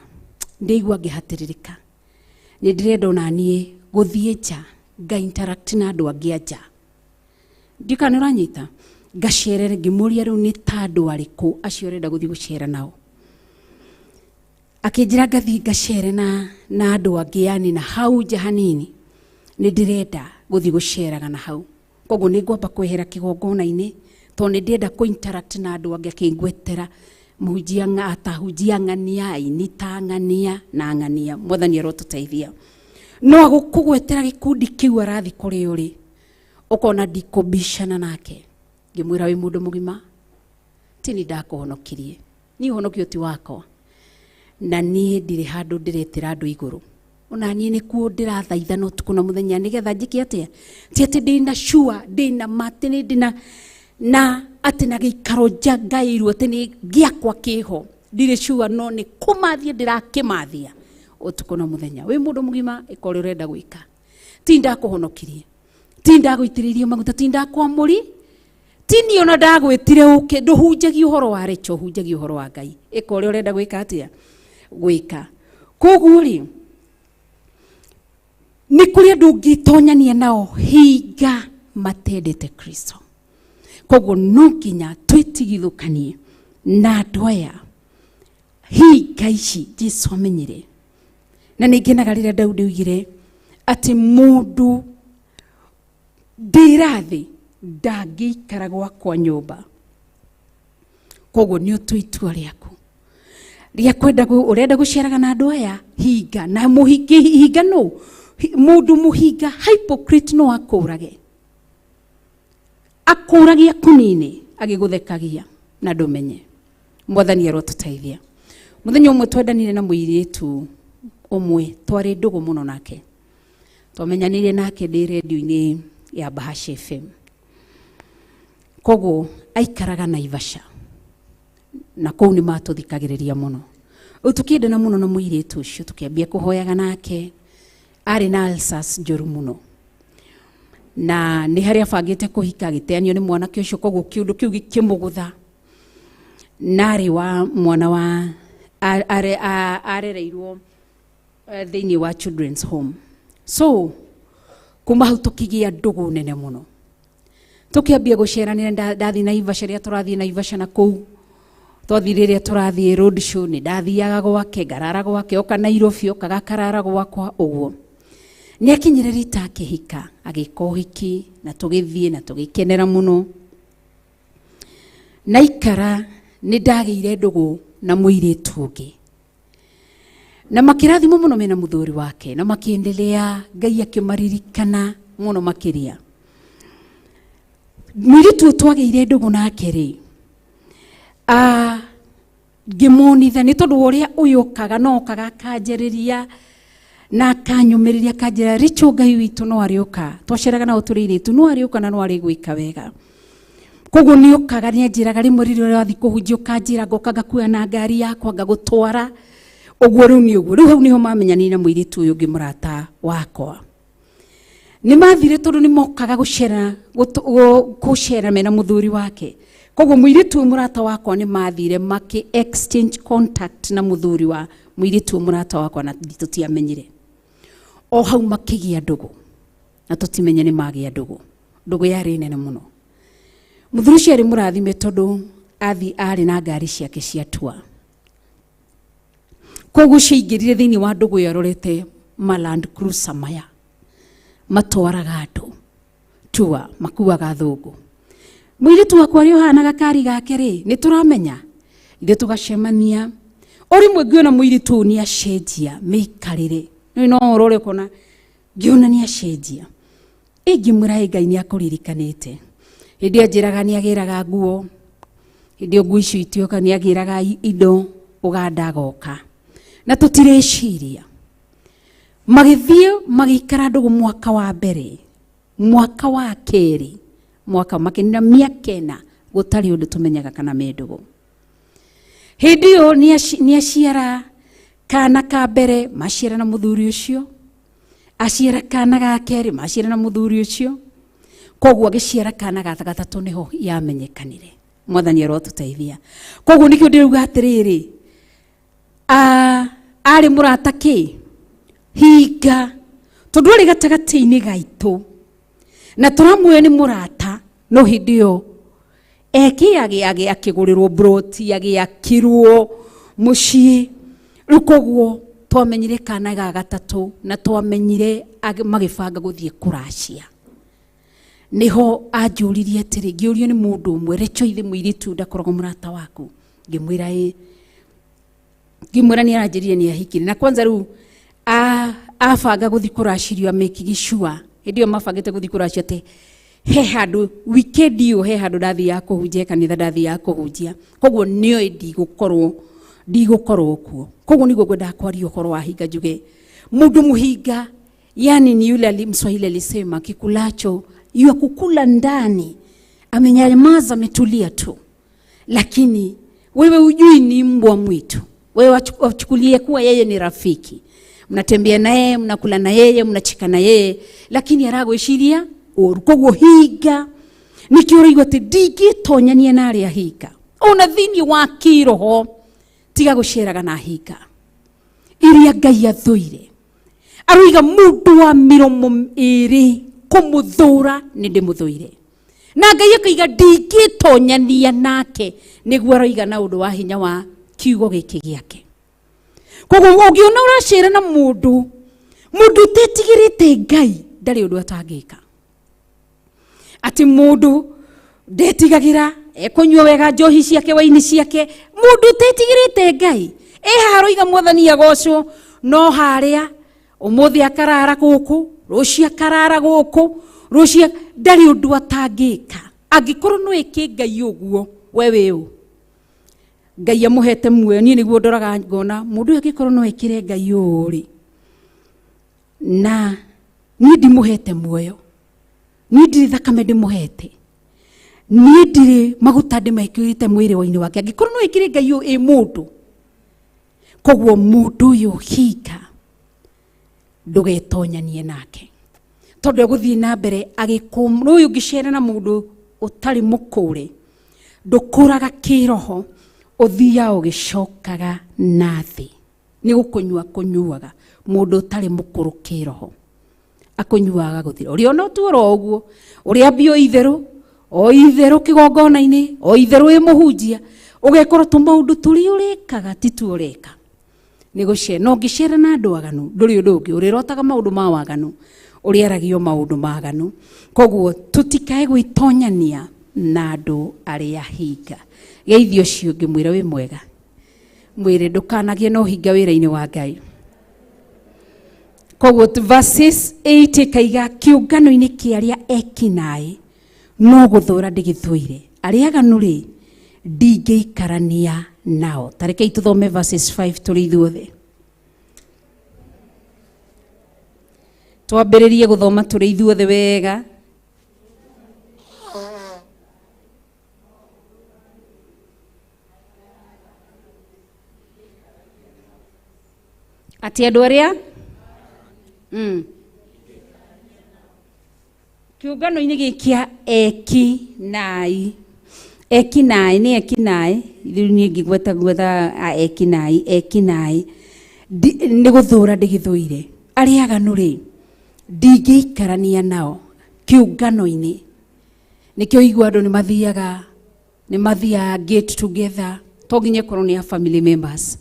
Ndĩigua ngĩhatĩrĩrĩka, nĩ ndĩrenda ona niĩ gũthiĩ nja nga interact na andũ angĩ a nja. Ndiũĩ kana nĩ ũranyita, ngacerere ngĩmũria rĩu nĩ ta andũ arĩkũ acio ũrenda gũthiĩ gũcera nao. Akĩnjĩra ngathiĩ ngacere na andũ angĩ, yani na hau nja hanini, nĩ ndĩrenda gũthiĩ gũceraga na hau. Koguo nĩ ngwamba kwehera kĩgongona-inĩ tondũ nĩ ndĩrenda kũ interact na andũ angĩ. Akĩngwetera mũhunjia atahunjia ng'ania, aini ta ng'ania na ng'ania. Mwathani arotũteithia. No agũkũgwetera gĩkundi kĩu arathiĩ kũrĩ ũrĩ, ũkona ndikũbicana nake. Ngĩmwĩra wĩ mũndũ mũgima, Ti ni ndakũhonokirie, niĩ ũhonokio ti wakwa, na niĩ ndirĩ handũ ndĩretĩra andũ igũrũ, ona niĩ nĩkuo ndĩrathaithana ũtukũ na mũthenya nĩgetha njĩke atĩa? Ti atĩ ndĩna sure, ndĩna ma atĩ nĩ ndĩna na atĩ na gĩikaro nja ngaĩirwo atĩ nĩ gĩakwa kĩho, ndirĩ sure, no nĩ kũmathia ndĩrakĩmathia ũtukũ na mũthenya. Wĩ mũndũ mũgima, ĩka ũrĩa ũrenda gwĩka. Ti ndakũhonokirie, ti ndagũitĩrĩirie maguta, ti ndakwamũri, ti niĩ ona ndagwĩtire ũke. Ndũhunjagia ũhoro wa Recho, ũhunjagia ũhoro wa Ngai. Ĩka ũrĩa ũrenda gwĩka atĩa? Gwĩka. Koguo rĩ, nĩ kũrĩ andũ ũngĩtonyania nao hinga matendete Kristo. Koguo no nginya twĩtigithũkanie na andũ aya hinga ici Jesu amenyire. Na nĩ ngenaga rĩrĩa Daudi oigire atĩ mũndũ ndĩrathĩ ndangĩikara gwakwa nyũmba. Koguo nĩ ũtue itua rĩaku rĩa kwenda ũrenda gũciaraga na andũ aya hinga. Na mũhingi hinga no mũndũ mũhinga hypocrite no akũrage, akũragia kũnini agĩgũthekagia na ndũmenye. Mwathani arotũteithia. Mũthenya ũmwe twendanire na mũirĩtu ũmwe twarĩ ndũgũ mũno nake, twamenyanire nake ndĩ redio-inĩ ya Bahasha FM. Koguo aikaraga Naivasha, na kũu nĩ matũthikagĩrĩria mũno. Rĩu tũkĩendana mũno na mũirĩtu ũcio, tũkĩambia kũhoyaga nake. Arĩ na ulcers njũru mũno, na nĩ harĩa abangĩte kũhika agĩteanio nĩ mwanake ũcio, koguo kĩũndũ kĩu gĩkĩmũgũtha. Na arĩ wa mwana wa arereirwo thĩinĩ wa children's home. So kuma hau tũkĩgĩa ndũgũ nene mũno, tũkĩambia gũceranĩra. Ndathiĩ Naivasha, rĩrĩa tũrathiĩ Naivasha na kũu twathiĩ, rĩrĩa tũrathiĩ road show, nĩ ndathiaga gwake, ngarara gwake, oka Nairobi okaga akarara gwakwa. Ũguo nĩ akinyire rita akĩhika, agĩka ũhiki na tũgĩthiĩ na tũgĩkenera mũno. Na ikara nĩ ndagĩire ndũgũ na mũirĩtu ũngĩ, na makĩrathimwo mũno mena mũthuri wake, na makĩendelea, Ngai akĩmaririkana mũno makĩria. Mũirĩtu ũyũ twagĩire ndũgũ nake rĩ, ngĩmonitha nĩ tondũ wa ũrĩa ũyũ okaga, no okaga akanjarĩria na akanyũmĩrĩria, akanjĩra, Rachel, Ngai witũ no arĩũka. Twaceraga nao tũrĩ airĩtu, no arĩũka na no arĩgwĩka wega. Koguo nĩ okaga, nĩ anjĩraga rĩmwe rĩrĩa ũrathiĩ kũhunjia, ũkanjĩra, ngoka ngakuoya na ngari yakwa ngagũtwara ũguo. Rĩu nĩ ũguo, rĩu hau nĩho mamenyanire na mũirĩtu ũyũ ũngĩ mũrata wakwa. Nĩ mathire tondũ nĩ mokaga gũcera gũcera mena mũthuri wake. Koguo mũirĩtu ũyũ mũrata wakwa nĩ mathire makĩ exchange contact na mũthuri wa mũirĩtu ũyũ mũrata wakwa, na tũtiamenyire. O hau makĩgĩa ndũgũ, na tũtimenye nĩ magĩa ndũgũ. Ndũgũ yarĩ nene mũno. Mũthuri ũcio arĩ mũrathime tondũ athi arĩ na ngari ciake cia tour. Koguo ciaingĩrire thĩinĩ wa ndũgũ ĩyo arorete ma Land Cruiser maya matwaraga andũ tour, makuaga athũngũ. Mũirĩtu wakwa ũrĩa ũhana gakari gake rĩ, nĩ tũramenya ithuĩ tũgacemania. O rĩmwe ngĩona mũirĩtu ũyũ nĩ acenjia mĩikarĩre, nĩ no ũrore ũkona, ngĩona nĩ acenjia. Ingĩmwĩra, ĩ Ngai nĩ akũririkanĩte. Hĩndĩ ĩyo anjĩraga nĩ agĩraga nguo, hĩndĩ ĩyo nguo icio itioka, nĩ agĩraga indo Ũganda agoka na tũtireciria. Magĩthiĩ magĩikara ndũgũ mwaka wa mbere, mwaka wa kerĩ, mwaka makĩnina mĩaka 4 gũtarĩ ũndũ tũmenyaga kana me ndũgũ. Hĩndĩ ĩyo nĩ aciara kana ka mbere, maciara na mũthuri ũcio, aciara kana ga kerĩ, maciara na mũthuri ũcio. Koguo agĩciara kana ga gatatũ nĩho yamenyekanire. Mwathani arotũteithia. Koguo nĩkĩo ndĩrauga atĩrĩrĩ, arĩ mũrata kĩ hinga, tondũ arĩ gatagatĩ-inĩ gaitũ na tũramuoya nĩ mũrata, no hĩndĩ ĩyo eke akĩgũrĩrwo broti, agĩakirwo mũciĩ. Rĩu koguo twamenyire kana ga gatatũ na twamenyire magĩbanga gũthiĩ kũracia, niho anjũririe atĩrĩ, ngĩũrio nĩ mũndũ ũmwe, Rachel, ithe mũirĩtu ndakoragwo mũrata waku? Ngĩmwĩra ĩ. Ngĩmwĩra nĩ aranjĩrire nĩ ahikire, na kwanza rĩu abanga gũthiĩ kũracirio amĩkigi sure hĩndĩ ĩyo mabangĩte gũthiĩ kũracio atĩ He handũ weekend ĩyo, he handũ ndathiaga kũhunjia kanitha, ndathiaga kũhunjia, koguo nĩoĩ ndigũkorwo kuo. Koguo nĩguo ngwendaga kwaria ũhoro wa hinga, njuge mũndũ mũhinga yani ni yule Mswahili alisema kikulacho yua kukula ndani, amenyamaza ametulia tu, lakini wewe hujui ni mbwa mwitu. Wewe wachukulie kuwa yeye ni rafiki, mnatembea na yeye, mnakula na yeye, mnacheka na yeye, lakini aragwiciria ũru. Koguo hinga nikio ũraigua atĩ ndingĩtonyania na arĩa hinga. Ona thĩinĩ wa kĩroho tiga gũceraga na hinga iria Ngai athũire. Aroiga mũndũ wa mĩromo ĩrĩ kũmũthũra nĩ ndĩmũthũire, na Ngai akaiga ndingĩtonyania nake, nĩguo aroiga na ũndũ wa hinya wa kiugo gĩkĩ gĩake. Koguo ũngĩona ũracera na mũndũ ũtetigĩrĩte Ngai, ndarĩ ũndũ atangĩka. Atĩ mũndũ ndetigagĩra, ekũnyua wega njohi ciake, waini ciake, mũndũ ũtetigĩrĩte Ngai e haha aroiga mwathani agocwo, no harĩa ũmũthĩ akarara gũkũ, rũciũ akarara gũkũ, rũciũ ndarĩ ũndũ atangĩka. Angĩkorwo no ĩke Ngai ũguo, we wĩ ũ? Ngai amũhete muoyo. Niĩ nĩguo ndoraga ngona mũndũ ũyũ angĩkorwo no ĩkĩre Ngai ũũ rĩ, na niĩ ndimũhete muoyo, niĩ ndirĩ thakame ndĩmũhete, niĩ ndirĩ maguta ndĩmekĩrĩte mwĩrĩ-inĩ wake, angĩkorwo no ĩkĩre Ngai ũũ ĩ mũndũ. Koguo mũndũ ũyũ hinga ndũgetonyanie nake, tondũ egũthiĩ na mbere agĩkũ. Ũyũ ũngĩcera na mũndũ ũtarĩ mũkũre, ndũkũraga kĩroho, ũthiaga ũgĩcokaga na thĩ. Nĩ gũkũnyua kũnyuaga mũndũ ũtarĩ mũkũrũ kĩroho, akũnyuaga gũthira. Ũrĩa ona ũtuo oro ũguo, ũrĩa ambia o itherũ, o itherũ kĩgongona-inĩ, o itherũ wĩ mũhunjia, ũgekora tũmaũndũ tũrĩa ũrekaga ti tuo ũreka. Nĩ gũcera. Na ũngĩcera na andũ aganu, ndũrĩ ũndũ ũngĩ, ũrĩrotaga maũndũ ma waganu, ũrĩaragio maũndũ ma aganu. Koguo tũtikae gwĩtonyania na andũ arĩa hinga. Geithio ũcio ũngĩ mwĩre wĩ mwega, mwĩre ndũkanagĩe na ũhinga wĩra-inĩ wa Ngai. Koguo verses 8 ĩkaiga kĩũngano-inĩ kĩa arĩa ekinaĩ no gũthũra ndĩgĩthũire, arĩa aganu rĩ ndingĩikarania nao. Ta rekei tũthome verses 5 tũrĩ ithuothe, twambĩrĩrie gũthoma tũrĩ ithuothe wega. Atĩ andũ arĩa kĩũngano-inĩ gĩkĩ kĩa ekinaĩ, ekinaĩ nĩ ekinaĩ, rĩu niĩ ngĩgweta gwetha ekinaĩ, ekinaĩ nĩ gũthũra ndĩgĩthũire, arĩa aganu rĩ ndingĩikarania nao kĩũngano-inĩ. Nĩkĩo igua andũ nĩ mathiaga get together, to nginya ĩkorwo nĩ a family members,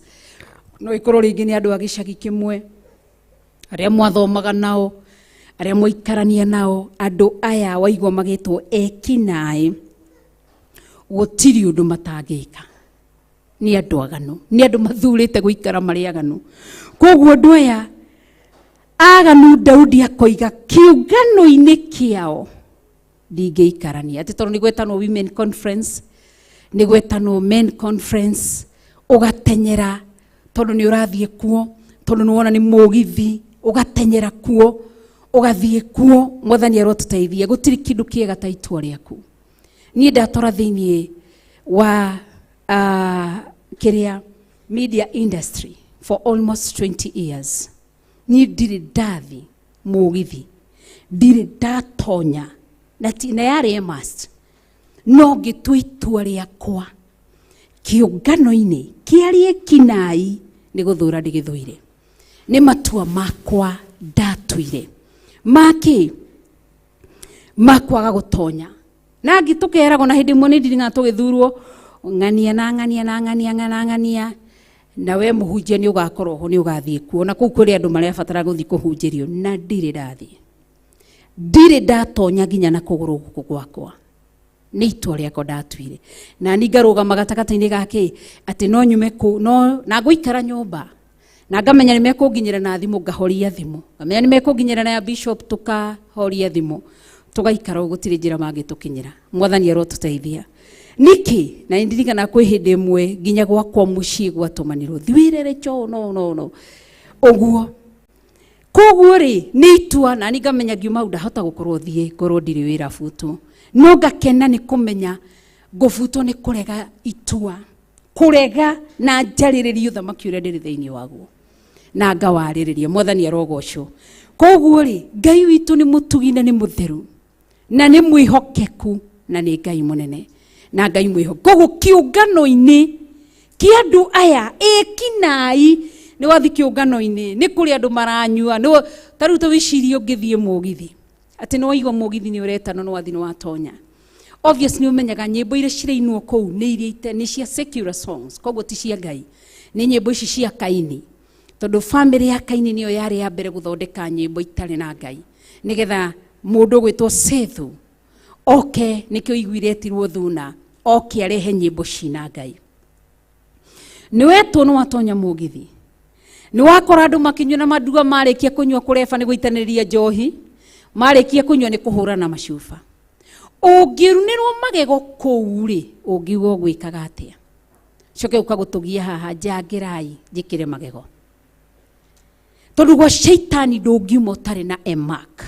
no ĩkorwo rĩngĩ nĩ andũ a gĩcagi kĩmwe, arĩa mwathomaga nao, arĩa mwaikarania nao. Andũ aya waigua magĩtwo ekinaĩ, gũtirĩ ũndũ matangĩka. Nĩ andũ aganu, nĩ andũ mathurĩte gũikara marĩ aganu. Koguo andũ aya aganu, Daudi akoiga kĩũngano-inĩ kĩao ndingĩikarania. Atĩ tondũ nĩ gwetanwo women conference, nĩ gwetanwo men conference, ũgatenyera tondũ nĩ ũrathiĩ kuo, tondũ nĩ wona nĩ mũgithi, ũgatenyera kuo, ũgathiĩ kuo. Mwathani arotũteithia. Gũtirĩ kĩndũ kĩega ta itua rĩaku. Niĩ ndatora thĩinĩ wa kĩrĩa media industry for almost 20 years, niĩ ndirĩ ndathi mũgithi, ndirĩ ndatonya na na yarĩ a must, no ngĩtua itua rĩakwa kĩũngano-inĩ kĩa ekinaĩ nĩ gũthũra ndĩgĩthũire. Nĩ matua makwa ndatuire makĩ makwaga gũtonya. Na angĩ tũkeragwo, na hĩndĩ ĩmwe nĩ ndirikanaga tũgĩthurwo ng'ania na ng'ania na ng'ania na ng'ania, na we mũhunjia nĩ ũgakorwo ho, nĩ ũgathiĩ kuo, na kũu kũrĩ andũ marabatara gũthiĩ kũhunjĩrio, na ndirĩ ndathiĩ, ndirĩ ndatonya nginya na kũgũrũ gũkũ gwakwa. Nĩ itua rĩakwa ndatuire, na ni ngarũgama gatagatĩ-inĩ gake atĩ no nyume kũ no na ngũikara nyũmba, na ngamenya nĩ mekũnginyĩra na thimũ, ngahoria thimũ, ngamenya nĩ mekũnginyĩra na ya bishop, tũkahoria thimũ, Tugaikara gutiri njira mangitukinyira. Mwathani arotuteithia. Niki na ndirikana kwi hindi imwe nginya gwakwa mucii gwatumanirwo thiwirere cho no no no uguo koguo ri ni itua na ningamenya ngiuma hau ndahota gukorwo thie ngorwo ndiri wira butu no ngakena ni kumenya ngubutwo ni kurega itua kurega na njariririe uthamaki uria ndiri thiini waguo na ngawaririria Mwathani arogocwo. Koguo ri Ngai witu ni mutugi na ni mutheru na ni mwihokeku na ni Ngai munene na Ngai mwiho. Koguo kiungano-ini kia andu aya ekinai ni wathi kiungano-ini ni kuri andu maranyua ni ta riu ta wicirie ungithie mugithi ati ni waigua mugithi ni uretano ni wathi ni watonya. Obviously umenyaga nyimbo iria cirainwo kuu ni iria ni cia secular songs, koguo ti cia Ngai, ni nyimbo ici cia Kaini, tondu family ya Kaini niyo yari ya mbere guthondeka nyimbo itari na Ngai nigetha mundu gwitwo Sethu oke nikio iguire etirwo Thuna oke arehe nyimbo cina Ngai. Ni wetwo ni watonya mugithi ni wakora andu makinyua na maduga marikia kunyua kureba ni guitaniria njohi marikia kunyua ni kuhura na macuba. Ungirunirwo magego kuu ri ungiuga gwikaga atia? Coke ukagutugia haha njangirai njikire magego, tondu gwa shaitani ndungiuma utari na emark.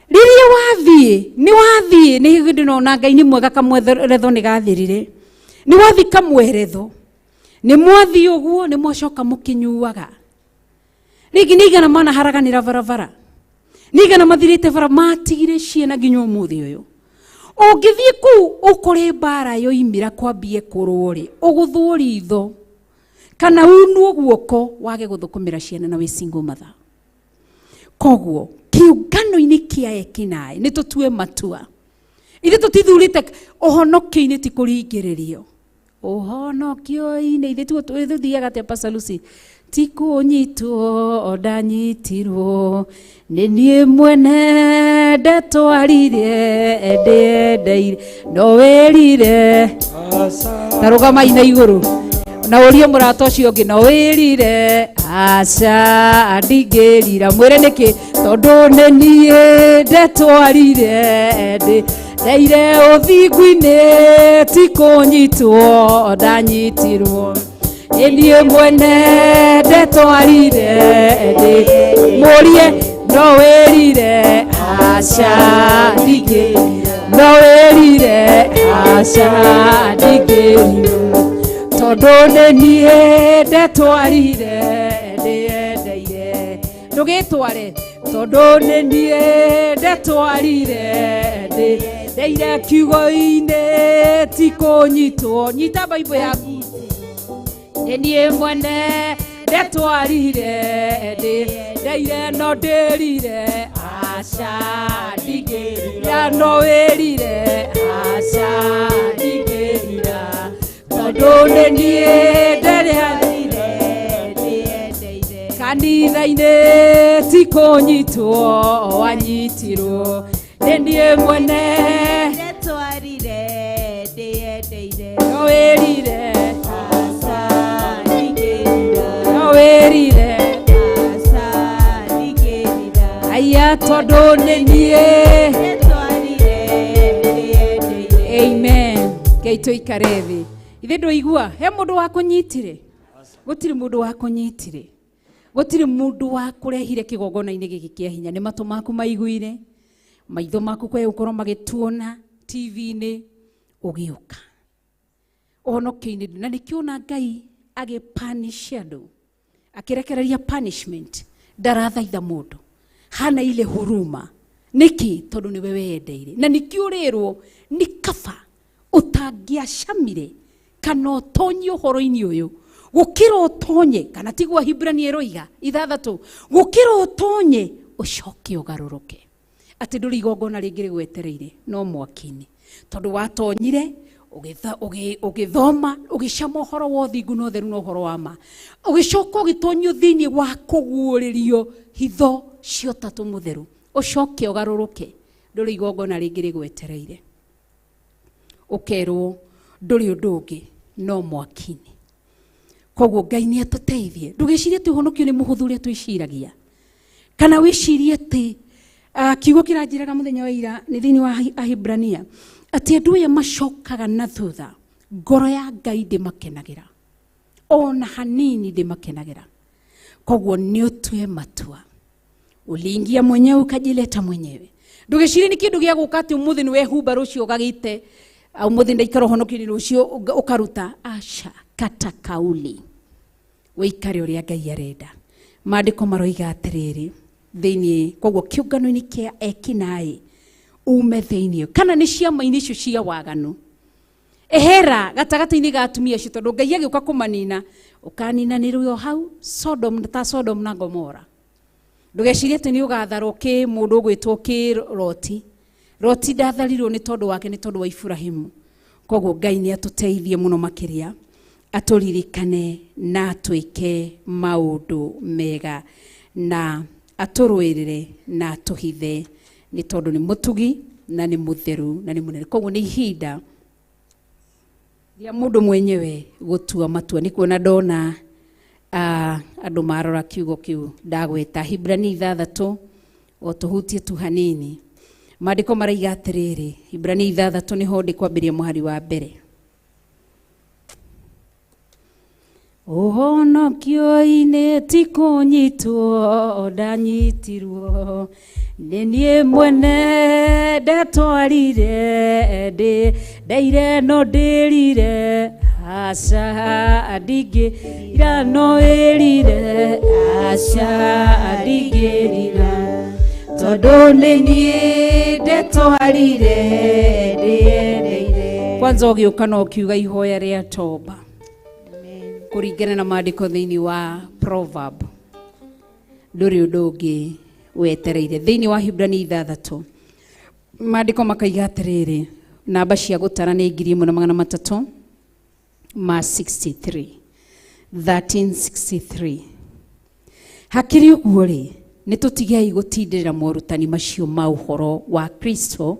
Riria wathie ni wathie ni hindi nona Ngai ni mwega kamweretho ni gathirire ni wathi kamweretho ni mwathi uguo ni mwacoka mukinyuaga ringi ni igana mana haraganira barabara ni igana mathirite bara matigire ciana nginya umuthi uyu. Ungithie kuu ukore mbara yoimira kwambie kurwo ri uguthwo ritho kana unwo guoko wage guthukumira ciana na wi single mother. Koguo kiungano-ini kia ekinai ni tutue matua ithe tutithurite uhonokio-ini ti kuringiririo uhonokio-ini ithe tuthiaga atia Pastor Lucy ti kunyitwo ndanyitirwo ni nie mwene ndatwarire ndendeire no wirire ta rugamai na iguru na urie murata ucio ungi no wirire aca ndingirira mwire niki tondu ni nie ndatwarire ndeire uthingu-ini ti kunyitwo ndanyitirwo ni nie mwene ndatwarire murie no wirire aca ndingirira no wirire aca ndingirira tondu ni nie ndatwarire ndiendeire ndugitware tondu ni nie ndatwarire ndeire kiugo-ini ti kunyitwo nyita Bible yaku ni nie mwene ndatwarire ndeire no ndirire aca ndingirira no wirire aca ndingirira tondu ni nie ndatwarire ndiendeire kanitha-ini ti kunyitwo wanyitirwo ni nie mwene ndatwarire ndiendeire no wirire aca ndingirira no wirire aca ndingirira aya tondu ni nie ndatwarire ndiendeire. Amen. Ngai tuikare thi ithe nduigua he mundu wakunyitire gutiri mundu wakunyitire gutiri mundu wakurehire kigongona-ini giki kia hinya ni matu maku maiguire maitho maku kwe ukorwo magituona TV-ini ugiuka uhonokio-ini na nikiona Ngai agipanish andu akirekereria punishment ndarathaitha mundu hana ile huruma niki tondu niwe wendeire na nikiurirwo ni kaba utangiacamire kana utonye uhoro-ini uyu gukira utonye kana tigwa Hibrania iroiga 6 gukira utonye ucoke ugaruruke ati nduri igongona ringi rigwetereire no mwaki-ini tondu watonyire ugithoma ugicama uhoro wa uthingu na utheru na uhoro wa ma ugicoka ugitonyio thiini wa kuguuririo hitho cia utatu mutheru ucoke ugaruruke nduri igongona ringi rigwetereire ukerwo nduri undu ungi no mwaki-ini. Koguo Ngai ni atuteithie ndugicirie ati uhonokio ni muhuthu uria twiciragia kana wicirie ati Kiugo kĩranjĩraga mũthenya wa ira nĩ thĩinĩ wa Ahibrania atĩ andũ aya macokaga na thutha, ngoro ya Ngai ndĩmakenagĩra ona hanini, ndĩmakenagĩra. Koguo nĩ ũtue matua, uliingia mwenyewe ukajileta mwenyewe. Ndũgĩcirie nĩ kĩndũ gĩa gũka atĩ ũmũthĩ nĩ wehumba rũciũ ũgagĩte, ũmũthĩ ndaikara ũhonokio-inĩ rũciũ ũkaruta. Aca, kata kauli, wĩikare ũrĩa Ngai arenda. Maandĩko maroiga atĩrĩrĩ thĩinĩ, koguo kĩũngano-inĩ kĩa ekinaĩ ume thĩinĩ, kana nĩ ciama-inĩ icio cia waganu, ehera gatagatĩ-inĩ ga atumia acio, tondũ Ngai agĩũka kũmanina ũkaninanĩrwo hau Sodom, ta Sodom na Gomora. Ndũgecirie atĩ nĩ ũgatharwo kĩ mũndũ ũgwĩtwo kĩ Loti. Loti ndatharirwo nĩ tondũ wake, nĩ tondũ wa Iburahĩmu. Koguo Ngai nĩ atũteithie mũno makĩria, atũririkane na atwĩke maũndũ mega, na atũrũĩrĩre na atũhithe, nĩ tondũ nĩ mũtugi na nĩ mũtheru na nĩ mũnene. Koguo nĩ ihinda rĩa mũndũ mwenyewe gũtua matua. Nĩ kuona ndona andũ marora kiugo kĩu ndagweta Hibrania 6, o tũhutie tu hanini. Maandĩko maraiga atĩrĩrĩ, Hibrania 6 nĩho ndĩkwambĩrĩria mũhari wa mbere. Ũhonokio-inĩ ti kũnyitwo ndanyitirwo, nĩ niĩ mwene ndatwarire, ndĩ ndaire no ndĩrire, aca ndingĩrira no ĩrire, aca ndingĩrira, tondũ nĩ niĩ ndetwarire ndĩendeire. Kwanza ũgĩũka no ũkiuga ihoya rĩa toba kũringana na maandĩko thĩinĩ wa Proverb, ndũrĩ ũndũ ũngĩ wetereire. Thĩinĩ wa Hibrania 6 maandĩko makaiga atĩrĩrĩ, namba cia gũtara nĩ 1363, 1363. Hakĩrĩ ũguo rĩ, nĩ tũtigei gũtindĩrĩra morutani macio ma ũhoro wa Kristo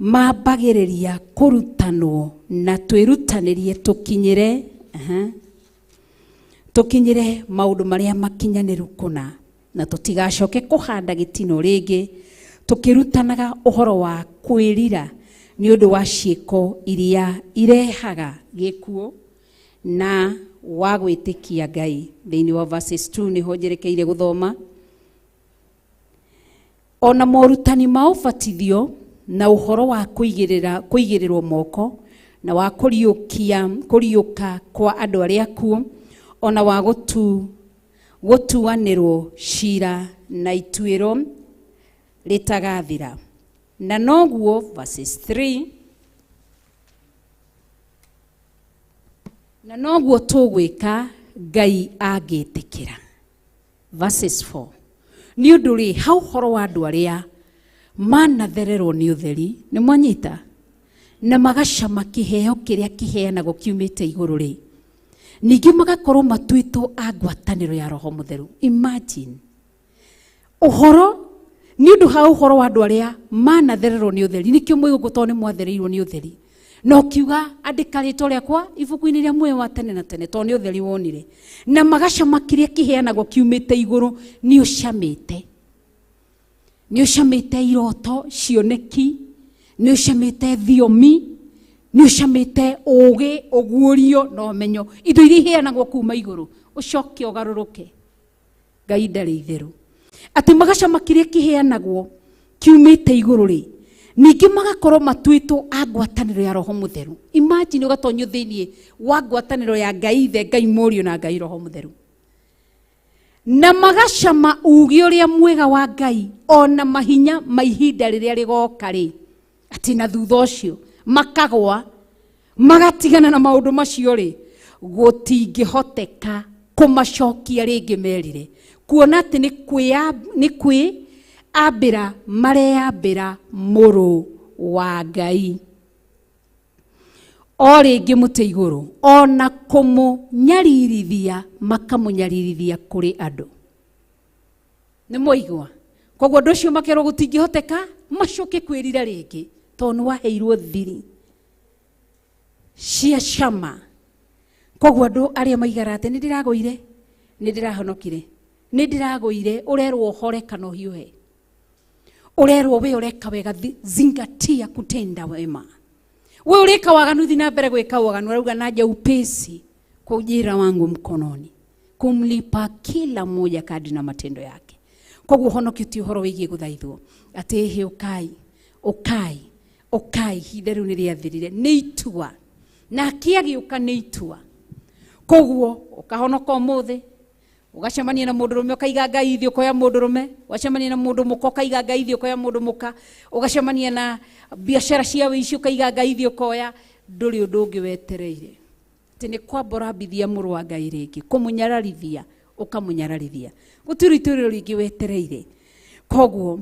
mambagĩrĩria kũrutanwo, na twĩrutanĩrie tũkinyĩre tũkinyĩre maũndũ marĩa makinyanĩru kũna, na tũtigacoke kũhanda gĩtino rĩngĩ tũkĩrutanaga ũhoro wa kwĩrira nĩ ũndũ wa ciĩko iria irehaga gĩkuũ na wa gwĩtĩkia Ngai. Thĩinĩ wa verses 2 nĩho njerekeire gũthoma. Ona morutani ma ũbatithio na ũhoro wa kũigĩrĩrwo moko na wa kũriũka kwa andũ arĩa akuũ, ona wa gũtuanĩrwo cira na ituĩro rĩtagathira. Na noguo verses 3, na noguo tũgwĩka Ngai angĩtĩkĩra. Verses 4, nĩ ũndũ rĩ, ha ũhoro wa andũ arĩa manathererwo nĩ ũtheri, nĩ mwanyita, na magacama kĩheo kĩrĩa kĩheanagwo kiumĩte igũrũ rĩ, ningĩ magakorwo matuĩtwo a ngwatanĩro ya Roho Mũtheru. Imagine ũhoro nĩ ũndũ ha ũhoro wa andũ arĩa manathererwo nĩ ũtheri, nĩkĩo mwĩ gũkũ tondũ nĩ mwathereirwo nĩ ũtheri, na ũkiuga andĩka rĩtwa rĩakwa ibuku-inĩ rĩa muoyo wa tene na tene, tondũ nĩ ũtheri wonire, na magacama kĩrĩa kĩheanagwo kiumĩte igũrũ. Nĩ ũcamĩte, nĩ ũcamĩte iroto cioneki, nĩ ũcamĩte thiomi, nĩ ũcamĩte ũũgĩ, ũguũrio na ũmenyo, indo iria iheanagwo kuma igũrũ, ũcoke ũgarũrũke. Ngai ndarĩ itherũ. Atĩ magacama kĩrĩa kĩheanagwo kiumĩte igũrũ rĩ, ningĩ magakorwo matuĩtwo a ngwatanĩro ya Roho Mũtheru. Imagine ũgatonyio thĩinĩ wa ngwatanĩro ya Ngai Ithe, Ngai Mũriũ na Ngai Roho Mũtheru, na magacama uge ũrĩa mwega wa Ngai ona mahinya ma ihinda rĩrĩa rĩgoka rĩ, atĩ na thutha ũcio makagwa magatigana na maũndũ macio rĩ, gũtingĩhoteka kũmacokia rĩngĩ merire, kuona atĩ nĩ kwĩambĩra mareyambĩra mũrũ wa Ngai o rĩngĩ mũtĩ igũrũ, ona kũmũnyaririthia makamũnyaririthia kũrĩ andũ. Nĩ mwaigua? Koguo andũ acio makerwo gũtingĩhoteka macoke kwĩrira rĩngĩ, tondũ nĩ waheirwo thiri cia cama. Koguo andũ arĩa maigara atĩ nĩ ndĩragũire, nĩ ndĩrahonokire, nĩ ndĩragũire, ũrerwo ũhore kana ũhiũhe. Ũrerwo we ũreka wega, zingatia kutenda wema. We ũreka waganu, thi na mbere gwĩka waganu. Arauga naja upesi kwa ujira wangu mkononi kumlipa kila mmoja kadri na matendo yake. Koguo honokio ti ũhoro wĩgiĩ gũthaithwo atĩ hĩ ũkai ũkai ũkai, ihinda rĩu nĩ rĩathirire, nĩ itua nake agĩũka nĩ itua. Koguo ũkahonoka ũmũthĩ, ũgacemania na mũndũrũme ũkaiga Ngai thiĩ ũkoya mũndũrũme, ũgacemania na mũndũ mũka ũkaiga Ngai thiĩ ũkoya mũndũ mũka, ũgacemania na biacara cia wĩici ũkaiga Ngai thiĩ ũkoya, ndũrĩ ũndũ ũngĩ wetereire. Atĩ nĩ kwamba ũrambithia mũrũ wa Ngai rĩngĩ, kũmũnyararithia ũkamũnyararithia, gũtirĩ itũrĩro rĩngĩ wetereire. Koguo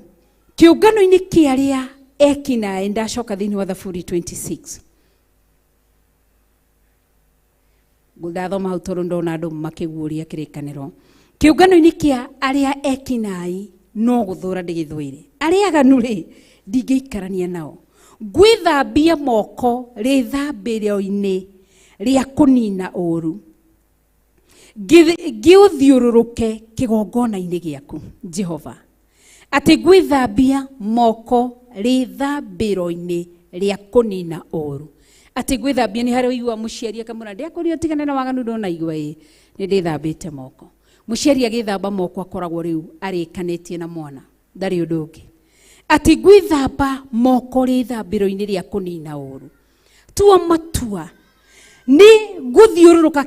kĩũngano-inĩ kĩa arĩa ekinaĩ, ndacoka thĩinĩ wa Thaburi 26 ndathoma hau tondũ ndona andũ makĩguũria kĩrĩkanĩro. Kĩũngano-inĩ kĩa arĩa ekinaĩ no gũthũra ndĩgĩthũire, arĩa aganu rĩ ndingĩikarania nao. Ngwĩthambia moko rĩthambĩro-inĩ rĩa kũnina ũũru, ngĩũthiũrũrũke kĩgongona-inĩ gĩaku Jehova. Atĩ ngwĩthambia moko rĩthambĩro-inĩ rĩa kũnina ũũru. Atĩ ngwĩthambia nĩ harĩa ũigua mũciari akamwĩra ndĩakũria ũtigane na waganu, ndũnaigua ĩ nĩ ndĩthambĩte moko. Mũciari agĩthamba moko akoragwo rĩu arĩkanĩtie na mwana, ndarĩ ũndũ ũngĩ. Atĩ ngwĩthamba moko rĩthambĩro-inĩ rĩa kũnina ũũru. Tua matua nĩ gũthiũrũrũka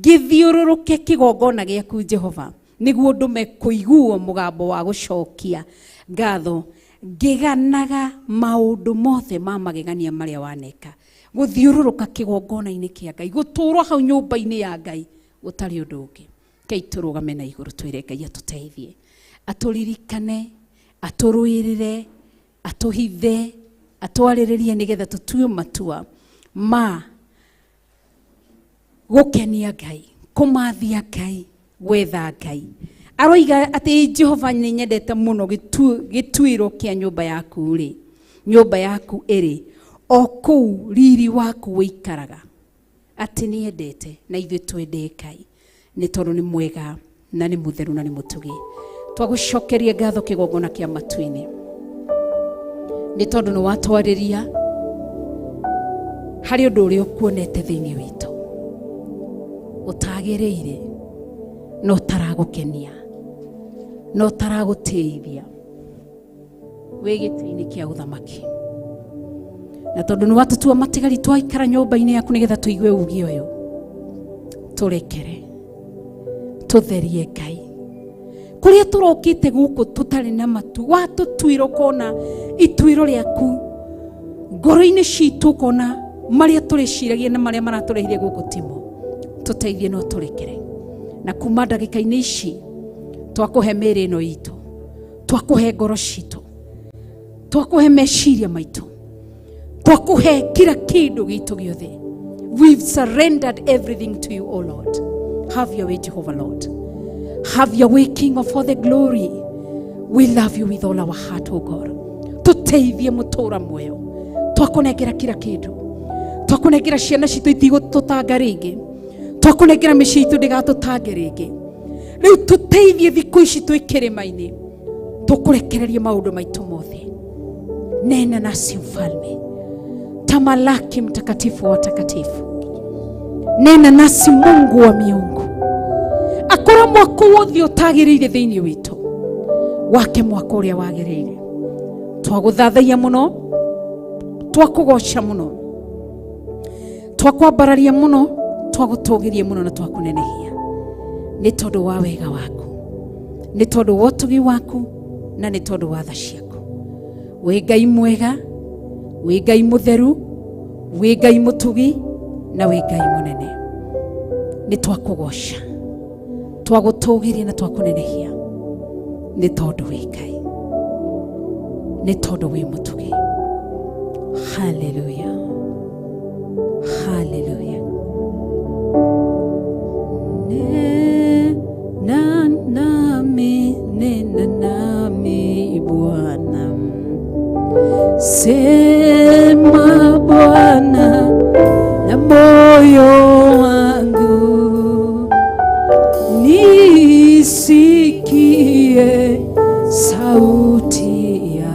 ngĩthiũrũrũke kĩgongona gĩaku Jehova, nĩguo ndũme kũiguo mũgambo wa gũcokia ngatho ngĩganaga maũndũ mothe ma magegania marĩa waneka. Gũthiũrũrũka kĩgongona-inĩ kĩa Ngai, gũtũũrwo hau nyũmba-inĩ ya Ngai gũtarĩ ũndũ ũngĩ. Ngai tũrũgame na igũrũ twĩre Ngai atũteithie, atũririkane, atũrũĩrĩre, atũhithe, atwarĩrĩrie nĩgetha tũtue matua ma gũkenia Ngai, kũmathia Ngai, gwetha Ngai. Aroiga atĩ Jehova nĩ nyendete mũno gĩtuĩro kĩa nyũmba yaku rĩ, nyũmba yaku ĩrĩ o kũu riri waku wĩikaraga. Atĩ nĩ endete na ithuĩ twende Ngai nĩ tondũ nĩ mwega na nĩ mũtheru na nĩ mũtugi. Twagũcokeria ngatho kĩgongona kĩa matu-inĩ nĩ tondũ nĩ watwarĩria harĩ ũndũ ũrĩa ũkuonete thĩinĩ witũ ũtagĩrĩire na ũtaragũkenia na ũtaragũtĩithia wĩ gĩtĩ-inĩ kĩa ũthamaki. Na tondũ nĩ watũtua matigari twaikara nyũmba-inĩ yaku nĩgetha tũigue uge ũyũ, tũrekere, tũtherie Ngai kũrĩa tũrokĩte gũkũ tũtarĩ na matu. Watũtuĩra ũkona ituĩro rĩaku ngoro-inĩ citũ, ũkona marĩa tũrĩciragia na marĩa maratũrehire gũkũ timo. Tũteithie no tũrekere, na kuma ndagĩka-inĩ ici twakũhe mĩĩrĩ ĩno itũ, twakũhe ngoro citũ, twakũhe meciria maitũ, twakũhe kila kĩndũ gitũ gĩothe. We've surrendered everything to you, O Lord. Have your way, Jehovah Lord. Have your way, King of all the glory. We love you with all our heart, O God. Tũteithie mũtũra muoyo, twakũnengera kila kĩndũ, twakũnengera ciana citũ itigũtũtanga rĩngĩ, twakũnengera mĩciĩ itũ ndĩgatũtange rĩngĩ. Rĩu tũteithie thikũ ici twĩ kĩrĩma-inĩ, tũkũrekererie maũndũ maitũ mothe. Nena nasi mfalme, tamalaki mtakatifu wa watakatifu, nena nasi Mungu wa miungu. Akorwo mwako wothe ũtagĩrĩire thĩinĩ witũ, wake mwako ũrĩa wagĩrĩire. Twagũthathaia mũno, twakũgoca mũno, twakwambararia mũno, twagũtũgĩria mũno na twakũnenehia nĩ tondũ wa wega waku, nĩ tondũ wa ũtugi waku, na nĩ tondũ wa tha ciaku. Wĩ Ngai mwega, wĩ Ngai mũtheru, wĩ Ngai mũtugi, na wĩ Ngai mũnene. Nĩ twakũgoca, twagũtũgĩria na twakũnenehia nĩ tondũ wĩ Ngai, nĩ tondũ wĩ mũtugi. Haleluya, haleluya. Nena nami, nena nami Bwana, sema Bwana na moyo wangu, nisikie sauti yako.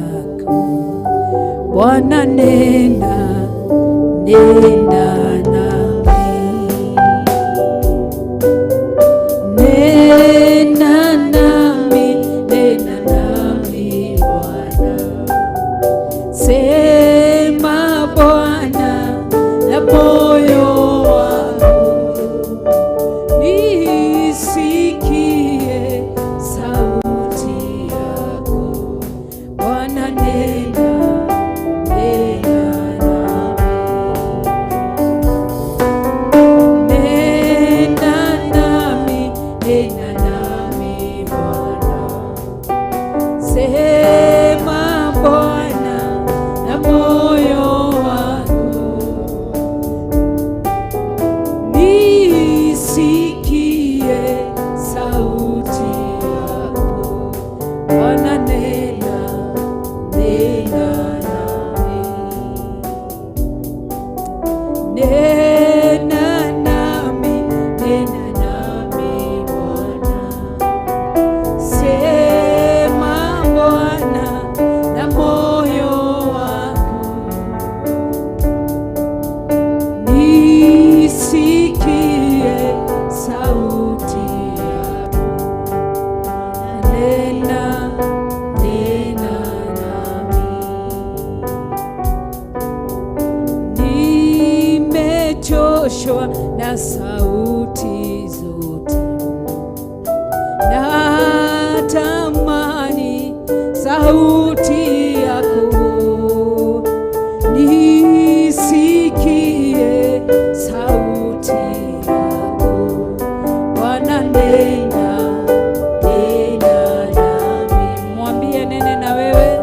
Nimechoshwa na sauti zote, natamani sauti yako, nisikie sauti yako. Bwana nena, nena nami. Mwambie nene na wewe.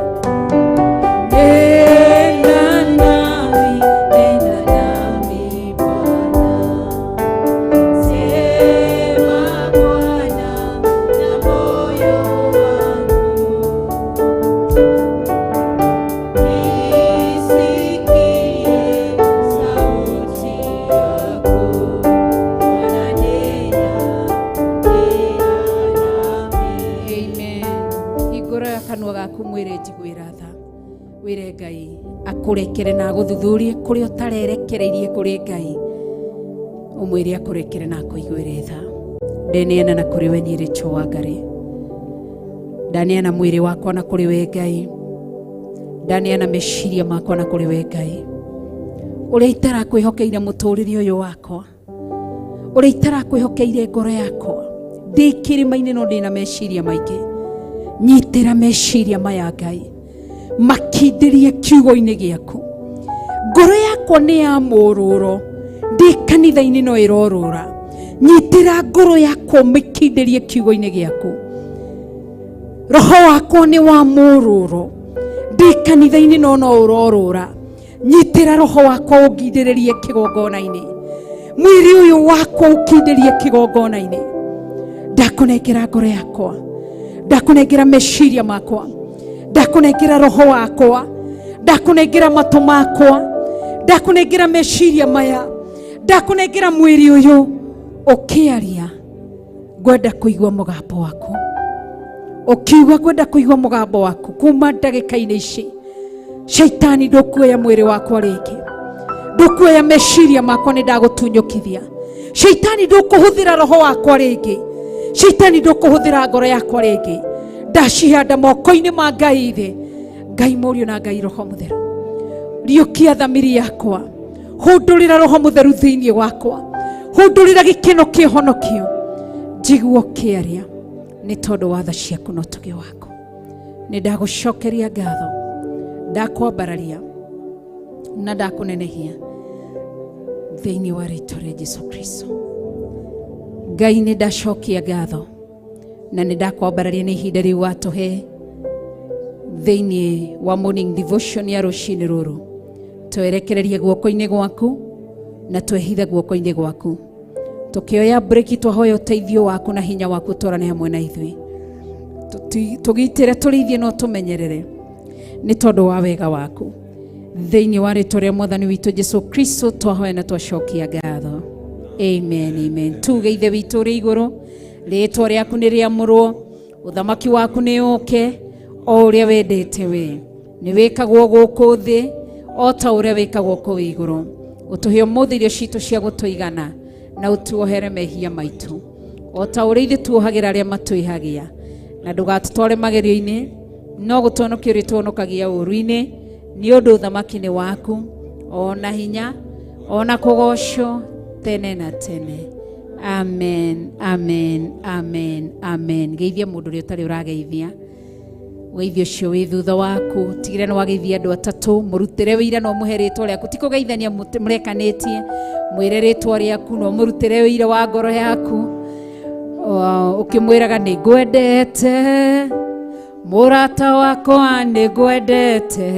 Nena nami, nena nami Bwana. Sema Bwana na moyo wangu. Nisikie sauti yako. Bwana nena, nena nami. Amen. Hingũra kanua gaku mwĩre njiguĩra tha, wĩre Ngai akũrekere na agũthuthurie kũrĩa ũtarerekereirie kũrĩ Ngai, ũmwĩre akũrekere na akũiguĩre tha. Ndeneana na kũrĩ we niĩ Rachel Wangari, ndaneana mwĩrĩ wakwa na kũrĩ we Ngai, ndaneana meciria makwa na kũrĩ we Ngai, ũrĩa itarakwĩhokeire mũtũrĩre ũyũ wakwa, ũrĩa itarakwĩhokeire ngoro yakwa, ndĩ kĩrĩma-inĩ no ndĩna meciria maingĩ. Nyitĩra meciria maya Ngai, makindĩrie kiugo-inĩ gĩaku. Ngoro yakwa nĩ ya mũrũro, ndĩ kanitha-inĩ no ĩrorũra. Nyitĩra ngoro yakwa ũmĩkindĩrie kiugo-inĩ gĩaku. Roho wakwa nĩ wa mũrũro, ndĩ kanitha-inĩ no no ũrorũra. Nyitĩra roho wakwa ũngindĩrĩrie kĩgongona-inĩ, mwĩrĩ ũyũ wakwa ũkindĩrie kĩgongona-inĩ. Ndakũnengera ngoro yakwa, ndakũnengera meciria makwa, ndakũnengera roho wakwa, ndakũnengera matũ makwa, ndakũnengera meciria maya, ndakũnengera mwĩrĩ ũyũ. Ũkĩaria ngwenda kũigua mũgambo waku, ũkiuga ngwenda kũigua mũgambo waku kuma ndagĩka-inĩ ici. Shaitani ndũkuoya mwĩrĩ wakwa rĩngĩ, ndũkuoya meciria makwa, nĩ ndagũtunyũkithia. Shaitani ndũkũhũthĩra roho wakwa rĩngĩ, shaitani ndũkũhũthĩra ngoro yakwa rĩngĩ. Ndacihanda moko-inĩ ma Ngai thĩ, Ngai Mũriũ na Ngai Roho Mũtheru. Riũkia thamiri yakwa, hũndũrĩra Roho Mũtheru thĩinĩ wakwa, hũndũrĩra gĩkeno kĩhonokio, njiguo kĩaria nĩ tondũ wa tha ciaku na ũtugi waku. Nĩ ndagũcokeria ngatho, ndakwambararia na ndakũnenehia thĩinĩ wa rĩtwa rĩa Jesu Kristo. Ngai nĩ ndacokia ngatho na nĩ ndakwambararia nĩ ihinda rĩu watũhe thĩinĩ wa morning devotion ya rũcinĩ rũrũ. Twerekererie guoko-inĩ gwaku na twehithe guoko-inĩ gwaku, tũkĩoya break twahoya ũteithio waku na hinya waku twarane hamwe na ithuĩ, tũgitĩre, tũrĩithie no tũmenyerere nĩ tondũ wa wega waku. Thĩinĩ wa rĩtwa rĩa Mwathani witũ Jesu Kristo twahoya na twacokia ngatho. Amen, amen. Tuge Ithe witũ ũrĩ igũrũ, rĩtwa rĩaku nĩ rĩamũrwo, ũthamaki waku nĩ ũke, o ũrĩa wendete we nĩ wĩkagwo gũkũ thĩ o ta ũrĩa wĩkagwo kũu igũrũ. Ũtũhe ũmũthĩ irio citũ cia gũtũigana, na ũtuohere mehia maitũ o ta ũrĩa ithuĩ tuohagĩra arĩa matwĩhagia, na ndũgatũtware magerio-inĩ, no gũtũhonokia ũrĩtũhonokagia ũũru-inĩ, nĩ ũndũ ũthamaki nĩ waku, ona hinya, ona kũgocwo tene na tene. Amen, amen, amen, amen. Geithia mũndũ ũrĩa ũtarĩ ũrageithia, ũgeithio ũcio wĩ thutha waku, tigĩrĩra nĩ wageithia andũ atatũ, mũrutĩre wĩira na ũmũhe rĩtwa rĩaku. Ti kũgeithania mũrekanĩtie, mwĩre rĩtwa rĩaku na ũmũrutĩre wĩira wa ngoro yaku, ũkĩmwĩraga nĩ ngwendete mũrata wakwa, nĩ ngwendete,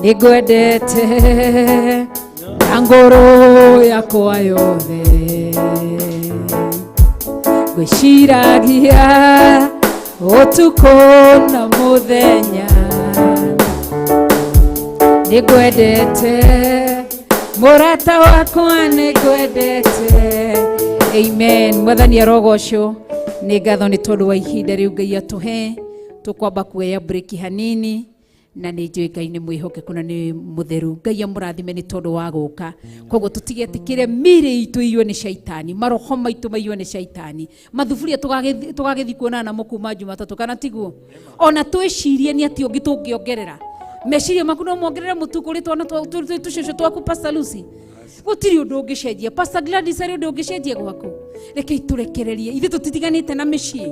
nĩ ngwendete na ngoro yakwa yothe, ngwĩciragia ũtukũ na mũthenya, nĩ ngwendete mũrata wakwa, nĩ ngwendete. Amen. Mwathani arogocwo. Nĩ ngatho nĩ tondũ wa ihinda rĩu Ngai atũhe. Tũkwamba kuoya break hanini, na nĩ njũĩ Ngai nĩ mwĩhokeku na nĩ mũtheru. Ngai amũrathime nĩ tondũ wa gũka. Koguo tũtigetĩkĩre mĩĩrĩ itũ iywo nĩ shaitani, maroho maitũ maiywo nĩ shaitani, mathuburia tũgagĩthiĩ kuonana namo kuma Jumatatũ, kana tiguo? Ona twĩcirie nĩ atĩ ũngĩ tũngĩongerera. Meciria maku no mongerere mũtu kũrĩ twana tũcũcũ twaku Pastor Lucy. Gũtirĩ ũndũ ũngĩcenjia. Pastor Gladys arĩ ũndũ ũngĩcenjia gwaku. Reke itũrekererie. Ithuĩ tũtitiganĩte na mĩciĩ.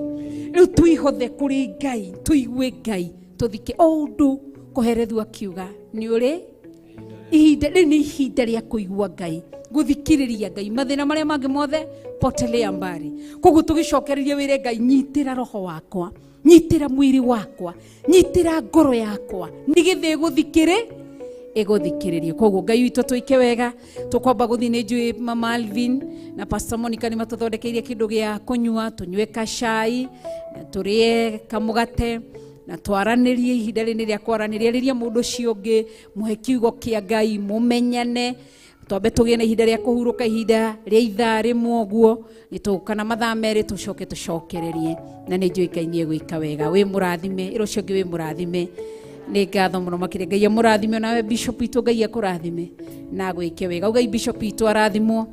Rĩu twihothe kũrĩ Ngai, tũigue Ngai, tũthike o ũndũ kũherethu akiuga nĩ ũrĩ ihinda rĩu nĩ ihinda rĩa kũigua Ngai, gũthikĩrĩria Ngai, mathĩna marĩa mangĩ mothe potelea mbali. Koguo tũgĩcokereria wĩre Ngai, nyitĩra roho wakwa, nyitĩra mwĩrĩ wakwa, nyitĩra ngoro yakwa, nĩgetha ĩgũthikĩrĩrie. Koguo Ngai witũ tũike wega, tũkwamba gũthiĩ nĩ njũĩ Mama Alvin na Pastor Monica nĩ matũthondekeirie kĩndũ gĩa kũnyua, tũnyue kacai na tũrĩe kamũgate na twaranĩrie. Ihinda rĩrĩ nĩ rĩa kwaranĩria, rĩria mũndũ ũcio ũngĩ, mũhe kiugo kĩa Ngai, mũmenyane, twambe tũgĩe na ihinda rĩa kũhurũka, ihinda rĩa ithaa rĩmwe ũguo, nĩ tũgũka na mathaa merĩ tũcoke tũcokererie. Na nĩ njũĩ Ngai nĩ egwĩka wega. Wĩ mũrathime, ĩra ũcio ũngĩ wĩ mũrathime. Nĩ ngatho mũno makĩria. Ngai amũrathime, onawe bishop witũ Ngai akũrathime na agwĩke wega. Ugai bishop witũ arathimwo.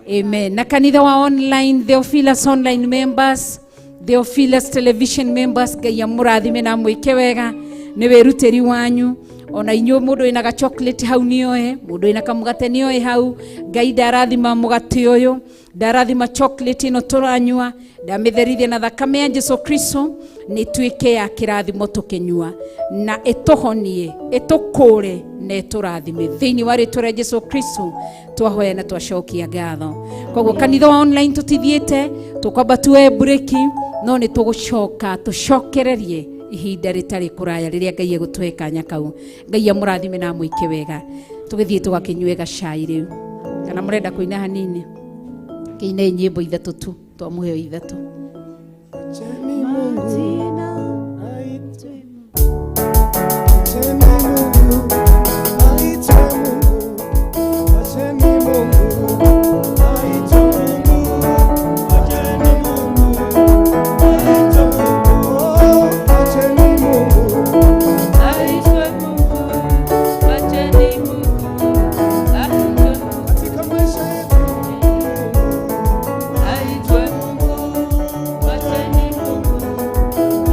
Amen. Na kanitha wa online, Theophilus online members, Theophilus television members, Ngai amũrathime na amwĩke wega nĩ wĩrutĩri wanyu. Ona inyuĩ mũndũ wĩna ga chocolate hau nĩoe, mũndũ wĩna kamũgate nĩoe hau. Ngai ndarathima mũgate ũyũ, ndarathima chocolate ĩno tũranyua, ndamĩtherithia na thakame ya Jesu Kristo, nĩ tuĩke ya kĩrathimo tũkĩnyua, na ĩtũhonie, ĩtũkũre na ĩtũrathime thĩinĩ wa rĩtwa rĩa Jesu Kristo twahoya na twacokia ngatho. Koguo kanitha wa online tũtithiĩte, tũkwamba tuoe breki, no nĩ tũgũcoka tũcokererie ihinda rĩtarĩ kũraya rĩrĩa Ngai egũtũhe kanya kau. Ngai amũrathime na amwĩke wega. Tũgĩthiĩ tũgakĩnyue gacai rĩu, kana mũrenda kũina hanini? Kĩinei nyĩmbo ithatũ tu, twamũheo ithatũ. Acheni Mungu aitwe Acheni Mungu aitwe Mungu. Acheni Mungu aitwe Mungu. Acheni Mungu aitwe Mungu. Acheni Mungu Aitwe Mungu, acheni Mungu, aitwe Mungu, katika maisha yetu. Aitwe Mungu, acheni Mungu,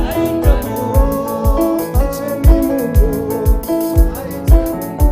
aitwe Mungu. Acheni Mungu aitwe Mungu.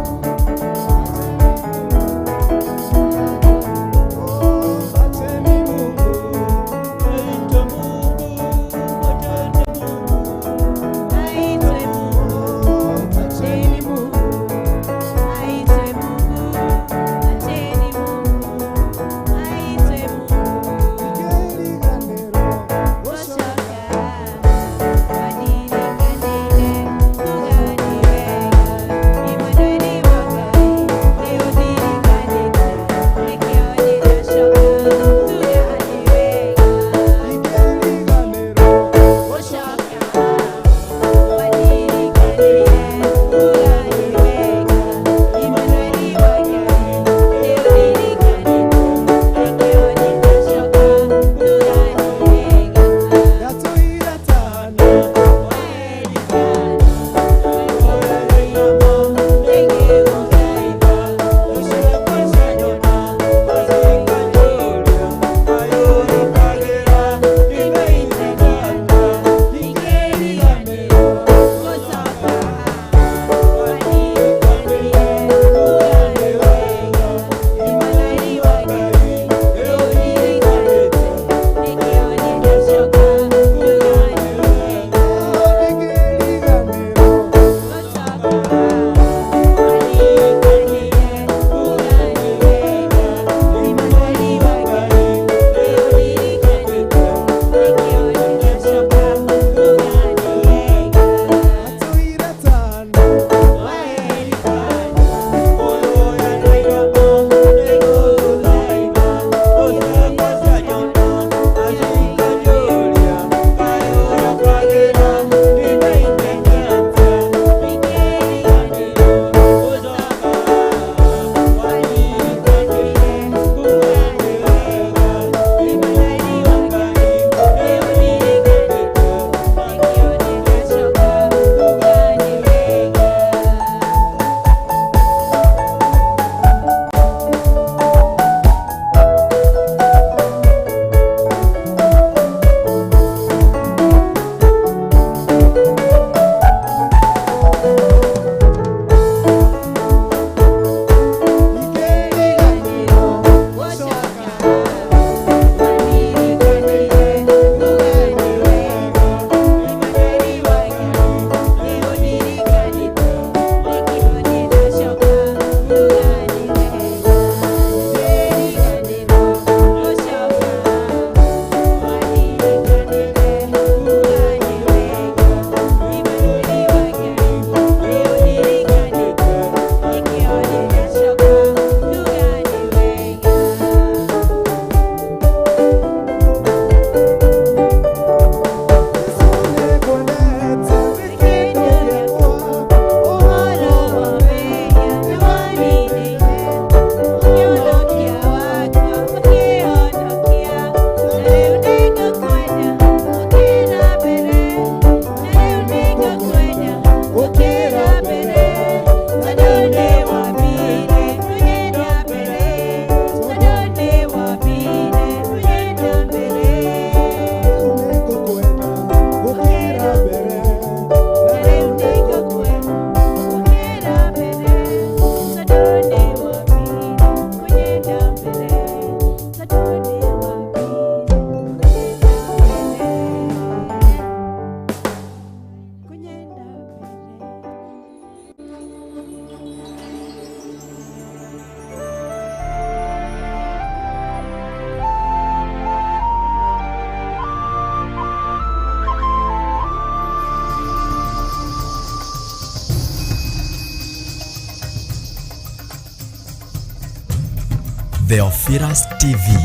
Theophilus TV,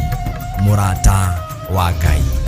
mũrata wa Ngai.